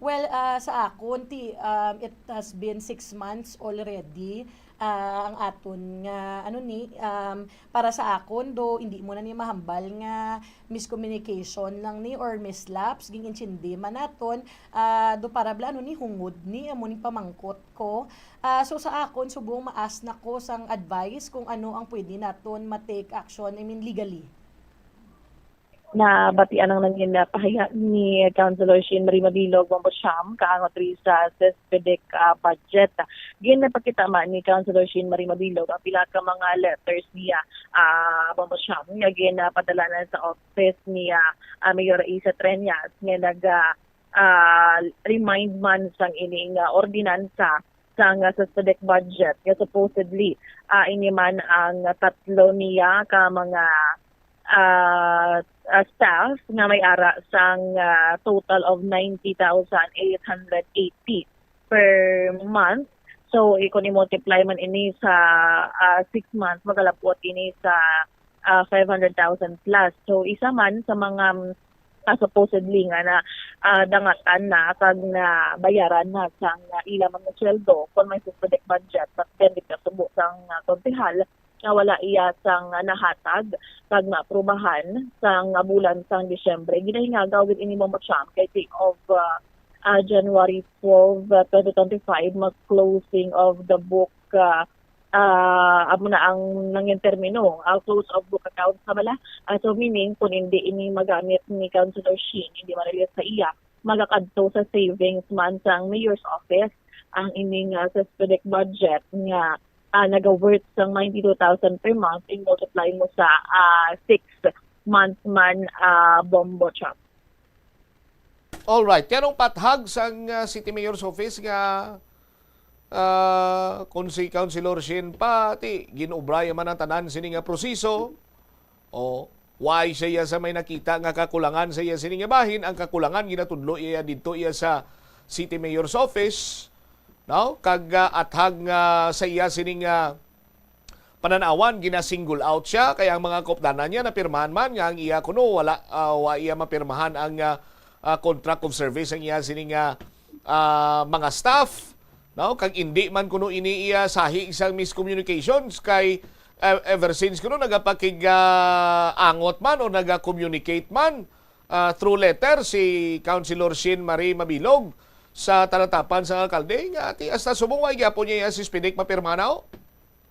Well, ah, sa akon, ti, um, it has been six months already, ah, ang aton nga, ano ni, um, para sa akon, do hindi mo na ni mahambal nga miscommunication lang ni or mislaps, ging-intindi man naton, ah, do para bala, ano ni, hungod ni, amo ning pamangkot ko. Ah, so sa akon, subong ma-ask na ko sang advice kung ano ang pwede naton ma-take action, I mean, legally. Nabatian ang nangin pahayag ni Councilor Sheen Marie Mabilog, Bombo Siyam, kaangot diri sa CESPDEC, ah, budget. Ginapakita man ni Councilor Sheen Marie Mabilog ang pila ka mga letters niya, ah, Bombo Siyam, nga ginapadala na sa office niya, ah, Mayor Isa Treñas, nga naga, ah, remind man sang ining, ah, ordinansa sang, ah, CESPDEC budget nga supposedly, ah, ini man ang tatlo niya ka mga, ah, ah, staff nga may ara sang, ah, total of ninety thousand eight hundred eighty per month. So, i-, kung i-multiply man ini sa, ah, six months, magalabot ini sa, ah, five hundred thousand plus. So, isa man sa mga, mm, ah, supposedly nga na, ah, dangatan na kag nabayaran na sang, ah, ila mga sweldo kung may specific budget, but then, dito subo sang, ah, konsehal, nga wala iya sang nahatag kag naaprubahan sang bulan sang Disyembre. Ginahingaga gid ini, Ma'am Cham, kay take of, ah, ah, January twelve, ah, twenty twenty-five, mag-closing of the book, ah, ah, amo na ang nangin termino, ah, close of book accounts na bala. Ah, so meaning, kung hindi ini magamit ni Councilor Sheen, hindi ma-release sa iya, magakadto sa savings man sang mayor's office ang ining, ah, specific budget nga, ah, naga-worth sang ninety-two thousand per month, i-multiply mo sa, ah, six months man, ah, Bombo Cham. Alright, kanong pathag sang, ah, City Mayor's Office nga, ah, kung si Councilor Sheen pa, ti, ginobra ya man ang tanan sini nga proseso. O, why siya sa may nakita nga kakulangan sa iya sini nga bahin, ang kakulangan ginatudlo iya didto iya sa City Mayor's Office, no? Kag, ah, athag nga sa iya sini nga panan-awan, gina-single out siya, kay ang mga kaupdanan niya napirmahan man nga ang iya kuno wala, ah, wa iya mapirmahan ang, ah, ah, contract of service ang iya sini nga, ah, mga staff, no? Kag indi man kuno ini iya sahi sang miscommunications kay, eh, ever since kuno nagapakig, ah, angot man o naga-communicate man, ah, through letter si Councilor Sheen Marie Mabilog sa talatapan sang alkalde nga ti hasta subong wa gyapon niya iya CESPDEC mapirmahan, o?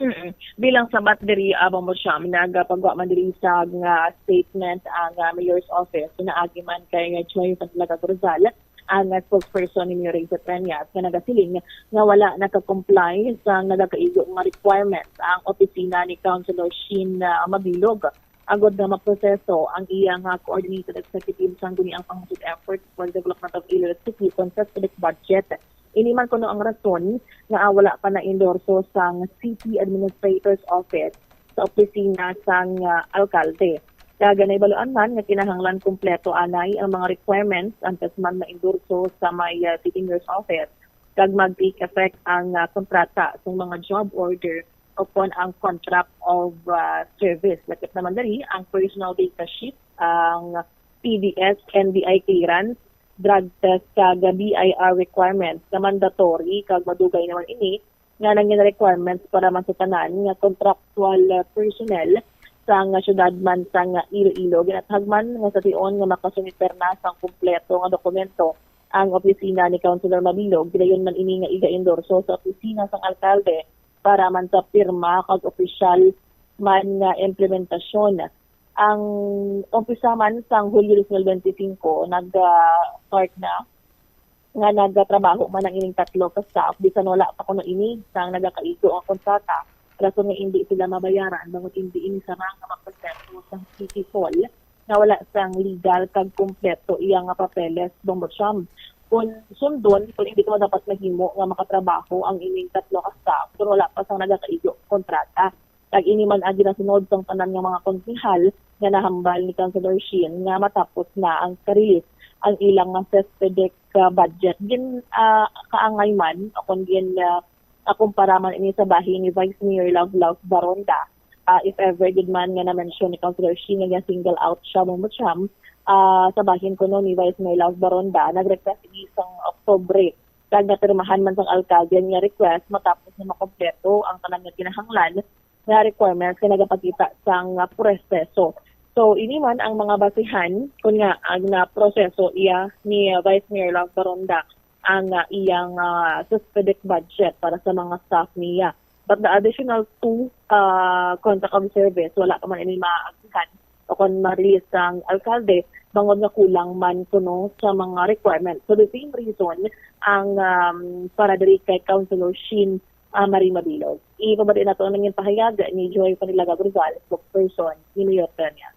Mm-mm. Bilang sabat diri, Abang Bosham, nagapagwa man diri sa nga statement ang, ah, mayor's office, naagi man kay Joy Santiago Rizal, ang, ah, spokesperson ni Mayor Risa Treñas, nga nagasiling nga wala naka-comply sa nagakaigo nga requirements ang opisina ni Councilor Sheen, ah, Mabilog agod nga maproseso ang iya nga coordinated executive sang guni ang panghatod effort for the development of Iloilo City kung sa specific budget. Ini man kuno ang rason nga, ah, wala pa na-endorso sang City Administrator's Office sa opisina sang, ah, alkalde. Kag nahibaloan man nga kinahanglan kompleto anay ang mga requirements antes man ma-endorso sa may, ah, City Mayor's Office kag mag-take effect ang, ah, kontrata sa mga job order o kon ang contract of, ah, service. Lakip naman diri ang personal data sheet, ang P D S, N B I clearance, drug test kag B I R requirements nga mandatory kag madugay naman ini nga nangin requirements para man sa tanan nga contractual, uh, personnel sang, uh, syudad man sang, uh, Iloilo. Ginathag man nga sa tion nga makasumiter na sang kompleto nga dokumento ang opisina ni Councilor Mabilog, gidayon man ini nga iga-endorso sa opisina sang alkalde para man sa pirma kag opisyal man nga implementasyon. Ang umpisa man sang Hulyo dos mil bente singko, nag-, ah, start na nga nagatrabaho man ang ining tatlo ka staff, bisan wala pa kuno ini sang nagakaigo ang kontrata, rason nga indi sila mabayaran bangod indi ini sama nga maproseso sang City Hall nga wala sang legal kag kompleto iya nga papeles, Bombo Cham. Kung sundon, kung hindi ko dapat mahimo nga makatrabaho ang ining tatlo ka staff kung wala pa sang nagakaigo kontrata. Kag ini man ang ginasunod sang tanan nga mga konsehal nga nahambal ni Councilor Sheen nga matapos na ang ka-release ang ilang nga CESPDEC, ah, budget. Gin, ah, kaangay man o kon gin, ah, ah, kumpara man ini sa bahin ni Vice Mayor Love Love Baronda. Ah, if ever gid man nga na-mention ni Councilor Sheen nga single out siya, Ma'am Cham, ah, sa bahin kuno ni Vice Mayor Love Baronda, nag-request ini sang Oktubre. Kag napirmahan man sang alkalde niya request matapos na makompleto ang tanan nga kinahanglan nga requirements nga nagapakita sang, ah, proseso. So, ini man ang mga basihan kon nga ang, ah, proseso iya ni, ah, Vice Mayor Love Baronda ang, ah, iyang, ah, specific budget para sa mga staff niya. But the additional two, ah, contract of service, wala pa man ini maagihan o kon ma-release sang alkalde, bangod nga kulang man kuno sa mga requirements. So, the same reason ang, um, para diri kay Councilor Sheen, ah, Marie Mabilog. Ipabati nato ang nangin pahayag ni Joy Panilaga Gonzalez, spokesperson ni Mayor Peña.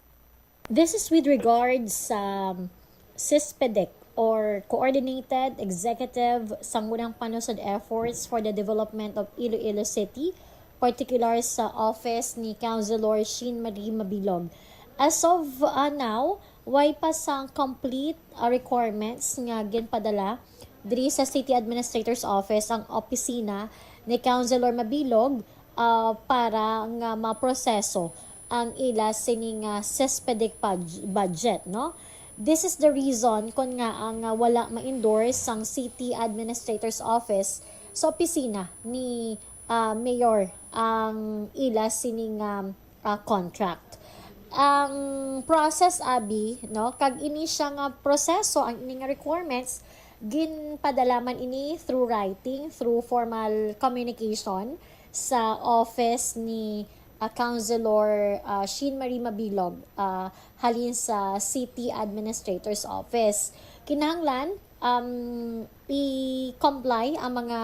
This is with regards sa, um, CESPEDEC or Coordinated Executive Sangguniang Panusod Efforts for the Development of Iloilo City, particular sa office ni Councilor Sheen Marie Mabilog. As of, uh, now, way pa sang complete, uh, requirements nga ginpadala diri sa City Administrator's Office ang opisina ni Councilor Mabilog, uh, para nga maproseso ang ila sini nga CESPEDEC pud-, budget, no? This is the reason kon ngaa nga wala ma-endorse sang City Administrator's Office sa opisina ni, ah, Mayor ang ila sini nga, ah, contract. Ang process, abi, no, kag ini siya nga proseso, ang ini nga requirements, ginpadala man ini through writing, through formal communication sa office ni, ah, Councilor, ah, Sheen Marie Mabilog, ah, halin sa City Administrator's Office. Kinahanglan, um, i-comply ang mga,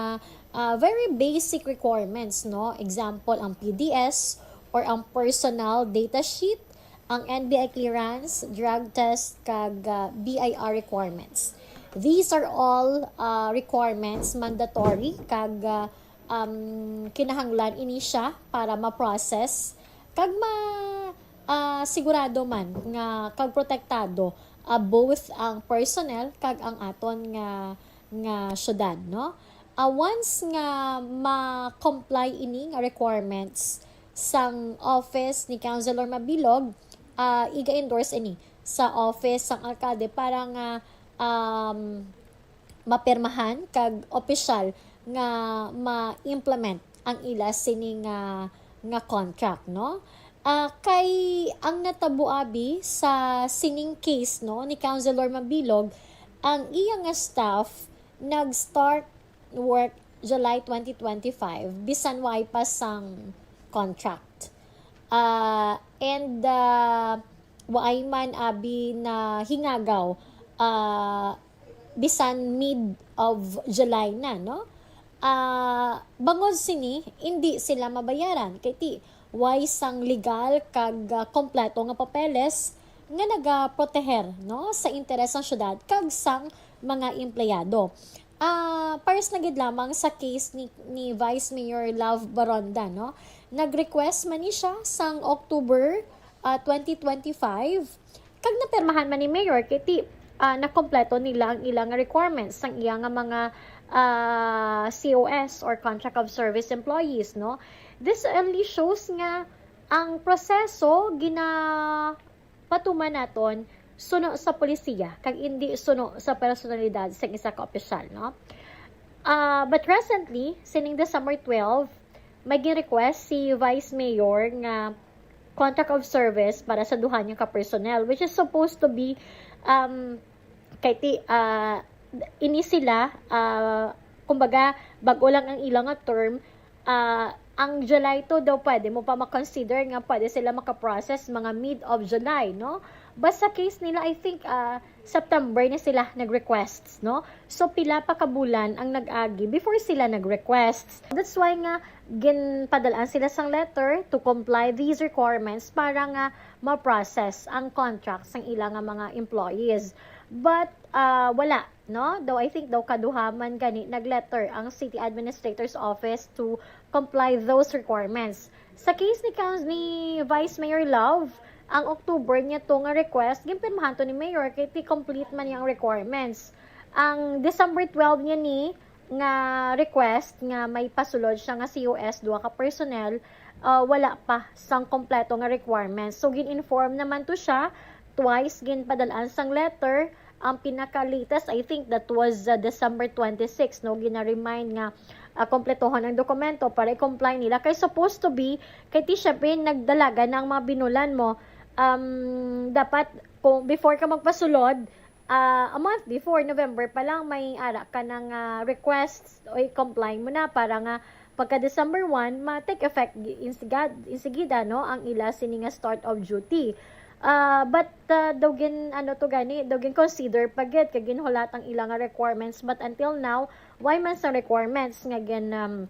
ah, very basic requirements, no? Example, ang P D S or ang personal data sheet, ang N B I clearance, drug test, kag, ah, B I R requirements. These are all, ah, requirements mandatory kag, ah, um, kinahanglan ini siya para ma-process kag ma-, ah, sigurado man nga kag protektado, ah, both ang personnel kag ang aton nga, nga syudad, no? Ah, once nga ma-comply ini nga requirements sang office ni Councilor Mabilog, ah, iga-endorse ini sa office sang alkalde para nga, um, mapirmahan kag opisyal nga ma-implement ang ila sini nga, nga contract, no? Ah, kay ang natabo, abi, sa sining case, no, ni Councilor Mabilog, ang iya nga staff nag-start work July twenty twenty-five, bisan way pa sang contract. Ah, and, ah, waay man, abi, nahingagaw, ah, bisan mid of July na, no? Ah, bangod sini, indi sila mabayaran kay ti way sang legal kag, ah, kompleto nga papeles nga nagaproteher, no, sa interes sang syudad kag sang mga empleyado. Ah, pares na gid lamang sa case ni, ni Vice Mayor Love Baronda, no? Nag-request man ni siya sang October, ah, twenty twenty-five, kag napirmahan man ni Mayor kay ti, ah, nakompleto nila ang ilang requirements sang iya nga mga, ah, C O S or contract of service employees, no? This only shows nga ang proseso gina- patuman naton suno sa polisiya kag indi suno sa personalidad sang isa ka opisyal, no? Ah, but recently, sining December twelve, may gin-request si Vice Mayor nga contract of service para sa duha niya ka personnel, which is supposed to be, um, kay ti-, ah, ini sila, ah, kumbaga, bag-o lang ang ila nga term, ah, ang July two daw pwede mo pa ma-consider nga pwede sila makaprocess mga mid of July, no? But sa case nila, I think, ah, September ni sila nag-requests, no? So, pila pa ka bulan ang nag-agi before sila nag-requests. That's why nga ginpadalaan sila sang letter to comply these requirements para nga ma-process ang contract sang ila nga mga employees. But, ah, wala, no? Daw, I think daw kaduha man gani nag-letter ang City Administrator's Office to comply those requirements. Sa case ni Cous-, ni Vice Mayor Love, ang October niya to nga request, ginpirmahan to ni Mayor kay ti complete man niya ang requirements. Ang December twelve niya ni nga request nga may pasulod siya nga C O S, duha ka personnel, ah, wala pa sang kompleto nga requirements. So, gin-inform naman to siya, twice ginpadalaan sang letter. Ang pinaka-latest, I think that was, uh, December twenty-six, no, gina-remind nga, ah, kompletohon ang dokumento para i-comply nila. Kay supposed to be, kay ti syempre, nagdalagan na ang mga binulan mo. Um, dapat, kung before ka magpasulod, ah, a month before, November pa lang, may ara ka ng, ah, requests o i-comply mo na para nga pagka December one, ma-take effect gi-, insigad-, insigida, no, ang ila sini nga start of duty. Ah, but, ah, daw gin-, ano to gani, daw gin-consider pa gid kag ginhulat ang ila nga requirements. But until now, way man sang requirements nga gin, um,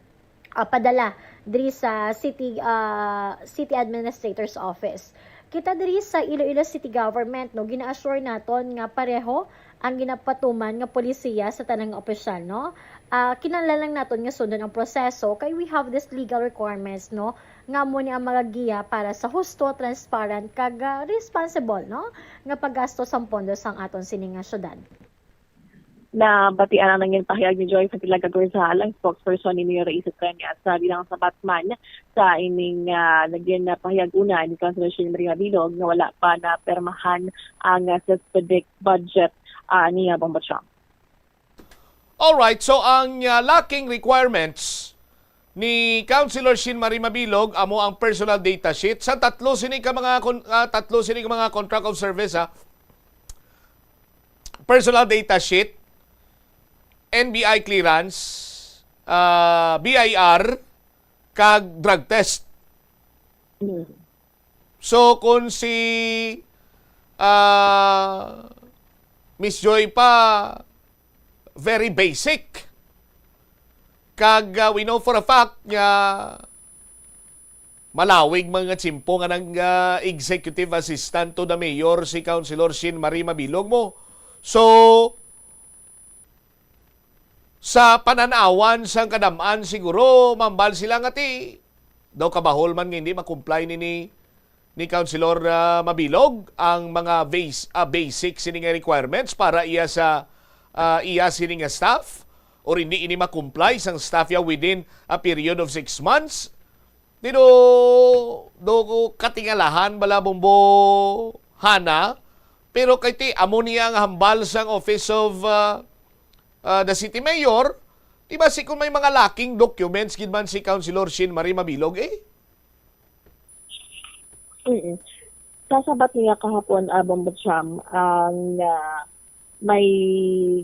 ah, padala diri sa city, ah, city administrator's office. Kita diri sa Iloilo City Government, no, gina-assure naton nga pareho ang ginapatuman nga polisiya sa tanang opisyal, no? Ah, kinahanglan lang naton nga sundon ang proseso kay we have this legal requirements, no, nga amo ni ang magagiya para sa husto, transparent, kag, ah, responsible, no, nga paggasto sang pondo sang aton sini nga syudad. Nabatian ang nangin pahayag ni Joy Santiago Garzal, ang spokesperson ni Mayor Raiza Treñas, sa bilang sabat man sa ining, ah, naging pahayag una ni Councilor Shane Marie Mabilog nga wala pa na permahan ang, ah, CESPDEC budget, ah, niya, Bombo Cham. Alright, so ang, ah, lacking requirements ni Councilor Shane Marie Mabilog amo ang personal data sheet sa tatlo sini ka mga kon-, ah, tatlo sini ka mga contract of service, ha. Personal data sheet, N B I clearance, ah, B I R, kag drug test. Mm. So, kung si, ah, Miss Joy pa, very basic. Kag, ah, we know for a fact nga malawig mga tsimpo nga nang, ah, executive assistant to the mayor si Councilor Shane Marie Mabilog mo. So, sa panan-awan sang kadam-an, siguro mambal sila nga ti daw kabahol man nga hindi ma-comply ni, ni, ni Councilor, ah, Mabilog ang mga base, ah, basic sini nga requirements para iya sa, ah, iya sini nga staff, or hindi ini ma-comply sang staff ya within a period of six months. Di do, do ko katingalahan bala, Bombo Hana, pero kay ti amo niya ang hambal sang Office of, ah, ah, the City Mayor, di ba, si kung may mga lacking documents gid man si Councilor Shane Marie Mabilog, eh? Mm. Sa sabat niya kahapon, ah, Bombo Cham, ang, ah, may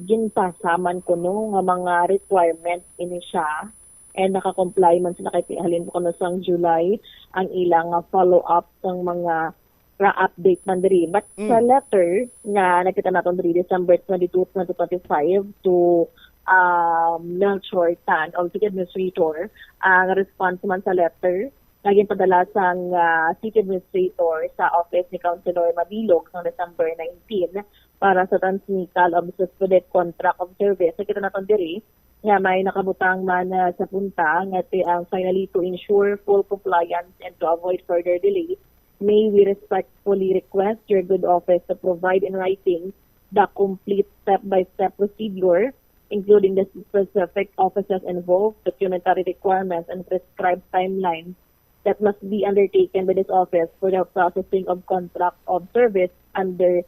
ginpasa man kuno nga mga requirement ini siya, and naka-comply man sila kay ti-, halin kuno sang July ang ilang, ah, follow-up sang mga ra-update man diri. But sa Mm. letter nga nakita naton diri, December twenty-two, twenty twenty-five, to, um, Melchor Tan, o City Administrator, ang response man sa letter nga ginpadala sang, ah, City Administrator sa office ni Councilor Mabilog sang December nineteen para sa transmittal of the specific contract of service. Nakita naton diri nga may nakabutang man, ah, sa punta nga ti-, ang finally, to ensure full compliance and to avoid further delay, may we respectfully request your good office to provide in writing the complete step-by-step procedure, including the specific offices involved, documentary requirements, and prescribed timelines that must be undertaken by this office for the processing of contract of service under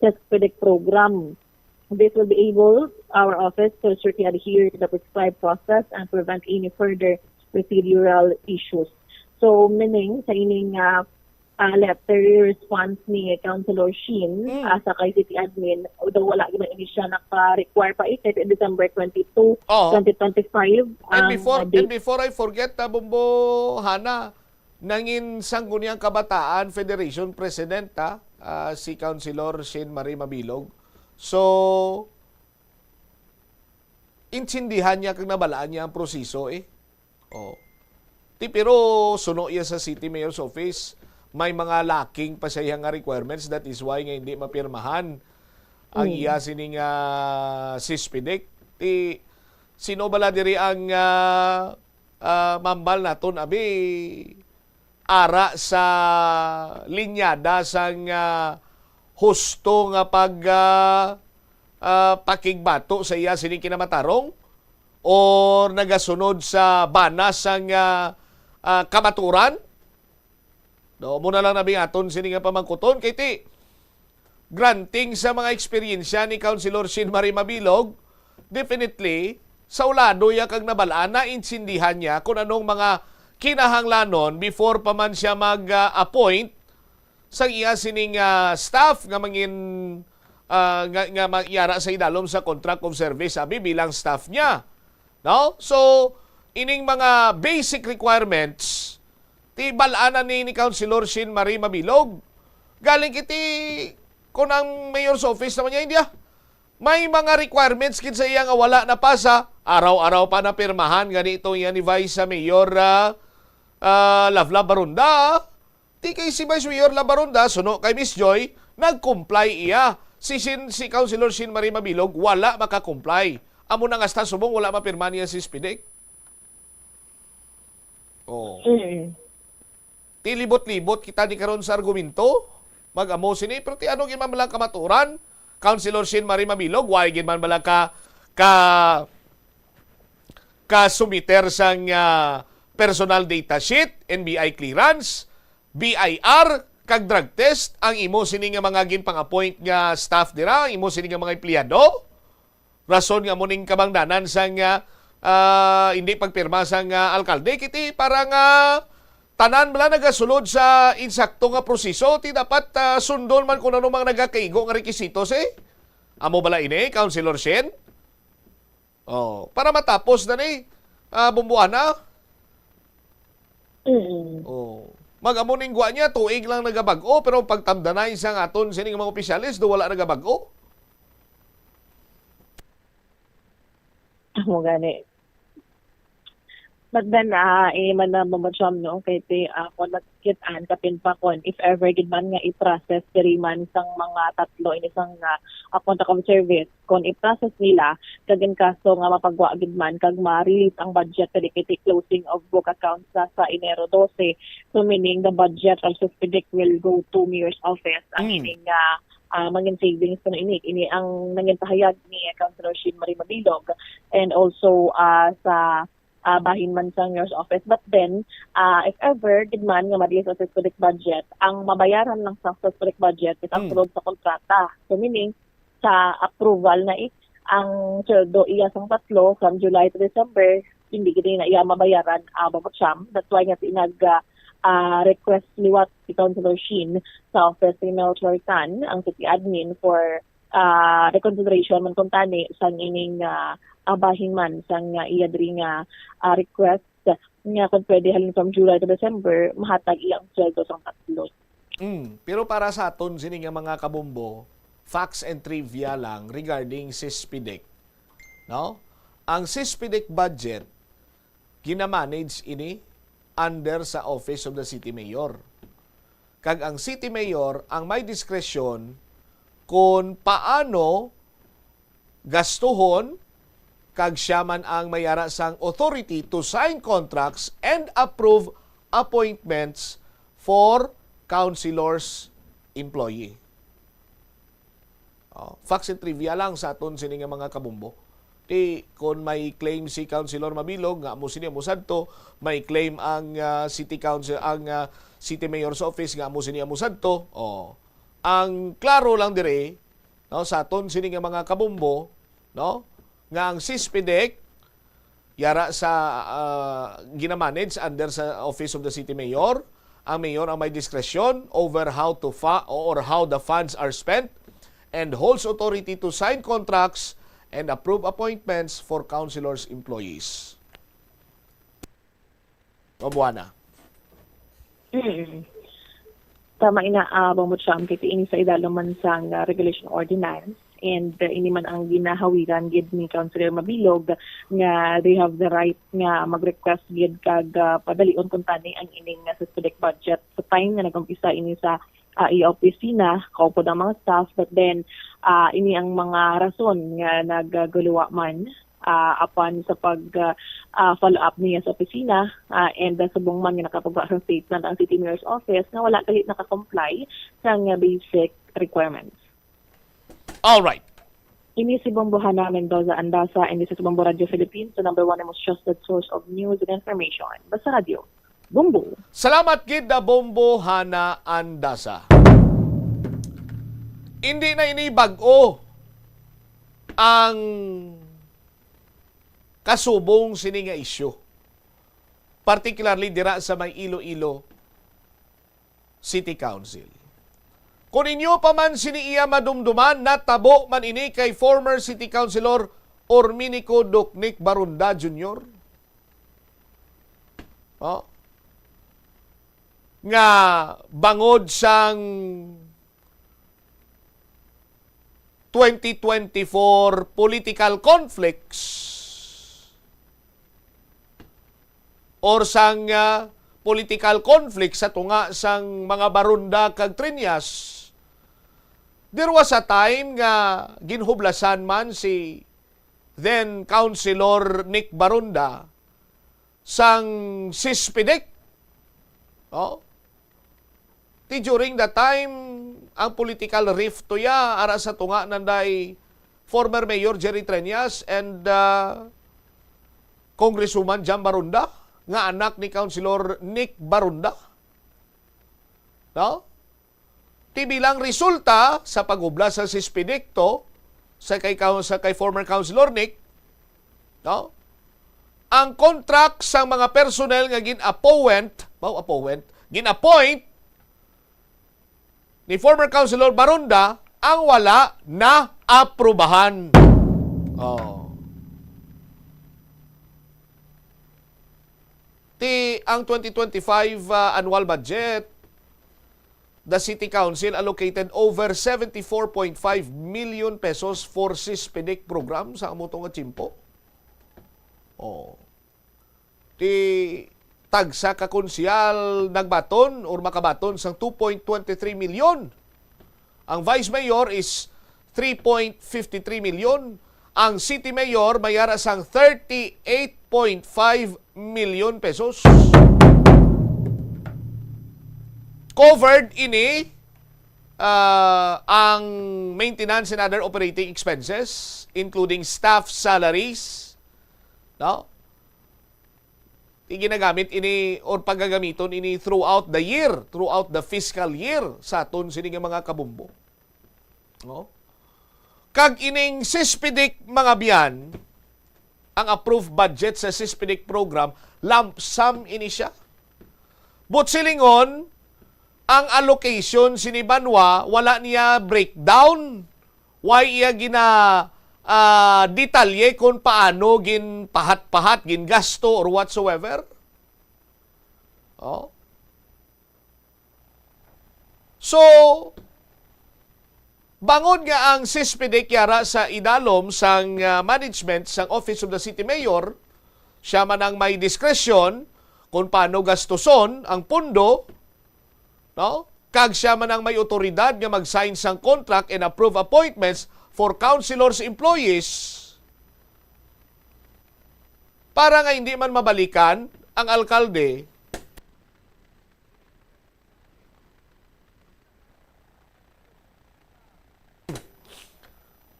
CESPDEC program. This will be able our office to strictly adhere to the prescribed process and prevent any further procedural issues. So, meaning, sa ining, ah, ah, letter response ni Councilor Shane, Mm. ah, sa kay City Admin, although wala gyud ini siya naka-require pa, eh, kay December twenty-two, Oo. twenty twenty-five, And ang before, date. and before I forget, ah, Bombo Hana, nangin Sangguniang Kabataan Federation President, ah, ah, si Councilor Shane Marie Mabilog. So, intindihan niya kag nabalaan niya ang proseso, eh. Oh. Ti, pero suno iya sa City Mayor's Office, may mga lacking pa siya nga requirements. That is why nga hindi mapirmahan ang Mm. iya sining, ah, CESPDEC. Ti, sino bala diri ang, ah, ah, mambal naton, abi, ara sa linyada sang, ah, husto nga pag, ah, ah, pakigbato sa iya sining kinamatarong, or nagasunod sa bana sang, ah, ah, kamaturan? No, mo na lang nabing aton sini nga pamangkuton kay ti granting sa mga eksperyensya ni Councilor Shane Marie Mabilog, definitely, sa ulado ya kag nabalaan, naintindihan niya kung anong mga kinahanglanon before pa man siya mag-appoint sa iya sining, ah, staff nga mangin, ah, nga, nga magyara sa idalom sa contract of service, abi, bilang staff niya. No? So, ining mga basic requirements, ti bal-an na ni, ni Councilor Shane Marie Mabilog. Galing kiti, kung ang mayor's office naman niya, India, may mga requirements gid sa iya nga wala napasa, araw-araw pa napirmahan gani ito iya ni Vice Mayor, ah, ah, Lavla Barunda. Di kay si Vice Mayor Labaronda, suno kay Miss Joy, nag-comply iya. Si Shin, si Councilor Shin Marie Mabilog, wala maka-comply. Amo na nga hasta subong wala mapirma niya si Spidik. Oh. Mm. Ti libot-libot kita ni karon sa argumento. Mag-amo sini, pero ti ano gid man lang kamaturan? Councilor Shin Marie Mabilog, why gid man bala ka, ka, ka sumiter sang, ah, personal data sheet, N B I clearance, B I R, kag drug test ang imo sini nga mga ginpang-appoint nga staff dira, ang imo sini nga mga empleyado? Rason nga mo ning kabangdanan sang, ah, ah, hindi pagpirma sang, ah, alkalde, kiti para nga tanan bala nagasulod sa insakto nga proseso, ti dapat, ah, sundon man kung ano mga nagakaigo nga rekisitos, eh. Amo bala ini, Councilor Shin? Oh, para matapos na ni, ah, Bumbuana. Mm. Oh. Mag-amo ning gwa niya, tuig lang nagabag-o, pero pagtamdanay sa aton sining mga opisyales, do wala nagabag-o. Amo gani. But then, ah, eh, man na mamacham, no? Kay ti, ah, kung nagkit-an, kapin pa kon, if ever gid man nga i-process diri man sang mga tatlo ini sang, ah, ah, contract of service, kung i-process nila, kag in kaso nga mapagwa gid man, kag ma-release ang budget, kadi kay ti closing of book accounts sa, sa Enero dose. So, meaning the budget of Suspedic will go to Mayor's office. Ang Mm. ining, ah, ah, mangin savings kuno ini. Ini ang nangin pahayag ni Councilor Shin Marie Mabilog and also, ah, sa, ah, bahin man sa Mayor's office. But then, ah, if ever gid man nga ma-release ang Suspedic budget, ang mabayaran lang sa Suspedic budget is ang Mm. sulod sa kontrata. So, meaning, sa approval na it, ang sweldo iya sang tatlo from July to December, hindi gid na iya mabayaran, ah, Babo Cham. That's why nga pinag, ah, ah, request liwat si Councilor Shin sa office ni Melchor Tan, ang city admin, for, ah, reconsideration man kuntani sang ining, ah, ah, bahin man sang, ah, iya diri nga, ah, request nga kung pwede halin from July to December, mahatag iya ang sweldo sang tatlo. Mm, pero para sa aton sini nga mga kabombo, facts and trivia lang regarding Sispidec, no? Ang Sispidec budget, ginamanage ini under sa Office of the City Mayor. Kag ang City Mayor ang may diskresyon kung paano gastuhon, kag siya man ang may ara sang authority to sign contracts and approve appointments for councilors' employee. Oh, facts and trivia lang sa aton sini nga mga kabombo. Ti, kon may claim si Councilor Mabilog nga amo sini amo sadto, may claim ang, ah, city council, ang, ah, city mayor's office nga amo sini amo sadto. Oh, ang klaro lang dire, no, sa aton sini nga mga kabombo, no, nga ang Sispidec yara sa, ah, ginamanage under sa Office of the City Mayor. Ang mayor ang may diskresyon over how to fa-, or how the funds are spent and holds authority to sign contracts and approve appointments for councilors' employees. Mabuana. Mm. Tama ina, ah, Bambucham, kay ini sa idalom man sang, ah, regulation ordinance, and, ah, ini man ang ginahawiran gid ni Councilor Mabilog nga they have the right nga mag-request gid kag, ah, padalion kuntani ang ining, ah, Sispidec budget sa time nga nag-umpisa ini sa, ah, iya opisina, kaupod ang mga staff, but then, ah, ini ang mga rason nga nagaguluwa man, ah, apan sa pag, ah, ah, follow up niya sa opisina, ah, and, ah, subong man nga nakapagwa sa statement ang City Mayor's Office nga wala gali naka-comply sa nga basic requirements. All right. Ini si Bombohana Mendoza Andasa, and this is Bombo Radio Philippines, the number one and most trusted source of news and information. Basta Radio, Bombo. Salamat gid na Bombohana Andasa. Hindi na ini bag-o ang kasubong sini nga isyu, particularly dira sa may Iloilo City Council. Kung inyo pa man sini iya madumduman, natabo man ini kay former City Councilor Orminico Docnic Barunda Junior. Oh. Nga bangod sang twenty twenty-four political conflicts or sang, ah, political conflict sa tunga sang mga Baronda kag Treñas, there was a time nga ginhublasan man si then Councilor Nick Baronda sang CISPDIC. Oh? Ti during that time, ang political rift to ya, ara sa tunga nanday former Mayor Jerry Treñas and, ah, Congresswoman Jam Baronda, nga anak ni Councilor Nick Baronda. No? Ti bilang resulta sa paghubla sa CISPDIC to, sa kay, sa kay former Councilor Nick, no? Ang contract sa mga personnel nga gin-appoint, wow, appoint, gin-appoint ni former Councilor Baronda ang wala na aprubahan. Oh. Ti ang twenty twenty-five, ah, annual budget, the City Council allocated over seventy-four point five million pesos for CISPDIC program sa amo to nga tiyempo. Oh. Ti tagsa ka konsehal nagbaton or makabaton sang two point twenty three million. Ang vice mayor is three point fifty three million. Ang city mayor may ara sang thirty eight point five million pesos. Covered ini, ah, ang maintenance and other operating expenses, including staff salaries, no? Ti ginagamit ini or pagagamiton ini throughout the year, throughout the fiscal year sa aton sini nga mga kabombo. No? Kag ining CISPDIC, mga biyan, ang approved budget sa CISPDIC program, lump sum ini siya. But silingon, ang allocation sini banwa, wala niya breakdown. Wala iya gina, ah, detalye kung paano ginpahat-pahat, gingasto, or whatsoever. Oh. So, bangod nga ang CISPDIC yara sa idalom sang, ah, management sang Office of the City Mayor, siya man ang may diskresyon kung paano gastuson ang pondo, no? Kag siya man ang may otoridad nga mag-sign sang contract and approve appointments for councilors' employees para nga hindi man mabalikan ang alkalde.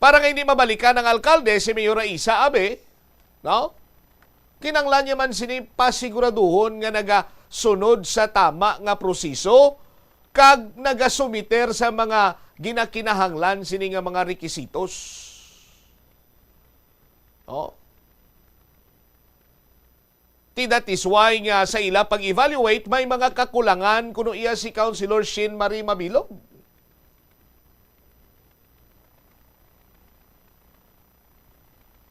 Para nga hindi mabalikan ang alkalde, si Mayor Raisa, abi, no? Kinahanglan niya man sini pasiguraduhon nga nagasunod sa tama nga proseso kag nagasumiter sa mga ginakinahanglan sini nga mga rekisitos. Oh. Ti that is why nga sa ila pag-evaluate, may mga kakulangan kuno iya si Councilor Shin Marie Mabilog.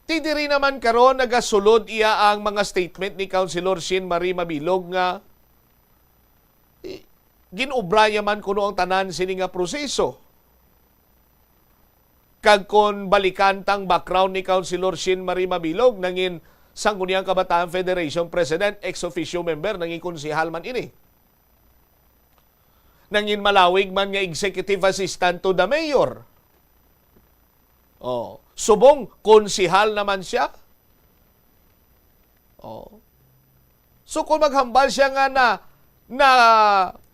Ti diri naman karon nagasulod iya ang mga statement ni Councilor Shin Marie Mabilog nga, eh, gin-obra niya man kuno ang tanan sini nga proseso. Kag kon balikan tang background ni Councilor Shin Marie Mabilog, nangin Sangguniang Kabataan Federation President, ex officio member, nangin konsehal man ini. Nangin malawig man nga executive assistant to the mayor. Oh, subong konsehal naman siya. Oh. So, kung maghambal siya nga na, na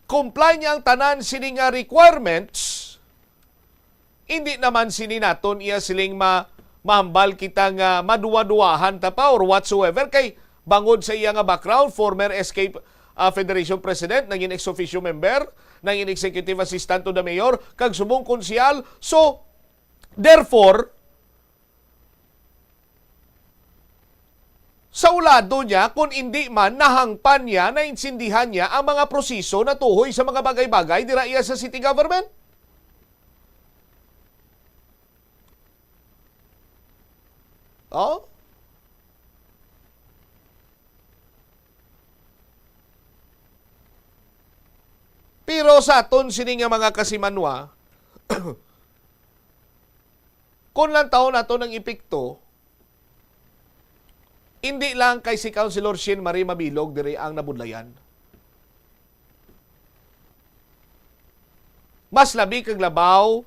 comply niya ang tanan sini nga requirements, hindi naman sini naton iya siling ma-, mahambal kita nga maduwa-duwahan ta pa or whatsoever, kay bangod sa iya nga background, former S K, ah, Federation President, nangin ex officio member, nangin executive assistant to the mayor, kag subong konsehal. So, therefore, sa ulado niya, kung indi man, nahangpan niya, naintindihan niya ang mga proseso natuhoy sa mga bagay-bagay dira iya sa city government. Oh? Pero sa aton sini nga mga kasimanwa, Kung lantaw nato ng epekto, hindi lang kay si Councilor Shin Marie Mabilog diri ang nabudlayan. Mas labi kag labaw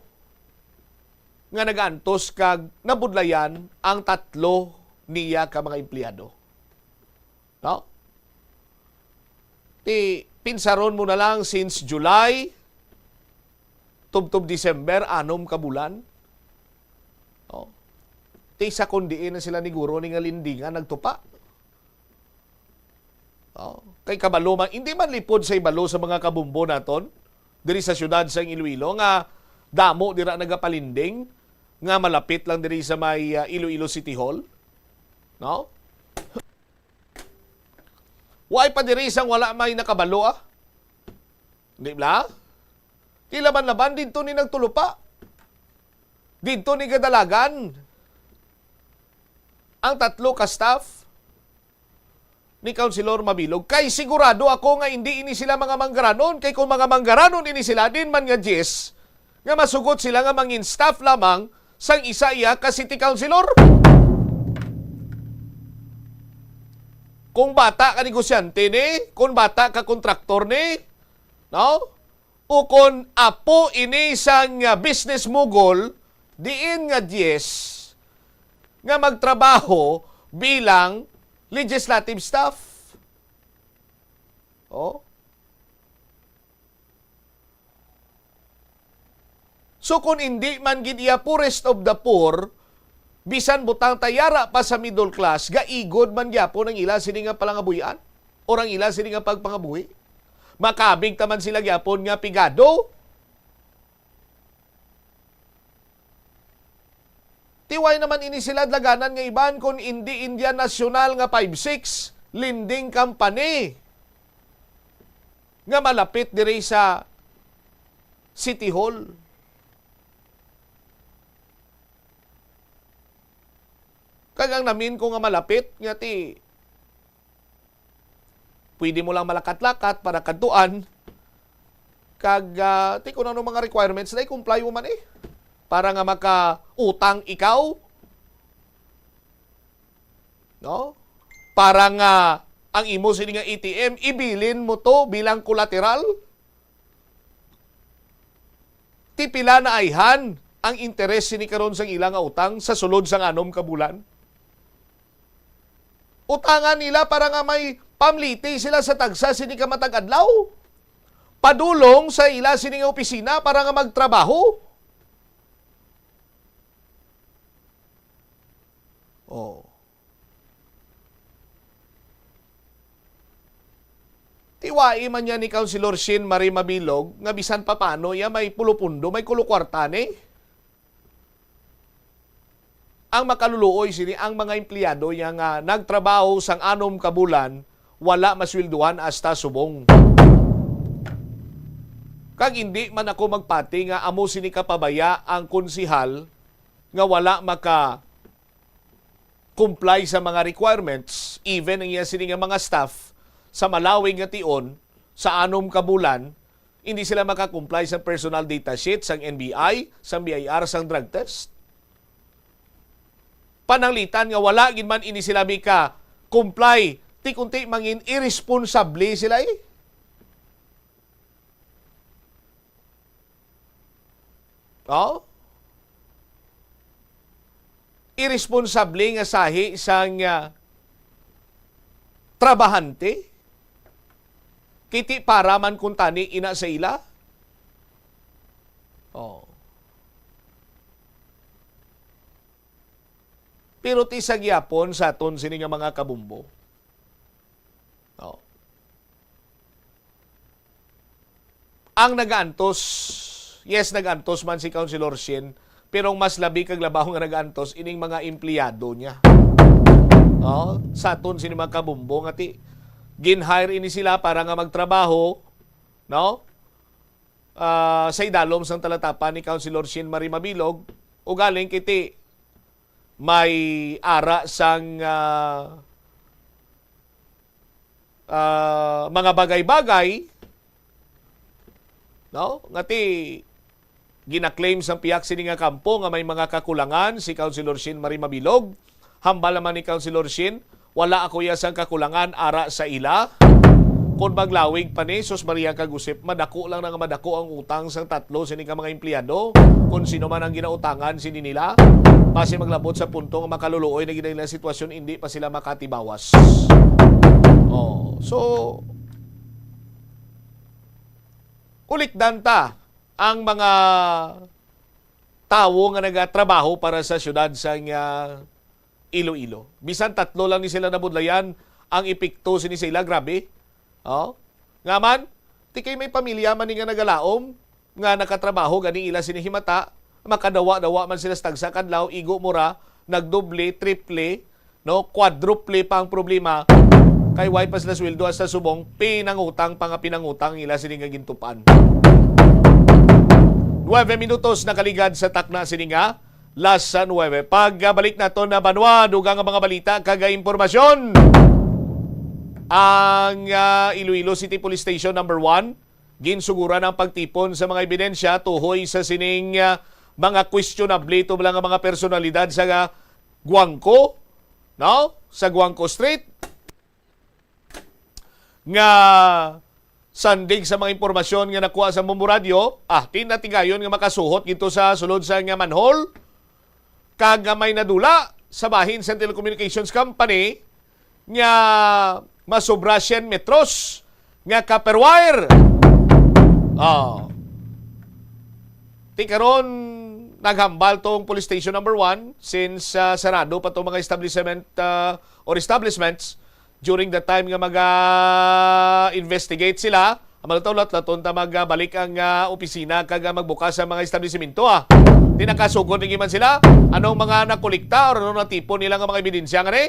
nga nagaantos kag nabudlayan ang tatlo niya ka mga empleyado. No? Ti, pinsaron mo na lang since July, tubtob December, anom ka bulan. Oh. Ti sa kon diin na sila ni guro ni nga lindingan nagtupa. Oh. Kay kabalo man, hindi man lipod sa ibalo sa mga kabumbo naton diri sa siyudad sa Iloilo nga damo dira nagapalinding nga malapit lang diri sa may, ah, Iloilo City Hall. No? Why pa diri sang wala may nakabalo, ah? Di ba? Ti laban-laban didto ni nagtulupa. Didto ni gadalagan ang tatlo ka staff ni Councilor Mabilog. Kay sigurado ako nga hindi ini sila mga manggaranon. Kay kung mga manggaranon ini sila, din man nga diyes, nga masugot sila nga mangin staff lamang sang isa iya ka city councilor. Kung bata ka negosyante ni, kung bata ka kontraktor ni, no? O kung apo ini sang, ah, business mogul, diin nga diyes nga magtrabaho bilang legislative staff. Oh. So, kung indi man gid iya poorest of the poor, bisan butang ta yara pa sa middle class, gaigod man gyapon ang ila sini nga palangabuhian or ang ila sini nga pagpangabuhi. Makabig ta man sila gyapon nga pigado. Ti why naman ini sila dlaganan nga iban kon indi Indian National nga five six lending company nga malapit diri sa City Hall. Kag ang namin ko nga malapit nga ti pwede mo lang malakat-lakat para kadtuan. Kag, ah, ti kung ano mga requirements na i-comply mo man eh. Para nga makautang ikaw. No? Para nga ang imo sini nga A T M, ibilin mo to bilang collateral. Ti pila na ayhan ang interes sini karon sang ila nga utang sa sulod sang anom ka bulan? Utangan nila para nga may pamliti sila sa tagsa sini ka matag adlaw. Padulong sa ila sini nga opisina para nga magtrabaho. Oh. Tiwai man niya ni Councilor Shin Marie Mabilog nga bisan pa paano iya may pulo pundo, may kulo kwarta ni. Ang makaluluoy sini ang mga empleyado niya nga nagtrabaho sang anom ka bulan, wala masweldohan hasta subong. Kag indi man ako magpati nga amo sini kapabaya ang konsehal nga wala maka comply sa mga requirements, even ang iya sini nga mga staff sa malawig nga tion, sa anom ka bulan, hindi sila maka-comply sa personal data sheet sang N B I, sang B I R, sang drug test. Pananglitan nga wala gid man ini sila mika-comply, ti kunti mangin irresponsable sila eh. Oh? Irresponsable nga sahi sang, ah, trabahante? Kiti para man kuntani ina sa ila? Oh. Pero ti sa gyapon sa aton sini nga mga kabumbo. Oh. Ang nagaantos, yes, nagaantos man si Councilor Shin, pero ang mas labi kag labaw nga nagaantos ining mga empleyado niya. Oh, sa aton sini mga kabumbo nga ti gin-hire ini sila para nga magtrabaho, no? Ah, sa idalom sang talatapan ni Councilor Shin Marie Mabilog, ugaling kiti may ara sang, ah, ah, mga bagay-bagay, no? Nga ti Ginaklaim sang pihak sini nga kampo nga may mga kakulangan si Councilor Shin Marie Mabilog. Hambal naman ni Councilor Shin, wala ako iya sang kakulangan ara sa ila. Kon maglawig pa ni, sus Maria kag Josep, madako lang na nga madako ang utang sang tatlo sini ka mga empleyado. Kon sino man ang ginautangan sini nila, basi maglabot sa punto nga makaluluoy na gid ang ilang sitwasyon, indi pa sila makatibawas. Oh, so, kulikdan ta ang mga tawo nga nagatrabaho para sa siyudad sang, ah, Iloilo. Bisan tatlo lang ni sila nabudlayan, ang epekto sini sa ila, grabe. Oh? Nga man, ti kay may pamilya man ni nga nagalaom, nga nakatrabaho gani ila sini himata, makadawa-dawa man sila sa tagsa ka adlaw, igo mo ra, nagdoble, triple, no, quadruple pa ang problema, kay way pa sila sweldo hasta subong, pinangutang pa nga pinangutang ang ila sini nga gintupan. Nuebe minutos nakaligad sa takna sini nga las nuebe. Pagbalik naton na banwa, dugang nga mga balita kag impormasyon. Ang, ah, Iloilo City Police Station number one, ginsuguran ang pagtipon sa mga ebidensya tuhoy sa sining, ah, mga questionable to lang nga mga personalidad sa, ah, Guangco, no? Sa Guangco Street. Nga sandig sa mga impormasyon nga nakuha sa Bombo Radyo, ah, ti natigayon nga makasuhot dito sa sulod sa nga manhole, kag nga may nadula sa bahin sa telecommunications company nga masobra syen metros nga copper wire. Oh. Ti karon, naghambal tong police station number one since, ah, sarado pa tong mga establishment, ah, or establishments during the time nga mag-investigate sila. Ang mga tao, lat-laton ta magbalik ang, ah, opisina kag, ah, magbukas ang mga establisimento, ah. Di nakasugod lagi man sila. Anong mga nakolekta or ano natipon nila nga mga ebidensya nga ni?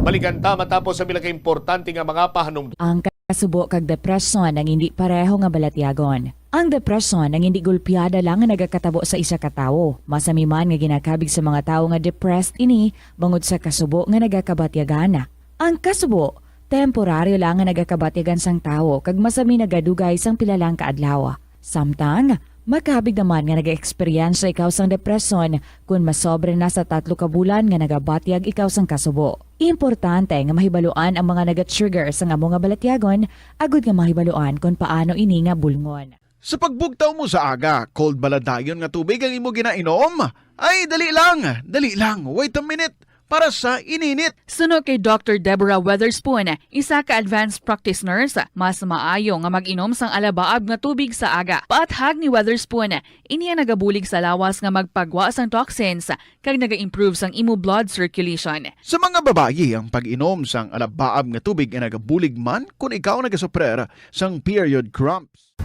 Balikan ta matapos sa pila ka importante nga mga pahanumdom. Ang kasubo kag depresyon ang hindi pareho nga balatyagon. Ang depresyon ang hindi gulpiada lang nga nagakatabo sa isa ka tawo. Masami man nga ginakabig sa mga tawo nga depressed ini bangod sa kasubo nga nagakabatyagan. Ang kasubo, temporaryo lang nga nagakabatyagan sang tawo kag masami nagadugay sang pila lang ka adlaw. Samtang, makabig naman nga nagaeksperyensya ikaw sang depresyon kon masobra na sa tatlo ka bulan nga nagabatyag ikaw sang kasubo. Importante nga mahibaluan ang mga nagatrigger sang amo nga balatyagon agud nga mahibaluan kon paano ini nga bulngon. Sa pagbugtaw mo sa aga, cold bala dayon nga tubig ang imo ginainom? Ay, dali lang, dali lang, wait a minute. Para sa ininit. Suno kay Doctor Deborah Weatherspoon, isa ka advanced practice nurse, mas maayo nga mag-inom sang alabaab nga tubig sa aga. Paathag ni Weatherspoon, ini ang nagabulig sa lawas nga magpagwa sang toxins kag naga-improve sang imo blood circulation. Sa mga babayi, ang pag-inom sang alabaab nga tubig ay nagabulig man kon ikaw nagasufrer sang period cramps.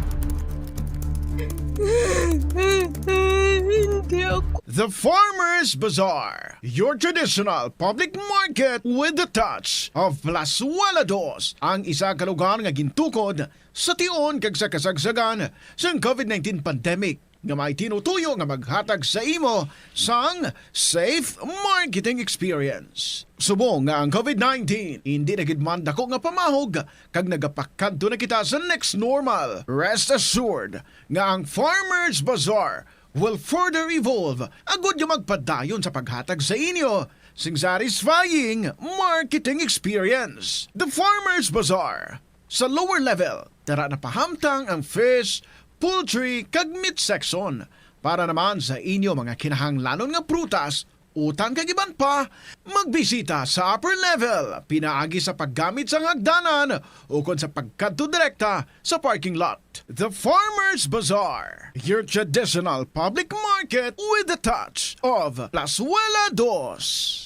Hindi ako. The Farmers Bazaar, your traditional public market with the touch of Plazuela Dos, ang isa ka lugar nga gintukod sa tion kag sa kasagsagan sang covid nineteen pandemic nga may tinutuyo nga maghatag sa imo sang safe marketing experience. Subong nga ang covid nineteen indi na gid man dako nga pamahog kag nagapakadto na kita sa next normal, rest assured nga ang Farmers Bazaar will further evolve agud nga magpadayon sa paghatag sa inyo sing satisfying marketing experience. The Farmers Bazaar. Sa lower level, tara na pahamtang ang fish, poultry, kag meat section. Para naman sa inyo mga kinahanglanon nga prutas, utang kag iban pa, magbisita sa upper level, pinaagi sa paggamit sang hagdanan ukon sa pagkadto direkta sa parking lot. The Farmers Bazaar, your traditional public market with the touch of Plazuela Dos.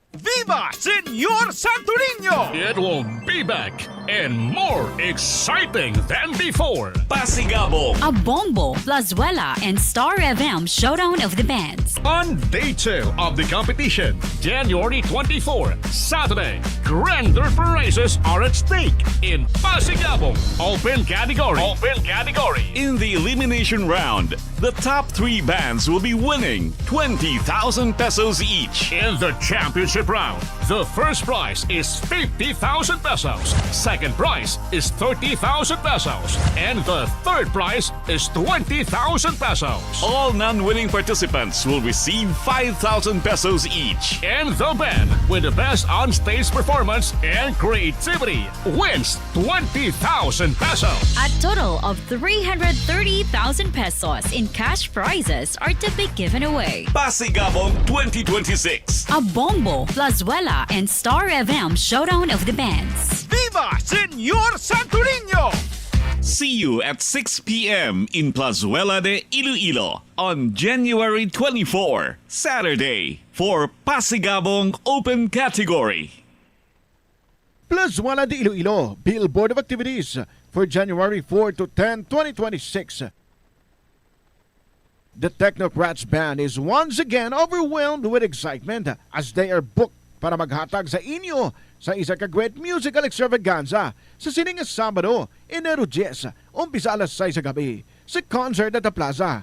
Viva Señor Santo Niño! It will be back and more exciting than before. Pasigabong. A Bombo, Plazuela, and Star F M Showdown of the Bands. On day two of the competition, January twenty-four, Saturday, grander prizes are at stake in Pasigabong Open Category. Open Category. In the elimination round, The top three bands will be winning twenty thousand pesos each. In the championship round, the first prize is fifty thousand pesos, second prize is thirty thousand pesos, and the third prize is twenty thousand pesos. All non-winning participants will receive five thousand pesos each. And the band with the best on-stage performance and creativity wins twenty thousand pesos. A total of three hundred thirty thousand pesos in cash prizes are to be given away. Pasigabong twenty twenty-six. A Bombo, Plazuela, and Star F M Showdown of the Bands. Viva Señor Santo Niño! See you at six p m in Plazuela de Iloilo on January twenty-four, Saturday, for Pasigabong Open Category. Plazuela de Iloilo, Billboard of Activities for January four to ten, twenty twenty-six. The Technocrats Band is once again overwhelmed with excitement as they are booked para maghatag sa inyo sa isa ka great musical extravaganza sa sini nga Sabado, Enero diyes, umpisa alas sais sa gabi, sa Concert at the Plaza.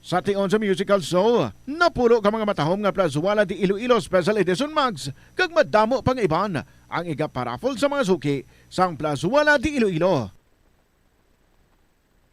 Sa tion sa musical show, napulo ka mga matahom nga Plazuela de Iloilo Special Edition mugs kag madamo pang iban ang igaparaffle sa mga suki sang Plazuela de Iloilo.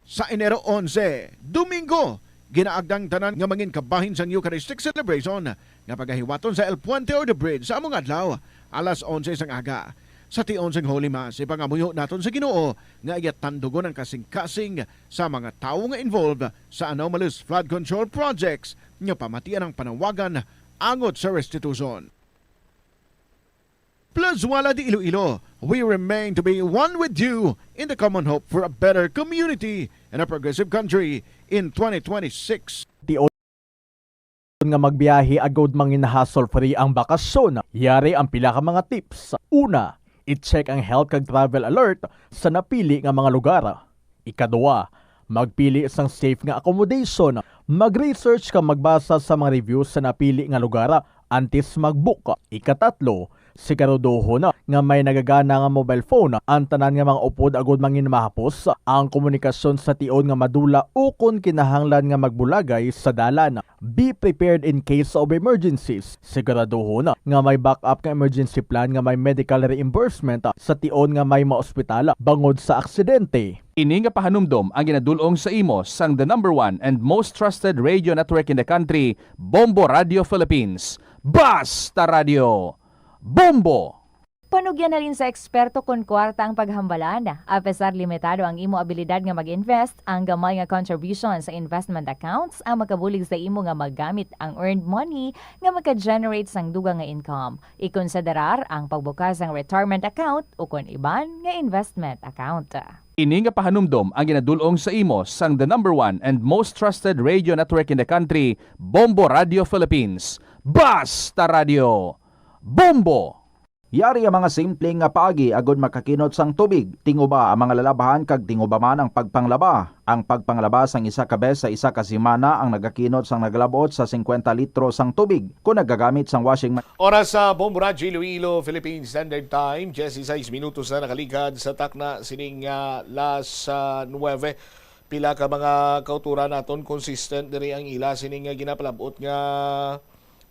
Sa Enero onse, Domingo, ginaagdang tanan nga mangin kabahin sang Eucharistic celebration nga pagahiwaton sa El Puente or the Bridge sa amo nga adlaw, alas onse sang aga. Sa tion sang Holy Mass, ipangamuyo naton sa Ginoo nga iya tandugon ang kasing-kasing sa mga tawo nga involved sa anomalous flood control projects nga pamatian ang panawagan angot sa restitution. Plazuela de Iloilo, we remain to be one with you in the common hope for a better community and a progressive country in twenty twenty-six. Tion nga magbiyahe agud mangin hassle-free ang bakasyon, yari ang pila ka mga tips. Una, i-check ang health kag travel alert sa napili nga mga lugar. Ikadua, magpili sang safe nga accommodation. Mag-research kag magbasa sa mga reviews sa napili nga lugar antes mag-book. Ikatatlo, siguraduhon nga may nagagana nga mobile phone ang tanan nga mga upod agud mangin mahapos ang komunikasyon sa tion nga madula ukon kinahanglan nga magbulagay sa dalan. Be prepared in case of emergencies. Siguraduhon nga may backup nga emergency plan nga may medical reimbursement sa tion nga may maospital bangod sa aksidente. Ini nga pahanumdom ang ginadul-ong sa imo sang the number one and most trusted radio network in the country, Bombo Radio Philippines. Basta Radio, Bombo! Panugyan halin sa eksperto kon kwarta ang paghambalan. Apesar limitado ang imo abilidad nga mag-invest, ang gamay nga contribution sa investment accounts ang makabulig sa imo nga magamit ang earned money nga maka-generate sang dugang nga income. Ikonsiderar ang pagbukas sang retirement account ukon iban nga investment account. Ini nga pahanumdom ang ginadul-ong sa imo sang the number one and most trusted radio network in the country, Bombo Radio Philippines. Basta Radio, Bombo! Yari ang mga simple nga paagi agud makakinot sang tubig. Tinguba ang mga lalabhan kag tinguba man ang pagpanglaba. Ang pagpanglaba sang isa ka bes sa isa ka semana ang nagakinot sang nagalab-ot sa singkwenta litro sang tubig kon nagagamit sang washing ma- Oras sa Bombo Radyo Iloilo, Philippine Standard Time, diyesisais minutos na nakaligad sa takna sining, ah, las, ah, nuwebe. Pila ka mga kauturan naton consistent diri ang ila sining nga ginapalab-ot nga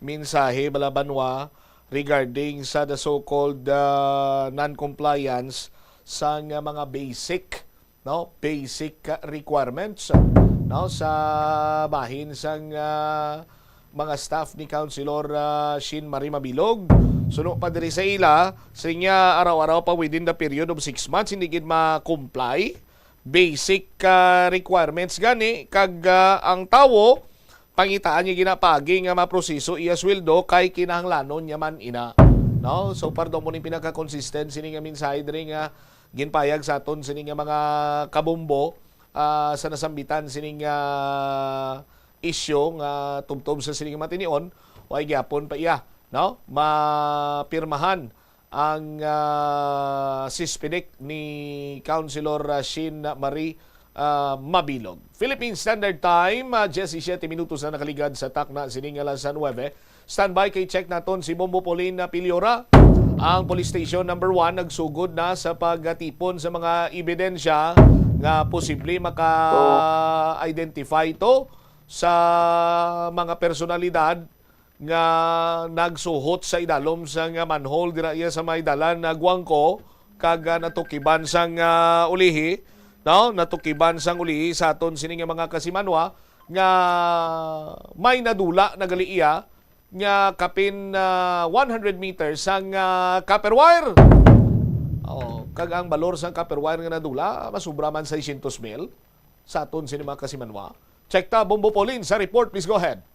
mensahe bala banwa regarding sa the so-called, ah, non-compliance sa nga mga basic, no, basic, ah, requirements, no, sa bahin sang, ah, mga staff ni Councilor, ah, Shin Marie Mabilog. Suno pa diri sa ila, sa niya araw-araw pa within the period of six months, hindi gid ma-comply. Basic, ah, requirements gani, kag, ah, ang tawo, pangitaan niya ginapagi nga maproseso iya sweldo kay kinahanglanon niya man ina. No? So, pardon mo ning pinaka-consistent sini nga mensahe diri nga ginpayag sa aton sini nga mga kabombo, ah, sa nasambitan sini nga isyu nga tubtob sa sini nga matinion, way gyapon pa iya, no? Mapirmahan ang, ah, sispinik ni Councilor, ah, Shin Marie, ah, Mabilog. Philippine Standard Time, ah, diyesisiyete minutos na nakaligad sa takna sining alas nuwebe. Standby kay check naton si Bombo Pauline Piliora. Ang Police Station Number One nagsugod na sa pagtipon sa mga ebidensya nga posible maka-identify to sa mga personalidad nga nagsuhot sa idalom sang manhole dira iya sa may dalan na Guangco kag, ah, natukiban sang, ah, ulihi, no? Natukiban sang ulihi sa aton sini nga mga kasimanwa nga may nadula na gali iya nga kapin, ah, one hundred meters sang, ah, copper wire. Oh, kag ang balor sang copper wire nga nadula, masubra man seiscientos mil sa aton sini mga kasimanwa. Check ta, Bombo Pauline, sa report. Please go ahead.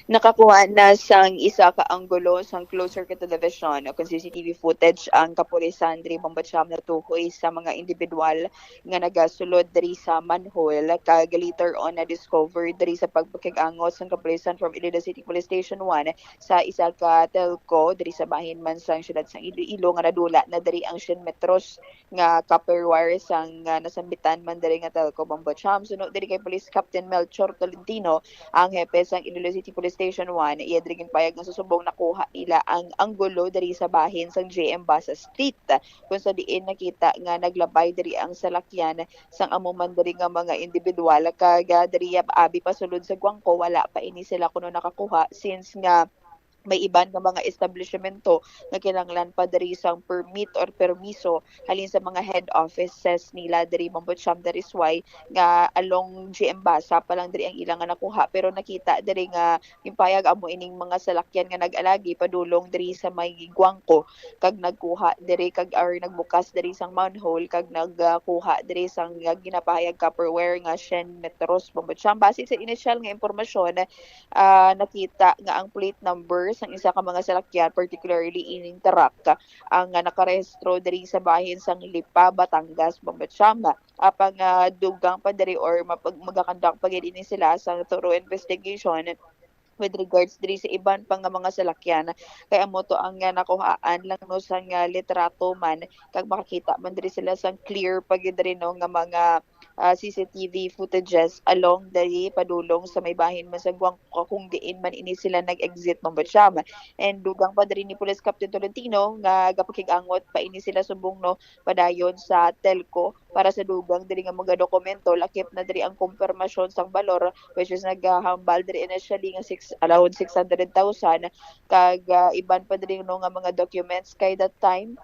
Nakakuha na sang isa ka anggulo sang closed circuit television o kon C C T V footage ang kapulisan diri Bombo Cham natuhoy sa mga individual nga nagasulod diri sa manhole, kag later on na-discover diri sa pagpakig-angot sang kapulisan from Iloilo City Police Station One sa isa ka telco diri sa bahin man sang siyudad sang Iloilo nga nadula na diri ang siyam metros nga copper wire sang, ah, nasambitan man diri nga telco, Bombo Cham. Suno diri kay Police Captain Melchor Tolentino, ang hepe sang Iloilo City Police Station One, iya diri ginpayag nga sa subong nakuha nila ang anggulo diri sa bahin sang J M Basa Street, kung sa diin nakita nga naglabay diri ang salakyan sang amo man diri nga mga individual, kag, ah, diri abi pasulod sa Guangco, wala pa ini sila kuno nakakuha since nga may iban nga mga establishmento nga kinahanglan pa diri sang permit or permiso halin sa mga head offices nila diri, Bombo Cham. That is why nga along G M Basa pa lang diri ang ila nga nakuha, pero nakita diri nga ginpayag amo ining mga salakyan nga nag-alagi padulong diri sa may Guangco kag nagkuha diri kag, or nagbukas diri sang manhole kag nagkuha diri sang, ah, ginapahayag copper wire nga siyam metros, Bombo Cham. Base sa inisyal nga impormasyon, ah, nakita nga ang plate number sang isa ka mga salakyan, particularly ining truck, ang, ah, nakarehistro diri sa bahin sang Lipa, Batangas, Bombo Cham. Apang, ah, dugang pa diri or mapag-, magakandak pa gid ini sila sa thorough investigation with regards diri sa iban pa nga mga salakyan, kay amo to ang, ah, nakuhaan lang, no, sang, ah, litrato man, kag makakita man diri sila sang clear pa gid diri, no, nga mga, ah, C C T V footages along diri padulong sa may bahin man sa Guangco kung diin man ini sila nag-exit, Bombo Cham. And dugang pa diri ni Police Captain Tolentino nga gapakig-angot pa ini sila subong, no, padayon sa telco para sa dugang diri nga mga dokumento, lakip na diri ang kumpirmasyon sang balor, which is naghambal diri initially nga six, around six hundred thousand, kag, ah, iban pa diri, no, nga mga documents kay that time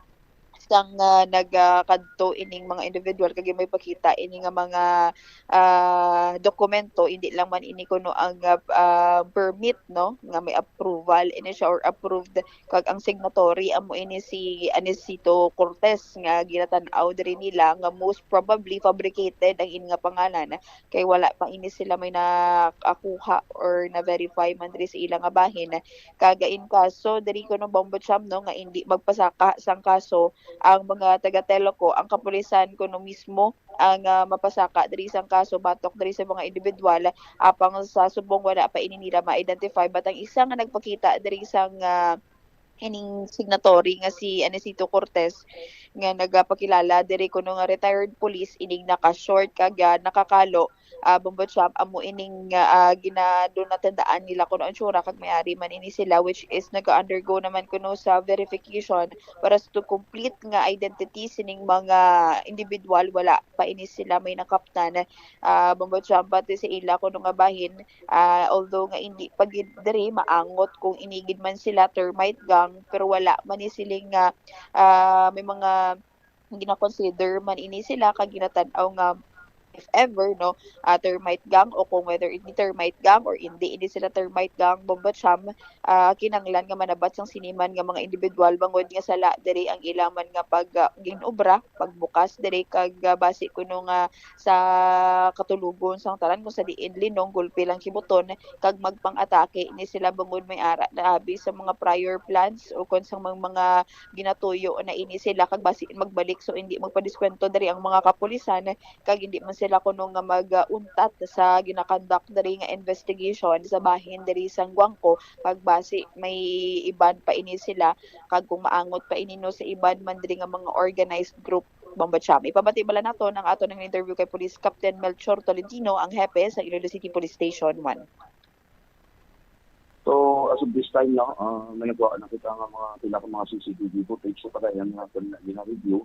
sang, ah, nagakadto ining mga individual kag may pakita ini nga mga, ah, dokumento, hindi lang man ini kuno ang, ah, ah, permit, no, nga may approval ini siya or approved kag ang signatory amo ini si Anisito Cortez nga ginatan-aw diri nila nga most probably fabricated ang ini nga pangalan kay wala pa ini sila may nakakuha or na-verify man diri sa ila nga bahin. Kag in kaso diri kuno, Bombo Cham, no, nga indi magpasaka sang kaso ang mga taga Telco, ang kapulisan kuno mismo ang, ah, mapasaka diri sang kaso batok diri sa mga individual, apang sa subong wala pa ini nila ma-identify. But ang isa nga nagpakita diri sang, ah, ining signatory nga si Anisito Cortez nga nagapakilala diri kuno nga retired police ining naka-short kag, ah, nakakalo, ah, Bombo Cham, amo ining, ah, gina-, do natandaan nila kuno ang tsura kag may-ari man ini sila, which is nag-undergo naman kuno sa verification para sa to complete nga identity sining mga individual. Wala pa ini sila may nakaptan, ah, Bombo Cham, pati sa ila kuno nga bahin, ah, although nga hindi pa gid diri maangot kung ini gid man sila termite gang, pero wala man ni siling nga, ah, may mga gina-consider man ini sila kag ginatan-aw nga if ever, no, ah, termite gang o kung whether ini termite gang or hindi ini sila termite gang, Bombo Cham, ah, kinahanglan nga manabat sang sini man nga mga individual bangod nga sala diri ang ila man nga pag, ah, ginobra, pagbukas diri kag, ah, basi kuno nga sa katulogon sang tanan kung sa diin linong gulpi lang kibuton kag magpang-atake ni sila bangod may ara na abi sa mga prior plans o kon sa mga, mga ginatuyo na ini sila kag basi magbalik so hindi magpadiskwento diri ang mga kapulisan kag hindi man sila kuno nga mag-untat sa ginakandak diri nga investigation sa bahin diri sa Guangco kag basi may iban pa ini sila kag kung maangot pa ini, no, sa iban man diri nga mga organized group, Bombo Cham. Ipabati bala naton ang aton nga interview kay Police Captain Melchor Tolentino, ang hepe sa Iloilo City Police Station One. So, As of this time, no, ah, may nagkuha na kita nga mga pila ka mga C C T V footage, so padayon naton na gina-review.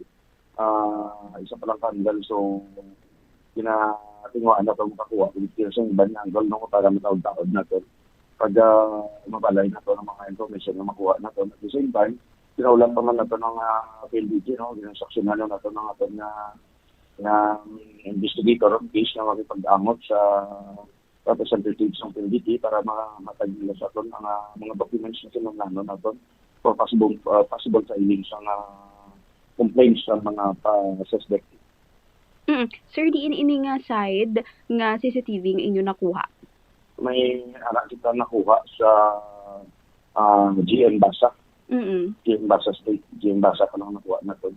Ah, isa pa lang candle, so ginatinguhaan nato makakuha kung sa iban nga angle, no, para mataod-taod nato pag, ah, mabalay nato ang mga information nga makuha nato. At the same time, kinaulan pa man nato ng, ah, P L D T, no, ginasaksyonan nato ng aton nga, nga investigator of case na makipag-angot sa representatives ng P L D T para ma-, matag nila sa aton ang, ah, mga documents na kinahanglan naton for possible, ah, possible filing sa nga complaints sa mga pa suspect. Mm. Sir, diin ini nga side nga C C T V nga inyo nakuha? May ara kita nakuha sa, ah, G M Basa. Mm. G M Basa State, G M Basa pa lang nakuha naton.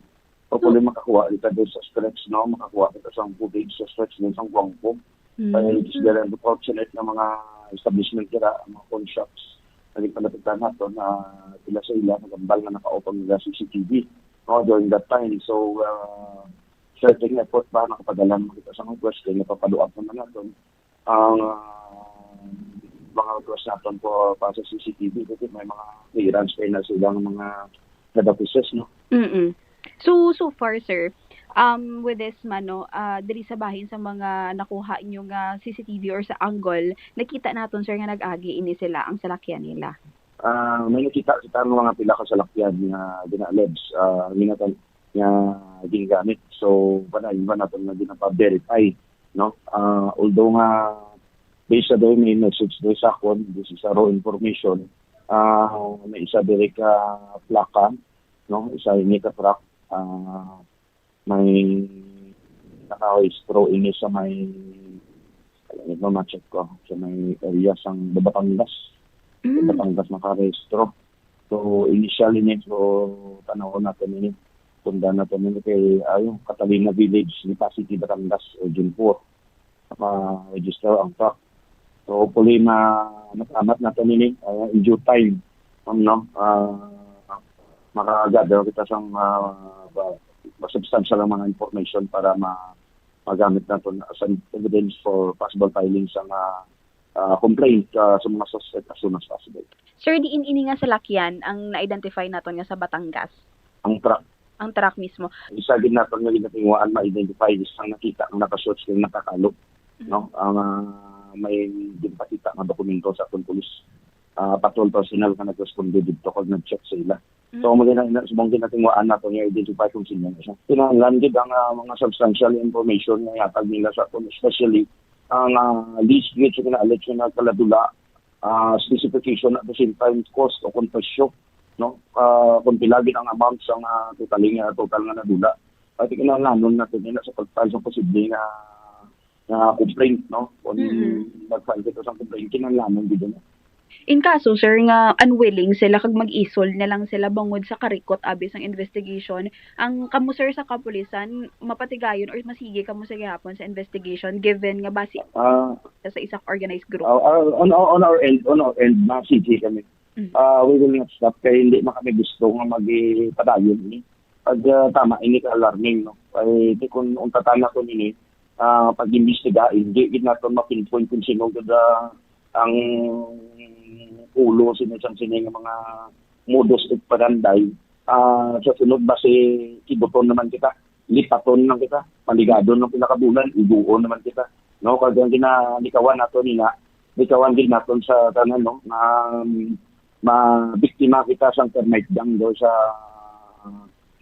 Hopefully makakuha kita din sa stretch, no? Makakuha kita sa footage sa stretch din sa Guangpo. Kaya it is very unfortunate nga mga establishment dira, mga pawn shops, naging palapitan nato na sila sa ila, nagambal nga naka-open nila C C T V, no, during that time. So, ah, certain effort ba, nakapadala naman kita sa request, kaya napapaluap naman nato ang, ah, mga request naton po pa sa C C T V, kasi may mga clearance kay na silang mga head offices, no? Mm. So, so far, sir, um, with this man, no, ah, diri sa bahin sa mga nakuha nyo nga C C T V or sa angle, nakita naton, sir, nga nag-agi ini sila, ang salakyan nila. Ah, may nakita kita nga mga pila ka salakyan nga gina-allege, ah, ginatan-, nga ginagamit. So, padayon pa naton nga ginapa-verify, no? Ah, although nga, based sa doon may message doon sa akon, this is a raw information, ah, may isa diri ka plaka, no? Isa ini ka truck, ah, may nakarehistro ini sa may, alam mo, ma-check ko, sa may area sang Batangas. Sa Mm. Batangas nakarehistro. So, initial ini, so, tanaw nato ini. Tunda nato ini kay, ayo, Catalina Village, Lipa City, Batangas, Region four. Naka-register ang truck. So, hopefully, ma-, matamat nato ini, ah, in due time. Um, no? Ah, maka-gather kita sang, ah, ba-, ba-, substantial ang mga information para ma-, magamit nato as an evidence for possible filing sa mga, ah, complaint, ah, sa mga suspect as soon as possible. Sir, diin ini nga salakyan ang na-identify naton nga sa Batangas? Ang truck. Ang truck mismo. Isa gid naton nga ginatinguhaan ma-identify is ang nakita nga naka-shorts nga nakakalo, no? Ang, ah, may ginpakita nga dokumento sa aton pulis, ah, patrol personnel nga nagresponde didto kag nag-check sa ila. So, mo gina-, subong ginatinguhaan nato nga identify kung sino siya. Kinahanglan gid ang, ah, mga substantial information nga ihatag nila sa aton, especially ang, ah, list gid sa gina-allege nga nagkaladula, ah, specification, at the same time cost o kung presyo, no? Ah, kung pila gid ang amount sa nga total nga, total nga nadula. Pati kinahanglanon nato nila sa pag-file sa posible nga, nga complaint, no? Kung Mm-mm. nag-file kita sa complaint, kinahanglanon gid na. In kaso, sir, nga unwilling sila kag mag-isol na lang sila bangod sa karikot abi sang investigation, ang kamo, sir, sa kapulisan, mapatigayon or masigi kamo sa gihapon sa investigation given nga basi Ah, sa isa ka organized group? ah, ah, on, on our end, on our end, masigi kami. Mm. Ah, we will not stop kay hindi man kami gusto nga magpadayon ini. Pag, ah, tama ini ka alarming, no? Kay di kun untatan nato ini, ah, pag-imbestiga, hindi gid nato ma-pinpoint kung sino gid, ah, ang ulo sini sang sini nga mga modus operandi. Ah, sa sunod basi kibuton naman kita, lipaton lang kita, paligadon ng pila ka bulan, iduon naman kita. No, kag ang ginalikawan nato nila, likawan gid naton sa tanan, no, nga mabiktima kita sang termite gang do sa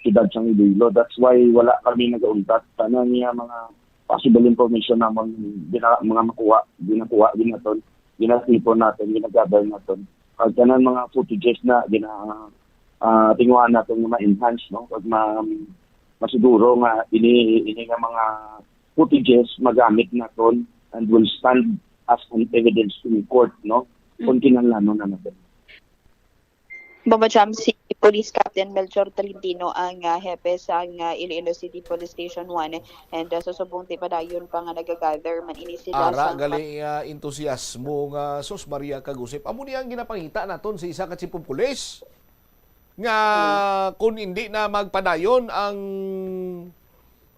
siyudad sang Iloilo. That's why wala kami nagauntat. Tanan niya mga possible information namon, gina-, mga makuha, ginakuha gid naton, ginatipon naton, ginagather naton. Kag tanan mga footages na gina-, ah, tinguhaan naton nga ma-enhance, no? Kag ma-, masiguro nga ini, ini nga mga footages magamit naton and will stand as an evidence in court, no? Kung kinahanglanon na naton. Baba Jam, si Police Captain Melchor Tolentino ang, ah, hepe sa, ah, Iloilo City Police Station one, and, ah, sa subong ti padayon pa nga nagagather man ini sila Ara sa gali nga entusiasmo nga, sus, Maria kag Josep. Amo ni ang ginapangita naton sa isa ka chief of police nga kung hindi na magpadayon ang,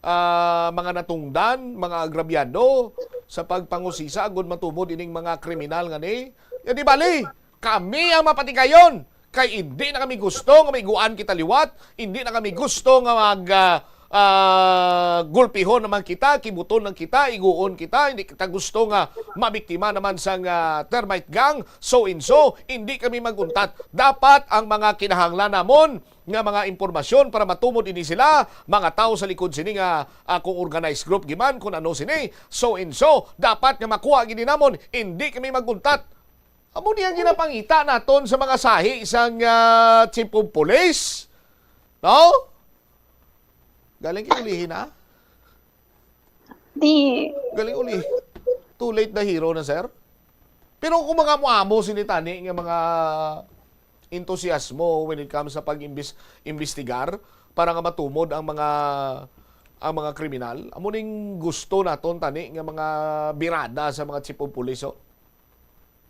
ah, mga natungdan, mga agrabyado sa pagpangusisa agud matumod ining mga kriminal nga ni, ya di bali, Kami ang mapatigayon, kay indi na kami gusto nga maiguan kita liwat, indi na kami gusto nga mag, ah, ah, gulpihon naman kita, kibuton lang kita, iguon kita, hindi kita gusto nga mabiktima naman sang, ah, termite gang, so and so, hindi kami maguntat. Dapat ang mga kinahanglan namon nga mga impormasyon para matumod ini sila, mga tawo sa likod sini nga, ah, kung organized group giman, kung ano sini, so and so, dapat nga makuha gini namon, hindi kami maguntat. Amo ni ang ginapangita naton sa mga sahi sang, ah, Chief of Police. No? Galing kay ulihi na. Di, Galing uli. Too late the hero na, sir. Pero kung mga muamo sini tani nga mga entusiasmo when it comes sa pag-imbestigar para nga matumod ang mga ang mga kriminal, amo ning gusto naton tani nga mga birada sa mga chief of police, oh.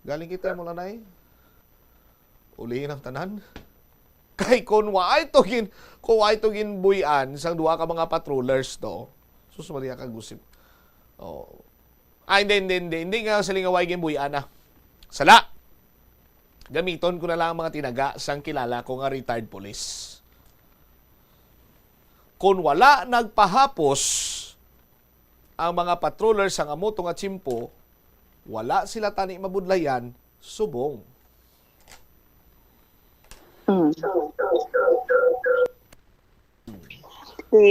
Galing kita mo lanay. Ulihin ang tanan. Kay kung waay to gin, kung waay to ginbuy-an sang duha ka mga patrollers to, sus, Maria ka gusip. Oh. Ay, hindi, hindi, hindi. Hindi nga sila nga waay ginbuy-an, ah. Sala. Gamiton ko na lang ang mga tinaga sang kilala ko nga retired police. Kung wala nagpahapos ang mga patroller sang amo to nga tiyempo, wala sila tani mabudlayan subong. Mm. Di,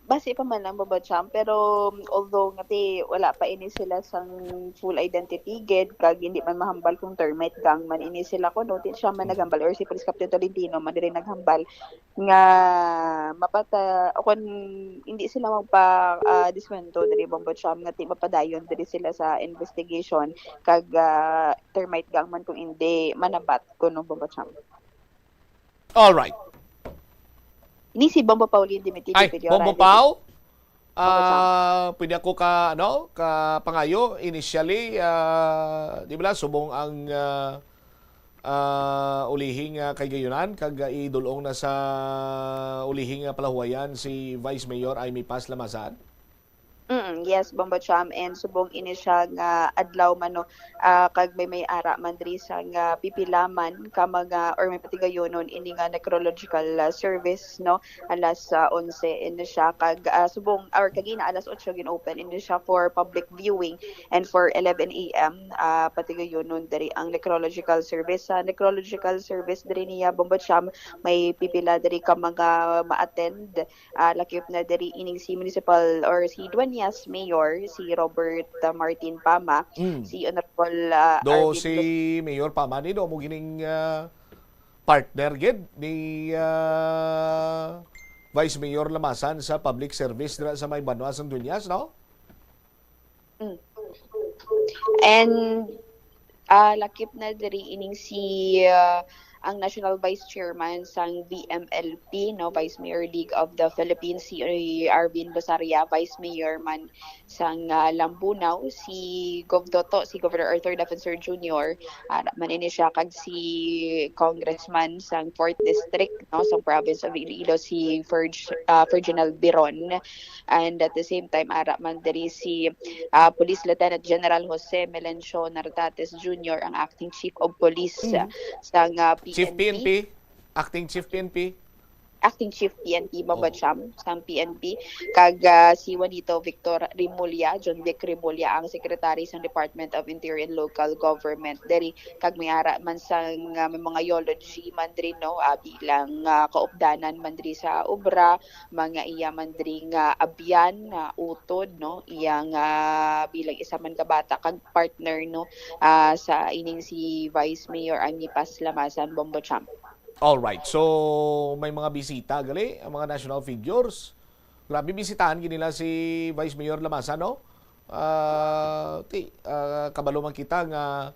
basi pa man lang, Bobo Cham, pero although nga ti, wala pa ini sila sang full identity gid, kag hindi man mahambal kung termite gang man ini sila kuno, ti siya man naghambal or si Police Captain Tolentino man diri naghambal nga mapata o kung hindi sila magpa ah, diskwento diri, Bobo Cham, nga ti mapadayon diri sila sa investigation kag ah, termite gang man kung hindi manabat kuno, Bobo Cham. All right. Ni si Bombo Pauline Dimitri Ay, Piliora, Bombo di- Pau? Bombo Cham. Ah, pwede ako ka ano, ka pangayo initially, ah, di ba, subong ang ah, ah, ulihing ah, kay gayunan kag ah, idulong na sa ulihing ah, palahuwayan si Vice Mayor Imee Paz Lamasan. Mm, yes, Bombo Cham, and subong ini siya nga adlaw man, no, ah, kag may may ara man diri sa nga pipila man ka mga or may patigayonon ini nga necrological ah, service, no, alas ah, onse ini siya kag ah, subong or kagina alas otso gin-open ini siya for public viewing and for eleven a m ah, patigayonon diri ang necrological service. Sa necrological service diri niya, Bombo Cham, may pipila diri ka mga ma-attend ah, lakip na diri ining si municipal or si Dueñas Mayor, si Robert ah, Martin Pama, Mm. si Honorable ah, Do Arvin si Mayor Pama ni do mo gining ah, partner gid ni ah, Vice Mayor Lamasan sa public service dira sa may banwa sang Dueñas, no? Mm. And ah, lakip na diri ining si ah, ang National Vice Chairman sang V M L P, no, Vice Mayor League of the Philippines, si Arvin Losaria, Vice Mayor man sang ah, Lambunao, si Gov Dodod, si Governor Arthur Defensor Junior, ah, man ini siya kag si Congressman sang fourth District, no, sang Province of Iloilo, si Ferg, ah, Ferginal Biron. And at the same time, ara man diri si ah, Police Lieutenant General Jose Melencio Nartates Junior, ang Acting Chief of Police Mm. ah, sang ah, P N P. Chief P N P, Acting Chief P N P. Acting Chief P N P, Bobo Oh. Cham, sang P N P, kag ah, si Juanito Victor Remulla, John Vic Remulla, ang Secretary sang Department of Interior and Local Government diri, kag may ara man sang ah, may mga eulogy man diri, no, ah, bilang ah, kaupdanan man diri sa obra, mga iya man diri nga abyan, ah, utod, no, iya nga bilang isa man ka bata kag partner, no, ah, sa ining si Vice Mayor Imee Paz Lamasan, Bombo Cham. All right. So, may mga bisita gali ang mga national figures. Grabe, bisitahan gid nila si Vice Mayor Lamasan, no? Ah, ti, ah, kabalo man kita nga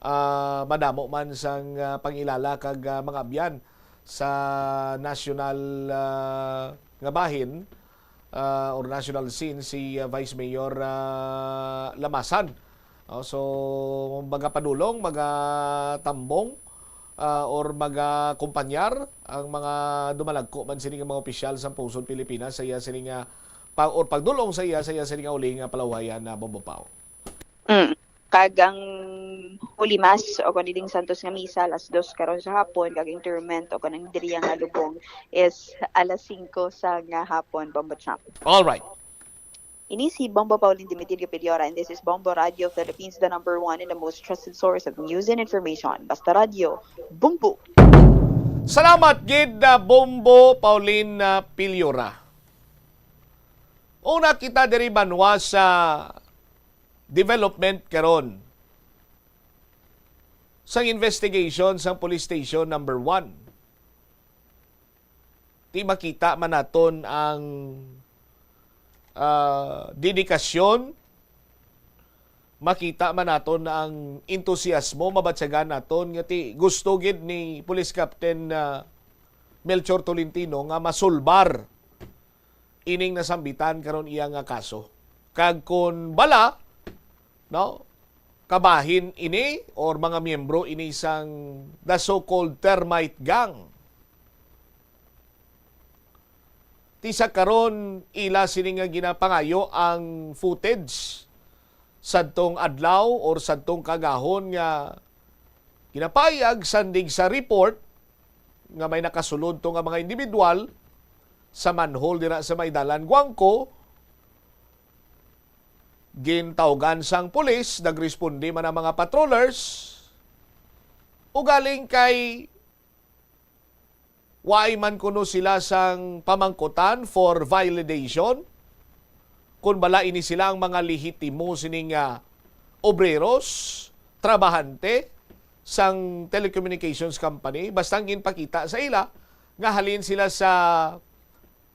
ah, madamo man sang ah, pangilala kag ah, mga abyan sa national ah, nga bahin ah, or national scene si ah, Vice Mayor ah, Lamasan. Oh, so, magapadulong, magatambong, ah, or magakumpanyar ang mga dumalagko man sini nga mga opisyal sa pungsod Pilipinas sa iya sini nga pa, or pagdulong sa iya sa iya sini nga uli nga palawayan na Bombo Pao. Mm. Kag ang Holy Mass o kon ining Santos nga Misa alas dos karon sa hapon, kag interment o kon ang diriya nga lubong is alas singko sa nga hapon, Bombo Champ. All right. Ini si Bombo Pauline Dimitilio Piliora, and this is Bombo Radio Philippines, the number one and the most trusted source of news and information. Basta Radio, Bombo! Salamat gid na Bombo Pauline, ah, Piliora. Una kita diri banwa sa development karon sang investigation sang police station number one. Ti makita man naton ang, ah, dedikasyon, makita man naton ang entusiasmo, mabatyagan naton nga ti gusto gid ni Police Captain, ah, Melchor Tolentino nga masulbar ining nasambitan karon iya nga kaso. Kag kon bala, no, kabahin ini or mga miyembro ini sang the so-called Termite Gang. Ti sa karon, ila sini nga ginapangayo ang footage sadtong adlaw or sadtong kagahon nga ginapayag sandig sa report nga may nakasulod to nga mga individual sa manhole dira sa may dalan Guangco. Gintawgan sang pulis, nagresponde man ang mga patrollers. Ugaling kay waay man kuno sila sang pamangkutan for validation, kun bala ini sila ang mga lehitimo sining, ah, obreros, trabahante sang telecommunications company, basta ang ginpakita sa ila nga halin sila sa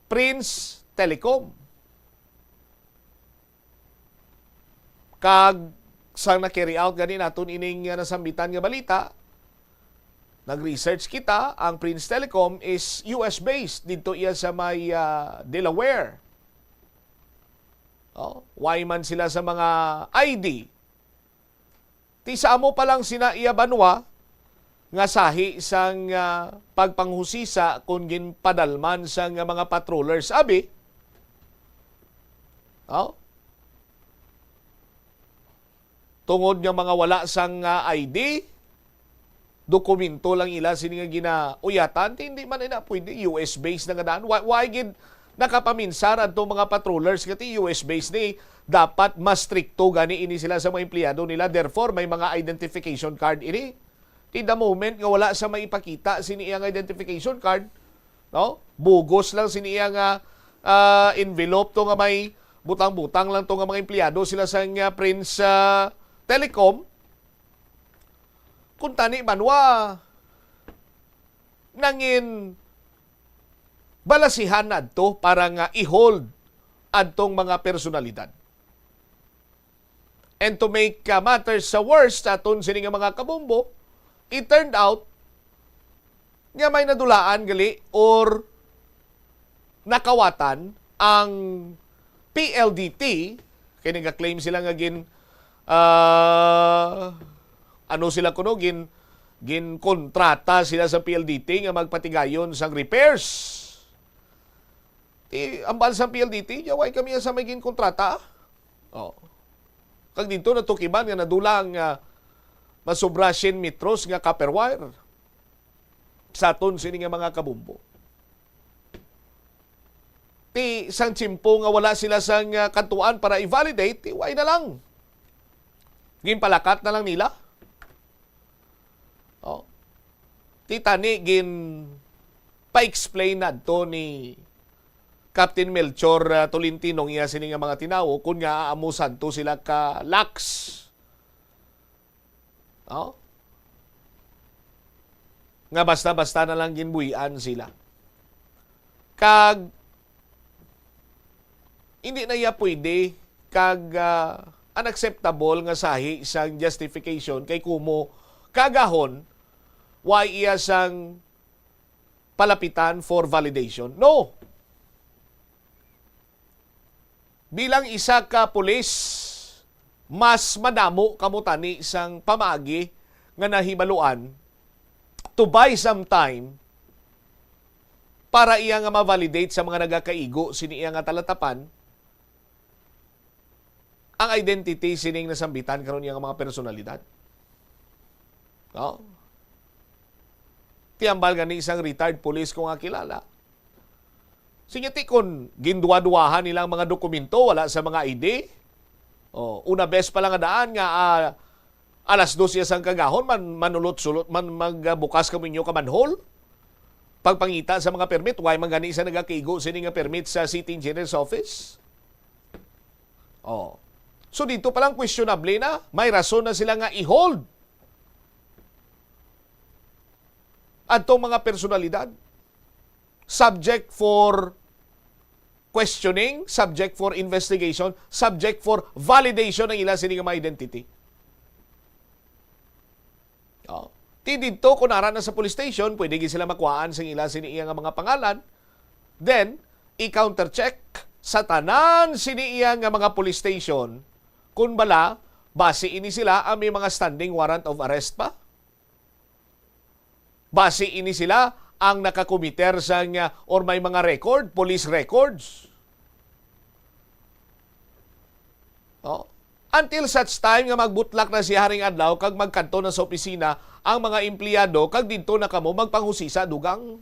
Prince Telecom. Kag sang na-carry out gani naton ining, ah, nasambitan nga balita, nag-research kita, ang Prince Telecom is U S based, didto iya sa may, ah, Delaware. Oh, why man sila sa mga I D? Ti sa amo pa lang sina iya banwa nga sahi sang, ah, pagpanghusisa kon ginpadalman sang mga patrollers, abi. Oh? Tungod nga mga wala sang, ah, I D, dokumento lang ila sini nga ginauyatan, ti hindi man ina pwede, U S based na nga daan. Why, why gid nakapaminsar adto mga patrollers nga ti U S based ni, dapat mas strikto gani ini sila sa mga empleyado nila, therefore may mga identification card ini. Ti the moment nga wala sa may ipakita sini iya nga identification card, no? Bugos lang sini iya nga, ah, envelope to nga may butang-butang lang to nga mga empleyado sila sa nga Prince, ah, Telecom. Kung tani banwa, nangin balasihan na adto para nga i-hold adtong mga personalidad. And to make, uh, matters sa worse sa aton sini nga mga kabombo, it turned out nga may nadulaan gali or nakawatan ang P L D T, kay nagaklaim sila nga gin, ah, ano sila kuno, gin, ginkontrata sila sa P L D T nga magpatigayon sang repairs. Ti, ambal sang P L D T, yaway kami sa may ginkontrata. Oh. Kag dito natukiban nga nadula ang, ah, masobra siyam metros nga copper wire sa aton sini nga mga kabombo. Ti sang tiyempo nga wala sila sang, ah, kantuan para i-validate, ti way na lang. Ginpalakat na lang nila. Oh. Ti tani gin pa-explain nadto ni Captain Melchor, ah, Tolentino ang iya sini nga mga tinawo kun nga amo sadto sila ka lax. Oh? Nga basta-basta na lang ginbuy-an sila. Kag hindi na iya pwede kag, ah, unacceptable nga sahi sang justification kay kumo kagahon way iya sang palapitan for validation. No. Bilang isa ka pulis, mas madamo kamo tani sang pamaagi nga nahibaluan to buy some time para iya nga ma-validate sa mga nagakaigo sini iya nga talatapan, ang identity sining nasambitan karon nga mga personalidad. No? Ti hambal gani sang retired police ko nga kilala. Sige, ti kon ginduwa-duwahan nila ang mga dokumento, wala sa mga I D. Oh, una bes pa lang nga daan nga, ah, alas dos ya sang kagahon, man-, manulot-sulot, man, magbukas kamo inyo ka manhole. Pagpangita sa mga permit, why man gani sa nagakigo sini nga permit sa City Engineer's Office? Oh. So dito pa lang questionable na, may rason na sila nga i-hold adtong mga personalidad. Subject for questioning, subject for investigation, subject for validation ang ila sini nga mga identity. Oh. Ti didto, kung ara na sa police station, pwede gid sila makuhaan sa ila sini iya nga mga pangalan. Then, i-countercheck sa tanan sini iya nga mga police station kung bala, basi ini sila ang may mga standing warrant of arrest pa. Basi ini sila ang nakakomiter sang, ah, or may mga record, police records. Oh. Until such time nga magbutlak na si Haring Adlaw kag magkadto na sa opisina ang mga empleyado kag didto na kamo magpanghusisa, dugang.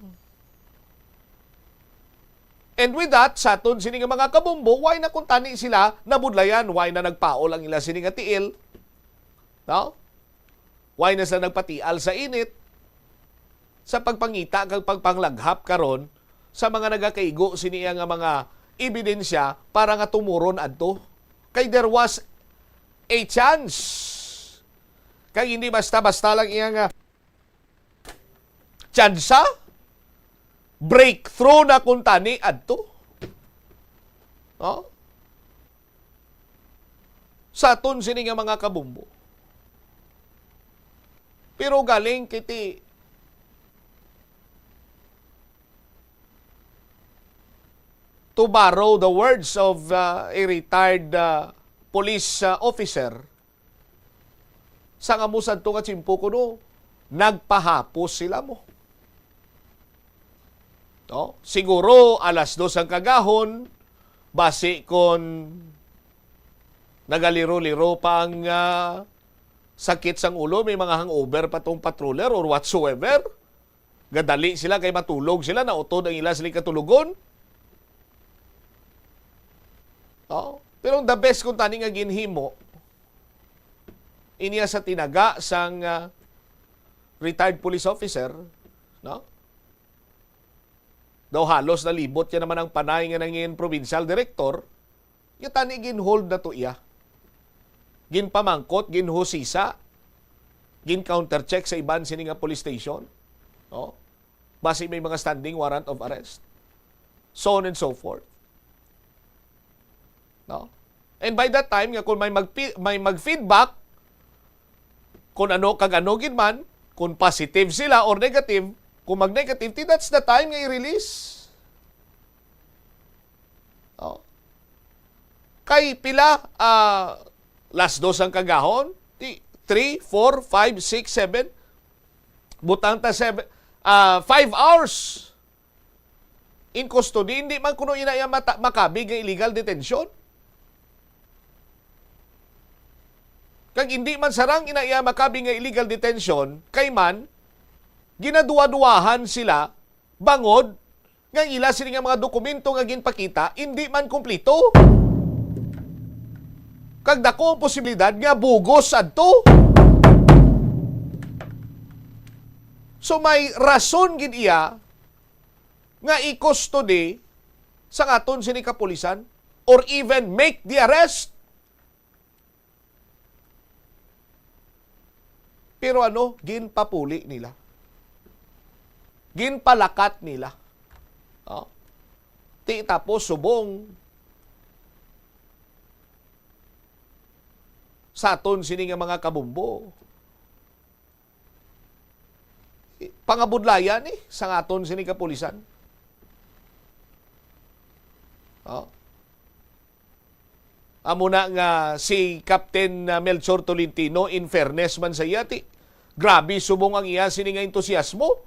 And with that, sa aton sini nga mga kabumbo, why na kuntani sila nabudlayan, why na nagpaol ang ila sini nga tiil? No? Why na sila nagpatial sa init sa pagpangita kag pagpanglaghap karon sa mga nagakaigo sini iya nga mga ebidensya para nga tumuron adto? Kay there was a chance. Kay hindi basta-basta lang iya nga tsansa, breakthrough na kuntani adto. No? Sa aton sini nga mga kabumbo. Pero galing kiti, to borrow the words of, uh, a retired, uh, police, uh, officer, sa nga mo sadto nga tiyempo kuno, nagpahapos sila mo. No? Siguro alas dos ang kagahon, basi kon nagaliro-liro pa ang, ah, sakit sang ulo, may mga hangover pa tong patroller or whatsoever. Gadali sila kay matulog sila, nautod ang ila sila katulogon. Oh, pero ang the best kung tani nga ginhimo, inya sa tinaga sang, ah, retired police officer, no? Daw halos nalibot niya naman ang panay nga nangin provincial director, ya tani ginhold na to iya. Ginpamangkot, ginhusisa, gin-countercheck sa iban sini nga police station. No? Basi may mga standing warrant of arrest. So on and so forth. No? And by that time, nga kung may mag-, may mag-feedback, kung ano kag ano gid man, kung positive sila or negative, kung mag-negative, ti that's the time nga i-release. Oh. Kay pila, ah, las dos ang kagahon, ti three, four, five, six, seven, butang ta seven, ah, five hours in custody, hindi man kuno ina iya mata-, makabig nga illegal detention. Kag hindi man sarang ina iya makabig nga illegal detention, kay man, ginaduwa-duwahan sila bangod nga ang ila sini nga mga dokumento nga ginpakita hindi man kumplito. Kag dako ang posibilidad nga bugos adto. So may rason gid iya nga i-custody sang aton sini kapulisan or even make the arrest. Pero ano, ginpapuli nila. Ginpalakat nila. Oh. Ti tapos subong sa aton sini nga mga kabumbo. Pangabudlayan ni sa aton sini kapulisan. Oh. Amo na nga si Captain, uh, Melchor Tolentino, in fairness man sa iya, ti, grabe subong ang iya sini nga entusiasmo.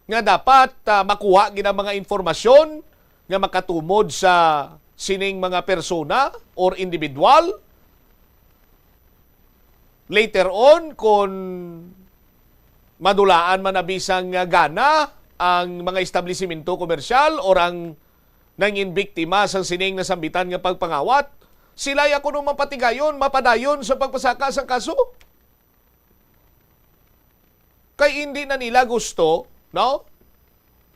Nga dapat, uh, makuha gid ang mga impormasyon nga makatumod sa sining mga persona or individual. Later on, kung madulaan man na bisang gana ang mga establisimento komersyal or ang nangin biktima sang sining nasambitan nga pagpangawat, sila ya kuno mapatigayon, mapadayon sa pagpasaka sang kaso. Kay hindi na nila gusto, no?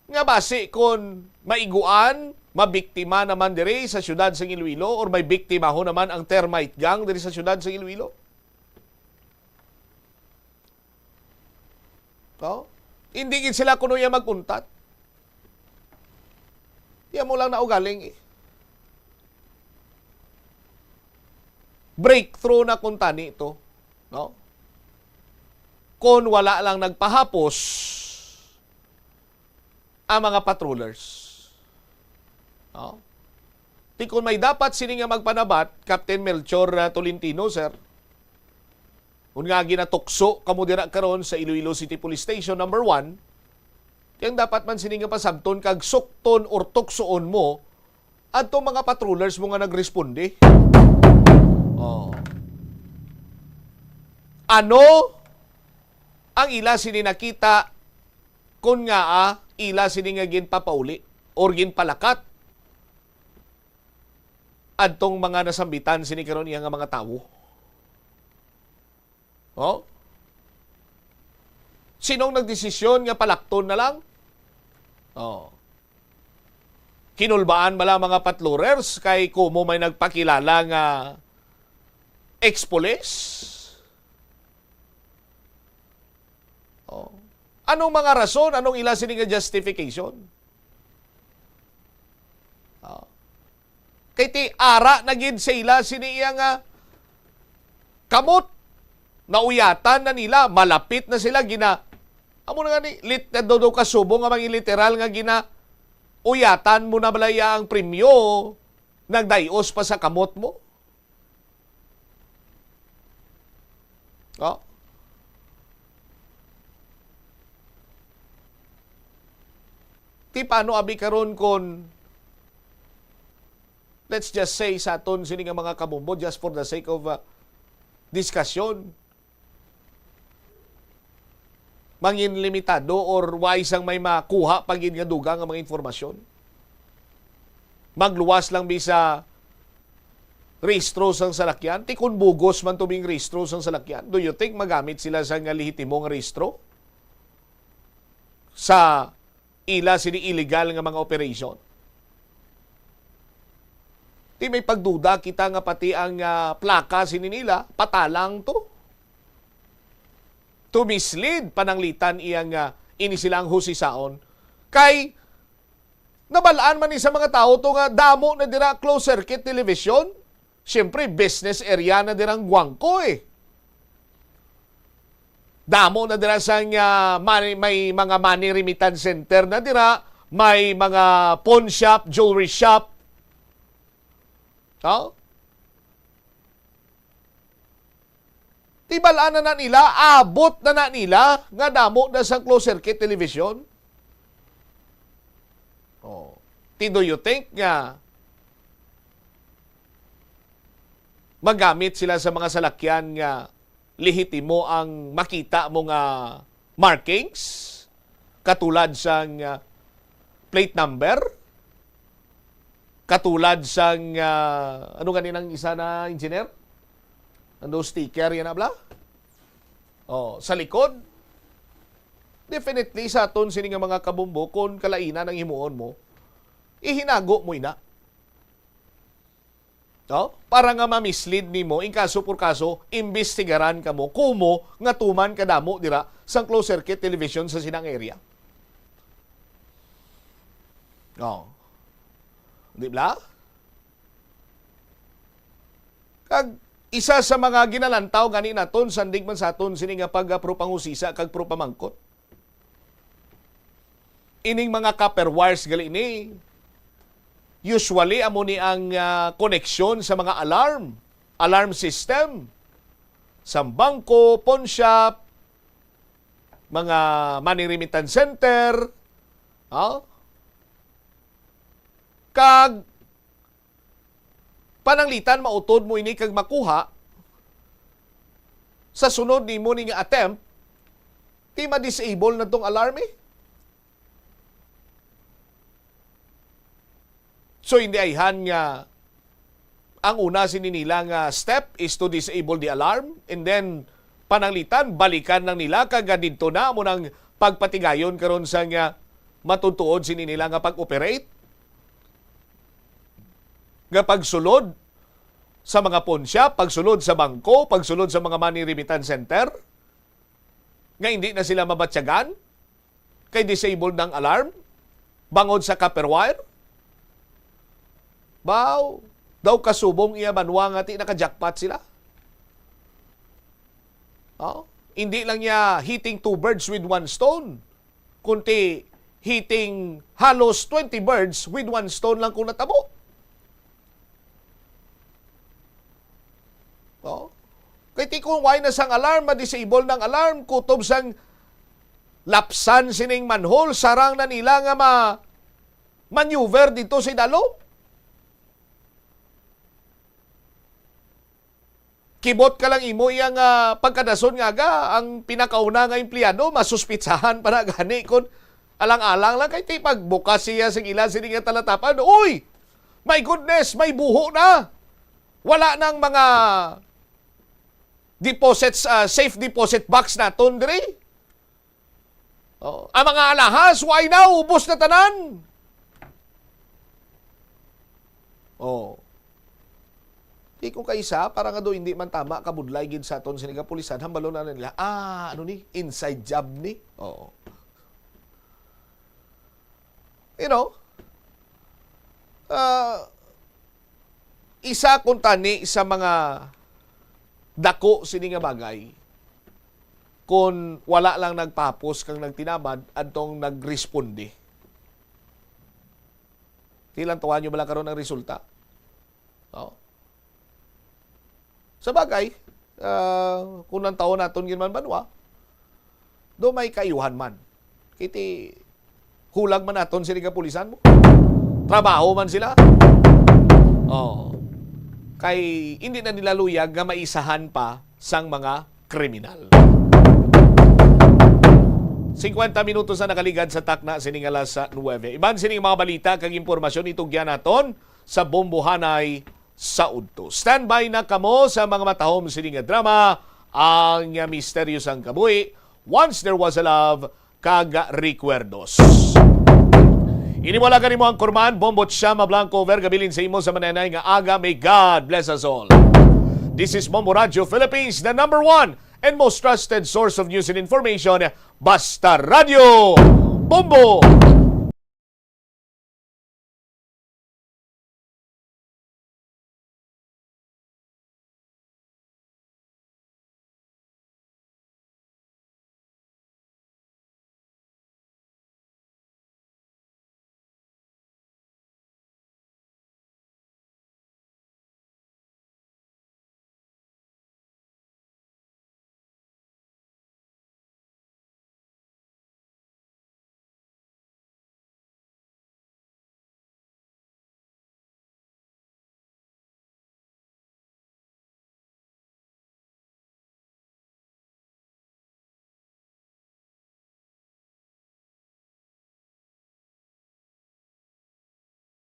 Nga basi kon maiguan, mabiktima naman diri sa siyudad sa Iloilo or may biktimahon naman ang termite gang diri sa siyudad sa Iloilo. No? Hindi gid sila kuno ya mag-untat. Di amo lang na ugaling eh. Breakthrough na kuntani to, no? Kon wala lang nagpahapos ang mga patrollers. No? Ti kon may dapat sini nga magpanabat, Captain Melchor, ah, Tolentino, sir, kun nga ginatukso kamo dira karon sa Iloilo City Police Station number one, ti ang dapat man sini nga pasabton kag sukton or tuksoon mo adto mga patrollers mo nga nagresponde. Oh. Ano ang ila sini nakita kun nga, ah, ila sini nga ginpapauli or ginpalakat adtong mga nasambitan sini karon iya nga mga tawo? Oh? Sinong nagdesisyon nga palakton na lang? Oh. Kinulbaan bala mga patrollers kay kumo may nagpakilala nga ex-pulis? Oh. Anong mga rason? Anong ila sini nga justification? Oh. Kay ti ara na gid sa ila sini iya nga kamot. Nauyatan na nila, malapit na sila, gina-, amo na nga ni, lit-, na daw, daw ka subong nga mga literal nga gina-, uyatan mo na bala iya ang premyo, nagdayos pa sa kamot mo. Oh. Ti paano abi karon kon, let's just say, sa aton sini nga mga kabombo, just for the sake of, uh, discussion, mangin limitado or way sang may makuha pa gid nga dugang nga mga informasyon? Magluwas lang bi sa rehistro sang salakyan. Ti kun bugos man tubing rehistro sang salakyan, do you think magamit sila sa nga lehitimo nga rehistro sa ila sini illegal nga mga operation? Ti may pagduda kita nga pati ang, ah, plaka sini nila, patalang to. To mislead, pananglitan iyang, ah, ini sila ang husisaon. Kay, nabal-an man ni sa mga tawo to nga damo na dira closed circuit television. Siyempre, business area na dira ang Guangco eh. Damo na dira sang, ah, money, may mga money remittance center na dira, may mga pawn shop, jewelry shop. Oh? Ti bal-an na na nila, abot na na nila nga damo na sang closed circuit television. Oh. Ti do you think nga magamit sila sa mga salakyan nga lehitimo ang makita mo nga markings, katulad sang, ah, plate number, katulad sang, ah, ano gani nang isa na, engineer? Ano, sticker yan, abla? Oh, sa likod? Definitely, sa aton sini nga mga kabombo, kung kalainan ang himuon mo, ihinago mo ina. No? Para nga ma-mislead nimo, in kaso por kaso, imbestigaran kamo, kumo nga tuman kadamo dira sang closed circuit television sa sinang area. No? Di ba? Kag isa sa mga ginalantaw gani naton, sandig man sa aton sini nga pag-, ah, pro pangusisa kag pro pamangkot. Ining mga copper wires gali ni, usually amo ni ang, ah, koneksyon sa mga alarm, alarm system, sa bangko, pawn shop, mga money remittance center, oh? Kag pananglitan mautod mo ini kag makuha sa sunod nimo ni nga attempt, ti ma-disable na tong alarm eh. So, hindi ayhan nga ang una sini nila nga step is to disable the alarm, and then pananglitan, balikan lang nila kag didto na mo nang pagpatigayon karon sa nga matutuod sini nila nga pag-operate, nga pagsulod sa mga pawn shop, pagsulod sa bangko, pagsulod sa mga money remittance center, nga hindi na sila mabatyagan kay disabled ng alarm bangod sa copper wire. Baw, daw kasubong iya banwa nga ti naka-jackpot sila. Oh, hindi lang niya hitting two birds with one stone, kundi hitting halos twenty birds with one stone lang kung natabo. Oh. Kay ti kung why na sang alarm, ma-disable ng alarm, kutob sang lapsan sining manhole, sarang na nila nga ma-, maneuver dito sa idalom. Kibot ka lang imo iya nga pagkadason nga aga, ang pinakauna nga empleyado, masuspitsahan pa na gani kung alang-alang lang kay ti pagbukas siya sa ila sini nga talatapan. Uy! My goodness, may buho na! Wala nang mga deposits, ah, safe deposit box naton diri. Oh, ang mga alahas, why na? Ubos na tanan. Oh. Di ko kaisa, para nga do hindi man tama, kabudlay gid sa aton sini nga pulisan, hambalon na nila, ah, ano ni? Inside job ni? Oo. You know, ah, isa kuntani sa mga dako sini nga bagay, kung wala lang nagpapos kang nagtinabad, adtong nagresponde. Ti lang tuwa nyo bala karon ang resulta. Oh. Sa bagay, ah, kung ang taon naton gid man banwa, do may kaayuhan man. Kiti, hulag man naton sila kapulisan mo. Trabaho man sila. Oh. Kay hindi na nila luyag nga maisahan pa sang mga kriminal. Singkwenta minutos na nakaligad sa takna sining alas nuwebe. Iban sining mga balita kag impormasyon itugyan naton sa Bombohanay sa udto. Standby na kamo sa mga matahom sini nga drama, ang Misteryo sang Kabuhi, Once There Was a Love, kag Recuerdos. Ini wala kanimo ang kurman, Bombo Chama Blanco, Verga bilin sa imo sa mananay nga aga. May God bless us all. This is Bombo Radio Philippines, the number one and most trusted source of news and information. Basta Radio Bombo!